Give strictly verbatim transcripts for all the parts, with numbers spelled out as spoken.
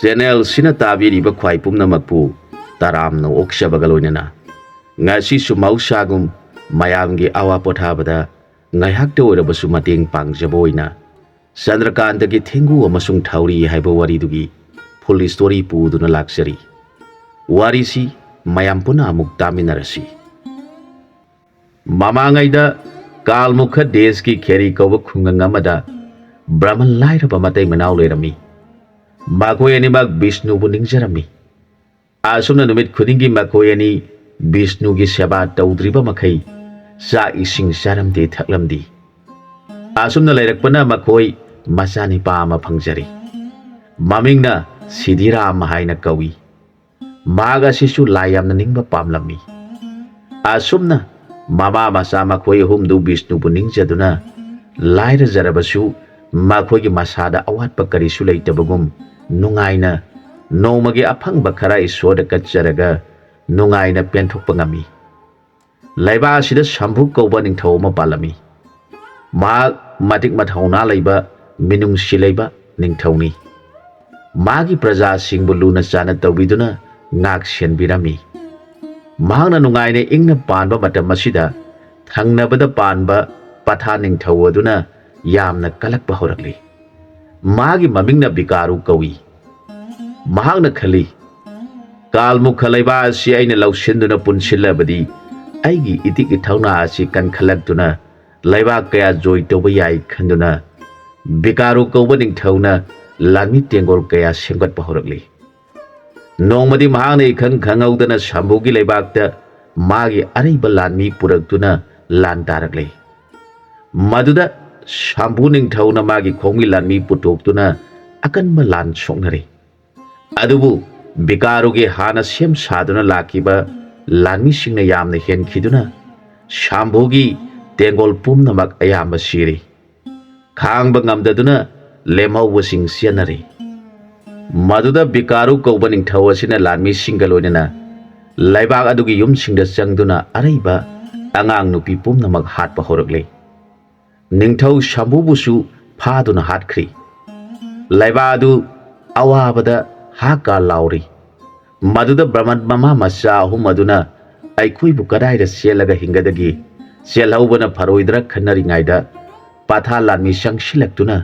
ꯆꯦꯅꯦꯜꯁꯤꯅ ꯇꯥꯕꯤꯔꯤꯕ ꯈ꯭ꯋꯥꯏ ꯄꯨꯝꯅꯃꯛꯄꯨ ꯇꯔꯥꯝꯅ ꯑꯣꯛꯆꯕꯒ ꯂꯣꯏꯅꯅ ꯉꯁꯤꯁꯨ ꯃꯍꯧꯁꯥꯒꯨꯝ ꯃꯌꯥꯝꯒꯤ ꯑꯋꯥ ꯄꯣꯊꯥꯕꯗ ꯉꯥꯏꯍꯥꯛꯇ ꯑꯣꯏꯔꯕꯁꯨ ꯃꯇꯦꯡ ꯄꯥꯡꯖꯕ ꯑꯣꯏꯅ ꯆꯟꯗ꯭ꯔꯀꯥꯟꯇꯒꯤ ꯊꯦꯡꯒꯨ ꯑꯃꯁꯨꯡ ꯊꯧꯔꯤ ꯍꯥꯏꯕ ꯋꯥꯔꯤꯗꯨꯒꯤ full story ꯄꯨꯗꯨꯅ ꯂꯥꯛꯆꯔꯤ꯫ ꯋꯥꯔꯤꯁꯤ ꯃꯌꯥꯝ ꯄꯨꯟꯅ ꯑꯃꯨꯛ ꯇꯥꯃꯤꯟꯅꯔꯁꯤ꯫ ꯃꯃꯥꯡꯉꯩꯗ ꯀꯥꯜꯃꯨꯈ ꯗꯦꯁꯀꯤ ꯈꯦꯔꯤ ꯀꯧꯕ ꯈꯨꯡꯒꯪ ꯑꯃꯗ ꯕ꯭ꯔꯍꯃꯟ ꯂꯥꯏꯔꯕ ꯃꯇꯩ ꯃꯅꯥꯎ ꯂꯩꯔꯝꯃꯤ꯫ ꯃꯈꯣꯏ ꯑꯅꯤꯃꯛ ꯕꯤꯁꯅꯨꯕꯨ ꯅꯤꯡꯖꯔꯝꯃꯤ꯫ ꯑꯁꯨꯝꯅ ꯅꯨꯃꯤꯠ ꯈꯨꯗꯤꯡꯒꯤ ꯃꯈꯣꯏ ꯑꯅꯤ ꯕꯤꯁꯅꯨꯒꯤ ꯁꯦꯕꯥ ꯇꯧꯗ꯭ꯔꯤꯕ ꯃꯈꯩ ꯆꯥꯛ ꯏꯁꯤꯡ ꯆꯥꯔꯝꯗꯦ, ꯊꯛꯂꯝꯗꯦ꯫ ꯑꯁꯨꯝꯅ ꯂꯩꯔꯛꯄꯅ ꯃꯈꯣꯏ ꯃꯆꯥꯅꯤꯄꯥ ꯑꯃ ꯐꯪꯖꯔꯦ꯫ ꯃꯃꯤꯡꯅ ꯁꯤꯙꯤꯔꯥꯝ ꯍꯥꯏꯅ ꯀꯧꯏ꯫ ꯃꯍꯥꯛ ꯑꯁꯤꯁꯨ ꯂꯥꯏ ꯌꯥꯝꯅ ꯅꯤꯡꯕ ꯄꯥꯝꯂꯝꯃꯤ꯫ ꯑꯁꯨꯝꯅ ꯃꯃꯥ ꯃꯆꯥ ꯃꯈꯣꯏ ꯑꯍꯨꯝꯗꯨ ꯕꯤꯁꯅꯨꯕꯨ ꯅꯤꯡꯖꯗꯨꯅ ꯂꯥꯏꯔꯖꯔꯕꯁꯨ ꯃꯈꯣꯏꯒꯤ ꯃꯁꯥꯗ ꯑꯋꯥꯠꯄ ꯀꯔꯤꯁꯨ ꯂꯩꯇꯕꯒꯨꯝ ꯅꯨꯡꯉꯥꯏꯅ ꯅꯣꯡꯃꯒꯤ ꯑꯐꯪꯕ ꯈꯔ ꯏꯁꯣꯔꯗ ꯀꯠꯆꯔꯒ ꯅꯨꯡꯉꯥꯏꯅ ꯄꯦꯟꯊꯣꯛꯄ ꯉꯝꯃꯤ꯫ ꯂꯩꯕꯥꯛ ꯑꯁꯤꯗ ꯁꯝꯚꯨ ꯀꯧꯕ ꯅꯤꯡꯊꯧ ꯑꯃ ꯄꯥꯜꯂꯝꯃꯤ꯫ ꯃꯍꯥꯛ ꯃꯇꯤꯛ ꯃꯊꯧꯅꯥ ꯂꯩꯕ, ꯃꯤꯅꯨꯡꯁꯤ ꯂꯩꯕ ꯅꯤꯡꯊꯧꯅꯤ꯫ ꯃꯥꯒꯤ ꯄ꯭ꯔꯖꯥꯁꯤꯡꯕꯨ ꯂꯨꯅ ꯆꯥꯟꯅ ꯇꯧꯕꯤꯗꯨꯅ ꯉꯥꯛ ꯁꯦꯟꯕꯤꯔꯝꯃꯤ꯫ ꯃꯍꯥꯛꯅ ꯅꯨꯡꯉꯥꯏꯅ ꯏꯪꯅ ꯄꯥꯟꯕ ꯃꯇꯝ ꯑꯁꯤꯗ ꯊꯪꯅꯕꯗ ꯄꯥꯟꯕ ꯄꯊꯥ ꯅꯤꯡꯊꯧ ꯑꯗꯨꯅ ꯌꯥꯝꯅ ꯀꯜꯂꯛꯄ ꯍꯧꯔꯛꯂꯤ꯫ ꯃꯥꯒꯤ ꯃꯃꯤꯡꯅ ꯕꯤꯀꯥꯔꯨ ꯀꯧꯏ꯫ ꯃꯍꯥꯛꯅ ꯈꯜꯂꯤ, "ꯀꯥꯜꯃꯨꯈ ꯂꯩꯕꯥꯛ ꯑꯁꯤ ꯑꯩꯅ ꯂꯧꯁꯤꯟꯗꯨꯅ ꯄꯨꯟꯁꯤꯜꯂꯕꯗꯤ ꯑꯩꯒꯤ ꯏꯇꯤꯛ ꯏꯊꯧꯅꯥ ꯑꯁꯤ ꯀꯟꯈꯠꯂꯛꯇꯨꯅ ꯂꯩꯕꯥꯛ ꯀꯌꯥ ꯖꯣꯏ ꯇꯧꯕ ꯌꯥꯏ" ꯈꯟꯗꯨꯅ ꯕꯤꯀꯥꯔꯨ ꯀꯧꯕ ꯅꯤꯡꯊꯧꯅ ꯂꯥꯟꯃꯤ ꯇꯦꯡꯒꯣꯜ ꯀꯌꯥ ꯁꯦꯝꯒꯠꯄ ꯍꯧꯔꯛꯂꯤ꯫ ꯅꯣꯡꯃꯗꯤ ꯃꯍꯥꯛꯅ ꯏꯈꯪ ꯈꯪꯍꯧꯗꯅ ꯁꯝꯚꯨꯒꯤ ꯂꯩꯕꯥꯛꯇ ꯃꯥꯒꯤ ꯑꯔꯩꯕ ꯂꯥꯟꯃꯤ ꯄꯨꯔꯛꯇꯨꯅ ꯂꯥꯟ ꯇꯥꯔꯛꯂꯦ꯫ ꯃꯗꯨꯗ ꯁꯝꯚꯨ ꯅꯤꯡꯊꯧꯅ ꯃꯥꯒꯤ ꯈꯣꯡꯒꯤ ꯂꯥꯟꯃꯤ ꯄꯨꯊꯣꯛꯇꯨꯅ ꯑꯀꯟꯕ ꯂꯥꯟ ꯁꯣꯛꯅꯔꯦ꯫ ꯑꯗꯨꯕꯨ ꯕꯤꯀꯥꯔꯨꯒꯤ ꯍꯥꯟꯅ ꯁꯦꯝ ꯁꯥꯗꯨꯅ ꯂꯥꯛꯈꯤꯕ ꯂꯥꯟꯃꯤꯁꯤꯡꯅ ꯌꯥꯝꯅ ꯍꯦꯟꯈꯤꯗꯨꯅ ꯁꯝꯚꯨꯒꯤ ꯇꯦꯡꯒꯣꯜ ꯄꯨꯝꯅꯃꯛ ꯑꯌꯥꯝꯕ ꯁꯤꯔꯦ꯫ ꯈꯥꯡꯕ ꯉꯝꯗꯗꯨꯅ ꯂꯦꯝꯍꯧꯕꯁꯤꯡ ꯆꯦꯟꯅꯔꯦ꯫ ꯃꯗꯨꯗ ꯕꯤꯀꯥꯔꯨ ꯀꯧꯕ ꯅꯤꯡꯊꯧ ꯑꯁꯤꯅ ꯂꯥꯟꯃꯤꯁꯤꯡꯒ ꯂꯣꯏꯅꯅ ꯂꯩꯕꯥꯛ ꯑꯗꯨꯒꯤ ꯌꯨꯝꯁꯤꯡꯗ ꯆꯪꯗꯨꯅ ꯑꯔꯩꯕ ꯑꯉꯥꯡ ꯅꯨꯄꯤ ꯄꯨꯝꯅꯃꯛ ꯍꯥꯠꯄ ꯍꯧꯔꯛꯂꯦ꯫ ꯅꯤꯡꯊꯧ ꯁꯝꯚꯨꯕꯨꯁꯨ ꯐꯥꯗꯨꯅ ꯍꯥꯠꯈ꯭ꯔꯤ꯫ ꯂꯩꯕꯥꯛ ꯑꯗꯨ ꯑꯋꯥꯕꯗ ꯍꯥꯀꯥ ꯂꯥꯎꯔꯤ꯫ ꯃꯗꯨꯗ ꯕ꯭ꯔꯍꯃꯟ ꯃꯃꯥ ꯃꯆꯥ ꯑꯍꯨꯝ ꯑꯗꯨꯅ ꯑꯩꯈꯣꯏꯕꯨ ꯀꯗꯥꯏꯗ ꯆꯦꯜꯂꯒ ꯍꯤꯡꯒꯗꯒꯦ, ꯆꯦꯜꯍꯧꯕꯅ ꯐꯔꯣꯏꯗ꯭ꯔꯥ ꯈꯟꯅꯔꯤꯉꯩꯗ, ꯄꯊꯥ ꯂꯥꯟꯃꯤ ꯆꯪꯁꯤꯜꯂꯛꯇꯨꯅ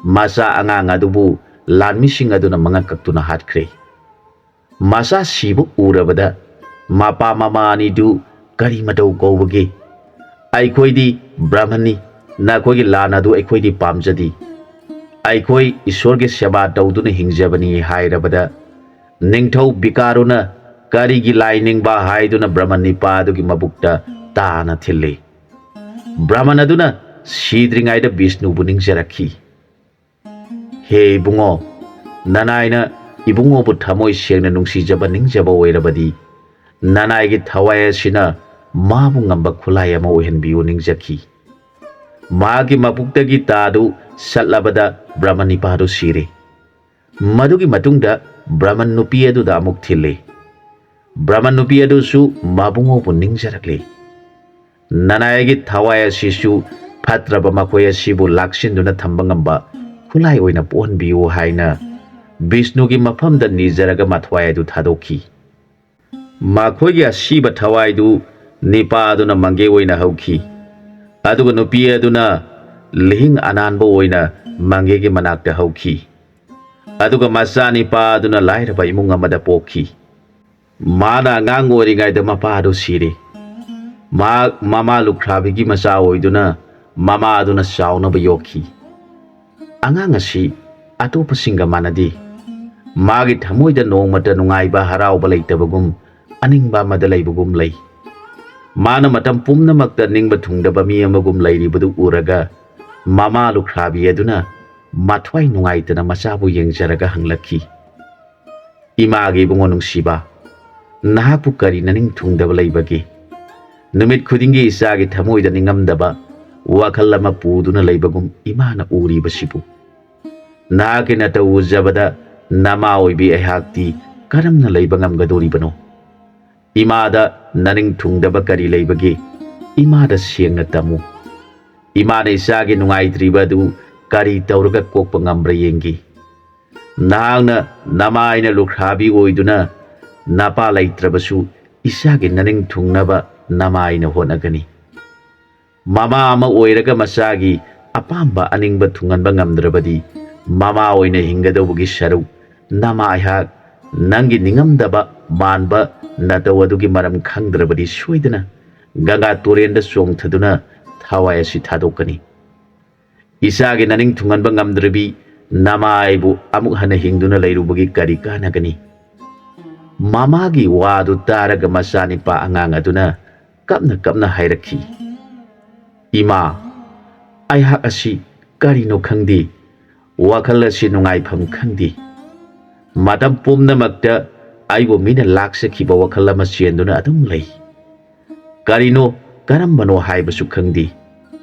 ꯃꯆꯥ ꯑꯉꯥꯡ ꯑꯗꯨꯕꯨ ꯂꯥꯟꯃꯤꯁꯤꯡ ꯑꯗꯨꯅ ꯃꯉꯛ ꯀꯛꯇꯨꯅ ꯍꯥꯠꯈ꯭ꯔꯦ꯫ ꯃꯆꯥ ꯁꯤꯕ ꯎꯔꯕꯗ ꯃꯄꯥ ꯃꯃꯥ ꯑꯅꯤꯗꯨ ꯀꯔꯤ ꯃꯇꯧ ꯀꯧꯕꯒꯦ? "ꯑꯩꯈꯣꯏꯗꯤ ꯕ꯭ꯔꯥꯍꯃꯟꯅꯤ, ꯅꯈꯣꯏꯒꯤ ꯂꯥꯟ ꯑꯗꯨ ꯑꯩꯈꯣꯏꯗꯤ ꯄꯥꯝꯖꯗꯦ꯫ ꯑꯩꯈꯣꯏ ꯏꯁꯣꯔꯒꯤ ꯁꯦꯕꯥ ꯇꯧꯗꯨꯅ ꯍꯤꯡꯖꯕꯅꯤ" ꯍꯥꯏꯔꯕꯗ, ꯅꯤꯡꯊꯧ ꯕꯤꯀꯥꯔꯨꯅ ꯀꯔꯤꯒꯤ ꯂꯥꯏ ꯅꯤꯡꯕ ꯍꯥꯏꯗꯨꯅ ꯕ꯭ꯔꯥꯍꯃꯟ ꯅꯤꯄꯥ ꯑꯗꯨꯒꯤ ꯃꯕꯨꯛꯇ ꯇꯥꯅ ꯊꯤꯜꯂꯤ꯫ ꯕ꯭ꯔꯥꯍꯃꯟ ꯑꯗꯨꯅ, "ꯁꯤꯗ꯭ꯔꯤꯉꯩꯗ ꯕꯤꯁꯅꯨꯕꯨ ꯅꯤꯡꯖꯔꯛꯈꯤ"꯫ "ꯍꯦ ꯏꯕꯨꯡꯉꯣ, ꯅꯅꯥꯏꯅ ꯏꯕꯨꯡꯉꯣꯕꯨ ꯊꯃꯣꯏ ꯁꯦꯡꯅ ꯅꯨꯡꯁꯤꯖꯕ ꯅꯤꯡꯖꯕ ꯑꯣꯏꯔꯕꯗꯤ, ꯅꯅꯥꯏꯒꯤ ꯊꯋꯥꯏ ꯑꯁꯤꯅ ꯃꯥꯕꯨ ꯉꯝꯕ ꯈꯨꯠꯂꯥꯏ ꯑꯃ ꯑꯣꯏꯍꯟꯕꯤꯌꯨ" ꯅꯤꯡꯖꯈꯤ꯫ ꯃꯥꯒꯤ ꯃꯕꯨꯛꯇꯒꯤ ꯇꯥꯗꯨ ꯁꯠꯂꯕꯗ ꯕ꯭ꯔꯥꯍꯃꯟ ꯅꯤꯄꯥꯗꯨ ꯁꯤꯔꯦ꯫ ꯃꯗꯨꯒꯤ ꯃꯇꯨꯡꯗ ꯕ꯭ꯔꯥꯍꯃꯟ ꯅꯨꯄꯤ ꯑꯗꯨꯗ ꯑꯃꯨꯛ ꯊꯤꯜꯂꯤ꯫ ꯕ꯭ꯔꯥꯍꯃꯟ ꯅꯨꯄꯤ ꯑꯗꯨꯁꯨ ꯃꯕꯨꯡꯉꯣꯕꯨ ꯅꯤꯡꯖꯔꯛꯂꯤ꯫ "ꯅꯅꯥꯏꯒꯤ ꯊꯋꯥꯏ ꯑꯁꯤꯁꯨ ꯐꯠꯇ꯭ꯔꯕ ꯃꯈꯣꯏ ꯑꯁꯤꯕꯨ ꯂꯥꯛꯁꯤꯟꯗꯨꯅ ꯊꯝꯕ ꯉꯝꯕ ꯈꯨꯠꯂꯥꯏ ꯑꯣꯏꯅ ꯄꯣꯛꯍꯟꯕꯤꯌꯨ" ꯍꯥꯏꯅ ꯕꯤꯁꯅꯨꯒꯤ ꯃꯐꯝꯗ ꯅꯤꯖꯔꯒ ꯃꯊ꯭ꯋꯥꯏ ꯑꯗꯨ ꯊꯥꯗꯣꯛꯈꯤ꯫ ꯃꯈꯣꯏꯒꯤ ꯑꯁꯤꯕ ꯊꯋꯥꯏꯗꯨ ꯅꯤꯄꯥ ꯑꯗꯨꯅ ꯃꯪꯒꯦ ꯑꯣꯏꯅ ꯍꯧꯈꯤ, ꯑꯗꯨꯒ ꯅꯨꯄꯤ ꯑꯗꯨꯅ ꯂꯤꯍꯤꯡ ꯑꯅꯥꯟꯕ ꯑꯣꯏꯅ ꯃꯪꯒꯦꯒꯤ ꯃꯅꯥꯛꯇ ꯍꯧꯈꯤ꯫ ꯑꯗꯨꯒ ꯃꯆꯥ ꯅꯤꯄꯥ ꯑꯗꯨꯅ ꯂꯥꯏꯔꯕ ꯏꯃꯨꯡ ꯑꯃꯗ ꯄꯣꯛꯈꯤ꯫ ꯃꯥꯅ ꯑꯉꯥꯡ ꯑꯣꯏꯔꯤꯉꯩꯗ ꯃꯄꯥ ꯑꯗꯨ ꯁꯤꯔꯦ꯫ ꯃꯍꯥꯛ ꯃꯃꯥ ꯂꯨꯈ꯭ꯔꯥꯕꯤꯒꯤ ꯃꯆꯥ ꯑꯣꯏꯗꯨꯅ ꯃꯃꯥ ꯑꯗꯨꯅ ꯆꯥꯎꯅꯕ ꯌꯣꯛꯈꯤ꯫ ꯑꯉꯥꯡ ꯑꯁꯤ ꯑꯇꯣꯞꯄꯁꯤꯡꯒ ꯃꯥꯟꯅꯗꯦ꯫ ꯃꯥꯒꯤ ꯊꯃꯣꯏꯗ ꯅꯣꯡꯃꯇ ꯅꯨꯡꯉꯥꯏꯕ, ꯍꯔꯥꯎꯕ ꯂꯩꯇꯕꯒꯨꯝ, ꯑꯅꯤꯡꯕ ꯑꯃꯗ ꯂꯩꯕꯒꯨꯝ ꯂꯩ꯫ ꯃꯥꯅ ꯃꯇꯝ ꯄꯨꯝꯅꯃꯛꯇ ꯅꯤꯡꯕ ꯊꯨꯡꯗꯕ ꯃꯤ ꯑꯃꯒꯨꯝ ꯂꯩꯔꯤꯕꯗꯨ ꯎꯔꯒ, ꯃꯃꯥ ꯂꯨꯈ꯭ꯔꯥꯕꯤ ꯑꯗꯨꯅ ꯃꯊ꯭ꯋꯥꯏ ꯅꯨꯡꯉꯥꯏꯇꯅ ꯃꯆꯥꯕꯨ ꯌꯦꯡꯖꯔꯒ ꯍꯪꯂꯛꯈꯤ, "ꯏꯃꯥꯒꯤ ꯏꯕꯨꯡꯉꯣ ꯅꯨꯡꯁꯤꯕ, ꯅꯍꯥꯛꯄꯨ ꯀꯔꯤ ꯅꯅꯤꯡ ꯊꯨꯡꯗꯕ ꯂꯩꯕꯒꯦ? ꯅꯨꯃꯤꯠ ꯈꯨꯗꯤꯡꯒꯤ ꯏꯆꯥꯒꯤ ꯊꯃꯣꯏꯗ ꯅꯤꯡꯉꯝꯗꯕ ꯋꯥꯈꯜ ꯑꯃ ꯄꯨꯗꯨꯅ ꯂꯩꯕꯒꯨꯝ ꯏꯃꯥꯅ ꯎꯔꯤꯕꯁꯤꯕꯨ? ꯅꯍꯥꯛꯀꯤ ꯅꯇꯧ ꯎꯖꯕꯗ ꯅꯃꯥ ꯑꯣꯏꯕꯤ ꯑꯩꯍꯥꯛꯇꯤ ꯀꯔꯝꯅ ꯂꯩꯕ ꯉꯝꯒꯗꯧꯔꯤꯕꯅꯣ? ꯏꯃꯥꯗ ꯅꯅꯤꯡ ꯊꯨꯡꯗꯕ ꯀꯔꯤ ꯂꯩꯕꯒꯦ? ꯏꯃꯥꯗ ꯁꯦꯡꯅ ꯇꯝꯃꯨ꯫ ꯏꯃꯥꯅ ꯏꯆꯥꯒꯤ ꯅꯨꯡꯉꯥꯏꯇ꯭ꯔꯤꯕ ꯑꯗꯨ ꯀꯔꯤ ꯇꯧꯔꯒ ꯀꯣꯛꯄ ꯉꯝꯕ꯭ꯔꯥ ꯌꯦꯡꯒꯦ"꯫ ꯅꯍꯥꯛꯅ ꯅꯃꯥꯏꯅ ꯂꯨꯈ꯭ꯔꯥꯕꯤ ꯑꯣꯏꯗꯨꯅ ꯅꯄꯥ ꯂꯩꯇ꯭ꯔꯕꯁꯨ ꯏꯆꯥꯒꯤ ꯅꯅꯤꯡ ꯊꯨꯡꯅꯕ ꯅꯃꯥꯏꯅ ꯍꯣꯠꯅꯒꯅꯤ꯫ ꯃꯃꯥ ꯑꯃ ꯑꯣꯏꯔꯒ ꯃꯆꯥꯒꯤ ꯑꯄꯥꯝꯕ ꯑꯅꯤꯡꯕ ꯊꯨꯡꯍꯟꯕ ꯉꯝꯗ꯭ꯔꯕꯗꯤ ꯃꯃꯥ ꯑꯣꯏꯅ ꯍꯤꯡꯒꯗꯧꯕꯒꯤ ꯁꯔꯨꯛ ꯅꯃꯥ ꯑꯩꯍꯥꯛ ꯅꯪꯒꯤ ꯅꯤꯡꯉꯝꯗꯕ ꯃꯥꯟꯕ ꯅꯇꯧ ꯑꯗꯨꯒꯤ ꯃꯔꯝ ꯈꯪꯗ꯭ꯔꯕꯗꯤ ꯁꯣꯏꯗꯅ ꯒꯪꯒꯥ ꯇꯨꯔꯦꯟꯗ ꯆꯣꯡꯊꯗꯨꯅ ꯊꯋꯥꯏ ꯑꯁꯤ ꯊꯥꯗꯣꯛꯀꯅꯤ꯫ ꯏꯆꯥꯒꯤ ꯅꯅꯤꯡ ꯊꯨꯡꯍꯟꯕ ꯉꯝꯗ꯭ꯔꯕꯤ ꯅꯃꯥ ꯑꯩꯕꯨ ꯑꯃꯨꯛ ꯍꯟꯅ ꯍꯤꯡꯗꯨꯅ ꯂꯩꯔꯨꯕꯒꯤ ꯀꯔꯤ ꯀꯥꯟꯅꯒꯅꯤ? ꯃꯃꯥꯒꯤ ꯋꯥꯗꯨ ꯇꯥꯔꯒ ꯃꯆꯥꯅꯤꯄꯥ ꯑꯉꯥꯡ ꯑꯗꯨꯅ ꯀꯞꯅ ꯀꯞꯅ ꯍꯥꯏꯔꯛꯈꯤ, "ꯏꯃꯥ, ꯑꯩꯍꯥꯛ ꯑꯁꯤ ꯀꯔꯤꯅꯣ ꯈꯪꯗꯦ, ꯋꯥꯈꯜ ꯑꯁꯤ ꯅꯨꯡꯉꯥꯏꯐꯝ ꯈꯪꯗꯦ꯫ ꯃꯇꯝ ꯄꯨꯝꯅꯃꯛꯇ ꯑꯩꯕꯨ ꯃꯤꯅ ꯂꯥꯛꯆꯈꯤꯕ ꯋꯥꯈꯜ ꯑꯃ ꯆꯦꯟꯗꯨꯅ ꯑꯗꯨꯝ ꯂꯩ꯫ ꯀꯔꯤꯅꯣ, ꯀꯔꯝꯕꯅꯣ ꯍꯥꯏꯕꯁꯨ ꯈꯪꯗꯦ꯫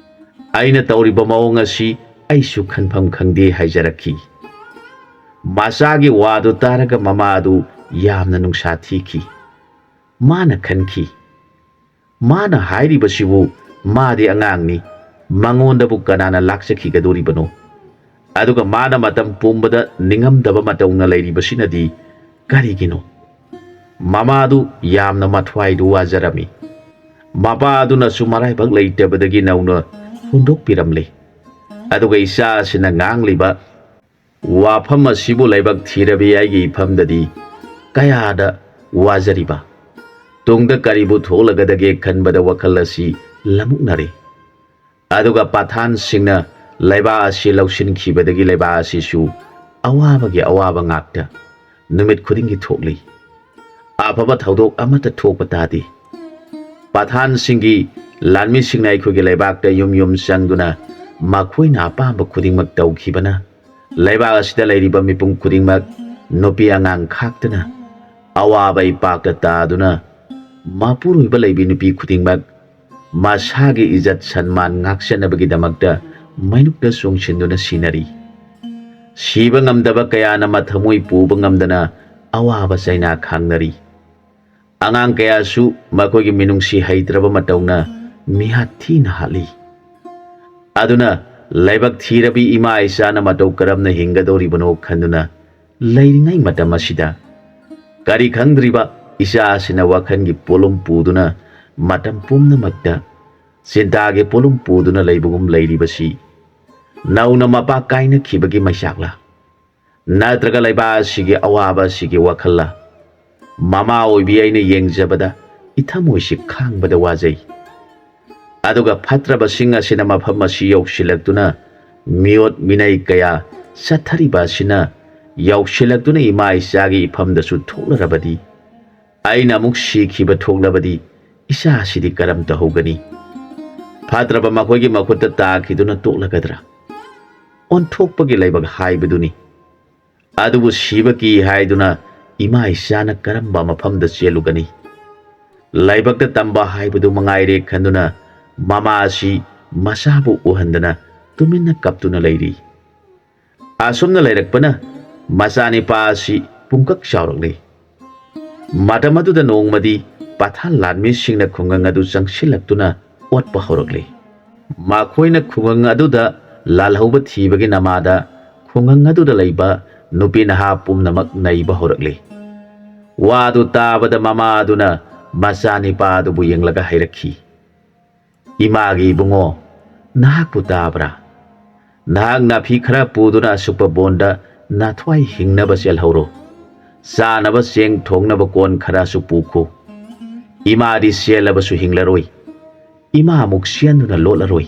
ꯑꯩꯅ ꯇꯧꯔꯤꯕ ꯃꯑꯣꯡ ꯑꯁꯤ ꯑꯩꯁꯨ ꯈꯟꯐꯝ ꯈꯪꯗꯦ" ꯍꯥꯏꯖꯔꯛꯈꯤ꯫ ꯃꯆꯥꯒꯤ ꯋꯥꯗꯨ ꯇꯥꯔꯒ ꯃꯃꯥ ꯑꯗꯨ ꯌꯥꯝꯅ ꯅꯨꯡꯁꯥ ꯊꯤꯈꯤ꯫ ꯃꯥꯅ ꯈꯟꯈꯤ, "ꯃꯥꯅ ꯍꯥꯏꯔꯤꯕꯁꯤꯕꯨ ꯃꯥꯗꯤ ꯑꯉꯥꯡꯅꯤ, ꯃꯉꯣꯟꯗꯕꯨ ꯀꯅꯥꯅ ꯂꯥꯛꯆꯈꯤꯒꯗꯣꯔꯤꯕꯅꯣ? ꯑꯗꯨꯒ ꯃꯥꯅ ꯃꯇꯝ ꯄꯨꯝꯕꯗ ꯅꯤꯡꯉꯝꯗꯕ ꯃꯇꯧꯅ ꯂꯩꯔꯤꯕꯁꯤꯅꯗꯤ ꯀꯔꯤꯒꯤꯅꯣ?" ꯃꯃꯥꯗꯨ ꯌꯥꯝꯅ ꯃꯊ꯭ꯋꯥꯏꯗꯨ ꯋꯥꯖꯔꯝꯃꯤ꯫ ꯃꯄꯥ ꯑꯗꯨꯅꯁꯨ ꯃꯔꯥꯏꯕꯛ ꯂꯩꯇꯕꯗꯒꯤ ꯅꯧꯅ ꯍꯨꯟꯗꯣꯛꯄꯤꯔꯝꯂꯦ꯫ ꯑꯗꯨꯒ ꯏꯆꯥ ꯑꯁꯤꯅ ꯉꯥꯡꯂꯤꯕ ꯋꯥꯐꯝ ꯑꯁꯤꯕꯨ ꯂꯥꯏꯕꯛ ꯊꯤꯔꯕꯤ ꯑꯩꯒꯤ ꯏꯐꯝꯗꯗꯤ ꯀꯌꯥꯗ ꯋꯥꯖꯔꯤꯕ, ꯇꯨꯡꯗ ꯀꯔꯤꯕꯨ ꯊꯣꯛꯂꯒꯗꯒꯦ ꯈꯟꯕꯗ ꯋꯥꯈꯜ ꯑꯁꯤ ꯂꯃꯨꯛꯅꯔꯦ꯫ ꯑꯗꯨꯒ ꯄꯊꯥꯟꯁꯤꯡꯅ ꯂꯩꯕꯥꯛ ꯑꯁꯤ ꯂꯧꯁꯤꯟꯈꯤꯕꯗꯒꯤ ꯂꯩꯕꯥꯛ ꯑꯁꯤꯁꯨ ꯑꯋꯥꯕꯒꯤ ꯑꯋꯥꯕ ꯉꯥꯛꯇ ꯅꯨꯃꯤꯠ ꯈꯨꯗꯤꯡꯒꯤ ꯊꯣꯛꯂꯤ꯫ ꯑꯐꯕ ꯊꯧꯗꯣꯛ ꯑꯃꯠꯇ ꯊꯣꯛꯄ ꯇꯥꯗꯦ꯫ ꯄꯊꯥꯟꯁꯤꯡꯒꯤ ꯂꯥꯟꯃꯤꯁꯤꯡꯅ ꯑꯩꯈꯣꯏꯒꯤ ꯂꯩꯕꯥꯛꯇ ꯌꯨꯝ ꯌꯨꯝ ꯆꯪꯗꯨꯅ ꯃꯈꯣꯏꯅ ꯑꯄꯥꯝꯕ ꯈꯨꯗꯤꯡꯃꯛ ꯇꯧꯈꯤꯕꯅ ꯂꯩꯕꯥꯛ ꯑꯁꯤꯗ ꯂꯩꯔꯤꯕ ꯃꯤꯄꯨꯝ ꯈꯨꯗꯤꯡꯃꯛ, ꯅꯨꯄꯤ ꯑꯉꯥꯡ ꯈꯥꯛꯇꯅ, ꯑꯋꯥꯕ ꯏꯄꯥꯛꯇ ꯇꯥꯗꯨꯅ ꯃꯄꯨꯔꯣꯏꯕ ꯂꯩꯕꯤ ꯅꯨꯄꯤ ꯈꯨꯗꯤꯡꯃꯛ ꯃꯁꯥꯒꯤ ꯏꯖꯠ ꯁꯟꯃꯥꯟ ꯉꯥꯛꯆꯅꯕꯒꯤꯗꯃꯛꯇ ꯃꯩꯅꯨꯡꯗ ꯆꯣꯡꯁꯤꯟꯗꯨꯅ ꯁꯤꯅꯔꯤ꯫ ꯁꯤꯕ ꯉꯝꯗꯕ ꯀꯌꯥꯅ ꯃꯊꯃꯣꯏ ꯄꯨꯕ ꯉꯝꯗꯅ ꯑꯋꯥꯕ ꯆꯩꯅꯥ ꯈꯥꯡꯅꯔꯤ꯫ ꯑꯉꯥꯡ ꯀꯌꯥꯁꯨ ꯃꯈꯣꯏꯒꯤ ꯃꯤꯅꯨꯡꯁꯤ ꯍꯩꯇ꯭ꯔꯕ ꯃꯇꯧꯅ ꯃꯤꯍꯥꯠ ꯊꯤꯅ ꯍꯥꯠꯂꯤ꯫ ꯑꯗꯨꯅ ꯂꯥꯏꯕꯛ ꯊꯤꯔꯕꯤ ꯏꯃꯥ ꯏꯆꯥꯅ ꯃꯇꯧ ꯀꯔꯝꯅ ꯍꯤꯡꯒꯗꯧꯔꯤꯕꯅꯣ ꯈꯟꯗꯨꯅ ꯂꯩꯔꯤꯉꯩ ꯃꯇꯝ ꯑꯁꯤꯗ ꯀꯔꯤ ꯈꯪꯗ꯭ꯔꯤꯕ ꯏꯆꯥ ꯑꯁꯤꯅ ꯋꯥꯈꯜꯒꯤ ꯄꯣꯠꯂꯨꯝ ꯄꯨꯗꯨꯅ ꯃꯇꯝ ꯄꯨꯝꯅꯃꯛꯇ ꯆꯤꯟꯇꯥꯒꯤ ꯄꯣꯠꯂꯨꯝ ꯄꯨꯗꯨꯅ ꯂꯩꯕꯒꯨꯝ ꯂꯩꯔꯤꯕꯁꯤ ꯅꯧꯅ ꯃꯄꯥ ꯀꯥꯏꯅꯈꯤꯕꯒꯤ ꯃꯩꯆꯥꯛꯂꯥ? ꯅꯠꯇ꯭ꯔꯒ ꯂꯩꯕꯥꯛ ꯑꯁꯤꯒꯤ ꯑꯋꯥꯕ ꯑꯁꯤꯒꯤ ꯋꯥꯈꯜꯂꯥ? ꯃꯃꯥ ꯑꯣꯏꯕꯤ ꯑꯩꯅ ꯌꯦꯡꯖꯕꯗ ꯏꯊꯃꯣꯏꯁꯤ ꯈꯥꯡꯕꯗ ꯋꯥꯖꯩ꯫ ꯑꯗꯨꯒ ꯐꯠꯇ꯭ꯔꯕꯁꯤꯡ ꯑꯁꯤꯅ ꯃꯐꯝ ꯑꯁꯤ ꯌꯧꯁꯤꯜꯂꯛꯇꯨꯅ ꯃꯤꯑꯣꯠ ꯃꯤꯅꯩ ꯀꯌꯥ ꯆꯠꯊꯔꯤꯕ ꯑꯁꯤꯅ ꯌꯧꯁꯤꯜꯂꯛꯇꯨꯅ ꯏꯃꯥ ꯏꯆꯥꯒꯤ ꯏꯐꯝꯗꯁꯨ ꯊꯣꯛꯂꯔꯕꯗꯤ, ꯑꯩꯅ ꯑꯃꯨꯛ ꯁꯤꯈꯤꯕ ꯊꯣꯛꯂꯕꯗꯤ ꯏꯆꯥ ꯑꯁꯤꯗꯤ ꯀꯔꯝ ꯇꯧꯍꯧꯒꯅꯤ? ꯐꯠꯇ꯭ꯔꯕ ꯃꯈꯣꯏꯒꯤ ꯃꯈꯨꯠꯇ ꯇꯥꯈꯤꯗꯨꯅ ꯇꯣꯛꯂꯒꯗ꯭ꯔꯥ? ꯑꯣꯟꯊꯣꯛꯄꯒꯤ ꯂꯥꯏꯕꯛ ꯍꯥꯏꯕꯗꯨꯅꯤ꯫ ꯑꯗꯨꯕꯨ ꯁꯤꯕ ꯀꯤ ꯍꯥꯏꯗꯨꯅ ꯏꯃꯥ ꯏꯆꯥꯅ ꯀꯔꯝꯕ ꯃꯐꯝꯗ ꯆꯦꯜꯂꯨꯒꯅꯤ? ꯂꯥꯏꯕꯛꯇ ꯇꯝꯕ ꯍꯥꯏꯕꯗꯨ ꯃꯉꯥꯏꯔꯦ ꯈꯟꯗꯨꯅ ꯃꯃꯥ ꯑꯁꯤ ꯃꯆꯥꯕꯨ ꯎꯍꯟꯗꯅ ꯇꯨꯃꯤꯟꯅ ꯀꯞꯇꯨꯅ ꯂꯩꯔꯤ꯫ ꯑꯁꯨꯝꯅ ꯂꯩꯔꯛꯄꯅ ꯃꯆꯥꯅꯤꯄꯥ ꯑꯁꯤ ꯄꯨꯡꯀꯛ ꯆꯥꯎꯔꯛꯂꯤ꯫ ꯃꯇꯝ ꯑꯗꯨꯗ ꯅꯣꯡꯃꯗꯤ ꯄꯊꯥ ꯂꯥꯟꯃꯤꯁꯤꯡꯅ ꯈꯨꯡꯒꯪ ꯑꯗꯨ ꯆꯪꯁꯤꯜꯂꯛꯇꯨꯅ ꯑꯣꯠꯄ ꯍꯧꯔꯛꯂꯤ꯫ ꯃꯈꯣꯏꯅ ꯈꯨꯡꯒꯪ ꯑꯗꯨꯗ ꯂꯥꯜꯍꯧꯕ ꯊꯤꯕꯒꯤ ꯅꯃꯥꯗ ꯈꯨꯡꯒꯪ ꯑꯗꯨꯗ ꯂꯩꯕ ꯅꯨꯄꯤ ꯅꯍꯥ ꯄꯨꯝꯅꯃꯛ ꯅꯩꯕ ꯍꯧꯔꯛꯂꯤ꯫ ꯋꯥꯗꯨ ꯇꯥꯕꯗ ꯃꯃꯥ ꯑꯗꯨꯅ ꯃꯆꯥꯅꯤꯄꯥ ꯑꯗꯨꯕꯨ ꯌꯦꯡꯂꯒ ꯍꯥꯏꯔꯛꯈꯤ, "ꯏꯃꯥꯒꯤ ꯏꯕꯨꯡꯉꯣ, ꯅꯍꯥꯛꯄꯨ ꯇꯥꯕ꯭ꯔꯥ? ꯅꯍꯥꯛ ꯅꯥꯐꯤ ꯈꯔ ꯄꯨꯗꯨꯅ ꯑꯁꯨꯛꯄ ꯕꯣꯟꯗ ꯅꯥꯊ꯭ꯋꯥꯏ ꯍꯤꯡꯅꯕ ꯆꯦꯜꯍꯧꯔꯣ꯫ ꯆꯥꯅꯕ ꯆꯦꯡ ꯊꯣꯡꯅꯕ ꯀꯣꯟ ꯈꯔꯁꯨ ꯄꯨꯈꯣ꯫ ꯏꯃꯥꯗꯤ ꯆꯦꯜꯂꯕꯁꯨ ꯍꯤꯡꯂꯔꯣꯏ꯫ ꯏꯃꯥ ꯑꯃꯨꯛ ꯆꯦꯟꯗꯨꯅ ꯂꯣꯠꯂꯔꯣꯏ꯫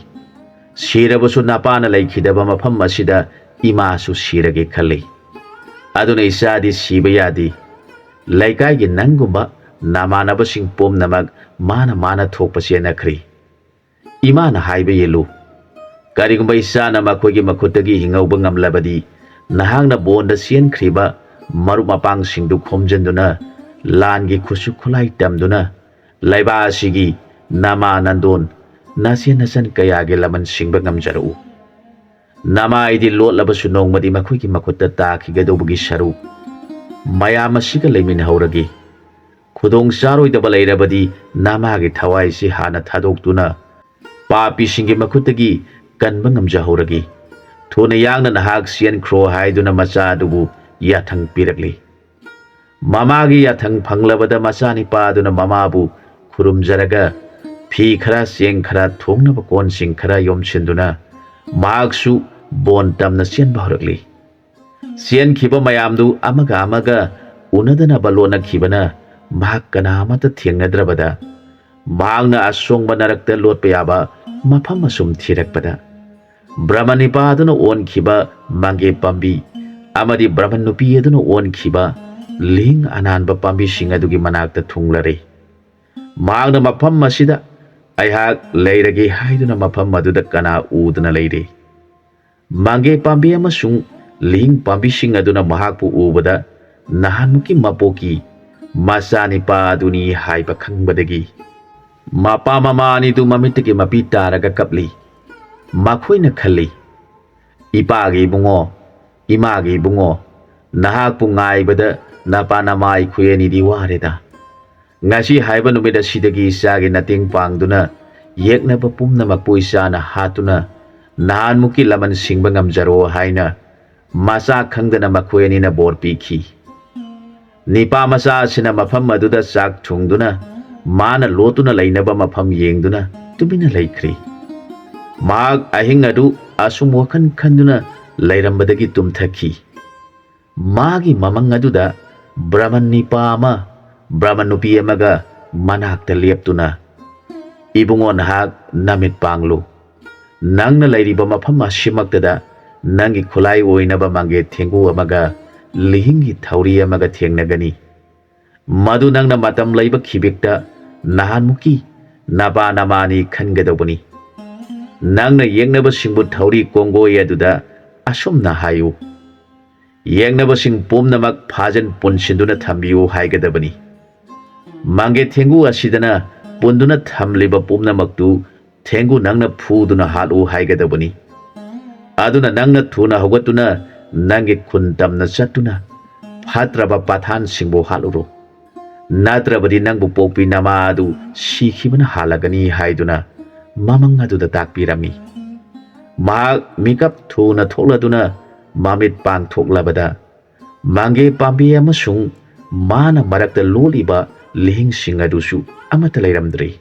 ꯁꯤꯔꯕꯁꯨ ꯅꯄꯥꯅ ꯂꯩꯈꯤꯗꯕ ꯃꯐꯝ ꯑꯁꯤꯗ ꯏꯃꯥꯁꯨ ꯁꯤꯔꯒꯦ ꯈꯜꯂꯤ꯫ ꯑꯗꯨꯅ ꯏꯆꯥꯗꯤ ꯁꯤꯕ ꯌꯥꯗꯦ꯫ ꯂꯩꯀꯥꯏꯒꯤ ꯅꯪꯒꯨꯝꯕ ꯅꯃꯥꯟꯅꯕꯁꯤꯡ ꯄꯨꯝꯅꯃꯛ ꯃꯥꯅ ꯃꯥꯅ ꯊꯣꯛꯄ ꯆꯦꯟꯅꯈ꯭ꯔꯦ꯫ ꯏꯃꯥꯅ ꯍꯥꯏꯕ ꯏꯜꯂꯨ꯫ ꯀꯔꯤꯒꯨꯝꯕ ꯏꯆꯥꯅ ꯃꯈꯣꯏꯒꯤ ꯃꯈꯨꯠꯇꯒꯤ ꯍꯤꯡꯍꯧꯕ ꯉꯝꯂꯕꯗꯤ, ꯅꯍꯥꯛꯅ ꯕꯣꯟꯗ ꯆꯦꯟꯈ꯭ꯔꯤꯕ ꯃꯔꯨꯞ ꯃꯄꯥꯡꯁꯤꯡꯗꯨ ꯈꯣꯝꯖꯤꯟꯗꯨꯅ ꯂꯥꯟꯒꯤ ꯈꯨꯠꯁꯨ ꯈꯨꯠꯂꯥꯏ ꯇꯝꯗꯨꯅ ꯂꯩꯕꯥꯛ ꯑꯁꯤꯒꯤ ꯅꯃꯥ ꯅꯟꯗꯣꯟ, ꯅꯆꯦ ꯅꯆꯟ ꯀꯌꯥꯒꯤ ꯂꯃꯟ ꯁꯤꯡꯕ ꯉꯝꯖꯔꯛꯎ꯫ ꯅꯃꯥꯏꯗꯤ ꯂꯣꯠꯂꯕꯁꯨ ꯅꯣꯡꯃꯗꯤ ꯃꯈꯣꯏꯒꯤ ꯃꯈꯨꯠꯇ ꯇꯥꯈꯤꯒꯗꯧꯕꯒꯤ ꯁꯔꯨꯛ ꯃꯌꯥꯝ ꯑꯁꯤꯒ ꯂꯩꯃꯤꯟꯅꯍꯧꯔꯒꯦ꯫ ꯈꯨꯗꯣꯡ ꯆꯥꯔꯣꯏꯗꯕ ꯂꯩꯔꯕꯗꯤ ꯅꯃꯥꯒꯤ ꯊꯋꯥꯏꯁꯤ ꯍꯥꯟꯅ ꯊꯥꯗꯣꯛꯇꯨꯅ ꯄꯥꯄꯤꯁꯤꯡꯒꯤ ꯃꯈꯨꯠꯇꯒꯤ ꯀꯟꯕ ꯉꯝꯖꯍꯧꯔꯒꯦ꯫ ꯊꯨꯅ ꯌꯥꯡꯅ ꯅꯍꯥꯛ ꯆꯦꯟꯈ꯭ꯔꯣ" ꯍꯥꯏꯗꯨꯅ ꯃꯆꯥ ꯑꯗꯨꯕꯨ ꯌꯥꯊꯪ ꯄꯤꯔꯛꯂꯤ꯫ ꯃꯃꯥꯒꯤ ꯌꯥꯊꯪ ꯐꯪꯂꯕꯗ ꯃꯆꯥꯅꯤꯄꯥ ꯑꯗꯨꯅ ꯃꯃꯥꯕꯨ ꯈꯨꯔꯨꯝꯖꯔꯒ ꯐꯤ ꯈꯔ, ꯆꯦꯡ ꯈꯔ, ꯊꯣꯡꯅꯕ ꯀꯣꯟꯁꯤꯡ ꯈꯔ ꯌꯣꯝꯁꯤꯟꯗꯨꯅ ꯃꯍꯥꯛꯁꯨ ꯕꯣꯟ ꯇꯝꯅ ꯆꯦꯟꯕ ꯍꯧꯔꯛꯂꯤ꯫ ꯆꯦꯟꯈꯤꯕ ꯃꯌꯥꯝꯗꯨ ꯑꯃꯒ ꯑꯃꯒ ꯎꯅꯗꯅꯕ ꯂꯣꯠꯅꯈꯤꯕꯅ ꯃꯍꯥꯛ ꯀꯅꯥ ꯑꯃꯠꯇ ꯊꯦꯡꯅꯗ꯭ꯔꯕꯗ ꯃꯍꯥꯛꯅ ꯑꯁꯣꯡꯕ ꯅꯔꯛꯇ ꯂꯣꯠꯄ ꯌꯥꯕ ꯃꯐꯝ ꯑꯁꯨꯝ ꯊꯤꯔꯛꯄꯗ ꯕ꯭ꯔꯍꯃꯟ ꯅꯤꯄꯥ ꯑꯗꯨꯅ ꯑꯣꯟꯈꯤꯕ ꯃꯪꯒꯦ ꯄꯥꯝꯕꯤ ꯑꯃꯗꯤ ꯕ꯭ꯔꯍꯃꯟ ꯅꯨꯄꯤ ꯑꯗꯨꯅ ꯑꯣꯟꯈꯤꯕ ꯂꯤꯡ ꯑꯅꯥꯟꯕ ꯄꯥꯝꯕꯤꯁꯤꯡ ꯑꯗꯨꯒꯤ ꯃꯅꯥꯛꯇ ꯊꯨꯡꯂꯔꯦ꯫ ꯃꯍꯥꯛꯅ ꯃꯐꯝ ꯑꯁꯤꯗ ꯑꯩꯍꯥꯛ ꯂꯩꯔꯒꯦ ꯍꯥꯏꯗꯨꯅ ꯃꯐꯝ ꯑꯗꯨꯗ ꯀꯅꯥ ꯎꯗꯅ ꯂꯩꯔꯦ꯫ ꯃꯪꯒꯦ ꯄꯥꯝꯕꯤ ꯑꯃꯁꯨꯡ ꯂꯤꯡ ꯄꯥꯝꯕꯤꯁꯤꯡ ꯑꯗꯨꯅ ꯃꯍꯥꯛꯄꯨ ꯎꯕꯗ ꯅꯍꯥꯟꯃꯨꯛꯀꯤ ꯃꯄꯣꯛꯀꯤ ꯃꯆꯥꯅꯤꯄꯥ ꯑꯗꯨꯅꯤ ꯍꯥꯏꯕ ꯈꯪꯕꯗꯒꯤ ꯃꯄꯥ ꯃꯃꯥ ꯑꯅꯤꯗꯨ ꯃꯃꯤꯠꯇꯒꯤ ꯃꯄꯤ ꯇꯥꯔꯒ ꯀꯞꯂꯤ꯫ ꯃꯈꯣꯏꯅ ꯈꯜꯂꯤ, "ꯏꯄꯥꯒꯤ ꯏꯕꯨꯡꯉꯣ, ꯏꯃꯥꯒꯤ ꯏꯕꯨꯡꯉꯣ, ꯅꯍꯥꯛꯄꯨ ꯉꯥꯏꯕꯗ ꯅꯄꯥ ꯅꯃꯥ ꯑꯩꯈꯣꯏ ꯑꯅꯤꯗꯤ ꯋꯥꯔꯦꯗ꯫ ꯉꯁꯤ ꯍꯥꯏꯕ ꯅꯨꯃꯤꯠ ꯑꯁꯤꯗꯒꯤ ꯏꯆꯥꯒꯤ ꯃꯇꯦꯡ ꯄꯥꯡꯗꯨꯅ ꯌꯦꯛꯅꯕ ꯄꯨꯝꯅꯃꯛꯄꯨ ꯏꯆꯥꯅ ꯍꯥꯠꯇꯨꯅ ꯅꯍꯥꯟꯃꯨꯛꯀꯤ ꯂꯃꯟ ꯁꯤꯡꯕ ꯉꯝꯖꯔꯣ" ꯍꯥꯏꯅ ꯃꯆꯥ ꯈꯪꯗꯅ ꯃꯈꯣꯏ ꯑꯅꯤꯅ ꯕꯣꯔ ꯄꯤꯈꯤ꯫ ꯅꯤꯄꯥ ꯃꯆꯥ ꯑꯁꯤꯅ ꯃꯐꯝ ꯑꯗꯨꯗ ꯆꯥꯛ ꯊꯣꯡꯗꯨꯅ ꯃꯥꯅ ꯂꯣꯠꯇꯨꯅ ꯂꯩꯅꯕ ꯃꯐꯝ ꯌꯦꯡꯗꯨꯅ ꯇꯨꯃꯤꯟꯅ ꯂꯩꯈ꯭ꯔꯤ꯫ ꯃꯍꯥꯛ ꯑꯍꯤꯡ ꯑꯗꯨ ꯑꯁꯨꯝ ꯋꯥꯈꯜ ꯈꯟꯗꯨꯅ ꯂꯩꯔꯝꯕꯗꯒꯤ ꯇꯨꯝꯊꯈꯤ꯫ ꯃꯥꯒꯤ ꯃꯃꯪ ꯑꯗꯨꯗ ꯕ꯭ꯔꯍꯃꯟ ꯅꯤꯄꯥ ꯑꯃ ꯕ꯭ꯔꯍꯃꯟ ꯅꯨꯄꯤ ꯑꯃꯒ ꯃꯅꯥꯛꯇ ꯂꯦꯞꯇꯨꯅ, "ꯏꯕꯨꯡꯉꯣ, ꯅꯍꯥꯛ ꯅꯃꯤꯠ ꯄꯥꯡꯂꯨ꯫ ꯅꯪꯅ ꯂꯩꯔꯤꯕ ꯃꯐꯝ ꯑꯁꯤꯃꯛꯇꯗ ꯅꯪꯒꯤ ꯈꯨꯠꯂꯥꯏ ꯑꯣꯏꯅꯕ ꯃꯪꯒꯦ ꯊꯦꯡꯒꯨ ꯑꯃꯒ ꯂꯤꯍꯤꯡꯒꯤ ꯊꯧꯔꯤ ꯑꯃꯒ ꯊꯦꯡꯅꯒꯅꯤ꯫ ꯃꯗꯨ ꯅꯪꯅ ꯃꯇꯝ ꯂꯩꯕ ꯈꯤꯕꯤꯛꯇ ꯅꯍꯥꯟꯃꯨꯛꯀꯤ ꯅꯄꯥ ꯅꯃꯥꯅꯤ ꯈꯟꯒꯗꯧꯕꯅꯤ꯫ ꯅꯪꯅ ꯌꯦꯛꯅꯕꯁꯤꯡꯕꯨ ꯊꯧꯔꯤ ꯀꯣꯡꯒꯣꯏ ꯑꯗꯨꯗ ꯑꯁꯨꯝꯅ ꯍꯥꯏꯌꯨ, 'ꯌꯦꯛꯅꯕꯁꯤꯡ ꯄꯨꯝꯅꯃꯛ ꯐꯥꯖꯤꯟ ꯄꯨꯟꯁꯤꯟꯗꯨꯅ ꯊꯝꯕꯤꯌꯨ' ꯍꯥꯏꯒꯗꯕꯅꯤ꯫ ꯃꯪꯒꯦ ꯊꯦꯡꯒꯨ ꯑꯁꯤꯗꯅ ꯄꯨꯟꯗꯨꯅ ꯊꯝꯂꯤꯕ ꯄꯨꯝꯅꯃꯛꯇꯨ ꯊꯦꯡꯒꯨ ꯅꯪꯅ ꯐꯨꯗꯨꯅ ꯍꯥꯠꯂꯨ ꯍꯥꯏꯒꯗꯕꯅꯤ꯫ ꯑꯗꯨꯅ ꯅꯪꯅ ꯊꯨꯅ ꯍꯧꯒꯠꯇꯨꯅ ꯅꯪꯒꯤ ꯈꯨꯟ ꯇꯝꯅ ꯆꯠꯇꯨꯅ ꯐꯠꯇ꯭ꯔꯕ ꯄꯊꯥꯟꯁꯤꯡꯕꯨ ꯍꯥꯠꯂꯨꯔꯣ꯫ ꯅꯠꯇ꯭ꯔꯕꯗꯤ ꯅꯪꯕꯨ ꯄꯣꯛꯄꯤ ꯅꯃꯥ ꯑꯗꯨ ꯁꯤꯈꯤꯕꯅ ꯍꯥꯜꯂꯒꯅꯤ" ꯍꯥꯏꯗꯨꯅ ꯃꯃꯪ ꯑꯗꯨꯗ ꯇꯥꯛꯄꯤꯔꯝꯃꯤ꯫ ꯃꯍꯥꯛ ꯃꯤꯀꯞ ꯊꯨꯅ ꯊꯣꯛꯂꯗꯨꯅ ꯃꯃꯤꯠ ꯄꯥꯡꯊꯣꯛꯂꯕꯗ ꯃꯥꯡꯒꯦ ꯄꯥꯝꯕꯤ ꯑꯃꯁꯨꯡ ꯃꯥꯅ ꯃꯔꯛꯇ ꯂꯣꯠꯂꯤꯕ ꯂꯤꯍꯤꯡꯁꯤꯡ ꯑꯗꯨꯁꯨ ꯑꯃꯠꯇ ꯂꯩꯔꯝꯗ꯭ꯔꯦ꯫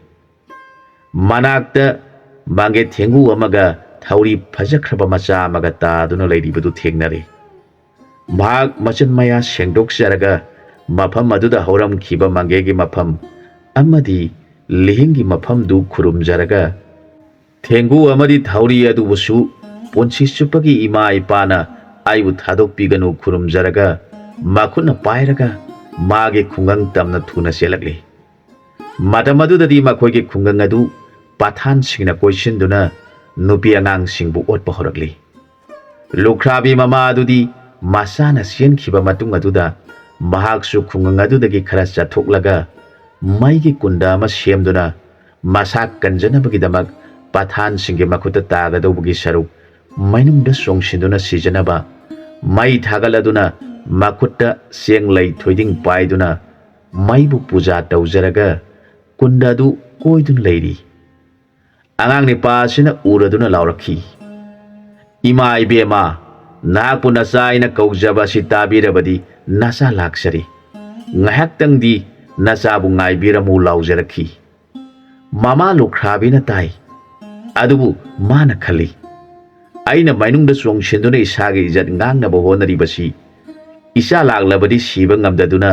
ꯃꯅꯥꯛꯇ ꯃꯥꯡꯒꯦ ꯊꯦꯡꯒꯨ ꯑꯃꯒ ꯊꯧꯔꯤ ꯐꯖꯈ꯭ꯔꯕ ꯃꯆꯥ ꯑꯃꯒ ꯇꯥꯗꯨꯅ ꯂꯩꯔꯤꯕꯗꯨ ꯊꯦꯡꯅꯔꯦ꯫ ꯃꯍꯥꯛ ꯃꯆꯤꯟ ꯃꯌꯥ ꯁꯦꯡꯗꯣꯛꯆꯔꯒ ꯃꯐꯝ ꯑꯗꯨꯗ ꯍꯧꯔꯝꯈꯤꯕ ꯃꯥꯡꯒꯦꯒꯤ ꯃꯐꯝ ꯑꯃꯗꯤ ꯂꯤꯍꯤꯡꯒꯤ ꯃꯐꯝꯗꯨ ꯈꯨꯔꯨꯝꯖꯔꯒ, ꯊꯦꯡꯒꯨ ꯑꯃꯗꯤ ꯊꯧꯔꯤ ꯑꯗꯨꯕꯨꯁꯨ ꯄꯨꯟꯁꯤ ꯆꯨꯞꯄꯒꯤ ꯏꯃꯥ ꯏꯄꯥꯅ ꯑꯩꯕꯨ ꯊꯥꯗꯣꯛꯄꯤꯒꯅꯨ ꯈꯨꯔꯨꯝꯖꯔꯒ, ꯃꯈꯨꯠꯅ ꯄꯥꯏꯔꯒ ꯃꯥꯒꯤ ꯈꯨꯡꯒꯪ ꯇꯝꯅ ꯊꯨꯅ ꯆꯦꯜꯂꯛꯂꯤ꯫ ꯃꯇꯝ ꯑꯗꯨꯗꯗꯤ ꯃꯈꯣꯏꯒꯤ ꯈꯨꯡꯒꯪ ꯑꯗꯨ ꯄꯊꯥꯟꯁꯤꯡꯅ ꯀꯣꯏꯁꯤꯟꯗꯨꯅ ꯅꯨꯄꯤ ꯑꯉꯥꯡꯁꯤꯡꯕꯨ ꯑꯣꯠꯄ ꯍꯧꯔꯛꯂꯤ꯫ ꯂꯨꯈ꯭ꯔꯥꯕꯤ ꯃꯃꯥ ꯑꯗꯨꯗꯤ ꯃꯆꯥꯅ ꯆꯦꯟꯈꯤꯕ ꯃꯇꯨꯡ ꯑꯗꯨꯗ ꯃꯍꯥꯛꯁꯨ ꯈꯨꯡꯒꯪ ꯑꯗꯨꯗꯒꯤ ꯈꯔ ꯆꯠꯊꯣꯛꯂꯒ ꯃꯩꯒꯤ ꯀꯨꯟꯗ ꯑꯃ ꯁꯦꯝꯗꯨꯅ ꯃꯁꯥ ꯀꯟꯖꯅꯕꯒꯤꯗꯃꯛ ꯄꯊꯥꯟꯁꯤꯡꯒꯤ ꯃꯈꯨꯠꯇ ꯇꯥꯒꯗꯧꯕꯒꯤ ꯁꯔꯨꯛ ꯃꯩꯅꯨꯡꯗ ꯆꯣꯡꯁꯤꯟꯗꯨꯅ ꯁꯤꯖꯅꯕ ꯃꯩ ꯊꯥꯒꯠꯂꯗꯨꯅ ꯃꯈꯨꯠꯇ ꯆꯦꯡ ꯂꯩ ꯊꯣꯏꯗꯤꯡ ꯄꯥꯏꯗꯨꯅ ꯃꯩꯕꯨ ꯄꯨꯖꯥ ꯇꯧꯖꯔꯒ ꯀꯨꯟꯗ ꯑꯗꯨ ꯀꯣꯏꯗꯨꯅ ꯂꯩꯔꯤ꯫ ꯑꯉꯥꯡ ꯅꯤꯄꯥ ꯑꯁꯤꯅ ꯎꯔꯗꯨꯅ ꯂꯥꯎꯔꯛꯈꯤ, "ꯏꯃꯥ ꯏꯕꯦꯝꯃ, ꯅꯍꯥꯛꯄꯨ ꯅꯆꯥ ꯑꯩꯅ ꯀꯧꯖꯕ ꯑꯁꯤ ꯇꯥꯕꯤꯔꯕꯗꯤ ꯅꯆꯥ ꯂꯥꯛꯆꯔꯤ꯫ ꯉꯥꯏꯍꯥꯛꯇꯪꯗꯤ ꯅꯆꯥꯕꯨ ꯉꯥꯏꯕꯤꯔꯝꯃꯨ" ꯂꯥꯎꯖꯔꯛꯈꯤ꯫ ꯃꯃꯥ ꯂꯨꯈ꯭ꯔꯥꯕꯤꯅ ꯇꯥꯏ꯫ ꯑꯗꯨꯕꯨ ꯃꯥꯅ ꯈꯜꯂꯤ, "ꯑꯩꯅ ꯃꯅꯨꯡꯗ ꯆꯣꯡꯁꯤꯟꯗꯨꯅ ꯏꯁꯥꯒꯤ ꯏꯖꯠ ꯉꯥꯛꯅꯕ ꯍꯣꯠꯅꯔꯤꯕꯁꯤ ꯏꯆꯥ ꯂꯥꯛꯂꯕꯗꯤ ꯁꯤꯕ ꯉꯝꯗꯗꯨꯅ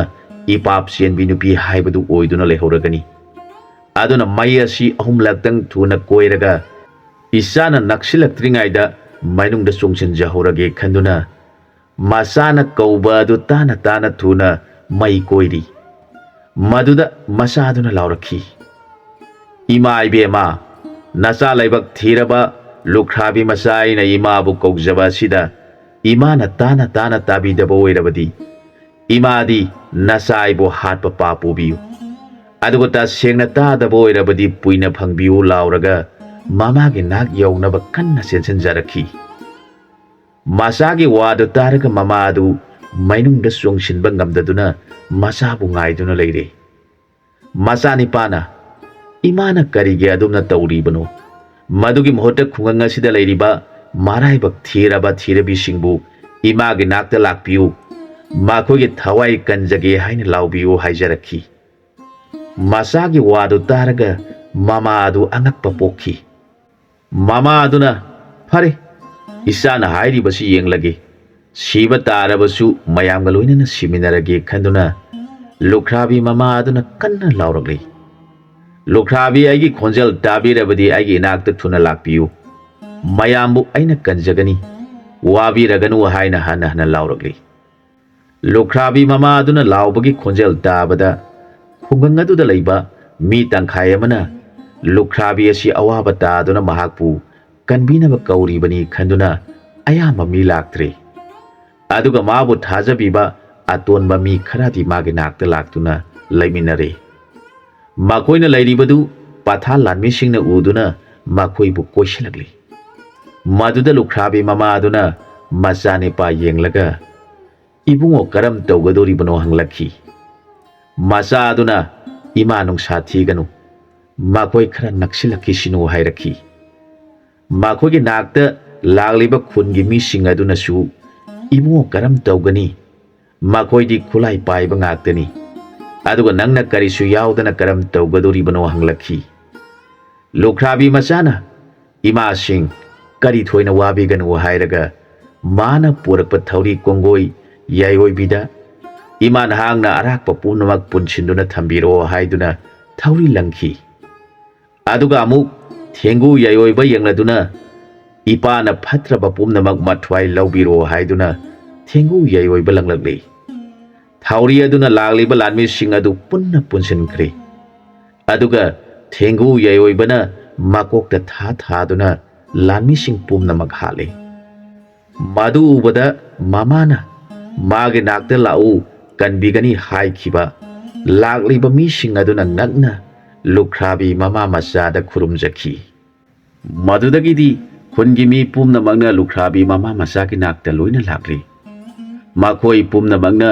ꯏꯄꯥꯞ ꯆꯦꯟꯕꯤ ꯅꯨꯄꯤ ꯍꯥꯏꯕꯗꯨ ꯑꯣꯏꯗꯨꯅ ꯂꯩꯍꯧꯔꯒꯅꯤ꯫ ꯑꯗꯨꯅ ꯃꯩ ꯑꯁꯤ ꯑꯍꯨꯝꯂꯛꯇꯪ ꯊꯨꯅ ꯀꯣꯏꯔꯒ ꯏꯆꯥꯅ ꯅꯛꯁꯤꯜꯂꯛꯇ꯭ꯔꯤꯉꯩꯗ ꯃꯅꯨꯡꯗ ꯆꯣꯡꯁꯤꯟꯖꯍꯧꯔꯒꯦ" ꯈꯟꯗꯨꯅ ꯃꯆꯥꯅ ꯀꯧꯕ ꯑꯗꯨ ꯇꯥꯅ ꯇꯥꯅ ꯊꯨꯅ ꯃꯩ ꯀꯣꯏꯔꯤ꯫ ꯃꯗꯨꯗ ꯃꯆꯥꯗꯨꯅ ꯂꯥꯎꯔꯛꯈꯤ, "ꯏꯃꯥ ꯏꯕꯦꯝꯃ, ꯅꯆꯥ ꯂꯥꯏꯕꯛ ꯊꯤꯔꯕ ꯂꯨꯈ꯭ꯔꯥꯕꯤ ꯃꯆꯥ ꯑꯩꯅ ꯏꯃꯥꯕꯨ ꯀꯧꯖꯕ ꯑꯁꯤꯗ ꯏꯃꯥꯅ ꯇꯥꯅ ꯇꯥꯅ ꯇꯥꯕꯤꯗꯕ ꯑꯣꯏꯔꯕꯗꯤ ꯏꯃꯥꯗꯤ ꯅꯆꯥ ꯑꯩꯕꯨ ꯍꯥꯠꯄ ꯄꯥꯞ ꯄꯨꯕꯤꯌꯨ꯫ ꯑꯗꯨꯒ ꯇꯁꯦꯡꯅ ꯇꯥꯗꯕ ꯑꯣꯏꯔꯕꯗꯤ ꯄꯨꯏꯅ ꯐꯪꯕꯤꯌꯨ" ꯂꯥꯎꯔꯒ ꯃꯃꯥꯒꯤ ꯅꯥꯛ ꯌꯧꯅꯕ ꯀꯟꯅ ꯆꯦꯟꯁꯤꯟꯖꯔꯛꯈꯤ꯫ ꯃꯆꯥꯒꯤ ꯋꯥꯗꯨ ꯇꯥꯔꯒ ꯃꯃꯥ ꯑꯗꯨ ꯃꯅꯨꯡꯗ ꯆꯣꯡꯁꯤꯟꯕ ꯉꯝꯗꯗꯨꯅ ꯃꯆꯥꯕꯨ ꯉꯥꯏꯗꯨꯅ ꯂꯩꯔꯦ꯫ ꯃꯆꯥꯅꯤꯄꯥꯅ, "ꯏꯃꯥꯅ ꯀꯔꯤꯒꯤ ꯑꯗꯨꯝꯅ ꯇꯧꯔꯤꯕꯅꯣ? ꯃꯗꯨꯒꯤ ꯃꯍꯨꯠꯇ ꯈꯨꯡꯒꯪ ꯑꯁꯤꯗ ꯂꯩꯔꯤꯕ ꯃꯔꯥꯏꯕꯛ ꯊꯤꯔꯕ ꯊꯤꯔꯕꯤꯁꯤꯡꯕꯨ ꯏꯃꯥꯒꯤ ꯅꯥꯛꯇ ꯂꯥꯛꯄꯤꯌꯨ, ꯃꯈꯣꯏꯒꯤ ꯊꯋꯥꯏ ꯀꯟꯖꯒꯦ ꯍꯥꯏꯅ ꯂꯥꯎꯕꯤꯌꯨ ꯍꯥꯏꯖꯔꯛꯈꯤ꯫ ꯃꯆꯥꯒꯤ ꯋꯥꯗꯨ ꯇꯥꯔꯒ ꯃꯃꯥ ꯑꯗꯨ ꯑꯉꯛꯄ ꯄꯣꯛꯈꯤ꯫ ꯃꯃꯥ ꯑꯗꯨꯅ, "ꯐꯔꯦ, ꯏꯆꯥꯅ ꯍꯥꯏꯔꯤꯕꯁꯤ ꯌꯦꯡꯂꯒꯦ꯫ ꯁꯤꯕ ꯇꯥꯔꯕꯁꯨ ꯃꯌꯥꯝꯒ ꯂꯣꯏꯅꯅ ꯁꯤꯃꯤꯟꯅꯔꯒꯦ" ꯈꯟꯗꯨꯅ ꯂꯨꯈ꯭ꯔꯥꯕꯤ ꯃꯃꯥ ꯑꯗꯨꯅ ꯀꯟꯅ ꯂꯥꯎꯔꯛꯂꯤ꯫ "ꯂꯨꯈ꯭ꯔꯥꯕꯤ, ꯑꯩꯒꯤ ꯈꯣꯟꯖꯦꯜ ꯇꯥꯕꯤꯔꯕꯗꯤ ꯑꯩꯒꯤ ꯏꯅꯥꯛꯇ ꯊꯨꯅ ꯂꯥꯛꯄꯤꯌꯨ꯫ ꯃꯌꯥꯝꯕꯨ ꯑꯩꯅ ꯀꯟꯖꯒꯅꯤ꯫ ꯋꯥꯕꯤꯔꯒꯅꯨ" ꯍꯥꯏꯅ ꯍꯟꯅ ꯍꯟꯅ ꯂꯥꯎꯔꯛꯂꯤ꯫ ꯂꯨꯈ꯭ꯔꯥꯕꯤ ꯃꯃꯥ ꯑꯗꯨꯅ ꯂꯥꯎꯕꯒꯤ ꯈꯣꯟꯖꯦꯜ ꯇꯥꯕꯗ ꯈꯨꯡꯒꯪ ꯑꯗꯨꯗ ꯂꯩꯕ ꯃꯤ ꯇꯪꯈꯥꯏ ꯑꯃꯅ ꯂꯨꯈ꯭ꯔꯥꯕꯤ ꯑꯁꯤ ꯑꯋꯥꯕ ꯇꯥꯗꯨꯅ ꯃꯍꯥꯛꯄꯨ ꯀꯟꯕꯤꯅꯕ ꯀꯧꯔꯤꯕꯅꯤ ꯈꯟꯗꯨꯅ ꯑꯌꯥꯝꯕ ꯃꯤ ꯂꯥꯛꯇ꯭ꯔꯦ꯫ ꯑꯗꯨꯒ ꯃꯥꯕꯨ ꯊꯥꯖꯕꯤꯕ ꯑꯇꯣꯟꯕ ꯃꯤ ꯈꯔꯗꯤ ꯃꯥꯒꯤ ꯅꯥꯛꯇ ꯂꯥꯛꯇꯨꯅ ꯂꯩꯃꯤꯟꯅꯔꯦ꯫ ꯃꯈꯣꯏꯅ ꯂꯩꯔꯤꯕꯗꯨ ꯄꯊꯥ ꯂꯥꯟꯃꯤꯁꯤꯡꯅ ꯎꯗꯨꯅ ꯃꯈꯣꯏꯕꯨ ꯀꯣꯏꯁꯤꯜꯂꯛꯂꯤ꯫ ꯃꯗꯨꯗ ꯂꯨꯈ꯭ꯔꯥꯕꯤ ꯃꯃꯥ ꯑꯗꯨꯅ ꯃꯆꯥꯅꯤꯄꯥ ꯌꯦꯡꯂꯒ, "ꯏꯕꯨꯡꯉꯣ, ꯀꯔꯝ ꯇꯧꯒꯗꯧꯔꯤꯕꯅꯣ?" ꯍꯪꯂꯛꯈꯤ꯫ ꯃꯆꯥ ꯑꯗꯨꯅ, "ꯏꯃꯥ, ꯅꯨꯡꯁꯥ ꯊꯤꯒꯅꯨ, ꯃꯈꯣꯏ ꯈꯔ ꯅꯛꯁꯤꯜꯂꯛꯈꯤꯁꯤꯅꯨ" ꯍꯥꯏꯔꯛꯈꯤ꯫ ꯃꯈꯣꯏꯒꯤ ꯅꯥꯛꯇ ꯂꯥꯛꯂꯤꯕ ꯈꯨꯟꯒꯤ ꯃꯤꯁꯤꯡ ꯑꯗꯨꯅꯁꯨ, "ꯏꯕꯨꯡꯉꯣ, ꯀꯔꯝ ꯇꯧꯒꯅꯤ? ꯃꯈꯣꯏꯗꯤ ꯈꯨꯠꯂꯥꯏ ꯄꯥꯏꯕ ꯉꯥꯛꯇꯅꯤ꯫ ꯑꯗꯨꯒ ꯅꯪꯅ ꯀꯔꯤꯁꯨ ꯌꯥꯎꯗꯅ ꯀꯔꯝ ꯇꯧꯒꯗꯧꯔꯤꯕꯅꯣ?" ꯍꯪꯂꯛꯈꯤ꯫ ꯂꯨꯈ꯭ꯔꯥꯕꯤ ꯃꯆꯥꯅ, "ꯏꯃꯥꯁꯤꯡ, ꯀꯔꯤ ꯊꯣꯏꯅ ꯋꯥꯕꯤꯒꯅꯨ" ꯍꯥꯏꯔꯒ ꯃꯥꯅ ꯄꯨꯔꯛꯄ ꯊꯧꯔꯤ ꯀꯣꯡꯒꯣꯏ ꯌꯥꯏꯑꯣꯏꯕꯤꯗ, "ꯏꯃꯥ, ꯅꯍꯥꯛꯅ ꯑꯔꯥꯛꯄ ꯄꯨꯝꯅꯃꯛ ꯄꯨꯟꯁꯤꯟꯗꯨꯅ ꯊꯝꯕꯤꯔꯣ" ꯍꯥꯏꯗꯨꯅ ꯊꯧꯔꯤ ꯂꯪꯈꯤ꯫ ꯑꯗꯨꯒ ꯑꯃꯨꯛ ꯊꯦꯡꯒꯨ ꯌꯥꯏꯑꯣꯏꯕ ꯌꯦꯡꯂꯗꯨꯅ, "ꯏꯄꯥꯅ ꯐꯠꯇ꯭ꯔꯕ ꯄꯨꯝꯅꯃꯛ ꯃꯊ꯭ꯋꯥꯏ ꯂꯧꯕꯤꯔꯣ" ꯍꯥꯏꯗꯨꯅ ꯊꯦꯡꯒꯨ ꯌꯥꯏꯑꯣꯏꯕ ꯂꯪꯂꯛꯂꯤ꯫ ꯊꯧꯔꯤ ꯑꯗꯨꯅ ꯂꯥꯛꯂꯤꯕ ꯂꯥꯟꯃꯤꯁꯤꯡ ꯑꯗꯨ ꯄꯨꯟꯅ ꯄꯨꯟꯁꯤꯟꯈ꯭ꯔꯦ꯫ ꯑꯗꯨꯒ ꯊꯦꯡꯒꯨ ꯌꯥꯏꯑꯣꯏꯕꯅ ꯃꯀꯣꯛꯇ ꯊꯥ ꯊꯥꯗꯨꯅ ꯂꯥꯟꯃꯤꯁꯤꯡ ꯄꯨꯝꯅꯃꯛ ꯍꯥꯠꯂꯤ꯫ ꯃꯗꯨ ꯎꯕꯗ ꯃꯃꯥꯅ "ꯃꯥꯒꯤ ꯅꯥꯛꯇ ꯂꯥꯛꯎ, ꯀꯟꯕꯤꯒꯅꯤ" ꯍꯥꯏꯈꯤꯕ ꯂꯥꯛꯂꯤꯕ ꯃꯤꯁꯤꯡ ꯑꯗꯨꯅ ꯉꯛꯅ ꯂꯨꯈ꯭ꯔꯥꯕꯤ ꯃꯃꯥ ꯃꯆꯥꯗ ꯈꯨꯔꯨꯝꯖꯈꯤ꯫ ꯃꯗꯨꯗꯒꯤꯗꯤ ꯈꯨꯟꯒꯤ ꯃꯤ ꯄꯨꯝꯅꯃꯛꯅ ꯂꯨꯈ꯭ꯔꯥꯕꯤ ꯃꯃꯥ ꯃꯆꯥꯒꯤ ꯅꯥꯛꯇ ꯂꯣꯏꯅ ꯂꯥꯛꯂꯤ꯫ ꯃꯈꯣꯏ ꯄꯨꯝꯅꯃꯛꯅ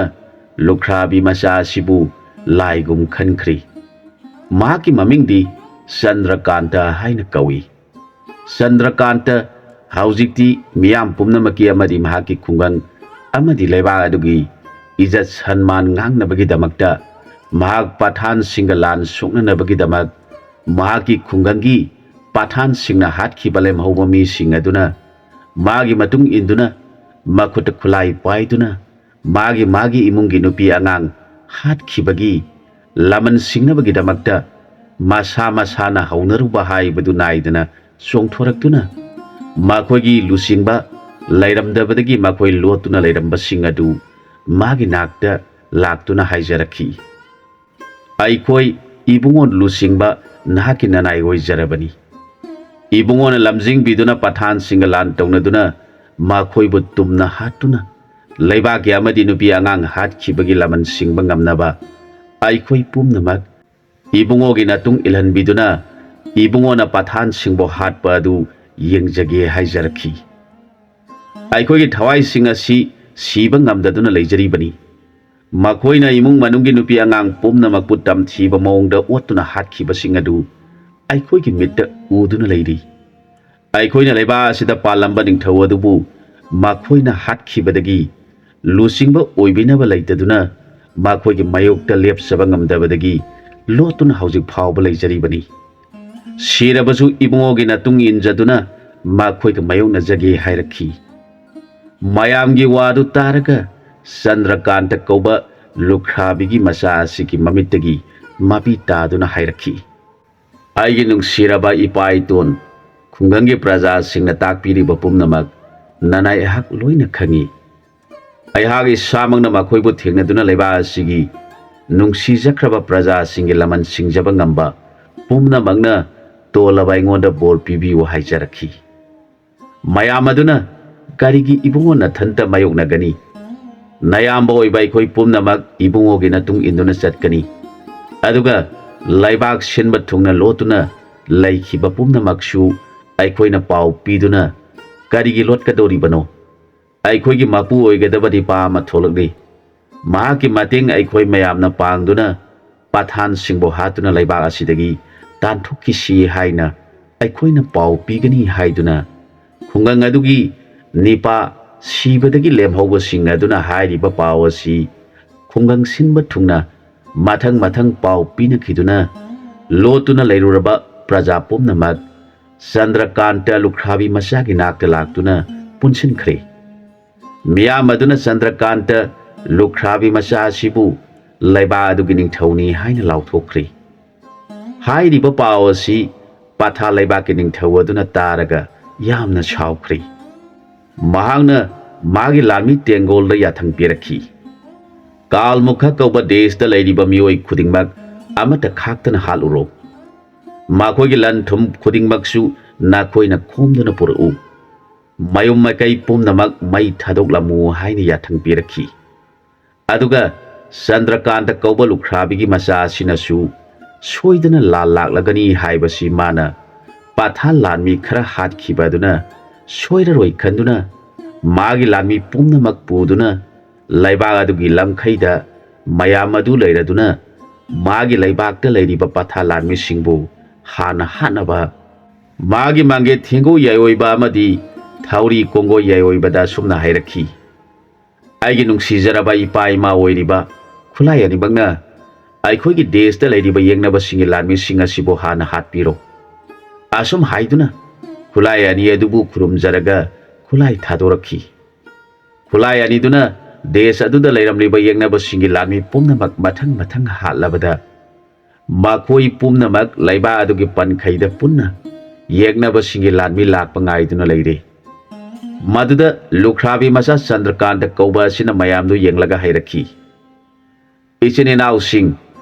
ꯂꯨꯈ꯭ꯔꯥꯕꯤ ꯃꯆꯥ ꯑꯁꯤꯕꯨ ꯂꯥꯏꯒꯨꯝ ꯈꯟꯈ꯭ꯔꯤ꯫ ꯃꯍꯥꯛꯀꯤ ꯃꯃꯤꯡꯗꯤ ꯆꯟꯗ꯭ꯔꯀꯥꯟꯇ ꯍꯥꯏꯅ ꯀꯧꯏ꯫ ꯆꯟꯗ꯭ꯔꯀꯥꯟꯇ ꯍꯧꯖꯤꯛꯇꯤ ꯃꯤꯌꯥꯝ ꯄꯨꯝꯅꯃꯛꯀꯤ ꯑꯃꯗꯤ ꯃꯍꯥꯛꯀꯤ ꯈꯨꯡꯒꯪ ꯑꯃꯗꯤ ꯂꯩꯕꯥꯛ ꯑꯗꯨꯒꯤ ꯏꯖꯠ ꯁꯟꯃꯥꯟ ꯉꯥꯡꯅꯕꯒꯤꯗꯃꯛꯇ, ꯃꯍꯥꯛ ꯄꯊꯥꯟꯁꯤꯡꯒ ꯂꯥꯟ ꯁꯣꯛꯅꯅꯕꯒꯤꯗꯃꯛ ꯃꯍꯥꯛꯀꯤ ꯈꯨꯡꯒꯪꯒꯤ ꯄꯊꯥꯟꯁꯤꯡꯅ ꯍꯥꯠꯈꯤꯕ ꯂꯦꯝꯍꯧꯕ ꯃꯤꯁꯤꯡ ꯑꯗꯨꯅ ꯃꯥꯒꯤ ꯃꯇꯨꯡ ꯏꯟꯗꯨꯅ ꯃꯈꯨꯠꯇ ꯈꯨꯠꯂꯥꯏ ꯄꯥꯏꯗꯨꯅ ꯃꯥꯒꯤ ꯃꯥꯒꯤ ꯏꯃꯨꯡꯒꯤ ꯅꯨꯄꯤ ꯑꯉꯥꯡ ꯍꯥꯠꯈꯤꯕꯒꯤ ꯂꯃꯟ ꯁꯤꯡꯅꯕꯒꯤꯗꯃꯛꯇ ꯃꯁꯥ ꯃꯁꯥꯅ ꯍꯧꯅꯔꯨꯕ ꯍꯥꯏꯕꯗꯨ ꯅꯥꯏꯗꯅ ꯆꯣꯡꯊꯣꯔꯛꯇꯨꯅ ꯃꯈꯣꯏꯒꯤ ꯂꯨꯆꯤꯡꯕ ꯂꯩꯔꯝꯗꯕꯗꯒꯤ ꯃꯈꯣꯏ ꯂꯣꯠꯇꯨꯅ ꯂꯩꯔꯝꯕꯁꯤꯡ ꯑꯗꯨ ꯃꯥꯒꯤ ꯅꯥꯛꯇ ꯂꯥꯛꯇꯨꯅ ꯍꯥꯏꯖꯔꯛꯈꯤ, "ꯑꯩꯈꯣꯏ ꯏꯕꯨꯡꯉꯣ ꯂꯨꯆꯤꯡꯕ ꯅꯍꯥꯛꯀꯤ ꯅꯅꯥꯏ ꯑꯣꯏꯖꯔꯕꯅꯤ꯫ ꯏꯕꯨꯡꯉꯣꯅ ꯂꯝꯖꯤꯡꯕꯤꯗꯨꯅ ꯄꯊꯥꯟꯁꯤꯡꯒ ꯂꯥꯟ ꯇꯧꯅꯗꯨꯅ ꯃꯈꯣꯏꯕꯨ ꯇꯨꯝꯅ ꯍꯥꯠꯇꯨꯅ ꯂꯩꯕꯥꯛꯀꯤ ꯑꯃꯗꯤ ꯅꯨꯄꯤ ꯑꯉꯥꯡ ꯍꯥꯠꯈꯤꯕꯒꯤ ꯂꯃꯟ ꯁꯤꯡꯕ ꯉꯝꯅꯕ ꯑꯩꯈꯣꯏ ꯄꯨꯝꯅꯃꯛ ꯏꯕꯨꯡꯉꯣꯒꯤ ꯅꯇꯨꯡ ꯏꯜꯍꯟꯕꯤꯗꯨꯅ ꯏꯕꯨꯡꯉꯣꯅ ꯄꯊꯥꯟꯁꯤꯡꯕꯨ ꯍꯥꯠꯄ ꯑꯗꯨ ꯌꯦꯡꯖꯒꯦ" ꯍꯥꯏꯖꯔꯛꯈꯤ꯫ ꯑꯩꯈꯣꯏꯒꯤ ꯊꯋꯥꯏꯁꯤꯡ ꯑꯁꯤ ꯁꯤꯕ ꯉꯝꯗꯗꯨꯅ ꯂꯩꯖꯔꯤꯕꯅꯤ꯫ ꯃꯈꯣꯏꯅ ꯏꯃꯨꯡ ꯃꯅꯨꯡꯒꯤ ꯅꯨꯄꯤ ꯑꯉꯥꯡ ꯄꯨꯝꯅꯃꯛꯄꯨ ꯇꯝꯊꯤꯕ ꯃꯑꯣꯡꯗ ꯑꯣꯠꯇꯨꯅ ꯍꯥꯠꯈꯤꯕꯁꯤꯡ ꯑꯗꯨ ꯑꯩꯈꯣꯏꯒꯤ ꯃꯤꯠꯇ ꯎꯗꯨꯅ ꯂꯩꯔꯤ꯫ ꯑꯩꯈꯣꯏꯅ ꯂꯩꯕꯥꯛ ꯑꯁꯤꯗ ꯄꯥꯜꯂꯝꯕ ꯅꯤꯡꯊꯧ ꯑꯗꯨꯕꯨ ꯃꯈꯣꯏꯅ ꯍꯥꯠꯈꯤꯕꯗꯒꯤ ꯂꯨꯆꯤꯡꯕ ꯑꯣꯏꯕꯤꯅꯕ ꯂꯩꯇꯗꯨꯅ ꯃꯈꯣꯏꯒꯤ ꯃꯥꯌꯣꯛꯇ ꯂꯦꯞꯆꯕ ꯉꯝꯗꯕꯗꯒꯤ ꯂꯣꯠꯇꯨꯅ ꯍꯧꯖꯤꯛ ꯐꯥꯎꯕ ꯂꯩꯖꯔꯤꯕꯅꯤ꯫ ꯁꯤꯔꯕꯁꯨ ꯏꯕꯨꯡꯉꯣꯒꯤ ꯅꯇꯨꯡ ꯏꯟꯖꯗꯨꯅ ꯃꯈꯣꯏꯒ ꯃꯥꯌꯣꯛꯅꯖꯒꯦ ꯍꯥꯏꯔꯛꯈꯤ꯫ ꯃꯌꯥꯝꯒꯤ ꯋꯥꯗꯨ ꯇꯥꯔꯒ ꯆꯟꯗ꯭ꯔꯀꯥꯟꯇ ꯀꯧꯕ ꯂꯨꯈ꯭ꯔꯥꯕꯤꯒꯤ ꯃꯆꯥ ꯑꯁꯤꯒꯤ ꯃꯃꯤꯠꯇꯒꯤ ꯃꯄꯤ ꯇꯥꯗꯨꯅ ꯍꯥꯏꯔꯛꯈꯤ, "ꯑꯩꯒꯤ ꯅꯨꯡꯁꯤꯔꯕ ꯏꯄꯥ ꯏꯇꯣꯟ, ꯈꯨꯡꯒꯪꯒꯤ ꯄ꯭ꯔꯖꯥꯁꯤꯡꯅ ꯇꯥꯛꯄꯤꯔꯤꯕ ꯄꯨꯝꯅꯃꯛ ꯅꯅꯥꯏ ꯑꯩꯍꯥꯛ ꯂꯣꯏꯅ ꯈꯪꯏ꯫ ꯑꯩꯍꯥꯛ ꯏꯁꯥꯃꯛꯅ ꯃꯈꯣꯏꯕꯨ ꯊꯦꯡꯅꯗꯨꯅ ꯂꯩꯕꯥꯛ ꯑꯁꯤꯒꯤ ꯅꯨꯡꯁꯤꯖꯈ꯭ꯔꯕ ꯄ꯭ꯔꯖꯥꯁꯤꯡꯒꯤ ꯂꯃꯟ ꯁꯤꯡꯖꯕ ꯉꯝꯕ ꯄꯨꯝꯅꯃꯛꯅ ꯇꯣꯜꯂꯕ ꯑꯩꯉꯣꯟꯗ ꯕꯣꯔ ꯄꯤꯕꯤꯌꯨ" ꯍꯥꯏꯖꯔꯛꯈꯤ꯫ ꯃꯌꯥꯝ ꯑꯗꯨꯅ, "ꯀꯔꯤꯒꯤ ꯏꯕꯨꯡꯉꯣ ꯅꯊꯟꯇ ꯃꯥꯌꯣꯛꯅꯒꯅꯤ? ꯅꯌꯥꯝꯕ ꯑꯣꯏꯕ ꯑꯩꯈꯣꯏ ꯄꯨꯝꯅꯃꯛ ꯏꯕꯨꯡꯉꯣꯒꯤ ꯅꯇꯨꯡ ꯏꯟꯗꯨꯅ ꯆꯠꯀꯅꯤ꯫ ꯑꯗꯨꯒ ꯂꯩꯕꯥꯛ ꯁꯤꯟꯕ ꯊꯨꯡꯅ ꯂꯣꯠꯇꯨꯅ ꯂꯩꯈꯤꯕ ꯄꯨꯝꯅꯃꯛꯁꯨ ꯑꯩꯈꯣꯏꯅ ꯄꯥꯎ ꯄꯤꯗꯨꯅ ꯀꯔꯤꯒꯤ ꯂꯣꯠꯀꯗꯧꯔꯤꯕꯅꯣ? ꯑꯩꯈꯣꯏꯒꯤ ꯃꯄꯨ ꯑꯣꯏꯒꯗꯕ ꯅꯤꯄꯥ ꯑꯃ ꯊꯣꯛꯂꯛꯂꯤ꯫ ꯃꯍꯥꯛꯀꯤ ꯃꯇꯦꯡ ꯑꯩꯈꯣꯏ ꯃꯌꯥꯝꯅ ꯄꯥꯡꯗꯨꯅ ꯄꯊꯥꯟꯁꯤꯡꯕꯨ ꯍꯥꯠꯇꯨꯅ ꯂꯩꯕꯥꯛ ꯑꯁꯤꯗꯒꯤ ꯇꯥꯟꯊꯣꯛꯈꯤꯁꯤ ꯍꯥꯏꯅ ꯑꯩꯈꯣꯏꯅ ꯄꯥꯎ ꯄꯤꯒꯅꯤ" ꯍꯥꯏꯗꯨꯅ ꯈꯨꯡꯒꯪ ꯑꯗꯨꯒꯤ ꯅꯤꯄꯥ ꯁꯤꯕꯗꯒꯤ ꯂꯦꯝꯍꯧꯕꯁꯤꯡ ꯑꯗꯨꯅ ꯍꯥꯏꯔꯤꯕ ꯄꯥꯎ ꯑꯁꯤ ꯈꯨꯡꯒꯪ ꯁꯤꯟꯕ ꯊꯨꯡꯅ ꯃꯊꯪ ꯃꯊꯪ ꯄꯥꯎ ꯄꯤꯅꯈꯤꯗꯨꯅ ꯂꯣꯠꯇꯨꯅ ꯂꯩꯔꯨꯔꯕ ꯄ꯭ꯔꯖꯥ ꯄꯨꯝꯅꯃꯛ ꯆꯟꯗ꯭ꯔꯀꯥꯟꯇ ꯂꯨꯈ꯭ꯔꯥꯕꯤ ꯃꯆꯥꯒꯤ ꯅꯥꯛꯇ ꯂꯥꯛꯇꯨꯅ ꯄꯨꯟꯁꯤꯟꯈ꯭ꯔꯦ꯫ ꯃꯤꯌꯥꯝ ꯑꯗꯨꯅ ꯆꯟꯗ꯭ꯔꯀꯥꯟꯇ ꯂꯨꯈ꯭ꯔꯥꯕꯤ ꯃꯆꯥ ꯑꯁꯤꯕꯨ ꯂꯩꯕꯥꯛ ꯑꯗꯨꯒꯤ ꯅꯤꯡꯊꯧꯅꯤ ꯍꯥꯏꯅ ꯂꯥꯎꯊꯣꯛꯈ꯭ꯔꯦ꯫ ꯍꯥꯏꯔꯤꯕ ꯄꯥꯎ ꯑꯁꯤ ꯄꯊꯥ ꯂꯩꯕꯥꯛꯀꯤ ꯅꯤꯡꯊꯧ ꯑꯗꯨꯅ ꯇꯥꯔꯒ ꯌꯥꯝꯅ ꯁꯥꯎꯈ꯭ꯔꯦ꯫ ꯃꯍꯥꯛꯅ ꯃꯥꯒꯤ ꯂꯥꯟꯃꯤ ꯇꯦꯡꯒꯣꯜꯗ ꯌꯥꯊꯪ ꯄꯤꯔꯛꯈꯤ, "ꯀꯥꯜꯃꯨꯈ ꯀꯧꯕ ꯗꯦꯁꯇ ꯂꯩꯔꯤꯕ ꯃꯤꯑꯣꯏ ꯈꯨꯗꯤꯡꯃꯛ ꯑꯃꯠꯇ ꯈꯥꯛꯇꯅ ꯍꯥꯠꯂꯨꯔꯣ꯫ ꯃꯈꯣꯏꯒꯤ ꯂꯟ ꯊꯨꯝ ꯈꯨꯗꯤꯡꯃꯛꯁꯨ ꯅꯈꯣꯏꯅ ꯈꯣꯝꯗꯨꯅ ꯄꯨꯔꯛꯎ꯫ ꯃꯌꯨꯝ ꯃꯀꯩ ꯄꯨꯝꯅꯃꯛ ꯃꯩ ꯊꯥꯗꯣꯛꯂꯝꯃꯨ" ꯍꯥꯏꯅ ꯌꯥꯊꯪ ꯄꯤꯔꯛꯈꯤ꯫ ꯑꯗꯨꯒ ꯆꯟꯗ꯭ꯔꯀꯥꯟꯇ ꯀꯧꯕ ꯂꯨꯈ꯭ꯔꯥꯕꯤꯒꯤ ꯃꯆꯥ ꯑꯁꯤꯅꯁꯨ ꯁꯣꯏꯗꯅ ꯂꯥꯜ ꯂꯥꯛꯂꯒꯅꯤ ꯍꯥꯏꯕꯁꯤ ꯃꯥꯅ ꯄꯊꯥ ꯂꯥꯟꯃꯤ ꯈꯔ ꯍꯥꯠꯈꯤꯕ ꯑꯗꯨꯅ ꯁꯣꯏꯔꯔꯣꯏ ꯈꯟꯗꯨꯅ ꯃꯥꯒꯤ ꯂꯥꯟꯃꯤ ꯄꯨꯝꯅꯃꯛ ꯄꯨꯗꯨꯅ ꯂꯩꯕꯥꯛ ꯑꯗꯨꯒꯤ ꯂꯝꯈꯩꯗ ꯃꯌꯥꯝ ꯑꯗꯨ ꯂꯩꯔꯗꯨꯅ ꯃꯥꯒꯤ ꯂꯩꯕꯥꯛꯇ ꯂꯩꯔꯤꯕ ꯄꯊꯥ ꯂꯥꯟꯃꯤꯁꯤꯡꯕꯨ ꯍꯥꯟꯅ ꯍꯥꯠꯅꯕ ꯃꯥꯒꯤ ꯃꯥꯡꯒꯦ ꯊꯦꯡꯒꯨ ꯌꯥꯏꯑꯣꯏꯕ ꯑꯃꯗꯤ ꯊꯧꯔꯤ ꯀꯣꯡꯒꯣ ꯌꯥꯏꯑꯣꯏꯕꯗ ꯑꯁꯨꯝꯅ ꯍꯥꯏꯔꯛꯈꯤ, "ꯑꯩꯒꯤ ꯅꯨꯡꯁꯤꯖꯔꯕ ꯏꯄꯥ ꯏꯃꯥ ꯑꯣꯏꯔꯤꯕ ꯈꯨꯠꯂꯥꯏ ꯑꯅꯤꯃꯛꯅ ꯑꯩꯈꯣꯏꯒꯤ ꯗꯦꯁꯇ ꯂꯩꯔꯤꯕ ꯌꯦꯛꯅꯕꯁꯤꯡꯒꯤ ꯂꯥꯟꯃꯤꯁꯤꯡ ꯑꯁꯤꯕꯨ ꯍꯥꯟꯅ ꯍꯥꯠꯄꯤꯔꯣ"꯫ ꯑꯁꯨꯝ ꯍꯥꯏꯗꯨꯅ ꯈꯨꯠꯂꯥꯏ ꯑꯅꯤ ꯑꯗꯨꯕꯨ ꯈꯨꯔꯨꯝꯖꯔꯒ ꯈꯨꯠꯂꯥꯏ ꯊꯥꯗꯣꯔꯛꯈꯤ꯫ ꯈꯨꯠꯂꯥꯏ ꯑꯅꯤꯗꯨꯅ ꯗꯦꯁ ꯑꯗꯨꯗ ꯂꯩꯔꯝꯂꯤꯕ ꯌꯦꯛꯅꯕꯁꯤꯡꯒꯤ ꯂꯥꯟꯃꯤ ꯄꯨꯝꯅꯃꯛ ꯃꯊꯪ ꯃꯊꯪ ꯍꯥꯠꯂꯕꯗ ꯃꯈꯣꯏ ꯄꯨꯝꯅꯃꯛ ꯂꯩꯕꯥꯛ ꯑꯗꯨꯒꯤ ꯄꯟꯈꯩꯗ ꯄꯨꯟꯅ ꯌꯦꯛꯅꯕꯁꯤꯡꯒꯤ ꯂꯥꯟꯃꯤ ꯂꯥꯛꯄ ꯉꯥꯏꯗꯨꯅ ꯂꯩꯔꯦ꯫ ꯃꯗꯨꯗ ꯂꯨꯈ꯭ꯔꯥꯕꯤ ꯃꯆꯥ ꯆꯟꯗ꯭ꯔꯀꯥꯟꯇ ꯀꯧꯕ ꯑꯁꯤꯅ ꯃꯌꯥꯝꯗꯨ ꯌꯦꯡꯂꯒ ꯍꯥꯏꯔꯛꯈꯤ, "ꯏꯆꯤꯟ ꯏꯅꯥꯎꯁꯤꯡ,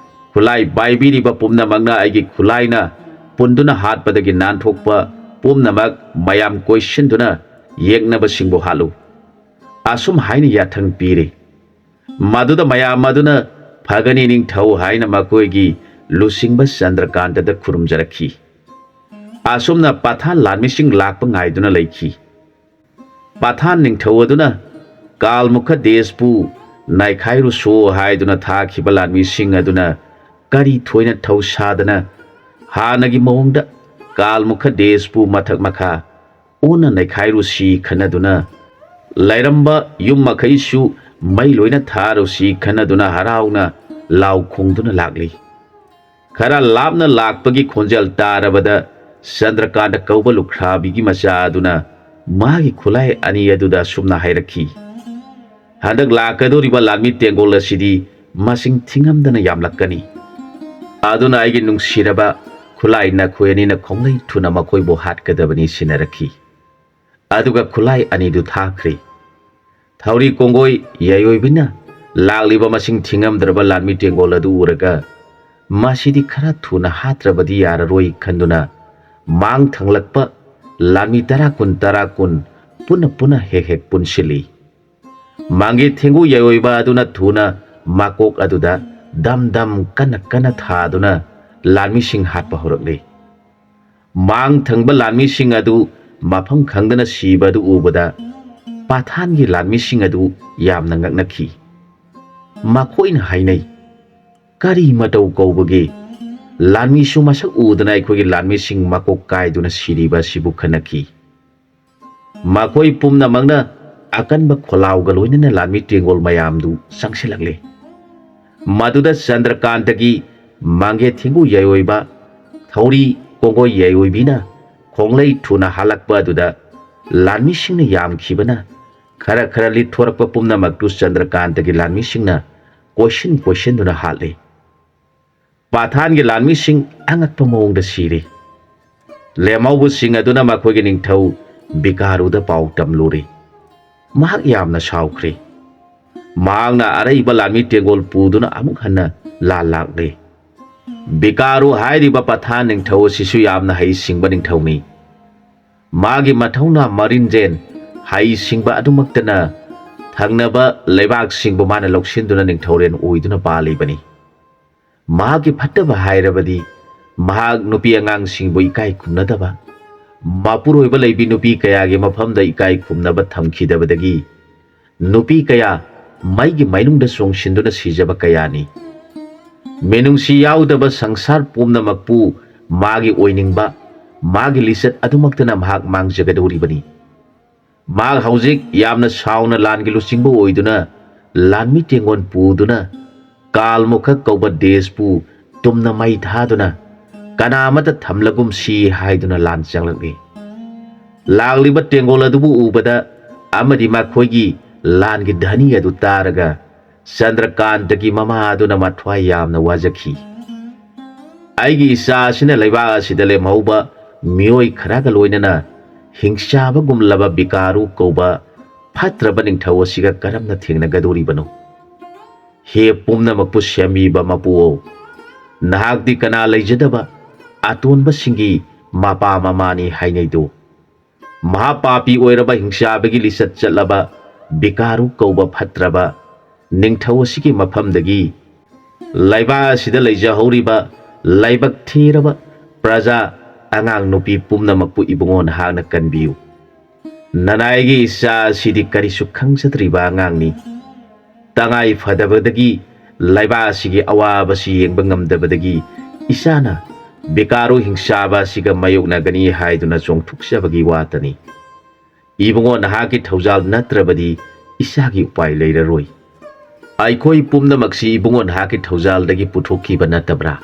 ꯈꯨꯠꯂꯥꯏ ꯄꯥꯏꯕꯤꯔꯤꯕ ꯄꯨꯝꯅꯃꯛꯅ ꯑꯩꯒꯤ ꯈꯨꯠꯂꯥꯏꯅ ꯄꯨꯟꯗꯨꯅ ꯍꯥꯠꯄꯗꯒꯤ ꯅꯥꯟꯊꯣꯛꯄ ꯄꯨꯝꯅꯃꯛ ꯃꯌꯥꯝ ꯀꯣꯏꯁꯤꯟꯗꯨꯅ ꯌꯦꯛꯅꯕꯁꯤꯡꯕꯨ ꯍꯥꯠꯂꯨ"꯫ ꯑꯁꯨꯝ ꯍꯥꯏꯅ ꯌꯥꯊꯪ ꯄꯤꯔꯤ꯫ ꯃꯗꯨꯗ ꯃꯌꯥꯝ ꯑꯗꯨꯅ "ꯐꯒꯅꯤ ꯅꯤꯡꯊꯧ" ꯍꯥꯏꯅ ꯃꯈꯣꯏꯒꯤ ꯂꯨꯆꯤꯡꯕ ꯆꯟꯗ꯭ꯔꯀꯥꯟꯇꯗ ꯈꯨꯔꯨꯝꯖꯔꯛꯈꯤ꯫ ꯑꯁꯨꯝꯅ ꯄꯊꯥꯟ ꯂꯥꯟꯃꯤꯁꯤꯡ ꯂꯥꯛꯄ ꯉꯥꯏꯗꯨꯅ ꯂꯩꯈꯤ꯫ ꯄꯊꯥꯟ ꯅꯤꯡꯊꯧ ꯑꯗꯨꯅ "ꯀꯥꯜꯃꯨꯈ ꯗꯦꯁꯄꯨ ꯅꯥꯏꯈꯥꯏꯔꯨꯁꯣ" ꯍꯥꯏꯗꯨꯅ ꯊꯥꯈꯤꯕ ꯂꯥꯟꯃꯤꯁꯤꯡ ꯑꯗꯨꯅ ꯀꯔꯤ ꯊꯣꯏꯅ ꯊꯧꯁꯥꯗꯅ ꯍꯥꯟꯅꯒꯤ ꯃꯑꯣꯡꯗ ꯀꯥꯜꯃꯨꯈ ꯗꯦꯁꯄꯨ ꯃꯊꯛ ꯃꯈꯥ ꯑꯣꯟꯅ ꯅꯩꯈꯥꯏꯔꯨꯁꯤ ꯈꯟꯅꯗꯨꯅ ꯂꯩꯔꯝꯕ ꯌꯨꯝ ꯃꯈꯩꯁꯨ ꯃꯩ ꯂꯣꯏꯅ ꯊꯥꯔꯨꯁꯤ ꯈꯟꯅꯗꯨꯅ ꯍꯔꯥꯎꯅ ꯂꯥꯎ ꯈꯣꯡꯗꯨꯅ ꯂꯥꯛꯂꯤ꯫ ꯈꯔ ꯂꯥꯞꯅ ꯂꯥꯛꯄꯒꯤ ꯈꯣꯟꯖꯦꯜ ꯇꯥꯔꯕꯗ ꯆꯟꯗ꯭ꯔꯀꯥꯟꯇ ꯀꯧꯕ ꯂꯨꯈ꯭ꯔꯥꯕꯤꯒꯤ ꯃꯆꯥ ꯑꯗꯨꯅ ꯃꯥꯒꯤ ꯈꯨꯠꯂꯥꯏ ꯑꯅꯤ ꯑꯗꯨꯗ ꯑꯁꯨꯝꯅ ꯍꯥꯏꯔꯛꯈꯤ, "ꯍꯟꯗꯛ ꯂꯥꯛꯀꯗꯧꯔꯤꯕ ꯂꯥꯟꯃꯤ ꯇꯦꯡꯒꯣꯜ ꯑꯁꯤꯗꯤ ꯃꯁꯤꯡ ꯊꯤꯉꯝꯗꯅ ꯌꯥꯝꯂꯛꯀꯅꯤ꯫ ꯑꯗꯨꯅ ꯑꯩꯒꯤ ꯅꯨꯡꯁꯤꯔꯕ ꯈꯨꯠꯂꯥꯏ ꯅꯈꯣꯏ ꯑꯅꯤꯅ ꯈꯣꯡꯂꯩ ꯊꯨꯅ ꯃꯈꯣꯏꯕꯨ ꯍꯥꯠꯀꯗꯕꯅꯤ" ꯁꯤꯟꯅꯔꯛꯈꯤ꯫ ꯑꯗꯨꯒ ꯈꯨꯠꯂꯥꯏ ꯑꯅꯤꯗꯨ ꯊꯥꯈ꯭ꯔꯦ꯫ ꯊꯧꯔꯤ ꯀꯣꯡꯒꯣꯏ ꯌꯥꯏꯑꯣꯏꯕꯤꯅ ꯂꯥꯛꯂꯤꯕ ꯃꯁꯤꯡ ꯊꯤꯉꯝꯗ꯭ꯔꯕ ꯂꯥꯟꯃꯤ ꯇꯦꯡꯒꯣꯜ ꯑꯗꯨ ꯎꯔꯒ, "ꯃꯁꯤꯗꯤ ꯈꯔ ꯊꯨꯅ ꯍꯥꯠꯇ꯭ꯔꯕꯗꯤ ꯌꯥꯔꯔꯣꯏ" ꯈꯟꯗꯨꯅ ꯃꯥꯡ ꯊꯪꯂꯛꯄ ꯂꯥꯟꯃꯤ ꯇꯔꯥ ꯀꯨꯟ, ꯇꯔꯥ ꯀꯨꯟ ꯄꯨꯟꯅ ꯄꯨꯟꯅ ꯍꯦꯛ ꯍꯦꯛ ꯄꯨꯟꯁꯤꯜꯂꯤ꯫ ꯃꯥꯡꯒꯦ ꯊꯦꯡꯒꯨ ꯌꯥꯏꯑꯣꯏꯕ ꯑꯗꯨꯅ ꯊꯨꯅ ꯃꯀꯣꯛ ꯑꯗꯨꯗ ꯗꯝ ꯗꯝ ꯀꯟꯅ ꯀꯟꯅ ꯊꯥꯗꯨꯅ ꯂꯥꯟꯃꯤꯁꯤꯡ ꯍꯥꯠꯄ ꯍꯧꯔꯛꯂꯤ꯫ ꯃꯥꯡ ꯊꯪꯕ ꯂꯥꯟꯃꯤꯁꯤꯡ ꯑꯗꯨ ꯃꯐꯝ ꯈꯪꯗꯅ ꯁꯤꯕ ꯑꯗꯨ ꯎꯕꯗ ꯄꯥꯊꯥꯟꯒꯤ ꯂꯥꯟꯃꯤꯁꯤꯡ ꯑꯗꯨ ꯌꯥꯝꯅ ꯉꯛꯅꯈꯤ꯫ ꯃꯈꯣꯏꯅ ꯍꯥꯏꯅꯩ, "ꯀꯔꯤ ꯃꯇꯧ ꯀꯧꯕꯒꯦ? ꯂꯥꯟꯃꯤꯁꯨ ꯃꯁꯛ ꯎꯗꯅ ꯑꯩꯈꯣꯏꯒꯤ ꯂꯥꯟꯃꯤꯁꯤꯡ ꯃꯀꯣꯛ ꯀꯥꯏꯗꯨꯅ ꯁꯤꯔꯤꯕ ꯑꯁꯤꯕꯨ" ꯈꯟꯅꯈꯤ꯫ ꯃꯈꯣꯏ ꯄꯨꯝꯅꯃꯛꯅ ꯑꯀꯟꯕ ꯈꯣꯜꯂꯥꯎꯒ ꯂꯣꯏꯅꯅ ꯂꯥꯟꯃꯤ ꯇꯦꯡꯒꯣꯜ ꯃꯌꯥꯝꯗꯨ ꯆꯪꯁꯤꯜꯂꯛꯂꯦ꯫ ꯃꯗꯨꯗ ꯆꯟꯗ꯭ꯔꯀꯥꯟꯇꯒꯤ ꯃꯥꯡꯒꯦ ꯊꯦꯡꯒꯨ ꯌꯥꯏꯑꯣꯏꯕ, ꯊꯧꯔꯤ ꯀꯣꯡꯒꯣꯏ ꯌꯥꯏꯑꯣꯏꯕꯤꯅ ꯈꯣꯡꯂꯩ ꯊꯨꯅ ꯍꯥꯜꯂꯛꯄ ꯑꯗꯨꯗ ꯂꯥꯟꯃꯤꯁꯤꯡꯅ ꯌꯥꯝꯈꯤꯕꯅ ꯈꯔ ꯈꯔ ꯂꯤꯠꯊꯣꯔꯛꯄ ꯄꯨꯝꯅꯃꯛꯇꯨ ꯆꯟꯗ꯭ꯔꯀꯥꯟꯇꯒꯤ ꯂꯥꯟꯃꯤꯁꯤꯡꯅ ꯀꯣꯏꯁꯤꯟ ꯀꯣꯏꯁꯤꯟꯗꯨꯅ ꯍꯥꯠꯂꯤ꯫ ꯄꯥꯊꯥꯟꯒꯤ ꯂꯥꯟꯃꯤꯁꯤꯡ ꯑꯉꯛꯄ ꯃꯑꯣꯡꯗ ꯁꯤꯔꯤ꯫ ꯂꯦꯝꯍꯧꯕꯁꯤꯡ ꯑꯗꯨꯅ ꯃꯈꯣꯏꯒꯤ ꯅꯤꯡꯊꯧ ꯕꯤꯀꯥꯔꯨꯗ ꯄꯥꯎ ꯇꯝꯂꯨꯔꯤ꯫ ꯃꯍꯥꯛ ꯌꯥꯝꯅ ꯁꯥꯎꯈ꯭ꯔꯦ꯫ ꯃꯍꯥꯛꯅ ꯑꯔꯩꯕ ꯂꯥꯟꯃꯤ ꯇꯦꯡꯒꯣꯜ ꯄꯨꯗꯨꯅ ꯑꯃꯨꯛ ꯍꯟꯅ ꯂꯥꯟ ꯂꯥꯛꯂꯦ꯫ ꯕꯤꯀꯥꯔꯨ ꯍꯥꯏꯔꯤꯕ ꯄꯊꯥꯟ ꯅꯤꯡꯊꯧ ꯑꯁꯤꯁꯨ ꯌꯥꯝꯅ ꯍꯩꯁꯤꯡꯕ ꯅꯤꯡꯊꯧꯅꯤ꯫ ꯃꯥꯒꯤ ꯃꯊꯧꯅꯥ ꯃꯔꯤꯟꯖꯦꯟ ꯍꯩꯁꯤꯡꯕ ꯑꯗꯨꯃꯛꯇꯅ ꯊꯪꯅꯕ ꯂꯩꯕꯥꯛꯁꯤꯡꯕꯨ ꯃꯥꯅ ꯂꯧꯁꯤꯟꯗꯨꯅ ꯅꯤꯡꯊꯧꯔꯦꯜ ꯑꯣꯏꯗꯨꯅ ꯄꯥꯜꯂꯤꯕꯅꯤ꯫ ꯃꯍꯥꯛꯀꯤ ꯐꯠꯇꯕ ꯍꯥꯏꯔꯕꯗꯤ ꯃꯍꯥꯛ ꯅꯨꯄꯤ ꯑꯉꯥꯡꯁꯤꯡꯕꯨ ꯏꯀꯥꯏ ꯈꯨꯝꯅꯗꯕ, ꯃꯄꯨꯔꯣꯏꯕ ꯂꯩꯕꯤ ꯅꯨꯄꯤ ꯀꯌꯥꯒꯤ ꯃꯐꯝꯗ ꯏꯀꯥꯏ ꯈꯨꯝꯅꯕ ꯊꯝꯈꯤꯗꯕꯗꯒꯤ ꯅꯨꯄꯤ ꯀꯌꯥ ꯃꯩꯒꯤ ꯃꯩꯅꯨꯡꯗ ꯆꯣꯡꯁꯤꯟꯗꯨꯅ ꯁꯤꯖꯕ ꯀꯌꯥꯅꯤ꯫ ꯃꯤꯅꯨꯡꯁꯤ ꯌꯥꯎꯗꯕ ꯁꯪꯁꯥꯔ ꯄꯨꯝꯅꯃꯛꯄꯨ ꯃꯥꯒꯤ ꯑꯣꯏꯅꯤꯡꯕ, ꯃꯥꯒꯤ ꯂꯤꯆꯠ ꯑꯗꯨꯃꯛꯇꯅ ꯃꯍꯥꯛ ꯃꯥꯡꯖꯒꯗꯧꯔꯤꯕꯅꯤ꯫ ꯃꯍꯥꯛ ꯍꯧꯖꯤꯛ ꯌꯥꯝꯅ ꯁꯥꯎꯅ ꯂꯥꯟꯒꯤ ꯂꯨꯆꯤꯡꯕ ꯑꯣꯏꯗꯨꯅ, ꯂꯥꯟꯃꯤ ꯇꯦꯡꯒꯣꯜ ꯄꯨꯗꯨꯅ, ꯀꯥꯜ ꯃꯨꯈꯛ ꯀꯧꯕ ꯗꯦꯁꯄꯨ ꯇꯨꯝꯅ ꯃꯩ ꯊꯥꯗꯨꯅ, ꯀꯅꯥ ꯑꯃꯠꯇ ꯊꯝꯂꯒꯨꯝꯁꯤ ꯍꯥꯏꯗꯨꯅ ꯂꯥꯟ ꯆꯪꯂꯛꯂꯤ꯫ ꯂꯥꯛꯂꯤꯕ ꯇꯦꯡꯒꯣꯜ ꯑꯗꯨꯕꯨ ꯎꯕꯗ ꯑꯃꯗꯤ ꯃꯈꯣꯏꯒꯤ ꯂꯥꯟꯒꯤ ꯙꯅꯤ ꯑꯗꯨ ꯇꯥꯔꯒ ꯆꯟꯗ꯭ꯔꯀꯥꯟꯇꯒꯤ ꯃꯃꯥ ꯑꯗꯨꯅ ꯃꯊ꯭ꯋꯥꯏ ꯌꯥꯝꯅ ꯋꯥꯖꯈꯤ꯫ "ꯑꯩꯒꯤ ꯏꯆꯥ ꯑꯁꯤꯅ ꯂꯩꯕꯥꯛ ꯑꯁꯤꯗ ꯂꯦꯝꯍꯧꯕ ꯃꯤꯑꯣꯏ ꯈꯔꯒ ꯂꯣꯏꯅꯅ ꯍꯤꯡꯆꯥꯕꯒꯨꯝꯂꯕ ꯕꯤꯀꯥꯔꯨ ꯀꯧꯕ ꯐꯠꯇ꯭ꯔꯕ ꯅꯤꯡꯊꯧ ꯑꯁꯤꯒ ꯀꯔꯝꯅ ꯊꯦꯡꯅꯒꯗꯧꯔꯤꯕꯅꯣ? ꯍꯦ ꯄꯨꯝꯅꯃꯛꯄꯨ ꯁꯦꯝꯕꯤꯕ ꯃꯄꯨꯑꯣ, ꯅꯍꯥꯛꯇꯤ ꯀꯅꯥ ꯂꯩꯖꯗꯕ ꯑꯇꯣꯟꯕꯁꯤꯡꯒꯤ ꯃꯄꯥ ꯃꯃꯥꯅꯤ ꯍꯥꯏꯅꯩꯗꯣ꯫ ꯃꯍꯥꯄꯥꯄꯤ ꯑꯣꯏꯔꯕ ꯍꯤꯡꯆꯥꯕꯒꯤ ꯂꯤꯆꯠ ꯆꯠꯂꯕ ꯕꯤꯀꯥꯔꯨ ꯀꯧꯕ ꯐꯠꯇ꯭ꯔꯕ ꯅꯤꯡꯊꯧ ꯑꯁꯤꯒꯤ ꯃꯐꯝꯗꯒꯤ ꯂꯩꯕꯥꯛ ꯑꯁꯤꯗ ꯂꯩꯖꯍꯧꯔꯤꯕ ꯂꯥꯏꯕꯛ ꯊꯤꯔꯕ ꯄ꯭ꯔꯖꯥ, ꯑꯉꯥꯡ ꯅꯨꯄꯤ ꯄꯨꯝꯅꯃꯛꯄꯨ ꯏꯕꯨꯡꯉꯣ ꯅꯍꯥꯛꯅ ꯀꯟꯕꯤꯌꯨ꯫ ꯅꯅꯥꯏꯒꯤ ꯏꯆꯥ ꯑꯁꯤꯗꯤ ꯀꯔꯤꯁꯨ ꯈꯪꯖꯗ꯭ꯔꯤꯕ ꯑꯉꯥꯡꯅꯤ꯫ ꯇꯉꯥꯏ ꯐꯗꯕꯗꯒꯤ ꯂꯩꯕꯥꯛ ꯑꯁꯤꯒꯤ ꯑꯋꯥꯕꯁꯤ ꯌꯦꯡꯕ ꯉꯝꯗꯕꯗꯒꯤ ꯏꯆꯥꯅ ꯕꯤꯀꯥꯔꯨ ꯍꯤꯡꯆꯥꯕ ꯑꯁꯤꯒ ꯃꯥꯌꯣꯛꯅꯒꯅꯤ ꯍꯥꯏꯗꯨꯅ ꯆꯣꯡꯊꯣꯛꯆꯕꯒꯤ ꯋꯥꯇꯅꯤ꯫ ꯏꯕꯨꯡꯉꯣ ꯅꯍꯥꯛꯀꯤ ꯊꯧꯖꯥꯜ ꯅꯠꯇ꯭ꯔꯕꯗꯤ ꯏꯆꯥꯒꯤ ꯎꯄꯥꯏ ꯂꯩꯔꯔꯣꯏ꯫ ꯑꯩꯈꯣꯏ ꯄꯨꯝꯅꯃꯛꯁꯤ ꯏꯕꯨꯡꯉꯣ ꯅꯍꯥꯛꯀꯤ ꯊꯧꯖꯥꯜꯗꯒꯤ ꯄꯨꯊꯣꯛꯈꯤꯕ ꯅꯠꯇꯕ꯭ꯔꯥ?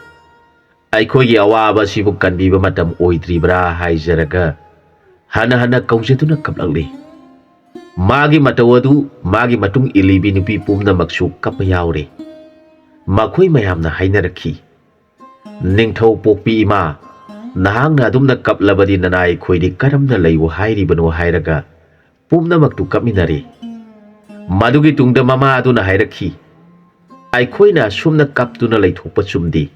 ꯑꯩꯈꯣꯏꯒꯤ ꯑꯋꯥꯕ ꯑꯁꯤꯕꯨ ꯀꯟꯕꯤꯕ ꯃꯇꯝ ꯑꯣꯏꯗ꯭ꯔꯤꯕ꯭ꯔꯥ?" ꯍꯥꯏꯖꯔꯒ ꯍꯟꯅ ꯍꯟꯅ ꯀꯧꯖꯗꯨꯅ ꯀꯞꯂꯛꯂꯤ꯫ ꯃꯥꯒꯤ ꯃꯇꯧ ꯑꯗꯨ ꯃꯥꯒꯤ ꯃꯇꯨꯡ ꯏꯜꯂꯤꯕꯤ ꯅꯨꯄꯤ ꯄꯨꯝꯅꯃꯛꯁꯨ ꯀꯞꯄ ꯌꯥꯎꯔꯦ꯫ ꯃꯈꯣꯏ ꯃꯌꯥꯝꯅ ꯍꯥꯏꯅꯔꯛꯈꯤ, "ꯅꯤꯡꯊꯧ ꯄꯣꯛꯄꯤ ꯏꯃꯥ, ꯅꯍꯥꯛꯅ ꯑꯗꯨꯝꯅ ꯀꯞꯂꯕꯗꯤ ꯅꯅꯥꯏ ꯑꯩꯈꯣꯏꯗꯤ ꯀꯔꯝꯅ ꯂꯩꯌꯨ ꯍꯥꯏꯔꯤꯕꯅꯣ?" ꯍꯥꯏꯔꯒ ꯄꯨꯝꯅꯃꯛꯇꯨ ꯀꯞꯃꯤꯟꯅꯔꯦ꯫ ꯃꯗꯨꯒꯤ ꯇꯨꯡꯗ ꯃꯃꯥ ꯑꯗꯨꯅ ꯍꯥꯏꯔꯛꯈꯤ, "ꯑꯩꯈꯣꯏꯅ ꯑꯁꯨꯝꯅ ꯀꯞꯇꯨꯅ ꯂꯩꯊꯣꯛꯄ ꯆꯨꯝꯗꯦ꯫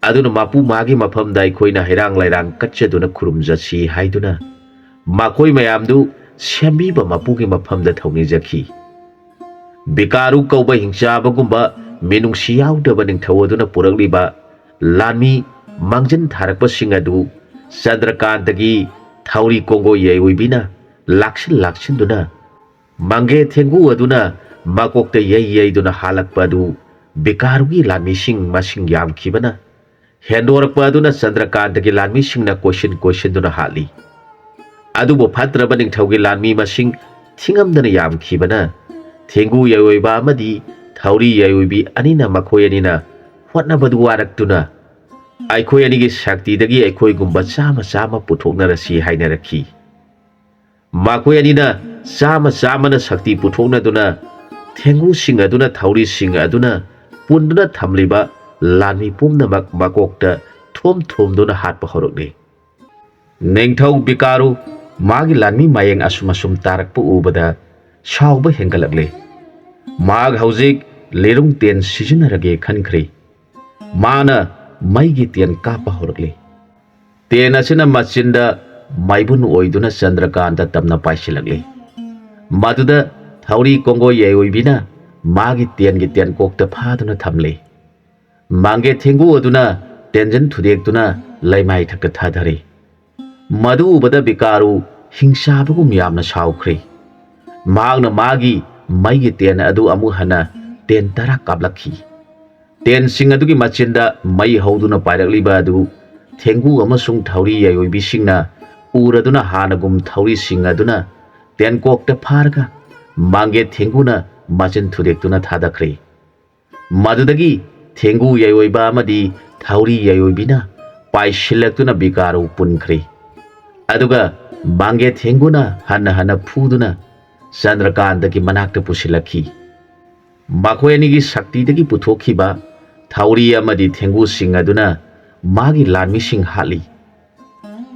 ꯑꯗꯨꯅ ꯃꯄꯨ ꯃꯥꯒꯤ ꯃꯐꯝꯗ ꯑꯩꯈꯣꯏꯅ ꯍꯩꯔꯥꯡ ꯂꯩꯔꯥꯡ ꯀꯠꯆꯗꯨꯅ ꯈꯨꯔꯨꯝꯖꯁꯤ" ꯍꯥꯏꯗꯨꯅ ꯃꯈꯣꯏ ꯃꯌꯥꯝꯗꯨ ꯁꯦꯝꯕꯤꯕ ꯃꯄꯨꯒꯤ ꯃꯐꯝꯗ ꯊꯧꯅꯤꯖꯈꯤ꯫ ꯕꯤꯀꯥꯔꯨ ꯀꯧꯕ ꯍꯤꯡꯆꯥꯕꯒꯨꯝꯕ ꯃꯤꯅꯨꯡꯁꯤ ꯌꯥꯎꯗꯕ ꯅꯤꯡꯊꯧ ꯑꯗꯨꯅ ꯄꯨꯔꯛꯂꯤꯕ ꯂꯥꯟꯃꯤ ꯃꯥꯡꯖꯤꯟ ꯊꯥꯔꯛꯄꯁꯤꯡ ꯑꯗꯨ ꯆꯟꯗ꯭ꯔꯀꯥꯟꯇꯒꯤ ꯊꯧꯔꯤ ꯀꯣꯡꯒꯣ ꯌꯩ ꯑꯣꯏꯕꯤꯅ ꯂꯥꯛꯁꯤꯟ ꯂꯥꯛꯁꯤꯟꯗꯨꯅ ꯃꯪꯒꯦ ꯊꯦꯡꯒꯨ ꯑꯗꯨꯅ ꯃꯀꯣꯛꯇ ꯌꯩ ꯌꯩꯗꯨꯅ ꯍꯥꯜꯂꯛꯄ ꯑꯗꯨ ꯕꯤꯀꯥꯔꯨꯒꯤ ꯂꯥꯟꯃꯤꯁꯤꯡ ꯃꯁꯤꯡ ꯌꯥꯝꯈꯤꯕꯅ ꯍꯦꯟꯗꯣꯔꯛꯄ ꯑꯗꯨꯅ ꯆꯟꯗ꯭ꯔꯀꯥꯟꯇꯒꯤ ꯂꯥꯟꯃꯤꯁꯤꯡꯅ ꯀꯣꯏꯁꯤꯟ ꯀꯣꯏꯁꯤꯟꯗꯨꯅ ꯍꯥꯠꯂꯤ꯫ ꯑꯗꯨꯕꯨ ꯐꯠꯇ꯭ꯔꯕ ꯅꯤꯡꯊꯧꯒꯤ ꯂꯥꯟꯃꯤ ꯃꯁꯤꯡ ꯊꯤꯉꯝꯗꯅ ꯌꯥꯝꯈꯤꯕꯅ ꯊꯦꯡꯒꯨ ꯌꯥꯏꯑꯣꯏꯕ ꯑꯃꯗꯤ ꯊꯧꯔꯤ ꯌꯥꯏꯑꯣꯏꯕꯤ ꯑꯅꯤꯅ ꯃꯈꯣꯏ ꯑꯅꯤꯅ ꯍꯣꯠꯅꯕꯗꯨ ꯋꯥꯔꯛꯇꯨꯅ, "ꯑꯩꯈꯣꯏ ꯑꯅꯤꯒꯤ ꯁꯛꯇꯤꯗꯒꯤ ꯑꯩꯈꯣꯏꯒꯨꯝꯕ ꯆꯥꯝꯃ ꯆꯥꯝꯃ ꯄꯨꯊꯣꯛꯅꯔꯁꯤ" ꯍꯥꯏꯅꯔꯛꯈꯤ꯫ ꯃꯈꯣꯏ ꯑꯅꯤꯅ ꯆꯥꯝꯃ ꯆꯥꯝꯃꯅ ꯁꯛꯇꯤ ꯄꯨꯊꯣꯛꯅꯗꯨꯅ ꯊꯦꯡꯒꯨꯁꯤꯡ ꯑꯗꯨꯅ ꯊꯧꯔꯤꯁꯤꯡ ꯑꯗꯨꯅ ꯄꯨꯟꯗꯨꯅ ꯊꯝꯂꯤꯕ ꯂꯥꯟꯃꯤ ꯄꯨꯝꯅꯃꯛ ꯃꯀꯣꯛꯇ ꯊꯣꯝ ꯊꯣꯝꯗꯨꯅ ꯍꯥꯠꯄ ꯍꯧꯔꯛꯂꯤ꯫ ꯅꯤꯡꯊꯧ ꯕꯤꯀꯥꯔꯨ ꯃꯥꯒꯤ ꯂꯥꯟꯃꯤ ꯃꯌꯦꯡ ꯑꯁꯨꯝ ꯑꯁꯨꯝ ꯇꯥꯔꯛꯄ ꯎꯕꯗ ꯁꯥꯎꯕ ꯍꯦꯟꯒꯠꯂꯛꯂꯦ꯫ ꯃꯍꯥꯛ ꯍꯧꯖꯤꯛ ꯂꯤꯔꯨꯡ ꯇꯦꯟ ꯁꯤꯖꯤꯟꯅꯔꯒꯦ ꯈꯟꯈ꯭ꯔꯦ꯫ ꯃꯥꯅ ꯃꯩꯒꯤ ꯇꯦꯟ ꯀꯥꯞꯄ ꯍꯧꯔꯛꯂꯤ꯫ ꯇꯦꯟ ꯑꯁꯤꯅ ꯃꯆꯤꯟꯗ ꯃꯩꯕꯨꯟ ꯑꯣꯏꯗꯨꯅ ꯆꯟꯗ꯭ꯔꯀꯥꯟꯇ ꯇꯝꯅ ꯄꯥꯏꯁꯤꯜꯂꯛꯂꯤ꯫ ꯃꯗꯨꯗ ꯊꯧꯔꯤ ꯀꯣꯡꯒꯣ ꯌꯥꯏꯑꯣꯏꯕꯤꯅ ꯃꯥꯒꯤ ꯇꯦꯟꯒꯤ ꯇꯦꯟꯀꯣꯛꯇ ꯐꯥꯗꯨꯅ ꯊꯝꯂꯤ꯫ ꯃꯥꯡꯒꯦ ꯊꯦꯡꯒꯨ ꯑꯗꯨꯅ ꯇꯦꯟꯖꯟ ꯊꯨꯗꯦꯛꯇꯨꯅ ꯂꯩꯃꯥꯏ ꯊꯛꯇ ꯊꯥꯗꯔꯤ꯫ ꯃꯗꯨ ꯎꯕꯗ ꯕꯤꯀꯥꯔꯨ ꯍꯤꯡꯆꯥꯕꯒꯨꯝ ꯌꯥꯝꯅ ꯁꯥꯎꯈ꯭ꯔꯦ꯫ ꯃꯍꯥꯛꯅ ꯃꯥꯒꯤ ꯃꯩꯒꯤ ꯇꯦꯟ ꯑꯗꯨ ꯑꯃꯨꯛ ꯍꯟꯅ ꯇꯦꯟ ꯇꯔꯥ ꯀꯥꯞꯂꯛꯈꯤ꯫ ꯇꯦꯟꯁꯤꯡ ꯑꯗꯨꯒꯤ ꯃꯆꯤꯟꯗ ꯃꯩ ꯍꯧꯗꯨꯅ ꯄꯥꯏꯔꯛꯂꯤꯕ ꯑꯗꯨ ꯊꯦꯡꯒꯨ ꯑꯃꯁꯨꯡ ꯊꯧꯔꯤ ꯌꯥꯏꯑꯣꯏꯕꯤꯁꯤꯡꯅ ꯎꯔꯗꯨꯅ ꯍꯥꯟꯅꯒꯨꯝ ꯊꯧꯔꯤꯁꯤꯡ ꯑꯗꯨꯅ ꯇꯦꯟꯀꯣꯛꯇ ꯐꯥꯔꯒ ꯃꯥꯡꯒꯦ ꯊꯦꯡꯒꯨꯅ ꯃꯆꯤꯟ ꯊꯨꯗꯦꯛꯇꯨꯅ ꯊꯥꯗꯈ꯭ꯔꯦ꯫ ꯃꯗꯨꯗꯒꯤ ꯊꯦꯡꯒꯨ ꯌꯥꯏꯑꯣꯏꯕ ꯑꯃꯗꯤ ꯊꯧꯔꯤ ꯌꯥꯏꯑꯣꯏꯕꯤꯅ ꯄꯥꯏꯁꯤꯜꯂꯛꯇꯨꯅ ꯕꯤꯀꯥꯔꯨ ꯄꯨꯟꯈ꯭ꯔꯦ꯫ ꯑꯗꯨꯒ ꯃꯥꯡꯒꯦ ꯊꯦꯡꯒꯨꯅ ꯍꯟꯅ ꯍꯟꯅ ꯐꯨꯗꯨꯅ ꯆꯟꯗ꯭ꯔꯀꯥꯟꯇꯒꯤ ꯃꯅꯥꯛꯇ ꯄꯨꯁꯤꯜꯂꯛꯈꯤ꯫ ꯃꯈꯣꯏ ꯑꯅꯤꯒꯤ ꯁꯛꯇꯤꯗꯒꯤ ꯄꯨꯊꯣꯛꯈꯤꯕ ꯊꯧꯔꯤ ꯑꯃꯗꯤ ꯊꯦꯡꯒꯨꯁꯤꯡ ꯑꯗꯨꯅ ꯃꯥꯒꯤ ꯂꯥꯟꯃꯤꯁꯤꯡ ꯍꯥꯠꯂꯤ꯫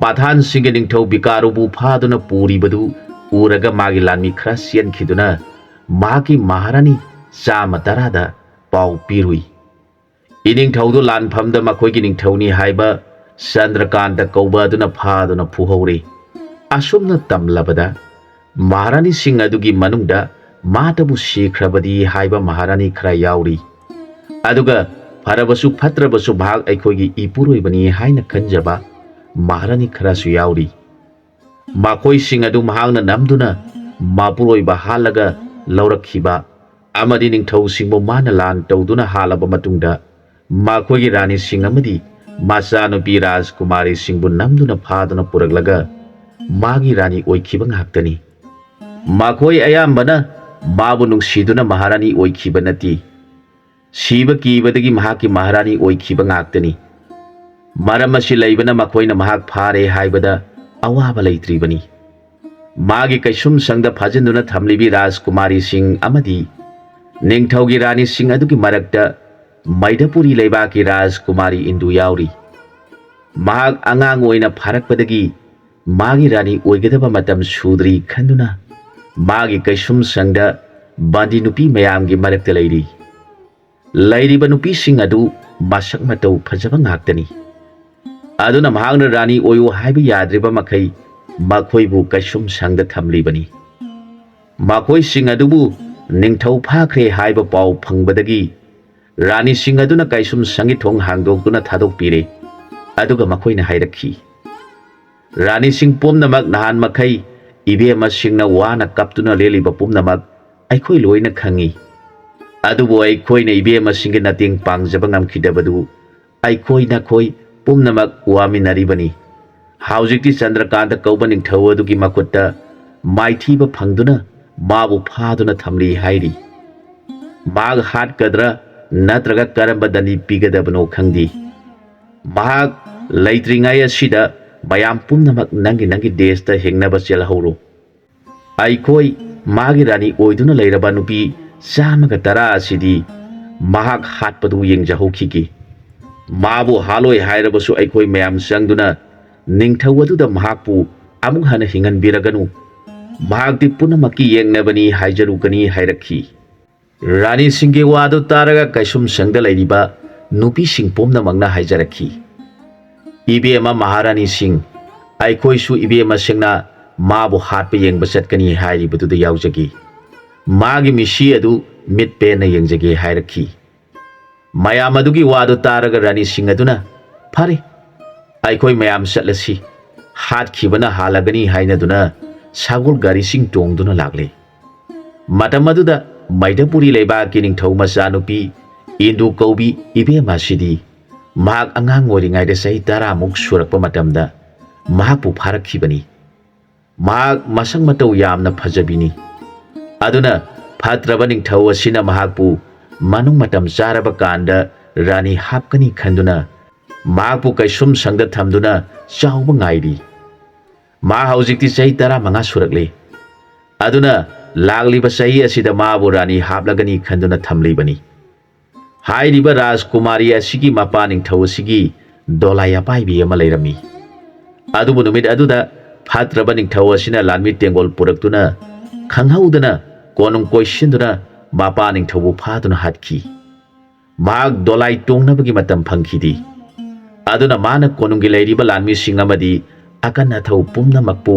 ꯄꯊꯥꯟꯁꯤꯡꯒꯤ ꯅꯤꯡꯊꯧ ꯕꯤꯀꯥꯔꯨꯕꯨ ꯐꯥꯗꯨꯅ ꯄꯨꯔꯤꯕꯗꯨ ꯎꯔꯒ ꯃꯥꯒꯤ ꯂꯥꯟꯃꯤ ꯈꯔ ꯆꯦꯟꯈꯤꯗꯨꯅ ꯃꯍꯥꯛꯀꯤ ꯃꯍꯥꯔꯥꯅꯤ ꯆꯥꯝꯃ ꯇꯔꯥꯗ ꯄꯥꯎ ꯄꯤꯔꯨꯏ꯫ ꯏꯅꯤꯡꯊꯧꯗꯨ ꯂꯥꯟꯐꯝꯗ ꯃꯈꯣꯏꯒꯤ ꯅꯤꯡꯊꯧꯅꯤ ꯍꯥꯏꯕ ꯆꯟꯗ꯭ꯔꯀꯥꯟꯇ ꯀꯧꯕ ꯑꯗꯨꯅ ꯐꯥꯗꯨꯅ ꯐꯨꯍꯧꯔꯤ꯫ ꯑꯁꯨꯝꯅ ꯇꯝꯂꯕꯗ ꯃꯍꯥꯔꯥꯅꯤꯁꯤꯡ ꯑꯗꯨꯒꯤ ꯃꯅꯨꯡꯗ ꯃꯥꯇꯕꯨ ꯁꯤꯈ꯭ꯔꯕꯗꯤ ꯍꯥꯏꯕ ꯃꯍꯥꯔꯥꯅꯤ ꯈꯔ ꯌꯥꯎꯔꯤ꯫ ꯑꯗꯨꯒ ꯐꯔꯕꯁꯨ ꯐꯠꯇ꯭ꯔꯕꯁꯨ ꯃꯍꯥꯛ ꯑꯩꯈꯣꯏꯒꯤ ꯏꯄꯨꯔꯣꯏꯕꯅꯤ ꯍꯥꯏꯅ ꯈꯟꯖꯕ ꯃꯍꯥꯔꯥꯅꯤ ꯈꯔꯁꯨ ꯌꯥꯎꯔꯤ꯫ ꯃꯈꯣꯏꯁꯤꯡ ꯑꯗꯨ ꯃꯍꯥꯛꯅ ꯅꯝꯗꯨꯅ ꯃꯄꯨꯔꯣꯏꯕ ꯍꯥꯠꯂꯒ ꯂꯧꯔꯛꯈꯤꯕ ꯑꯃꯗꯤ ꯅꯤꯡꯊꯧꯁꯤꯡꯕꯨ ꯃꯥꯅ ꯂꯥꯟ ꯇꯧꯗꯨꯅ ꯍꯥꯠꯂꯕ ꯃꯇꯨꯡꯗ ꯃꯈꯣꯏꯒꯤ ꯔꯥꯅꯤꯁꯤꯡ ꯑꯃꯗꯤ ꯃꯆꯥꯅꯨꯄꯤ ꯔꯥꯖꯀꯨꯃꯥꯔꯤꯁꯤꯡꯕꯨ ꯅꯝꯗꯨꯅ ꯐꯥꯗꯨꯅ ꯄꯨꯔꯛꯂꯒ ꯃꯥꯒꯤ ꯔꯥꯅꯤ ꯑꯣꯏꯈꯤꯕ ꯉꯥꯛꯇꯅꯤ꯫ ꯃꯈꯣꯏ ꯑꯌꯥꯝꯕꯅ ꯃꯥꯕꯨ ꯅꯨꯡꯁꯤꯗꯨꯅ ꯃꯍꯥꯔꯥꯅꯤ ꯑꯣꯏꯈꯤꯕ ꯅꯠꯇꯦ꯫ ꯁꯤꯕ ꯀꯤꯕꯗꯒꯤ ꯃꯍꯥꯛꯀꯤ ꯃꯍꯥꯔꯥꯅꯤ ꯑꯣꯏꯈꯤꯕ ꯉꯥꯛꯇꯅꯤ꯫ ꯃꯔꯝ ꯑꯁꯤ ꯂꯩꯕꯅ ꯃꯈꯣꯏꯅ ꯃꯍꯥꯛ ꯐꯥꯔꯦ ꯍꯥꯏꯕꯗ ꯑꯋꯥꯕ ꯂꯩꯇ꯭ꯔꯤꯕꯅꯤ꯫ ꯃꯥꯒꯤ ꯀꯩꯁꯨꯝꯁꯪꯗ ꯐꯥꯖꯤꯟꯗꯨꯅ ꯊꯝꯂꯤꯕꯤ ꯔꯥꯖꯀꯨꯃꯥꯔꯤꯁꯤꯡ ꯑꯃꯗꯤ ꯅꯤꯡꯊꯧꯒꯤ ꯔꯥꯅꯤꯁꯤꯡ ꯑꯗꯨꯒꯤ ꯃꯔꯛꯇ ꯃꯩꯗꯄꯨꯔꯤ ꯂꯩꯕꯥꯛꯀꯤ ꯔꯥꯖꯀꯨꯃꯥꯔꯤ ꯏꯟꯗꯨ ꯌꯥꯎꯔꯤ꯫ ꯃꯍꯥꯛ ꯑꯉꯥꯡ ꯑꯣꯏꯅ ꯐꯥꯔꯛꯄꯗꯒꯤ ꯃꯥꯒꯤ ꯔꯥꯅꯤ ꯑꯣꯏꯒꯗꯕ ꯃꯇꯝ ꯁꯨꯗ꯭ꯔꯤ ꯈꯟꯗꯨꯅ ꯃꯥꯒꯤ ꯀꯩꯁꯨꯝꯁꯪꯗ ꯕꯟꯗꯤ ꯅꯨꯄꯤ ꯃꯌꯥꯝꯒꯤ ꯃꯔꯛꯇ ꯂꯩꯔꯤ꯫ ꯂꯩꯔꯤꯕ ꯅꯨꯄꯤꯁꯤꯡ ꯑꯗꯨ ꯃꯁꯛ ꯃꯇꯧ ꯐꯖꯕ ꯉꯥꯛꯇꯅꯤ꯫ ꯑꯗꯨꯅ ꯃꯍꯥꯛꯅ ꯔꯥꯅꯤ ꯑꯣꯏꯌꯨ ꯍꯥꯏꯕ ꯌꯥꯗ꯭ꯔꯤꯕ ꯃꯈꯩ ꯃꯈꯣꯏꯕꯨ ꯀꯩꯁꯨꯝꯁꯪꯗ ꯊꯝꯂꯤꯕꯅꯤ꯫ ꯃꯈꯣꯏꯁꯤꯡ ꯑꯗꯨꯕꯨ ꯅꯤꯡꯊꯧ ꯐꯥꯈ꯭ꯔꯦ ꯍꯥꯏꯕ ꯄꯥꯎ ꯐꯪꯕꯗꯒꯤ ꯔꯥꯅꯤꯁꯤꯡ ꯑꯗꯨꯅ ꯀꯩꯁꯨꯝꯁꯪꯒꯤ ꯊꯣꯡ ꯍꯥꯡꯗꯣꯛꯇꯨꯅ ꯊꯥꯗꯣꯛꯄꯤꯔꯦ꯫ ꯑꯗꯨꯒ ꯃꯈꯣꯏꯅ ꯍꯥꯏꯔꯛꯈꯤ, "ꯔꯥꯅꯤꯁꯤꯡ ꯄꯨꯝꯅꯃꯛ, ꯅꯍꯥꯟ ꯃꯈꯩ ꯏꯕꯦꯝꯃꯁꯤꯡꯅ ꯋꯥꯅ ꯀꯞꯇꯨꯅ ꯂꯦꯜꯂꯤꯕ ꯄꯨꯝꯅꯃꯛ ꯑꯩꯈꯣꯏ ꯂꯣꯏꯅ ꯈꯪꯏ꯫ ꯑꯗꯨꯕꯨ ꯑꯩꯈꯣꯏꯅ ꯏꯕꯦꯝꯃꯁꯤꯡꯒꯤ ꯃꯇꯦꯡ ꯄꯥꯡꯖꯕ ꯉꯝꯈꯤꯗꯕꯗꯨ ꯑꯩꯈꯣꯏ ꯅꯈꯣꯏ ꯄꯨꯝꯅꯃꯛ ꯋꯥꯃꯤꯟꯅꯔꯤꯕꯅꯤ꯫ ꯍꯧꯖꯤꯛꯇꯤ ꯆꯟꯗ꯭ꯔꯀꯥꯟꯇ ꯀꯧꯕ ꯅꯤꯡꯊꯧ ꯑꯗꯨꯒꯤ ꯃꯈꯨꯠꯇ ꯃꯥꯏꯊꯤꯕ ꯐꯪꯗꯨꯅ ꯃꯥꯕꯨ ꯐꯥꯗꯨꯅ ꯊꯝꯂꯤ ꯍꯥꯏꯔꯤ꯫ ꯃꯍꯥꯛ ꯍꯥꯠꯀꯗ꯭ꯔꯥ ꯅꯠꯇ꯭ꯔꯒ ꯀꯔꯝꯕ ꯗꯟꯗꯤ ꯄꯤꯒꯗꯕꯅꯣ ꯈꯪꯗꯦ꯫ ꯃꯍꯥꯛ ꯂꯩꯇ꯭ꯔꯤꯉꯩ ꯑꯁꯤꯗ ꯃꯌꯥꯝ ꯄꯨꯝꯅꯃꯛ ꯅꯪꯒꯤ ꯅꯪꯒꯤ ꯗꯦꯁꯇ ꯍꯤꯡꯅꯕ ꯆꯦꯜꯍꯧꯔꯣ꯫ ꯑꯩꯈꯣꯏ ꯃꯥꯒꯤ ꯔꯥꯅꯤ ꯑꯣꯏꯗꯨꯅ ꯂꯩꯔꯕ ꯅꯨꯄꯤ ꯆꯥꯝꯃꯒ ꯇꯔꯥ ꯑꯁꯤꯗꯤ ꯃꯍꯥꯛ ꯍꯥꯠꯄꯗꯨ ꯌꯦꯡꯖꯍꯧꯈꯤꯒꯦ꯫ ꯃꯥꯕꯨ ꯍꯥꯠꯂꯣꯏ ꯍꯥꯏꯔꯕꯁꯨ ꯑꯩꯈꯣꯏ ꯃꯌꯥꯝ ꯆꯪꯗꯨꯅ ꯅꯤꯡꯊꯧ ꯑꯗꯨꯗ ꯃꯍꯥꯛꯄꯨ ꯑꯃꯨꯛ ꯍꯟꯅ ꯍꯤꯡꯍꯟꯕꯤꯔꯒꯅꯨ꯫ ꯃꯍꯥꯛꯇꯤ ꯄꯨꯝꯅꯃꯛꯀꯤ ꯌꯦꯛꯅꯕꯅꯤ ꯍꯥꯏꯖꯔꯨꯒꯅꯤ" ꯍꯥꯏꯔꯛꯈꯤ꯫ ꯔꯥꯅꯤꯁꯤꯡꯒꯤ ꯋꯥꯗꯨ ꯇꯥꯔꯒ ꯀꯩꯁꯨꯝꯁꯪꯗ ꯂꯩꯔꯤꯕ ꯅꯨꯄꯤꯁꯤꯡ ꯄꯨꯝꯅꯃꯛꯅ ꯍꯥꯏꯖꯔꯛꯈꯤ, "ꯏꯕꯦꯝꯃ ꯃꯍꯥꯔꯥꯅꯤꯁꯤꯡ, ꯑꯩꯈꯣꯏꯁꯨ ꯏꯕꯦꯝꯃꯁꯤꯡꯅ ꯃꯥꯕꯨ ꯍꯥꯠꯄ ꯌꯦꯡꯕ ꯆꯠꯀꯅꯤ ꯍꯥꯏꯔꯤꯕꯗꯨꯗ ꯌꯥꯎꯖꯒꯦ꯫ ꯃꯥꯒꯤ ꯃꯤꯠꯁꯤ ꯑꯗꯨ ꯃꯤꯠ ꯄꯦꯟꯅ ꯌꯦꯡꯖꯒꯦ" ꯍꯥꯏꯔꯛꯈꯤ꯫ ꯃꯌꯥꯝ ꯑꯗꯨꯒꯤ ꯋꯥꯗꯨ ꯇꯥꯔꯒ ꯔꯥꯅꯤꯁꯤꯡ ꯑꯗꯨꯅ, "ꯐꯔꯦ, ꯑꯩꯈꯣꯏ ꯃꯌꯥꯝ ꯆꯠꯂꯁꯤ, ꯍꯥꯠꯈꯤꯕꯅ ꯍꯥꯜꯂꯒꯅꯤ" ꯍꯥꯏꯅꯗꯨꯅ ꯁꯒꯣꯜ ꯒꯥꯔꯤꯁꯤꯡ ꯇꯣꯡꯗꯨꯅ ꯂꯥꯛꯂꯦ꯫ ꯃꯇꯝ ꯑꯗꯨꯗ ꯃꯩꯗꯄꯨꯔꯤ ꯂꯩꯕꯥꯛꯀꯤ ꯅꯤꯡꯊꯧ ꯃꯆꯥꯅꯨꯄꯤ ꯏꯟꯗꯨ ꯀꯧꯕꯤ ꯏꯕꯦꯝꯃ ꯑꯁꯤꯗꯤ ꯃꯍꯥꯛ ꯑꯉꯥꯡ ꯑꯣꯏꯔꯤꯉꯩꯗ ꯆꯍꯤ ꯇꯔꯥꯃꯨꯛ ꯁꯨꯔꯛꯄ ꯃꯇꯝꯗ ꯃꯍꯥꯛꯄꯨ ꯐꯥꯔꯛꯈꯤꯕꯅꯤ꯫ ꯃꯍꯥꯛ ꯃꯁꯛ ꯃꯇꯧ ꯌꯥꯝꯅ ꯐꯖꯕꯤꯅꯤ꯫ ꯑꯗꯨꯅ ꯐꯠꯇ꯭ꯔꯕ ꯅꯤꯡꯊꯧ ꯑꯁꯤꯅ ꯃꯍꯥꯛꯄꯨ ꯃꯅꯨꯡ ꯃꯇꯝ ꯆꯥꯔꯕ ꯀꯥꯟꯗ ꯔꯥꯅꯤ ꯍꯥꯞꯀꯅꯤ ꯈꯟꯗꯨꯅ ꯃꯍꯥꯛꯄꯨ ꯀꯩꯁꯨꯝꯁꯪꯗ ꯊꯝꯗꯨꯅ ꯆꯥꯎꯕ ꯉꯥꯏꯔꯤ꯫ ꯃꯥ ꯍꯧꯖꯤꯛꯇꯤ ꯆꯍꯤ ꯇꯔꯥꯃꯉꯥ ꯁꯨꯔꯛꯂꯦ꯫ ꯑꯗꯨꯅ ꯂꯥꯛꯂꯤꯕ ꯆꯍꯤ ꯑꯁꯤꯗ ꯃꯥꯕꯨ ꯔꯥꯅꯤ ꯍꯥꯞꯂꯒꯅꯤ ꯈꯟꯗꯨꯅ ꯊꯝꯂꯤꯕꯅꯤ꯫ ꯍꯥꯏꯔꯤꯕ ꯔꯥꯖꯀꯨꯃꯥꯔꯤ ꯑꯁꯤꯒꯤ ꯃꯄꯥ ꯅꯤꯡꯊꯧ ꯑꯁꯤꯒꯤ ꯗꯣꯂꯥꯏ ꯑꯄꯥꯏꯕꯤ ꯑꯃ ꯂꯩꯔꯝꯃꯤ꯫ ꯑꯗꯨꯕꯨ ꯅꯨꯃꯤꯠ ꯑꯗꯨꯗ ꯐꯠꯇ꯭ꯔꯕ ꯅꯤꯡꯊꯧ ꯑꯁꯤꯅ ꯂꯥꯟꯃꯤ ꯇꯦꯡꯒꯣꯜ ꯄꯨꯔꯛꯇꯨꯅ ꯈꯪꯍꯧꯗꯅ ꯀꯣꯅꯨꯡ ꯀꯣꯏꯁꯤꯟꯗꯨꯅ ꯃꯄꯥ ꯅꯤꯡꯊꯧꯕꯨ ꯐꯥꯗꯨꯅ ꯍꯥꯠꯈꯤ꯫ ꯃꯍꯥꯛ ꯗꯣꯂꯥꯏ ꯇꯣꯡꯅꯕꯒꯤ ꯃꯇꯝ ꯐꯪꯈꯤꯗꯦ꯫ ꯑꯗꯨꯅ ꯃꯥꯅ ꯀꯣꯅꯨꯡꯒꯤ ꯂꯩꯔꯤꯕ ꯂꯥꯟꯃꯤꯁꯤꯡ ꯑꯃꯗꯤ ꯑꯀꯟ ꯑꯊꯧ ꯄꯨꯝꯅꯃꯛꯄꯨ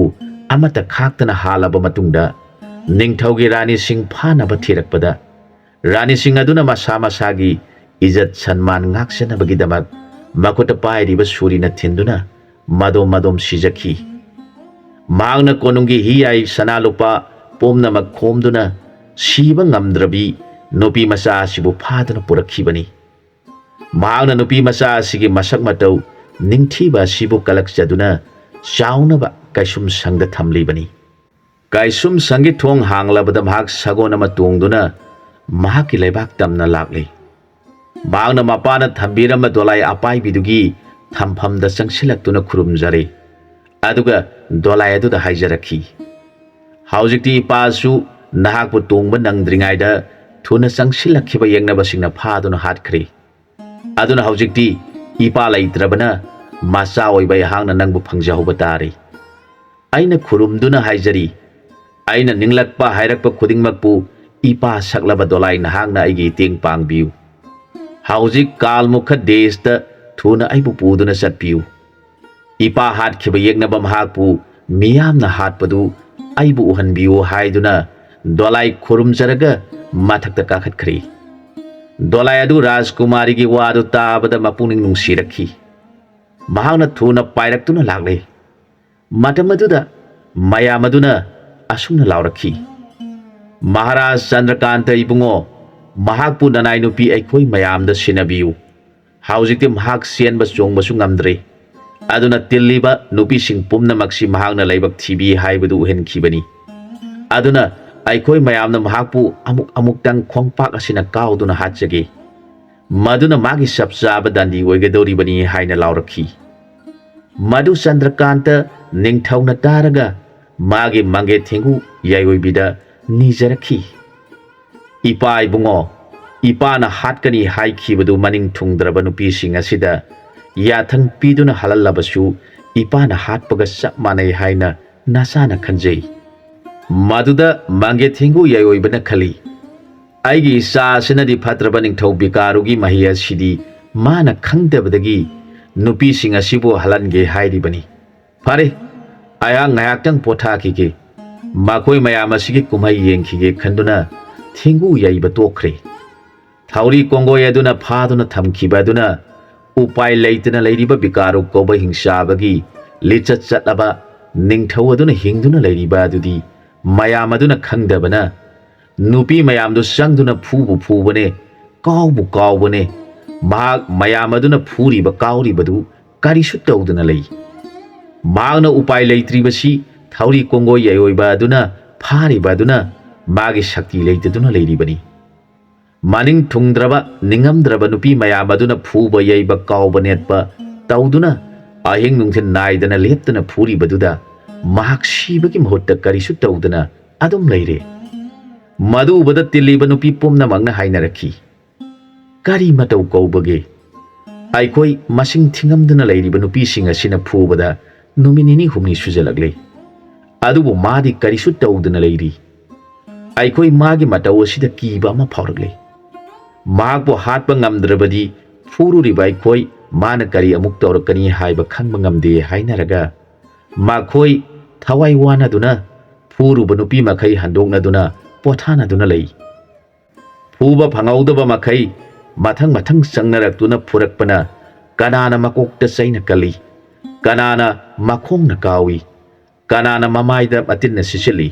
ꯑꯃꯠꯇ ꯈꯥꯛꯇꯅ ꯍꯥꯠꯂꯕ ꯃꯇꯨꯡꯗ, ꯅꯤꯡꯊꯧꯒꯤ ꯔꯥꯅꯤꯁꯤꯡ ꯐꯥꯅꯕ ꯊꯤꯔꯛꯄꯗ, ꯔꯥꯅꯤꯁꯤꯡ ꯑꯗꯨꯅ ꯃꯁꯥ ꯃꯁꯥꯒꯤ ꯏꯖꯠ ꯁꯟꯃꯥꯟ ꯉꯥꯛꯆꯅꯕꯒꯤꯗꯃꯛ ꯃꯈꯨꯠꯇ ꯄꯥꯏꯔꯤꯕ ꯁꯨꯔꯤꯅ ꯊꯤꯟꯗꯨꯅ ꯃꯗꯣꯝ ꯃꯗꯣꯝ ꯁꯤꯖꯈꯤ꯫ ꯃꯍꯥꯛꯅ ꯀꯣꯅꯨꯡꯒꯤ ꯍꯤꯌꯥꯏ ꯁꯅꯥ ꯂꯨꯄꯥ ꯄꯨꯝꯅꯃꯛ ꯈꯣꯝꯗꯨꯅ ꯁꯤꯕ ꯉꯝꯗ꯭ꯔꯕꯤ ꯅꯨꯄꯤ ꯃꯆꯥ ꯑꯁꯤꯕꯨ ꯐꯥꯗꯨꯅ ꯄꯨꯔꯛꯈꯤꯕꯅꯤ꯫ ꯃꯍꯥꯛꯅ ꯅꯨꯄꯤ ꯃꯆꯥ ꯑꯁꯤꯒꯤ ꯃꯁꯛ ꯃꯇꯧ ꯅꯤꯡꯊꯤꯕ ꯑꯁꯤꯕꯨ ꯀꯂꯛꯆꯗꯨꯅ ꯆꯥꯎꯅꯕ ꯀꯩꯁꯨꯝꯁꯪꯗ ꯊꯝꯂꯤꯕꯅꯤ꯫ ꯀꯩꯁꯨꯝꯁꯪꯒꯤ ꯊꯣꯡ ꯍꯥꯡꯂꯕꯗ ꯃꯍꯥꯛ ꯁꯒꯣꯜ ꯑꯃ ꯇꯣꯡꯗꯨꯅ ꯃꯍꯥꯛꯀꯤ ꯂꯩꯕꯥꯛ ꯇꯝꯅ ꯂꯥꯛꯂꯤ꯫ ꯃꯍꯥꯛꯅ ꯃꯄꯥꯅ ꯊꯝꯕꯤꯔꯝꯕ ꯗꯣꯂꯥꯏ ꯑꯄꯥꯏꯕꯤꯗꯨꯒꯤ ꯊꯝꯐꯝꯗ ꯆꯪꯁꯤꯜꯂꯛꯇꯨꯅ ꯈꯨꯔꯨꯝꯖꯔꯦ꯫ ꯑꯗꯨꯒ ꯗꯣꯂꯥꯏ ꯑꯗꯨꯗ ꯍꯥꯏꯖꯔꯛꯈꯤ, "ꯍꯧꯖꯤꯛꯇꯤ ꯏꯄꯥꯁꯨ ꯅꯍꯥꯛꯄꯨ ꯇꯣꯡꯕ ꯅꯪꯗ꯭ꯔꯤꯉꯩꯗ ꯊꯨꯅ ꯆꯪꯁꯤꯜꯂꯛꯈꯤꯕ ꯌꯦꯛꯅꯕꯁꯤꯡꯅ ꯐꯥꯗꯨꯅ ꯍꯥꯠꯈ꯭ꯔꯦ꯫ ꯑꯗꯨꯅ ꯍꯧꯖꯤꯛꯇꯤ ꯏꯄꯥ ꯂꯩꯇ꯭ꯔꯕꯅ ꯃꯆꯥ ꯑꯣꯏꯕ ꯑꯩꯍꯥꯛꯅ ꯅꯪꯕꯨ ꯐꯪꯖꯍꯧꯕ ꯇꯥꯔꯦ꯫" ꯑꯩꯅ ꯈꯨꯔꯨꯝꯗꯨꯅ ꯍꯥꯏꯖꯔꯤ, ꯑꯩꯅ ꯅꯤꯡꯂꯛꯄ ꯍꯥꯏꯔꯛꯄ ꯈꯨꯗꯤꯡꯃꯛꯄꯨ ꯏꯄꯥ ꯁꯛꯂꯕ ꯗꯣꯂꯥꯏ ꯅꯍꯥꯛꯅ ꯑꯩꯒꯤ ꯏꯇꯦꯡ ꯄꯥꯡꯕꯤꯌꯨ꯫ ꯍꯧꯖꯤꯛ ꯀꯥꯜꯃꯨꯈ ꯗꯦꯁꯇ ꯊꯨꯅ ꯑꯩꯕꯨ ꯄꯨꯗꯨꯅ ꯆꯠꯄꯤꯌꯨ꯫ ꯏꯄꯥ ꯍꯥꯠꯈꯤꯕ ꯌꯦꯛꯅꯕ ꯃꯍꯥꯛꯄꯨ ꯃꯤꯌꯥꯝꯅ ꯍꯥꯠꯄꯗꯨ ꯑꯩꯕꯨ ꯎꯍꯟꯕꯤꯌꯨ ꯍꯥꯏꯗꯨꯅ ꯗꯣꯂꯥꯏ ꯈꯨꯔꯨꯝꯖꯔꯒ ꯃꯊꯛꯇ ꯀꯥꯈꯠꯈ꯭ꯔꯦ꯫ ꯗꯣꯂꯥꯏ ꯑꯗꯨ ꯔꯥꯖꯀꯨꯃꯥꯔꯤꯒꯤ ꯋꯥꯗꯨ ꯇꯥꯕꯗ ꯃꯄꯨꯛꯅꯤꯡ ꯅꯨꯡꯁꯤꯔꯛꯈꯤ꯫ ꯃꯍꯥꯛꯅ ꯊꯨꯅ ꯄꯥꯏꯔꯛꯇꯨꯅ ꯂꯥꯛꯂꯦ꯫ ꯃꯇꯝ ꯑꯗꯨꯗ ꯃꯌꯥꯝ ꯑꯗꯨꯅ ꯑꯁꯨꯝꯅ ꯂꯥꯎꯔꯛꯈꯤ, "ꯃꯍꯥꯔꯥꯖ ꯆꯟꯗ꯭ꯔꯀꯥꯟꯇ ꯏꯕꯨꯡꯉꯣ, ꯃꯍꯥꯛꯄꯨ ꯅꯅꯥꯏ ꯅꯨꯄꯤ ꯑꯩꯈꯣꯏ ꯃꯌꯥꯝꯗ ꯁꯤꯟꯅꯕꯤꯌꯨ꯫ ꯍꯧꯖꯤꯛꯇꯤ ꯃꯍꯥꯛ ꯆꯦꯟꯕ ꯆꯣꯡꯕꯁꯨ ꯉꯝꯗ꯭ꯔꯦ꯫ ꯑꯗꯨꯅ ꯇꯤꯜꯂꯤꯕ ꯅꯨꯄꯤꯁꯤꯡ ꯄꯨꯝꯅꯃꯛꯁꯤ ꯃꯍꯥꯛꯅ ꯂꯥꯏꯕꯛ ꯊꯤꯕꯤ ꯍꯥꯏꯕꯗꯨ ꯎꯍꯟꯈꯤꯕꯅꯤ꯫ ꯑꯗꯨꯅ ꯑꯩꯈꯣꯏ ꯃꯌꯥꯝꯅ ꯃꯍꯥꯛꯄꯨ ꯑꯃꯨꯛ ꯑꯃꯨꯛꯇꯪ ꯈꯣꯡꯄꯥꯛ ꯑꯁꯤꯅ ꯀꯥꯎꯗꯨꯅ ꯍꯥꯠꯆꯒꯦ꯫ ꯃꯗꯨꯅ ꯃꯥꯒꯤ ꯆꯞ ꯆꯥꯕ ꯗꯟꯗꯤ ꯑꯣꯏꯒꯗꯧꯔꯤꯕꯅꯤ ꯍꯥꯏꯅ ꯂꯥꯎꯔꯛꯈꯤ꯫ ꯃꯗꯨ ꯆꯟꯗ꯭ꯔꯀꯥꯟꯇ ꯅꯤꯡꯊꯧꯅ ꯇꯥꯔꯒ ꯃꯥꯒꯤ ꯃꯪꯒꯦ ꯊꯦꯡꯒꯨ ꯌꯥꯏꯑꯣꯏꯕꯤꯗ ꯅꯤꯖꯔꯛꯈꯤ꯫ "ꯏꯄꯥ ꯏꯕꯨꯡꯉꯣ, ꯏꯄꯥꯅ ꯍꯥꯠꯀꯅꯤ ꯍꯥꯏꯈꯤꯕꯗꯨ ꯃꯅꯤꯡ ꯊꯨꯡꯗ꯭ꯔꯕ ꯅꯨꯄꯤꯁꯤꯡ ꯑꯁꯤꯗ ꯌꯥꯊꯪ ꯄꯤꯗꯨꯅ ꯍꯜꯍꯜꯂꯕꯁꯨ ꯏꯄꯥꯅ ꯍꯥꯠꯄꯒ ꯆꯞ ꯃꯥꯟꯅꯩ ꯍꯥꯏꯅ ꯅꯆꯥꯅ ꯈꯟꯖꯩ꯫" ꯃꯗꯨꯗ ꯃꯪꯒꯦ ꯊꯦꯡꯒꯨ ꯌꯥꯏꯑꯣꯏꯕꯅ ꯈꯜꯂꯤ, "ꯑꯩꯒꯤ ꯏꯆꯥ ꯑꯁꯤꯅꯗꯤ ꯐꯠꯇ꯭ꯔꯕ ꯅꯤꯡꯊꯧ ꯕꯤꯀꯥꯔꯨꯒꯤ ꯃꯍꯩ ꯑꯁꯤꯗꯤ ꯃꯥꯅ ꯈꯪꯗꯕꯗꯒꯤ ꯅꯨꯄꯤꯁꯤꯡ ꯑꯁꯤꯕꯨ ꯍꯜꯍꯟꯒꯦ ꯍꯥꯏꯔꯤꯕꯅꯤ꯫ ꯐꯔꯦ, ꯑꯩꯍꯥꯛ ꯉꯥꯏꯍꯥꯛꯇꯪ ꯄꯣꯊꯥꯈꯤꯒꯦ꯫" ꯃꯈꯣꯏ ꯃꯌꯥꯝ ꯑꯁꯤꯒꯤ ꯀꯨꯝꯍꯩ ꯌꯦꯡꯈꯤꯒꯦ ꯈꯟꯗꯨꯅ ꯊꯦꯡꯒꯨ ꯌꯩꯕ ꯇꯣꯛꯈ꯭ꯔꯦ꯫ ꯊꯧꯔꯤ ꯀꯣꯡꯒꯣꯏ ꯑꯗꯨꯅ ꯐꯥꯗꯨꯅ ꯊꯝꯈꯤꯕ ꯑꯗꯨꯅ ꯎꯄꯥꯏ ꯂꯩꯇꯅ ꯂꯩꯔꯤꯕ ꯕꯤꯀꯥꯔꯨ ꯀꯧꯕ ꯍꯤꯡꯆꯥꯕꯒꯤ ꯂꯤꯆꯠ ꯆꯠꯂꯕ ꯅꯤꯡꯊꯧ ꯑꯗꯨꯅ ꯍꯤꯡꯗꯨꯅ ꯂꯩꯔꯤꯕ ꯑꯗꯨꯗꯤ ꯃꯌꯥꯝ ꯑꯗꯨꯅ ꯈꯪꯗꯕꯅ ꯅꯨꯄꯤ ꯃꯌꯥꯝꯗꯨ ꯆꯪꯗꯨꯅ ꯐꯨꯕꯨ ꯐꯨꯕꯅꯦ, ꯀꯥꯎꯕꯨ ꯀꯥꯎꯕꯅꯦ꯫ ꯃꯍꯥꯛ ꯃꯌꯥꯝ ꯑꯗꯨꯅ ꯐꯨꯔꯤꯕ ꯀꯥꯎꯔꯤꯕꯗꯨ ꯀꯔꯤꯁꯨ ꯇꯧꯗꯅ ꯂꯩ꯫ ꯃꯍꯥꯛꯅ ꯎꯄꯥꯏ ꯂꯩꯇ꯭ꯔꯤꯕꯁꯤ ꯊꯧꯔꯤ ꯀꯣꯡꯒꯣꯏ ꯌꯥꯏꯑꯣꯏꯕ ꯑꯗꯨꯅ ꯐꯥꯔꯤꯕ ꯑꯗꯨꯅ ꯃꯥꯒꯤ ꯁꯛꯇꯤ ꯂꯩꯇꯗꯨꯅ ꯂꯩꯔꯤꯕꯅꯤ꯫ ꯃꯅꯤꯡ ꯊꯨꯡꯗ꯭ꯔꯕ, ꯅꯤꯡꯉꯝꯗ꯭ꯔꯕ ꯅꯨꯄꯤ ꯃꯌꯥꯝ ꯑꯗꯨꯅ ꯐꯨꯕ ꯌꯩꯕ ꯀꯥꯎꯕ ꯅꯦꯠꯄ ꯇꯧꯗꯨꯅ ꯑꯍꯤꯡ ꯅꯨꯡꯊꯤꯜ ꯅꯥꯏꯗꯅ ꯂꯦꯞꯇꯅ ꯐꯨꯔꯤꯕꯗꯨꯗ ꯃꯍꯥꯛ ꯁꯤꯕꯒꯤ ꯃꯍꯨꯠꯇ ꯀꯔꯤꯁꯨ ꯇꯧꯗꯅ ꯑꯗꯨꯝ ꯂꯩꯔꯦ꯫ ꯃꯗꯨ ꯎꯕꯗ ꯇꯤꯜꯂꯤꯕ ꯅꯨꯄꯤ ꯄꯨꯝꯅꯃꯛꯅ ꯍꯥꯏꯅꯔꯛꯈꯤ, "ꯀꯔꯤ ꯃꯇꯧ ꯀꯧꯕꯒꯦ? ꯑꯩꯈꯣꯏ ꯃꯁꯤꯡ ꯊꯤꯉꯝꯗꯅ ꯂꯩꯔꯤꯕ ꯅꯨꯄꯤꯁꯤꯡ ꯑꯁꯤꯅ ꯐꯨꯕꯗ ꯅꯨꯃꯤꯠ ꯅꯤꯅꯤ ꯍꯨꯝꯅꯤ ꯁꯨꯖꯜꯂꯛꯂꯦ, ꯑꯗꯨꯕꯨ ꯃꯥꯗꯤ ꯀꯔꯤꯁꯨ ꯇꯧꯗꯅ ꯂꯩꯔꯤ꯫ ꯑꯩꯈꯣꯏ ꯃꯥꯒꯤ ꯃꯇꯧ ꯑꯁꯤꯗ ꯀꯤꯕ ꯑꯃ ꯐꯥꯎꯔꯛꯂꯦ꯫ ꯃꯍꯥꯛꯄꯨ ꯍꯥꯠꯄ ꯉꯝꯗ꯭ꯔꯕꯗꯤ ꯐꯨꯔꯨꯔꯤꯕ ꯑꯩꯈꯣꯏ ꯃꯥꯅ ꯀꯔꯤ ꯑꯃꯨꯛ ꯇꯧꯔꯛꯀꯅꯤ ꯍꯥꯏꯕ ꯈꯪꯕ ꯉꯝꯗꯦ" ꯍꯥꯏꯅꯔꯒ ꯃꯈꯣꯏ ꯊꯋꯥꯏ ꯋꯥꯅꯗꯨꯅ ꯐꯨꯔꯨꯕ ꯅꯨꯄꯤ ꯃꯈꯩ ꯍꯟꯗꯣꯛꯅꯗꯨꯅ ꯄꯣꯊꯥꯅꯗꯨꯅ ꯂꯩ꯫ ꯐꯨꯕ ꯐꯪꯍꯧꯗꯕ ꯃꯈꯩ ꯃꯊꯪ ꯃꯊꯪ ꯆꯪꯅꯔꯛꯇꯨꯅ ꯐꯨꯔꯛꯄꯅ ꯀꯅꯥꯅ ꯃꯀꯣꯛꯇ ꯆꯩꯅ ꯀꯜꯂꯤ, ꯀꯅꯥꯅ ꯃꯈꯣꯡꯅ ꯀꯥꯎꯏ, ꯀꯅꯥꯅ ꯃꯃꯥꯏꯗ ꯃꯇꯤꯟꯅ ꯁꯤꯠꯆꯤꯜꯂꯤ꯫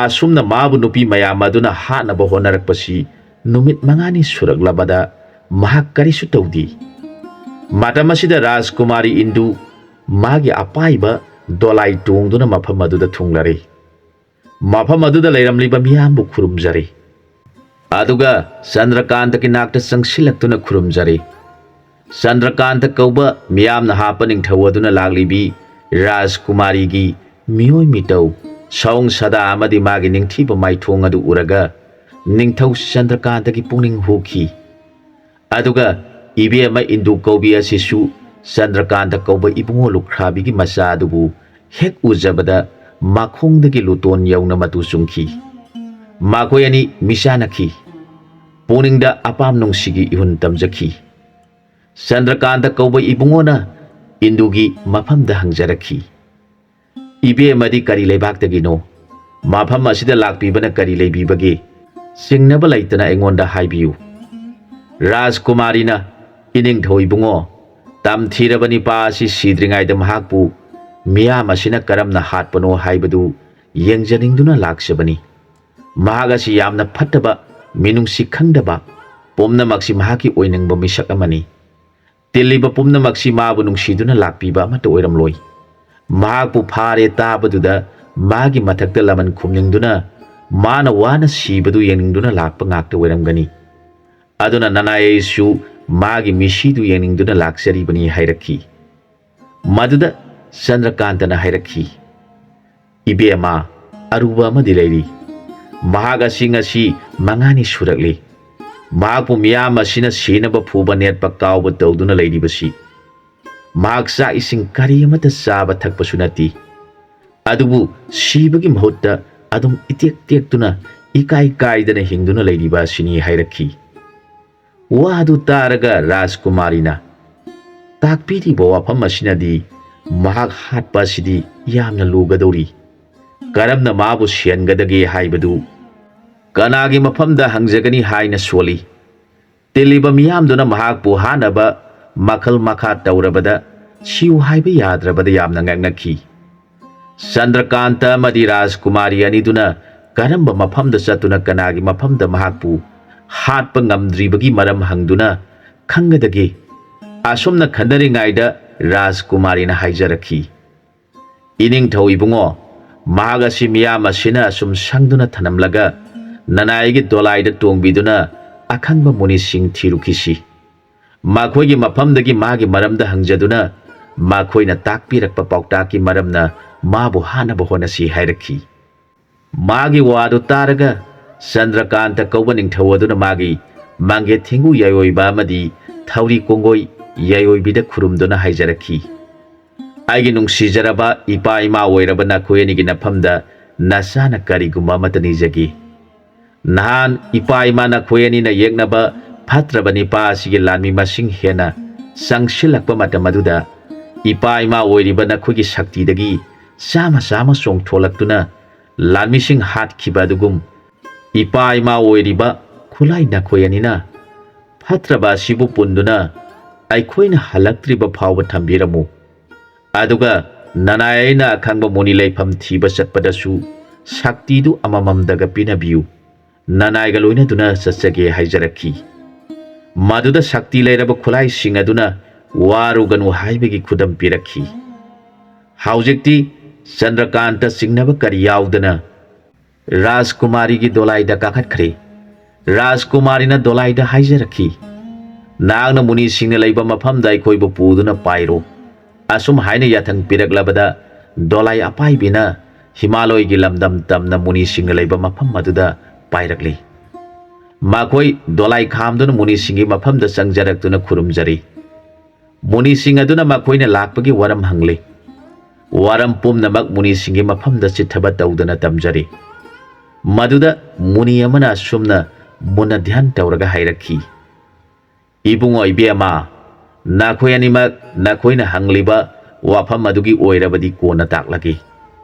ꯑꯁꯨꯝꯅ ꯃꯥꯕꯨ ꯅꯨꯄꯤ ꯃꯌꯥꯝ ꯑꯗꯨꯅ ꯍꯥꯠꯅꯕ ꯍꯣꯠꯅꯔꯛꯄꯁꯤ ꯅꯨꯃꯤꯠ ꯃꯉꯥꯅꯤ ꯁꯨꯔꯛꯂꯕꯗ ꯃꯍꯥꯛ ꯀꯔꯤꯁꯨ ꯇꯧꯗꯦ꯫ ꯃꯇꯝ ꯑꯁꯤꯗ ꯔꯥꯖꯀꯨꯃꯥꯔꯤ ꯏꯟꯗꯨ ꯃꯥꯒꯤ ꯑꯄꯥꯏꯕ ꯗꯣꯂꯥꯏ ꯇꯣꯡꯗꯨꯅ ꯃꯐꯝ ꯑꯗꯨꯗ ꯊꯨꯡꯂꯔꯦ꯫ ꯃꯐꯝ ꯑꯗꯨꯗ ꯂꯩꯔꯝꯂꯤꯕ ꯃꯤꯌꯥꯝꯕꯨ ꯈꯨꯔꯨꯝꯖꯔꯦ꯫ ꯑꯗꯨꯒ ꯆꯟꯗ꯭ꯔꯀꯥꯟꯇꯒꯤ ꯅꯥꯛꯇ ꯆꯪꯁꯤꯜꯂꯛꯇꯨꯅ ꯈꯨꯔꯨꯝꯖꯔꯦ꯫ ꯆꯟꯗ꯭ꯔꯀꯥꯟꯇ ꯀꯧꯕ ꯃꯤꯌꯥꯝꯅ ꯍꯥꯞꯄ ꯅꯤꯡꯊꯧ ꯑꯗꯨꯅ ꯂꯥꯛꯂꯤꯕꯤ ꯔꯥꯖꯀꯨꯃꯥꯔꯤꯒꯤ ꯃꯤꯑꯣꯏ ꯃꯤꯇꯧ, ꯁꯑꯣꯡ ꯁꯥꯗꯥ ꯑꯃꯗꯤ ꯃꯥꯒꯤ ꯅꯤꯡꯊꯤꯕ ꯃꯥꯏꯊꯣꯡ ꯑꯗꯨ ꯎꯔꯒ ꯅꯤꯡꯊꯧ ꯆꯟꯗ꯭ꯔꯀꯥꯟꯇꯒꯤ ꯄꯨꯛꯅꯤꯡ ꯍꯨꯈꯤ꯫ ꯑꯗꯨꯒ ꯏꯕꯦꯝꯃ ꯏꯟꯗꯨ ꯀꯧꯕꯤ ꯑꯁꯤꯁꯨ ꯆꯟꯗ꯭ꯔꯀꯥꯟꯇ ꯀꯧꯕ ꯏꯕꯨꯡꯉꯣ ꯂꯨꯈ꯭ꯔꯥꯕꯤꯒꯤ ꯃꯆꯥ ꯑꯗꯨꯕꯨ ꯍꯦꯛ ꯎꯖꯕꯗ ꯃꯈꯣꯡꯗꯒꯤ ꯂꯨꯇꯣꯟ ꯌꯧꯅ ꯃꯇꯨ ꯆꯨꯡꯈꯤ꯫ ꯃꯈꯣꯏ ꯑꯅꯤ ꯃꯤꯆꯥꯟꯅꯈꯤ꯫ ꯄꯨꯛꯅꯤꯡꯗ ꯑꯄꯥꯝ ꯅꯨꯡꯁꯤꯒꯤ ꯏꯍꯨꯟ ꯇꯝꯖꯈꯤ꯫ ꯆꯟꯗ꯭ꯔꯀꯥꯟꯇ ꯀꯧꯕ ꯏꯕꯨꯡꯉꯣꯅ ꯏꯟꯗꯨꯒꯤ ꯃꯐꯝꯗ ꯍꯪꯖꯔꯛꯈꯤ, "ꯏꯕꯦꯝꯃꯗꯤ ꯀꯔꯤ ꯂꯩꯕꯥꯛꯇꯒꯤꯅꯣ? ꯃꯐꯝ ꯑꯁꯤꯗ ꯂꯥꯛꯄꯤꯕꯅ ꯀꯔꯤ ꯂꯩꯕꯤꯕꯒꯦ? ꯆꯤꯡꯅꯕ ꯂꯩꯇꯅ ꯑꯩꯉꯣꯟꯗ ꯍꯥꯏꯕꯤꯌꯨ꯫" ꯔꯥꯖꯀꯨꯃꯥꯔꯤꯅ, "ꯏꯅꯤꯡꯊꯧ ꯏꯕꯨꯡꯉꯣ, ꯇꯝꯊꯤꯔꯕ ꯅꯤꯄꯥ ꯑꯁꯤ ꯁꯤꯗ꯭ꯔꯤꯉꯩꯗ ꯃꯍꯥꯛꯄꯨ ꯃꯤꯌꯥꯝ ꯑꯁꯤꯅ ꯀꯔꯝꯅ ꯍꯥꯠꯄꯅꯣ ꯍꯥꯏꯕꯗꯨ ꯌꯦꯡꯖꯅꯤꯡꯗꯨꯅ ꯂꯥꯛꯆꯕꯅꯤ꯫ ꯃꯍꯥꯛ ꯑꯁꯤ ꯌꯥꯝꯅ ꯐꯠꯇꯕ, ꯃꯤꯅꯨꯡꯁꯤ ꯈꯪꯗꯕ, ꯄꯨꯝꯅꯃꯛꯁꯤ ꯃꯍꯥꯛꯀꯤ ꯑꯣꯏꯅꯤꯡꯕ ꯃꯤꯁꯛ ꯑꯃꯅꯤ꯫ ꯇꯤꯜꯂꯤꯕ ꯄꯨꯝꯅꯃꯛꯁꯤ ꯃꯥꯕꯨ ꯅꯨꯡꯁꯤꯗꯨꯅ ꯂꯥꯛꯄꯤꯕ ꯑꯃꯠꯇ ꯑꯣꯏꯔꯝꯂꯣꯏ꯫ ꯃꯍꯥꯛꯄꯨ ꯐꯥꯔꯦ ꯇꯥꯕꯗꯨꯗ ꯃꯥꯒꯤ ꯃꯊꯛꯇ ꯂꯃꯟ ꯈꯨꯝꯅꯤꯡꯗꯨꯅ, ꯃꯥꯅ ꯋꯥꯅ ꯁꯤꯕꯗꯨ ꯌꯦꯡꯅꯤꯡꯗꯨꯅ ꯂꯥꯛꯄ ꯉꯥꯛꯇ ꯑꯣꯏꯔꯝꯒꯅꯤ꯫ ꯑꯗꯨꯅ ꯅꯅꯥꯏ ꯑꯩꯁꯨ ꯃꯥꯒꯤ ꯃꯤꯁꯤꯗꯨ ꯌꯦꯡꯅꯤꯡꯗꯨꯅ ꯂꯥꯛꯆꯔꯤꯕꯅꯤ" ꯍꯥꯏꯔꯛꯈꯤ꯫ ꯃꯗꯨꯗ ꯆꯟꯗ꯭ꯔꯀꯥꯟꯇꯅ ꯍꯥꯏꯔꯛꯈꯤ, "ꯏꯕꯦꯝꯃ, ꯑꯔꯨꯕ ꯑꯃꯗꯤ ꯂꯩꯔꯤ꯫ ꯃꯍꯥꯛ ꯑꯁꯤ ꯉꯁꯤ ꯃꯉꯥꯅꯤ ꯁꯨꯔꯛꯂꯤ꯫ ꯃꯍꯥꯛꯄꯨ ꯃꯤꯌꯥꯝ ꯑꯁꯤꯅ ꯁꯤꯅꯕ ꯐꯨꯕ ꯅꯦꯠꯄ ꯀꯥꯎꯕ ꯇꯧꯗꯨꯅ ꯂꯩꯔꯤꯕꯁꯤ꯫ ꯃꯍꯥꯛ ꯆꯥꯛ ꯏꯁꯤꯡ ꯀꯔꯤ ꯑꯃꯠꯇ ꯆꯥꯕ ꯊꯛꯄꯁꯨ ꯅꯠꯇꯦ꯫ ꯑꯗꯨꯕꯨ ꯁꯤꯕꯒꯤ ꯃꯍꯨꯠꯇ ꯑꯗꯨꯝ ꯏꯇꯦꯛ ꯇꯦꯛꯇꯨꯅ ꯏꯀꯥꯏ ꯀꯥꯏꯗꯅ ꯍꯤꯡꯗꯨꯅ ꯂꯩꯔꯤꯕ ꯑꯁꯤꯅꯤ" ꯍꯥꯏꯔꯛꯈꯤ꯫ ꯋꯥ ꯑꯗꯨ ꯇꯥꯔꯒ ꯔꯥꯖꯀꯨꯃꯥꯔꯤꯅ, "ꯇꯥꯛꯄꯤꯔꯤꯕ ꯋꯥꯐꯝ ꯑꯁꯤꯅꯗꯤ ꯃꯍꯥꯛ ꯍꯥꯠꯄ ꯑꯁꯤꯗꯤ ꯌꯥꯝꯅ ꯂꯨꯒꯗꯧꯔꯤ꯫ ꯀꯔꯝꯅ ꯃꯥꯕꯨ ꯁꯤꯍꯟꯒꯗꯒꯦ ꯍꯥꯏꯕꯗꯨ ꯀꯅꯥꯒꯤ ꯃꯐꯝꯗ ꯍꯪꯖꯒꯅꯤ?" ꯍꯥꯏꯅ ꯁꯣꯜꯂꯤ꯫ ꯇꯤꯜꯂꯤꯕ ꯃꯤꯌꯥꯝꯗꯨꯅ ꯃꯍꯥꯛꯄꯨ ꯍꯥꯠꯅꯕ ꯃꯈꯜ ꯃꯈꯥ ꯇꯧꯔꯕꯗ ꯁꯤꯌꯨ ꯍꯥꯏꯕ ꯌꯥꯗ꯭ꯔꯕꯗ ꯌꯥꯝꯅ ꯉꯛꯅꯈꯤ꯫ ꯆꯟꯗ꯭ꯔꯀꯥꯟꯇ ꯑꯃꯗꯤ ꯔꯥꯖꯀꯨꯃꯥꯔꯤ ꯑꯅꯤꯗꯨꯅ ꯀꯔꯝꯕ ꯃꯐꯝꯗ ꯆꯠꯇꯨꯅ ꯀꯅꯥꯒꯤ ꯃꯐꯝꯗ ꯃꯍꯥꯛꯄꯨ ꯍꯥꯠꯄ ꯉꯝꯗ꯭ꯔꯤꯕꯒꯤ ꯃꯔꯝ ꯍꯪꯗꯨꯅ ꯈꯪꯒꯗꯒꯦ? ꯑꯁꯨꯝꯅ ꯈꯟꯅꯔꯤꯉꯩꯗ ꯔꯥꯖꯀꯨꯃꯥꯔꯤꯅ ꯍꯥꯏꯖꯔꯛꯈꯤ, "ꯏꯅꯤꯡꯊꯧ ꯏꯕꯨꯡꯉꯣ, ꯃꯍꯥꯛ ꯑꯁꯤ ꯃꯤꯌꯥꯝ ꯑꯁꯤꯅ ꯑꯁꯨꯝ ꯁꯪꯗꯨꯅ ꯊꯅꯝꯂꯒ ꯅꯅꯥꯏꯒꯤ ꯗꯣꯂꯥꯏꯗ ꯇꯣꯡꯕꯤꯗꯨꯅ ꯑꯈꯪꯕ ꯃꯨꯅꯤꯁꯤꯡ ꯊꯤꯔꯨꯈꯤꯁꯤ꯫ ꯃꯈꯣꯏꯒꯤ ꯃꯐꯝꯗꯒꯤ ꯃꯥꯒꯤ ꯃꯔꯝꯗ ꯍꯪꯖꯗꯨꯅ ꯃꯈꯣꯏꯅ ꯇꯥꯛꯄꯤꯔꯛꯄ ꯄꯥꯎꯇꯥꯛꯀꯤ ꯃꯔꯝꯅ ꯃꯥꯕꯨ ꯍꯥꯠꯅꯕ ꯍꯣꯠꯅꯁꯤ" ꯍꯥꯏꯔꯛꯈꯤ꯫ ꯃꯥꯒꯤ ꯋꯥꯗꯨ ꯇꯥꯔꯒ ꯆꯟꯗ꯭ꯔꯀꯥꯟꯇ ꯀꯧꯕ ꯅꯤꯡꯊꯧ ꯑꯗꯨꯅ ꯃꯥꯒꯤ ꯃꯪꯒꯦ ꯊꯦꯡꯒꯨ ꯌꯥꯏꯑꯣꯏꯕ ꯑꯃꯗꯤ ꯊꯧꯔꯤ ꯀꯣꯡꯒꯣꯏ ꯌꯥꯏꯑꯣꯏꯕꯤꯗ ꯈꯨꯔꯨꯝꯗꯨꯅ ꯍꯥꯏꯖꯔꯛꯈꯤ, "ꯑꯩꯒꯤ ꯅꯨꯡꯁꯤꯖꯔꯕ ꯏꯄꯥ ꯏꯃꯥ ꯑꯣꯏꯔꯕ ꯅꯈꯣꯏ ꯑꯅꯤꯒꯤ ꯅꯐꯝꯗ ꯅꯆꯥꯅ ꯀꯔꯤꯒꯨꯝꯕ ꯑꯃꯠꯇ ꯅꯤꯖꯒꯦ꯫ ꯅꯍꯥꯟ ꯏꯄꯥ ꯏꯃꯥ ꯅꯈꯣꯏ ꯑꯅꯤꯅ ꯌꯦꯛꯅꯕ ꯐꯠꯇ꯭ꯔꯕ ꯅꯤꯄꯥ ꯑꯁꯤꯒꯤ ꯂꯥꯟꯃꯤ ꯃꯁꯤꯡ ꯍꯦꯟꯅ ꯆꯪꯁꯤꯜꯂꯛꯄ ꯃꯇꯝ ꯑꯗꯨꯗ ꯏꯄꯥ ꯏꯃꯥ ꯑꯣꯏꯔꯤꯕ ꯅꯈꯣꯏꯒꯤ ꯁꯛꯇꯤꯗꯒꯤ ꯆꯥꯝꯃ ꯆꯥꯝꯃ ꯆꯣꯡꯊꯣꯛꯂꯛꯇꯨꯅ ꯂꯥꯟꯃꯤꯁꯤꯡ ꯍꯥꯠꯈꯤꯕ ꯑꯗꯨꯒꯨꯝ ꯏꯄꯥ ꯏꯃꯥ ꯑꯣꯏꯔꯤꯕ ꯈꯨꯠꯂꯥꯏ ꯅꯈꯣꯏ ꯑꯅꯤꯅ ꯐꯠꯇ꯭ꯔꯕ ꯑꯁꯤꯕꯨ ꯄꯨꯟꯗꯨꯅ ꯑꯩꯈꯣꯏꯅ ꯍꯜꯂꯛꯇ꯭ꯔꯤꯕ ꯐꯥꯎꯕ ꯊꯝꯕꯤꯔꯝꯃꯨ꯫ ꯑꯗꯨꯒ ꯅꯅꯥꯏ ꯑꯩꯅ ꯑꯈꯪꯕ ꯃꯨꯅꯤ ꯂꯩꯐꯝ ꯊꯤꯕ ꯆꯠꯄꯗꯁꯨ ꯁꯛꯇꯤꯗꯨ ꯑꯃꯃꯝꯗꯒ ꯄꯤꯅꯕꯤꯌꯨ꯫ ꯅꯅꯥꯏꯒ ꯂꯣꯏꯅꯗꯨꯅ ꯆꯠꯆꯒꯦ" ꯍꯥꯏꯖꯔꯛꯈꯤ꯫ ꯃꯗꯨꯗ ꯁꯛꯇꯤ ꯂꯩꯔꯕ ꯈꯨꯠꯂꯥꯏꯁꯤꯡ ꯑꯗꯨꯅ "ꯋꯥꯔꯨꯒꯅꯨ" ꯍꯥꯏꯕꯒꯤ ꯈꯨꯗꯝ ꯄꯤꯔꯛꯈꯤ꯫ ꯍꯧꯖꯤꯛꯇꯤ ꯆꯟꯗ꯭ꯔꯀꯥꯟꯇ ꯆꯤꯡꯅꯕ ꯀꯔꯤ ꯌꯥꯎꯗꯅ ꯔꯥꯖꯀꯨꯃꯥꯔꯤꯒꯤ ꯗꯣꯂꯥꯏꯗ ꯀꯥꯈꯠꯈ꯭ꯔꯦ꯫ ꯔꯥꯖꯀꯨꯃꯥꯔꯤꯅ ꯗꯣꯂꯥꯏꯗ ꯍꯥꯏꯖꯔꯛꯈꯤ, "ꯅꯍꯥꯛꯅ ꯃꯨꯅꯤꯁꯤꯡꯅ ꯂꯩꯕ ꯃꯐꯝꯗ ꯑꯩꯈꯣꯏꯕꯨ ꯄꯨꯗꯨꯅ ꯄꯥꯏꯔꯣ"꯫ ꯑꯁꯨꯝ ꯍꯥꯏꯅ ꯌꯥꯊꯪ ꯄꯤꯔꯛꯂꯕꯗ ꯗꯣꯂꯥꯏ ꯑꯄꯥꯏꯕꯤꯅ ꯍꯤꯃꯥꯂꯣꯏꯒꯤ ꯂꯝꯗꯝ ꯇꯝꯅ ꯃꯨꯅꯤꯁꯤꯡꯅ ꯂꯩꯕ ꯃꯐꯝ ꯑꯗꯨꯗ ꯄꯥꯏꯔꯛꯂꯤ꯫ ꯃꯈꯣꯏ ꯗꯣꯂꯥꯏ ꯈꯥꯝꯗꯨꯅ ꯃꯨꯅꯤꯁꯤꯡꯒꯤ ꯃꯐꯝꯗ ꯆꯪꯖꯔꯛꯇꯨꯅ ꯈꯨꯔꯨꯝꯖꯔꯤ꯫ ꯃꯨꯅꯤꯁꯤꯡ ꯑꯗꯨꯅ ꯃꯈꯣꯏꯅ ꯂꯥꯛꯄꯒꯤ ꯋꯥꯔꯝ ꯍꯪꯂꯤ꯫ ꯋꯥꯔꯝ ꯄꯨꯝꯅꯃꯛ ꯃꯨꯅꯤꯁꯤꯡꯒꯤ ꯃꯐꯝꯗ ꯆꯤꯠꯊꯕ ꯇꯧꯗꯅ ꯇꯝꯖꯔꯤ꯫ ꯃꯗꯨꯗ ꯃꯨꯅꯤ ꯑꯃꯅ ꯑꯁꯨꯝꯅ ꯃꯨꯟꯅ ꯙ꯭ꯌꯥꯟ ꯇꯧꯔꯒ ꯍꯥꯏꯔꯛꯈꯤ, "ꯏꯕꯨꯡꯉꯣ ꯏꯕꯦꯝꯃ, ꯅꯈꯣꯏ ꯑꯅꯤꯃꯛ ꯅꯈꯣꯏꯅ ꯍꯪꯂꯤꯕ ꯋꯥꯐꯝ ꯑꯗꯨꯒꯤ ꯑꯣꯏꯔꯕꯗꯤ ꯀꯣꯟꯅ ꯇꯥꯛꯂꯒꯦ꯫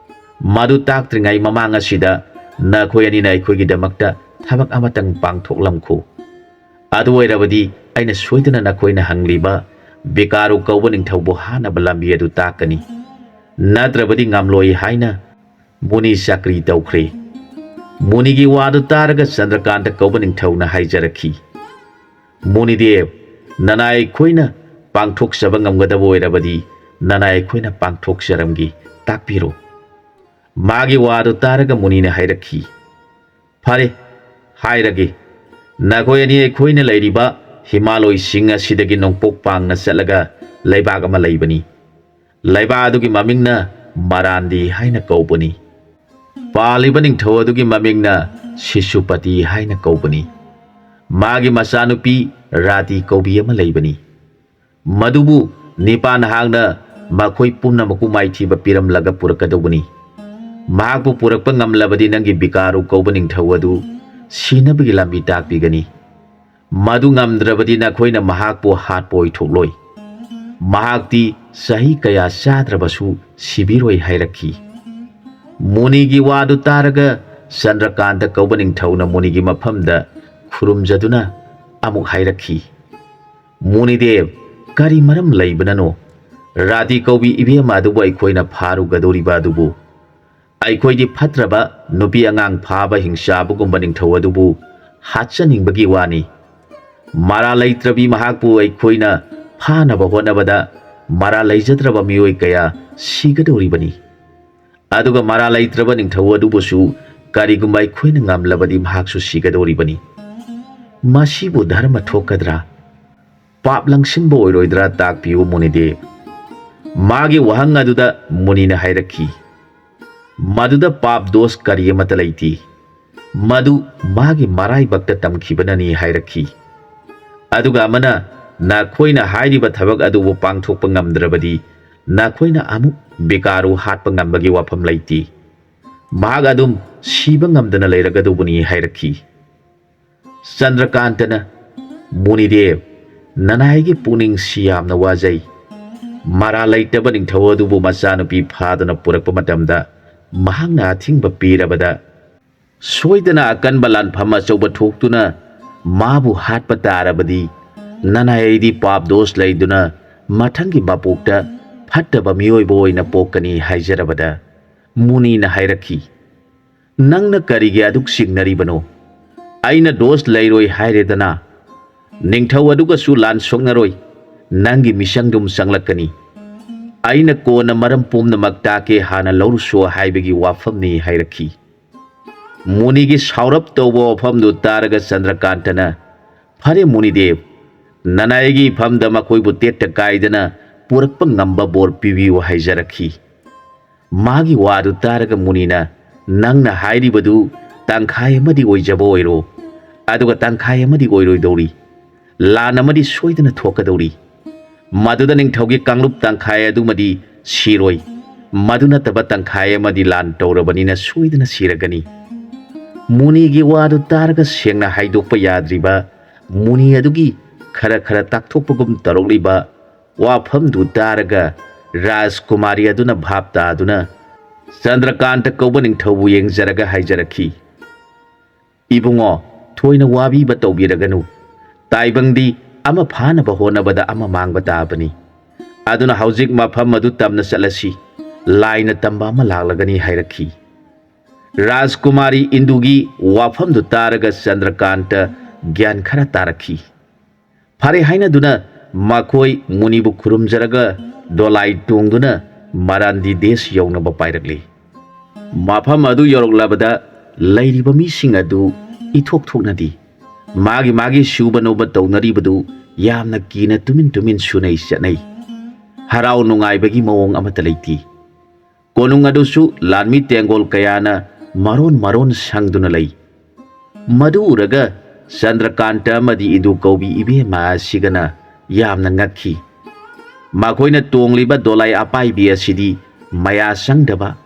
ꯃꯗꯨ ꯇꯥꯛꯇ꯭ꯔꯤꯉꯩ ꯃꯃꯥꯡ ꯑꯁꯤꯗ ꯅꯈꯣꯏ ꯑꯅꯤꯅ ꯑꯩꯈꯣꯏꯒꯤꯗꯃꯛꯇ ꯊꯕꯛ ꯑꯃꯇꯪ ꯄꯥꯡꯊꯣꯛꯂꯝꯈꯣ꯫ ꯑꯗꯨ ꯑꯣꯏꯔꯕꯗꯤ ꯑꯩꯅ ꯁꯣꯏꯗꯅ ꯅꯈꯣꯏꯅ ꯍꯪꯂꯤꯕ ꯕꯤꯀꯥꯔꯨ ꯀꯧꯕ ꯅꯤꯡꯊꯧꯕꯨ ꯍꯥꯠꯅꯕ ꯂꯝꯕꯤ ꯑꯗꯨ ꯇꯥꯛꯀꯅꯤ꯫ ꯅꯠꯇ꯭ꯔꯕꯗꯤ ꯉꯝꯂꯣꯏ" ꯍꯥꯏꯅ ꯃꯨꯅꯤ ꯆꯥꯀ꯭ꯔꯤ ꯇꯧꯈ꯭ꯔꯦ꯫ ꯃꯨꯅꯤꯒꯤ ꯋꯥꯗꯨ ꯇꯥꯔꯒ ꯆꯟꯗ꯭ꯔꯀꯥꯟꯇ ꯀꯧꯕ ꯅꯤꯡꯊꯧꯅ ꯍꯥꯏꯖꯔꯛꯈꯤ, "ꯃꯨꯅꯤꯗꯦꯕ, ꯅꯅꯥꯏ ꯑꯩꯈꯣꯏꯅ ꯄꯥꯡꯊꯣꯛꯆꯕ ꯉꯝꯒꯗꯕ ꯑꯣꯏꯔꯕꯗꯤ ꯅꯅꯥꯏ ꯑꯩꯈꯣꯏꯅ ꯄꯥꯡꯊꯣꯛꯆꯔꯝꯒꯦ, ꯇꯥꯛꯄꯤꯔꯣ꯫ ꯃꯥꯒꯤ ꯋꯥꯗꯨ ꯇꯥꯔꯒ ꯃꯨꯅꯤꯅ ꯍꯥꯏꯔꯛꯈꯤ, "ꯐꯔꯦ, ꯍꯥꯏꯔꯒꯦ꯫ ꯅꯈꯣꯏ ꯑꯅꯤ ꯑꯩꯈꯣꯏꯅ ꯂꯩꯔꯤꯕ ꯍꯤꯃꯥꯂꯣꯏꯁꯤꯡ ꯑꯁꯤꯗꯒꯤ ꯅꯣꯡꯄꯣꯛ ꯄꯥꯡꯅ ꯆꯠꯂꯒ ꯂꯩꯕꯥꯛ ꯑꯃ ꯂꯩꯕꯅꯤ꯫ ꯂꯩꯕꯥꯛ ꯑꯗꯨꯒꯤ ꯃꯃꯤꯡꯅ ꯃꯔꯥꯟꯗꯤ ꯍꯥꯏꯅ ꯀꯧꯕꯅꯤ꯫ ꯄꯥꯜꯂꯤꯕ ꯅꯤꯡꯊꯧ ꯑꯗꯨꯒꯤ ꯃꯃꯤꯡꯅ ꯁꯤꯁꯨꯄꯇꯤ ꯍꯥꯏꯅ ꯀꯧꯕꯅꯤ꯫ ꯃꯥꯒꯤ ꯃꯆꯥꯅꯨꯄꯤ ꯔꯥꯇꯤ ꯀꯧꯕꯤ ꯑꯃ ꯂꯩꯕꯅꯤ꯫ ꯃꯗꯨꯕꯨ ꯅꯤꯄꯥꯟ ꯍꯥꯡꯅ ꯃꯈꯣꯏ ꯄꯨꯝꯅꯃꯛꯄꯨ ꯃꯥꯏꯊꯤꯕ ꯄꯤꯔꯝꯂꯒ ꯄꯨꯔꯛꯀꯗꯧꯕꯅꯤ꯫ ꯃꯍꯥꯛꯄꯨ ꯄꯨꯔꯛꯄ ꯉꯝꯂꯕꯗꯤ ꯅꯪꯒꯤ ꯕꯤꯀꯥꯔꯨ ꯀꯧꯕ ꯅꯤꯡꯊꯧ ꯑꯗꯨ ꯁꯤꯅꯕꯒꯤ ꯂꯝꯕꯤ ꯇꯥꯛꯄꯤꯒꯅꯤ꯫ ꯃꯗꯨ ꯉꯝꯗ꯭ꯔꯕꯗꯤ ꯅꯈꯣꯏꯅ ꯃꯍꯥꯛꯄꯨ ꯍꯥꯠꯄ ꯑꯣꯏꯊꯣꯛꯂꯣꯏ꯫ ꯃꯍꯥꯛꯇꯤ ꯆꯍꯤ ꯀꯌꯥ ꯆꯥꯗ꯭ꯔꯕꯁꯨ ꯁꯤꯕꯤꯔꯣꯏ" ꯍꯥꯏꯔꯛꯈꯤ꯫ ꯃꯨꯅꯤꯒꯤ ꯋꯥꯗꯨ ꯇꯥꯔꯒ ꯆꯟꯗ꯭ꯔꯀꯥꯟꯇ ꯀꯧꯕ ꯅꯤꯡꯊꯧꯅ ꯃꯨꯅꯤꯒꯤ ꯃꯐꯝꯗ ꯈꯨꯔꯨꯝꯖꯗꯨꯅ ꯑꯃꯨꯛ ꯍꯥꯏꯔꯛꯈꯤ, "ꯃꯨꯅꯤꯗꯦꯕ, ꯀꯔꯤ ꯃꯔꯝ ꯂꯩꯕꯅꯅꯣ? ꯔꯥꯇꯤ ꯀꯧꯕꯤ ꯏꯕꯦꯝꯃ ꯑꯗꯨꯕꯨ ꯑꯩꯈꯣꯏꯅ ꯐꯥꯔꯨꯒꯗꯧꯔꯤꯕ ꯑꯗꯨꯕꯨ? ꯑꯩꯈꯣꯏꯗꯤ ꯐꯠꯇ꯭ꯔꯕ ꯅꯨꯄꯤ ꯑꯉꯥꯡ ꯐꯥꯕ ꯍꯤꯡꯆꯥꯕꯒꯨꯝꯕ ꯅꯤꯡꯊꯧ ꯑꯗꯨꯕꯨ ꯍꯥꯠꯆꯅꯤꯡꯕꯒꯤ ꯋꯥꯅꯤ꯫ ꯃꯔꯥ ꯂꯩꯇ꯭ꯔꯕꯤ ꯃꯍꯥꯛꯄꯨ ꯑꯩꯈꯣꯏꯅ ꯐꯥꯅꯕ ꯍꯣꯠꯅꯕꯗ ꯃꯔꯥ ꯂꯩꯖꯗ꯭ꯔꯕ ꯃꯤꯑꯣꯏ ꯀꯌꯥ ꯁꯤꯒꯗꯧꯔꯤꯕꯅꯤ꯫ ꯑꯗꯨꯒ ꯃꯔꯥ ꯂꯩꯇ꯭ꯔꯕ ꯅꯤꯡꯊꯧ ꯑꯗꯨꯕꯨꯁꯨ ꯀꯔꯤꯒꯨꯝꯕ ꯑꯩꯈꯣꯏꯅ ꯉꯝꯂꯕꯗꯤ ꯃꯍꯥꯛꯁꯨ ꯁꯤꯒꯗꯧꯔꯤꯕꯅꯤ꯫ ꯃꯁꯤꯕꯨ ꯙꯔꯃ ꯊꯣꯛꯀꯗ꯭ꯔꯥ? ꯄꯥꯞ ꯂꯪꯁꯤꯟꯕ ꯑꯣꯏꯔꯣꯏꯗ꯭ꯔꯥ? ꯇꯥꯛꯄꯤꯌꯨ ꯃꯨꯅꯤꯗꯦꯕ꯫" ꯃꯥꯒꯤ ꯋꯥꯍꯪ ꯑꯗꯨꯗ ꯃꯨꯅꯤꯅ ꯍꯥꯏꯔꯛꯈꯤ, "ꯃꯗꯨꯗ ꯄꯥꯞ ꯗꯣꯁ ꯀꯔꯤ ꯑꯃꯠꯇ ꯂꯩꯇꯦ꯫ ꯃꯗꯨ ꯃꯥꯒꯤ ꯃꯔꯥꯏꯕꯛꯇ ꯇꯝꯈꯤꯕꯅꯅꯤ" ꯍꯥꯏꯔꯛꯈꯤ꯫ ꯑꯗꯨꯒ ꯑꯃꯅ, "ꯅꯈꯣꯏꯅ ꯍꯥꯏꯔꯤꯕ ꯊꯕꯛ ꯑꯗꯨꯕꯨ ꯄꯥꯡꯊꯣꯛꯄ ꯉꯝꯗ꯭ꯔꯕꯗꯤ ꯅꯈꯣꯏꯅ ꯑꯃꯨꯛ ꯕꯤꯀꯥꯔꯨ ꯍꯥꯠꯄ ꯉꯝꯕꯒꯤ ꯋꯥꯐꯝ ꯂꯩꯇꯦ꯫ ꯃꯍꯥꯛ ꯑꯗꯨꯝ ꯁꯤꯕ ꯉꯝꯗꯅ ꯂꯩꯔꯒꯗꯧꯕꯅꯤ" ꯍꯥꯏꯔꯛꯈꯤ꯫ ꯆꯟꯗ꯭ꯔꯀꯥꯟꯇꯅ, "ꯃꯨꯅꯤꯗꯦꯕ, ꯅꯅꯥꯏꯒꯤ ꯄꯨꯛꯅꯤꯡꯁꯤ ꯌꯥꯝꯅ ꯋꯥꯖꯩ꯫ ꯃꯔꯥ ꯂꯩꯇꯕ ꯅꯤꯡꯊꯧ ꯑꯗꯨꯕꯨ ꯃꯆꯥꯅꯨꯄꯤ ꯐꯥꯗꯨꯅ ꯄꯨꯔꯛꯄ ꯃꯇꯝꯗ ꯃꯍꯥꯛꯅ ꯑꯊꯤꯡꯕ ꯄꯤꯔꯕꯗ ꯁꯣꯏꯗꯅ ꯑꯀꯟꯕ ꯂꯥꯟꯐꯝ ꯑꯆꯧꯕ ꯊꯣꯛꯇꯨꯅ ꯃꯥꯕꯨ ꯍꯥꯠꯄ ꯇꯥꯔꯕꯗꯤ ꯅꯅꯥꯏ ꯑꯩꯗꯤ ꯄꯥꯞ ꯗꯣꯁ ꯂꯩꯗꯨꯅ ꯃꯊꯪꯒꯤ ꯃꯄꯣꯛꯇ ꯐꯠꯇꯕ ꯃꯤꯑꯣꯏꯕ ꯑꯣꯏꯅ ꯄꯣꯛꯀꯅꯤ" ꯍꯥꯏꯖꯔꯕꯗ ꯃꯨꯅꯤꯅ ꯍꯥꯏꯔꯛꯈꯤ, "ꯅꯪꯅ ꯀꯔꯤꯒꯤ ꯑꯗꯨꯛ ꯆꯤꯡꯅꯔꯤꯕꯅꯣ? ꯑꯩꯅ ꯗꯣꯁ ꯂꯩꯔꯣꯏ ꯍꯥꯏꯔꯦꯗꯅ꯫ ꯅꯤꯡꯊꯧ ꯑꯗꯨꯒꯁꯨ ꯂꯥꯟ ꯁꯣꯛꯅꯔꯣꯏ꯫ ꯅꯪꯒꯤ ꯃꯤꯆꯪꯗꯨꯝ ꯆꯪꯂꯛꯀꯅꯤ꯫ ꯑꯩꯅ ꯀꯣꯟꯅ ꯃꯔꯝ ꯄꯨꯝꯅꯃꯛ ꯇꯥꯛꯀꯦ, ꯍꯥꯟꯅ ꯂꯧꯔꯨꯁꯣ ꯍꯥꯏꯕꯒꯤ ꯋꯥꯐꯝꯅꯤ ꯍꯥꯏꯔꯛꯈꯤ꯫ ꯃꯨꯅꯤꯒꯤ ꯁꯥꯎꯔꯞ ꯇꯧꯕ ꯋꯥꯐꯝꯗꯨ ꯇꯥꯔꯒ ꯆꯟꯗ꯭ꯔꯀꯥꯟꯇꯅ, "ꯐꯔꯦ ꯃꯨꯅꯤꯗꯦꯕ, ꯅꯅꯥꯏꯒꯤ ꯏꯐꯝꯗ ꯃꯈꯣꯏꯕꯨ ꯇꯦꯛꯇ ꯀꯥꯏꯗꯅ ꯄꯨꯔꯛꯄ ꯉꯝꯕ ꯕꯣꯔ ꯄꯤꯕꯤꯌꯨ" ꯍꯥꯏꯖꯔꯛꯈꯤ꯫ ꯃꯥꯒꯤ ꯋꯥꯗꯨ ꯇꯥꯔꯒ ꯃꯨꯅꯤꯅ, "ꯅꯪꯅ ꯍꯥꯏꯔꯤꯕꯗꯨ ꯇꯪꯈꯥꯏ ꯑꯃꯗꯤ ꯑꯣꯏꯖꯕ ꯑꯣꯏꯔꯣ, ꯑꯗꯨꯒ ꯇꯪꯈꯥꯏ ꯑꯃꯗꯤ ꯑꯣꯏꯔꯣꯏꯗꯧꯔꯤ꯫ ꯂꯥꯟ ꯑꯃꯗꯤ ꯁꯣꯏꯗꯅ ꯊꯣꯛꯀꯗꯧꯔꯤ꯫ ꯃꯗꯨꯗ ꯅꯤꯡꯊꯧꯒꯤ ꯀꯥꯡꯂꯨꯞ ꯇꯪꯈꯥꯏ ꯑꯗꯨꯃꯗꯤ ꯁꯤꯔꯣꯏ, ꯃꯗꯨ ꯅꯠꯇꯕ ꯇꯪꯈꯥꯏ ꯑꯃꯗꯤ ꯂꯥꯟ ꯇꯧꯔꯕꯅꯤꯅ ꯁꯣꯏꯗꯅ ꯁꯤꯔꯒꯅꯤ꯫" ꯃꯨꯅꯤꯒꯤ ꯋꯥꯗꯨ ꯇꯥꯔꯒ ꯁꯦꯡꯅ ꯍꯥꯏꯗꯣꯛꯄ ꯌꯥꯗ꯭ꯔꯤꯕ, ꯃꯨꯅꯤ ꯑꯗꯨꯒꯤ ꯈꯔ ꯈꯔ ꯇꯥꯛꯊꯣꯛꯄꯒꯨꯝ ꯇꯧꯔꯛꯂꯤꯕ ꯋꯥꯐꯝꯗꯨ ꯇꯥꯔꯒ ꯔꯥꯖꯀꯨꯃꯥꯔꯤ ꯑꯗꯨꯅ ꯚꯥꯞ ꯇꯥꯗꯨꯅ ꯆꯟꯗ꯭ꯔꯀꯥꯟꯇ ꯀꯧꯕ ꯅꯤꯡꯊꯧꯕꯨ ꯌꯦꯡꯖꯔꯒ ꯍꯥꯏꯖꯔꯛꯈꯤ, "ꯏꯕꯨꯡꯉꯣ, ꯊꯣꯏꯅ ꯋꯥꯕꯤꯕ ꯇꯧꯕꯤꯔꯒꯅꯨ꯫ ꯇꯥꯏꯕꯪꯗꯤ ꯑꯃ ꯐꯥꯅꯕ ꯍꯣꯠꯅꯕꯗ ꯑꯃ ꯃꯥꯡꯕ ꯇꯥꯕꯅꯤ꯫ ꯑꯗꯨꯅ ꯍꯧꯖꯤꯛ ꯃꯐꯝ ꯑꯗꯨ ꯇꯝꯅ ꯆꯠꯂꯁꯤ꯫ ꯂꯥꯏꯅ ꯇꯝꯕ ꯑꯃ ꯂꯥꯛꯂꯒꯅꯤ" ꯍꯥꯏꯔꯛꯈꯤ꯫ ꯔꯥꯖꯀꯨꯃꯥꯔꯤ ꯏꯟꯗꯨꯒꯤ ꯋꯥꯐꯝꯗꯨ ꯇꯥꯔꯒ ꯆꯟꯗ꯭ꯔꯀꯥꯟꯇ ꯒ꯭ꯌꯥꯟ ꯈꯔ ꯇꯥꯔꯛꯈꯤ꯫ ꯐꯔꯦ ꯍꯥꯏꯅꯗꯨꯅ ꯃꯈꯣꯏ ꯃꯨꯅꯤꯕꯨ ꯈꯨꯔꯨꯝꯖꯔꯒ ꯗꯣꯂꯥꯏ ꯇꯣꯡꯗꯨꯅ ꯃꯔꯥꯟꯗꯤ ꯗꯦꯁ ꯌꯧꯅꯕ ꯄꯥꯏꯔꯛꯂꯤ꯫ ꯃꯐꯝ ꯑꯗꯨ ꯌꯧꯔꯛꯂꯕꯗ ꯂꯩꯔꯤꯕ ꯃꯤꯁꯤꯡ ꯑꯗꯨ ꯏꯊꯣꯛ ꯊꯣꯛꯅꯗꯤ ꯃꯥꯒꯤ ꯃꯥꯒꯤ ꯁꯨꯕ ꯅꯣꯝꯕ ꯇꯧꯅꯔꯤꯕꯗꯨ ꯌꯥꯝꯅ ꯀꯤꯅ ꯇꯨꯃꯤꯟ ꯇꯨꯃꯤꯟ ꯁꯨꯅꯩ ꯆꯠꯅꯩ꯫ ꯍꯔꯥꯎ ꯅꯨꯡꯉꯥꯏꯕꯒꯤ ꯃꯑꯣꯡ ꯑꯃꯠꯇ ꯂꯩꯇꯦ꯫ ꯀꯣꯅꯨꯡ ꯑꯗꯨꯁꯨ ꯂꯥꯟꯃꯤ ꯇꯦꯡꯒꯣꯜ ꯀꯌꯥꯅ ꯃꯔꯣꯟ ꯃꯔꯣꯟ ꯁꯪꯗꯨꯅ ꯂꯩ꯫ ꯃꯗꯨ ꯎꯔꯒ ꯆꯟꯗ꯭ꯔꯀꯥꯟꯇ ꯑꯃꯗꯤ ꯏꯟꯗꯨ ꯀꯧꯕꯤ ꯏꯕꯦꯝꯃ ꯑꯁꯤꯒꯅ ꯌꯥꯝꯅ ꯉꯛꯈꯤ꯫ ꯃꯈꯣꯏꯅ ꯇꯣꯡꯂꯤꯕ ꯗꯣꯂꯥꯏ ꯑꯄꯥꯏꯕꯤ ꯑꯁꯤꯗꯤ ꯃꯌꯥ ꯆꯪꯗꯕ,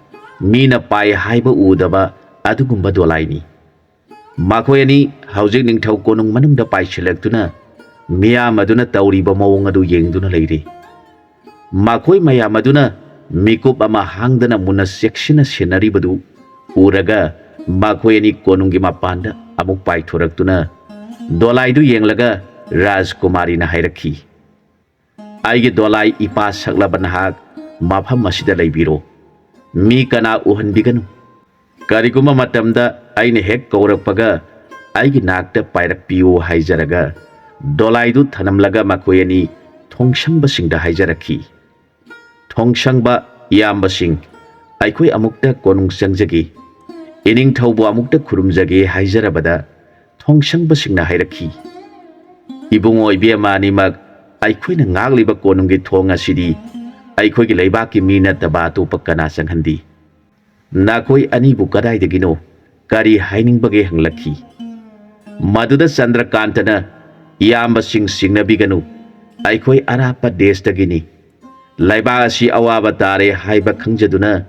ꯃꯤꯅ ꯄꯥꯏ ꯍꯥꯏꯕ ꯎꯗꯕ ꯑꯗꯨꯒꯨꯝꯕ ꯗꯣꯂꯥꯏꯅꯤ꯫ ꯃꯈꯣꯏ ꯑꯅꯤ ꯍꯧꯖꯤꯛ ꯅꯤꯡꯊꯧ ꯀꯣꯅꯨꯡ ꯃꯅꯨꯡꯗ ꯄꯥꯏꯁꯤꯜꯂꯛꯇꯨꯅ ꯃꯤꯌꯥꯝ ꯑꯗꯨꯅ ꯇꯧꯔꯤꯕ ꯃꯑꯣꯡ ꯑꯗꯨ ꯌꯦꯡꯗꯨꯅ ꯂꯩꯔꯤ꯫ ꯃꯈꯣꯏ ꯃꯌꯥꯝ ꯑꯗꯨꯅ ꯃꯤꯀꯨꯞ ꯑꯃ ꯍꯥꯡꯗꯅ ꯃꯨꯟꯅ ꯆꯦꯛꯁꯤꯟꯅ ꯁꯦꯟꯅꯔꯤꯕꯗꯨ ꯎꯔꯒ ꯃꯈꯣꯏ ꯑꯅꯤ ꯀꯣꯅꯨꯡꯒꯤ ꯃꯄꯥꯟꯗ ꯑꯃꯨꯛ ꯄꯥꯏꯊꯣꯔꯛꯇꯨꯅ ꯗꯣꯂꯥꯏꯗꯨ ꯌꯦꯡꯂꯒ ꯔꯥꯖꯀꯨꯃꯥꯔꯤꯅ ꯍꯥꯏꯔꯛꯈꯤ, "ꯑꯩꯒꯤ ꯗꯣꯂꯥꯏ ꯏꯄꯥ ꯁꯛꯂꯕ ꯅꯍꯥꯛ ꯃꯐꯝ ꯑꯁꯤꯗ ꯂꯩꯕꯤꯔꯣ꯫ ꯃꯤ ꯀꯅꯥ ꯎꯍꯟꯕꯤꯒꯅꯨ꯫ ꯀꯔꯤꯒꯨꯝꯕ ꯃꯇꯝꯗ ꯑꯩꯅ ꯍꯦꯛ ꯀꯧꯔꯛꯄꯒ ꯑꯩꯒꯤ ꯅꯥꯛꯇ ꯄꯥꯏꯔꯛꯄꯤꯌꯨ" ꯍꯥꯏꯖꯔꯒ ꯗꯣꯂꯥꯏꯗꯨ ꯊꯅꯝꯂꯒ ꯃꯈꯣꯏ ꯑꯅꯤ ꯊꯣꯡꯁꯪꯕꯁꯤꯡꯗ ꯍꯥꯏꯖꯔꯛꯈꯤ, "ꯊꯣꯡꯁꯪꯕ ꯏꯌꯥꯝꯕꯁꯤꯡ, ꯑꯩꯈꯣꯏ ꯑꯃꯨꯛꯇ ꯀꯣꯅꯨꯡ ꯆꯪꯖꯒꯦ, ꯏꯅꯤꯡꯊꯧꯕꯨ ꯑꯃꯨꯛꯇ ꯈꯨꯔꯨꯝꯖꯒꯦ" ꯍꯥꯏꯖꯔꯕꯗ, ꯊꯣꯡꯁꯪꯕꯁꯤꯡꯅ ꯍꯥꯏꯔꯛꯈꯤ, "ꯏꯕꯨꯡꯉꯣ ꯏꯕꯦꯝꯃ ꯑꯅꯤꯃꯛ, ꯑꯩꯈꯣꯏꯅ ꯉꯥꯛꯂꯤꯕ ꯀꯣꯅꯨꯡꯒꯤ ꯊꯣꯡ ꯑꯁꯤꯗꯤ ꯑꯩꯈꯣꯏꯒꯤ ꯂꯩꯕꯥꯛꯀꯤ ꯃꯤ ꯅꯠꯇꯕ ꯑꯇꯣꯞꯄ ꯀꯅꯥ ꯆꯪꯍꯟꯗꯤ? ꯅꯈꯣꯏ ꯑꯅꯤꯕꯨ ꯀꯗꯥꯏꯗꯒꯤꯅꯣ? ꯀꯔꯤ ꯍꯥꯏꯅꯤꯡꯕꯒꯦ?" ꯍꯪꯂꯛꯈꯤ꯫ ꯃꯗꯨꯗ ꯆꯟꯗ꯭ꯔꯀꯥꯟꯇꯅ, "ꯏꯌꯥꯝꯕꯁꯤꯡ ꯁꯤꯡꯅꯕꯤꯒꯅꯨ, ꯑꯩꯈꯣꯏ ꯑꯔꯥꯞꯄ ꯗꯦꯁꯇꯒꯤꯅꯤ꯫ ꯂꯩꯕꯥꯛ ꯑꯁꯤ ꯑꯋꯥꯕ ꯇꯥꯔꯦ ꯍꯥꯏꯕ ꯈꯪꯖꯗꯨꯅ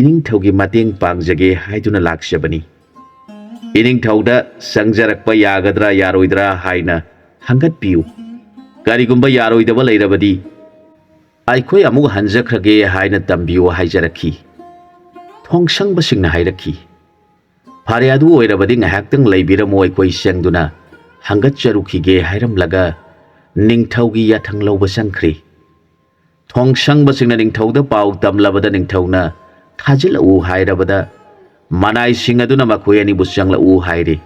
ꯏꯅꯤꯡꯊꯧꯒꯤ ꯃꯇꯦꯡ ꯄꯥꯡꯖꯒꯦ ꯍꯥꯏꯗꯨꯅ ꯂꯥꯛꯆꯕꯅꯤ꯫ ꯏꯅꯤꯡꯊꯧꯗ ꯆꯪꯖꯔꯛꯄ ꯌꯥꯒꯗ꯭ꯔꯥ ꯌꯥꯔꯣꯏꯗ꯭ꯔꯥ ꯍꯥꯏꯅ ꯍꯪꯒꯠꯄꯤꯌꯨ꯫ ꯀꯔꯤꯒꯨꯝꯕ ꯌꯥꯔꯣꯏꯗꯕ ꯂꯩꯔꯕꯗꯤ ꯑꯩꯈꯣꯏ ꯑꯃꯨꯛ ꯍꯟꯖꯈ꯭ꯔꯒꯦ ꯍꯥꯏꯅ ꯇꯝꯕꯤꯌꯨ" ꯍꯥꯏꯖꯔꯛꯈꯤ꯫ ꯊꯣꯡꯁꯪꯕꯁꯤꯡꯅ ꯍꯥꯏꯔꯛꯈꯤ, "ꯐꯔꯦ, ꯑꯗꯨ ꯑꯣꯏꯔꯕꯗꯤ ꯉꯥꯏꯍꯥꯛꯇꯪ ꯂꯩꯕꯤꯔꯝꯃꯨ, ꯑꯩꯈꯣꯏ ꯆꯪꯗꯨꯅ ꯍꯪꯒꯠꯆꯔꯨꯈꯤꯒꯦ" ꯍꯥꯏꯔꯝꯂꯒ ꯅꯤꯡꯊꯧꯒꯤ ꯌꯥꯊꯪ ꯂꯧꯕ ꯆꯪꯈ꯭ꯔꯦ꯫ ꯊꯣꯡꯁꯪꯕꯁꯤꯡꯅ ꯅꯤꯡꯊꯧꯗ ꯄꯥꯎ ꯇꯝꯂꯕꯗ ꯅꯤꯡꯊꯧꯅ "ꯊꯥꯖꯤꯜꯂꯛꯎ" ꯍꯥꯏꯔꯕꯗ ꯃꯅꯥꯏꯁꯤꯡ ꯑꯗꯨꯅ ꯃꯈꯣꯏ ꯑꯅꯤꯕꯨ "ꯆꯪꯂꯛꯎ" ꯍꯥꯏꯔꯦ꯫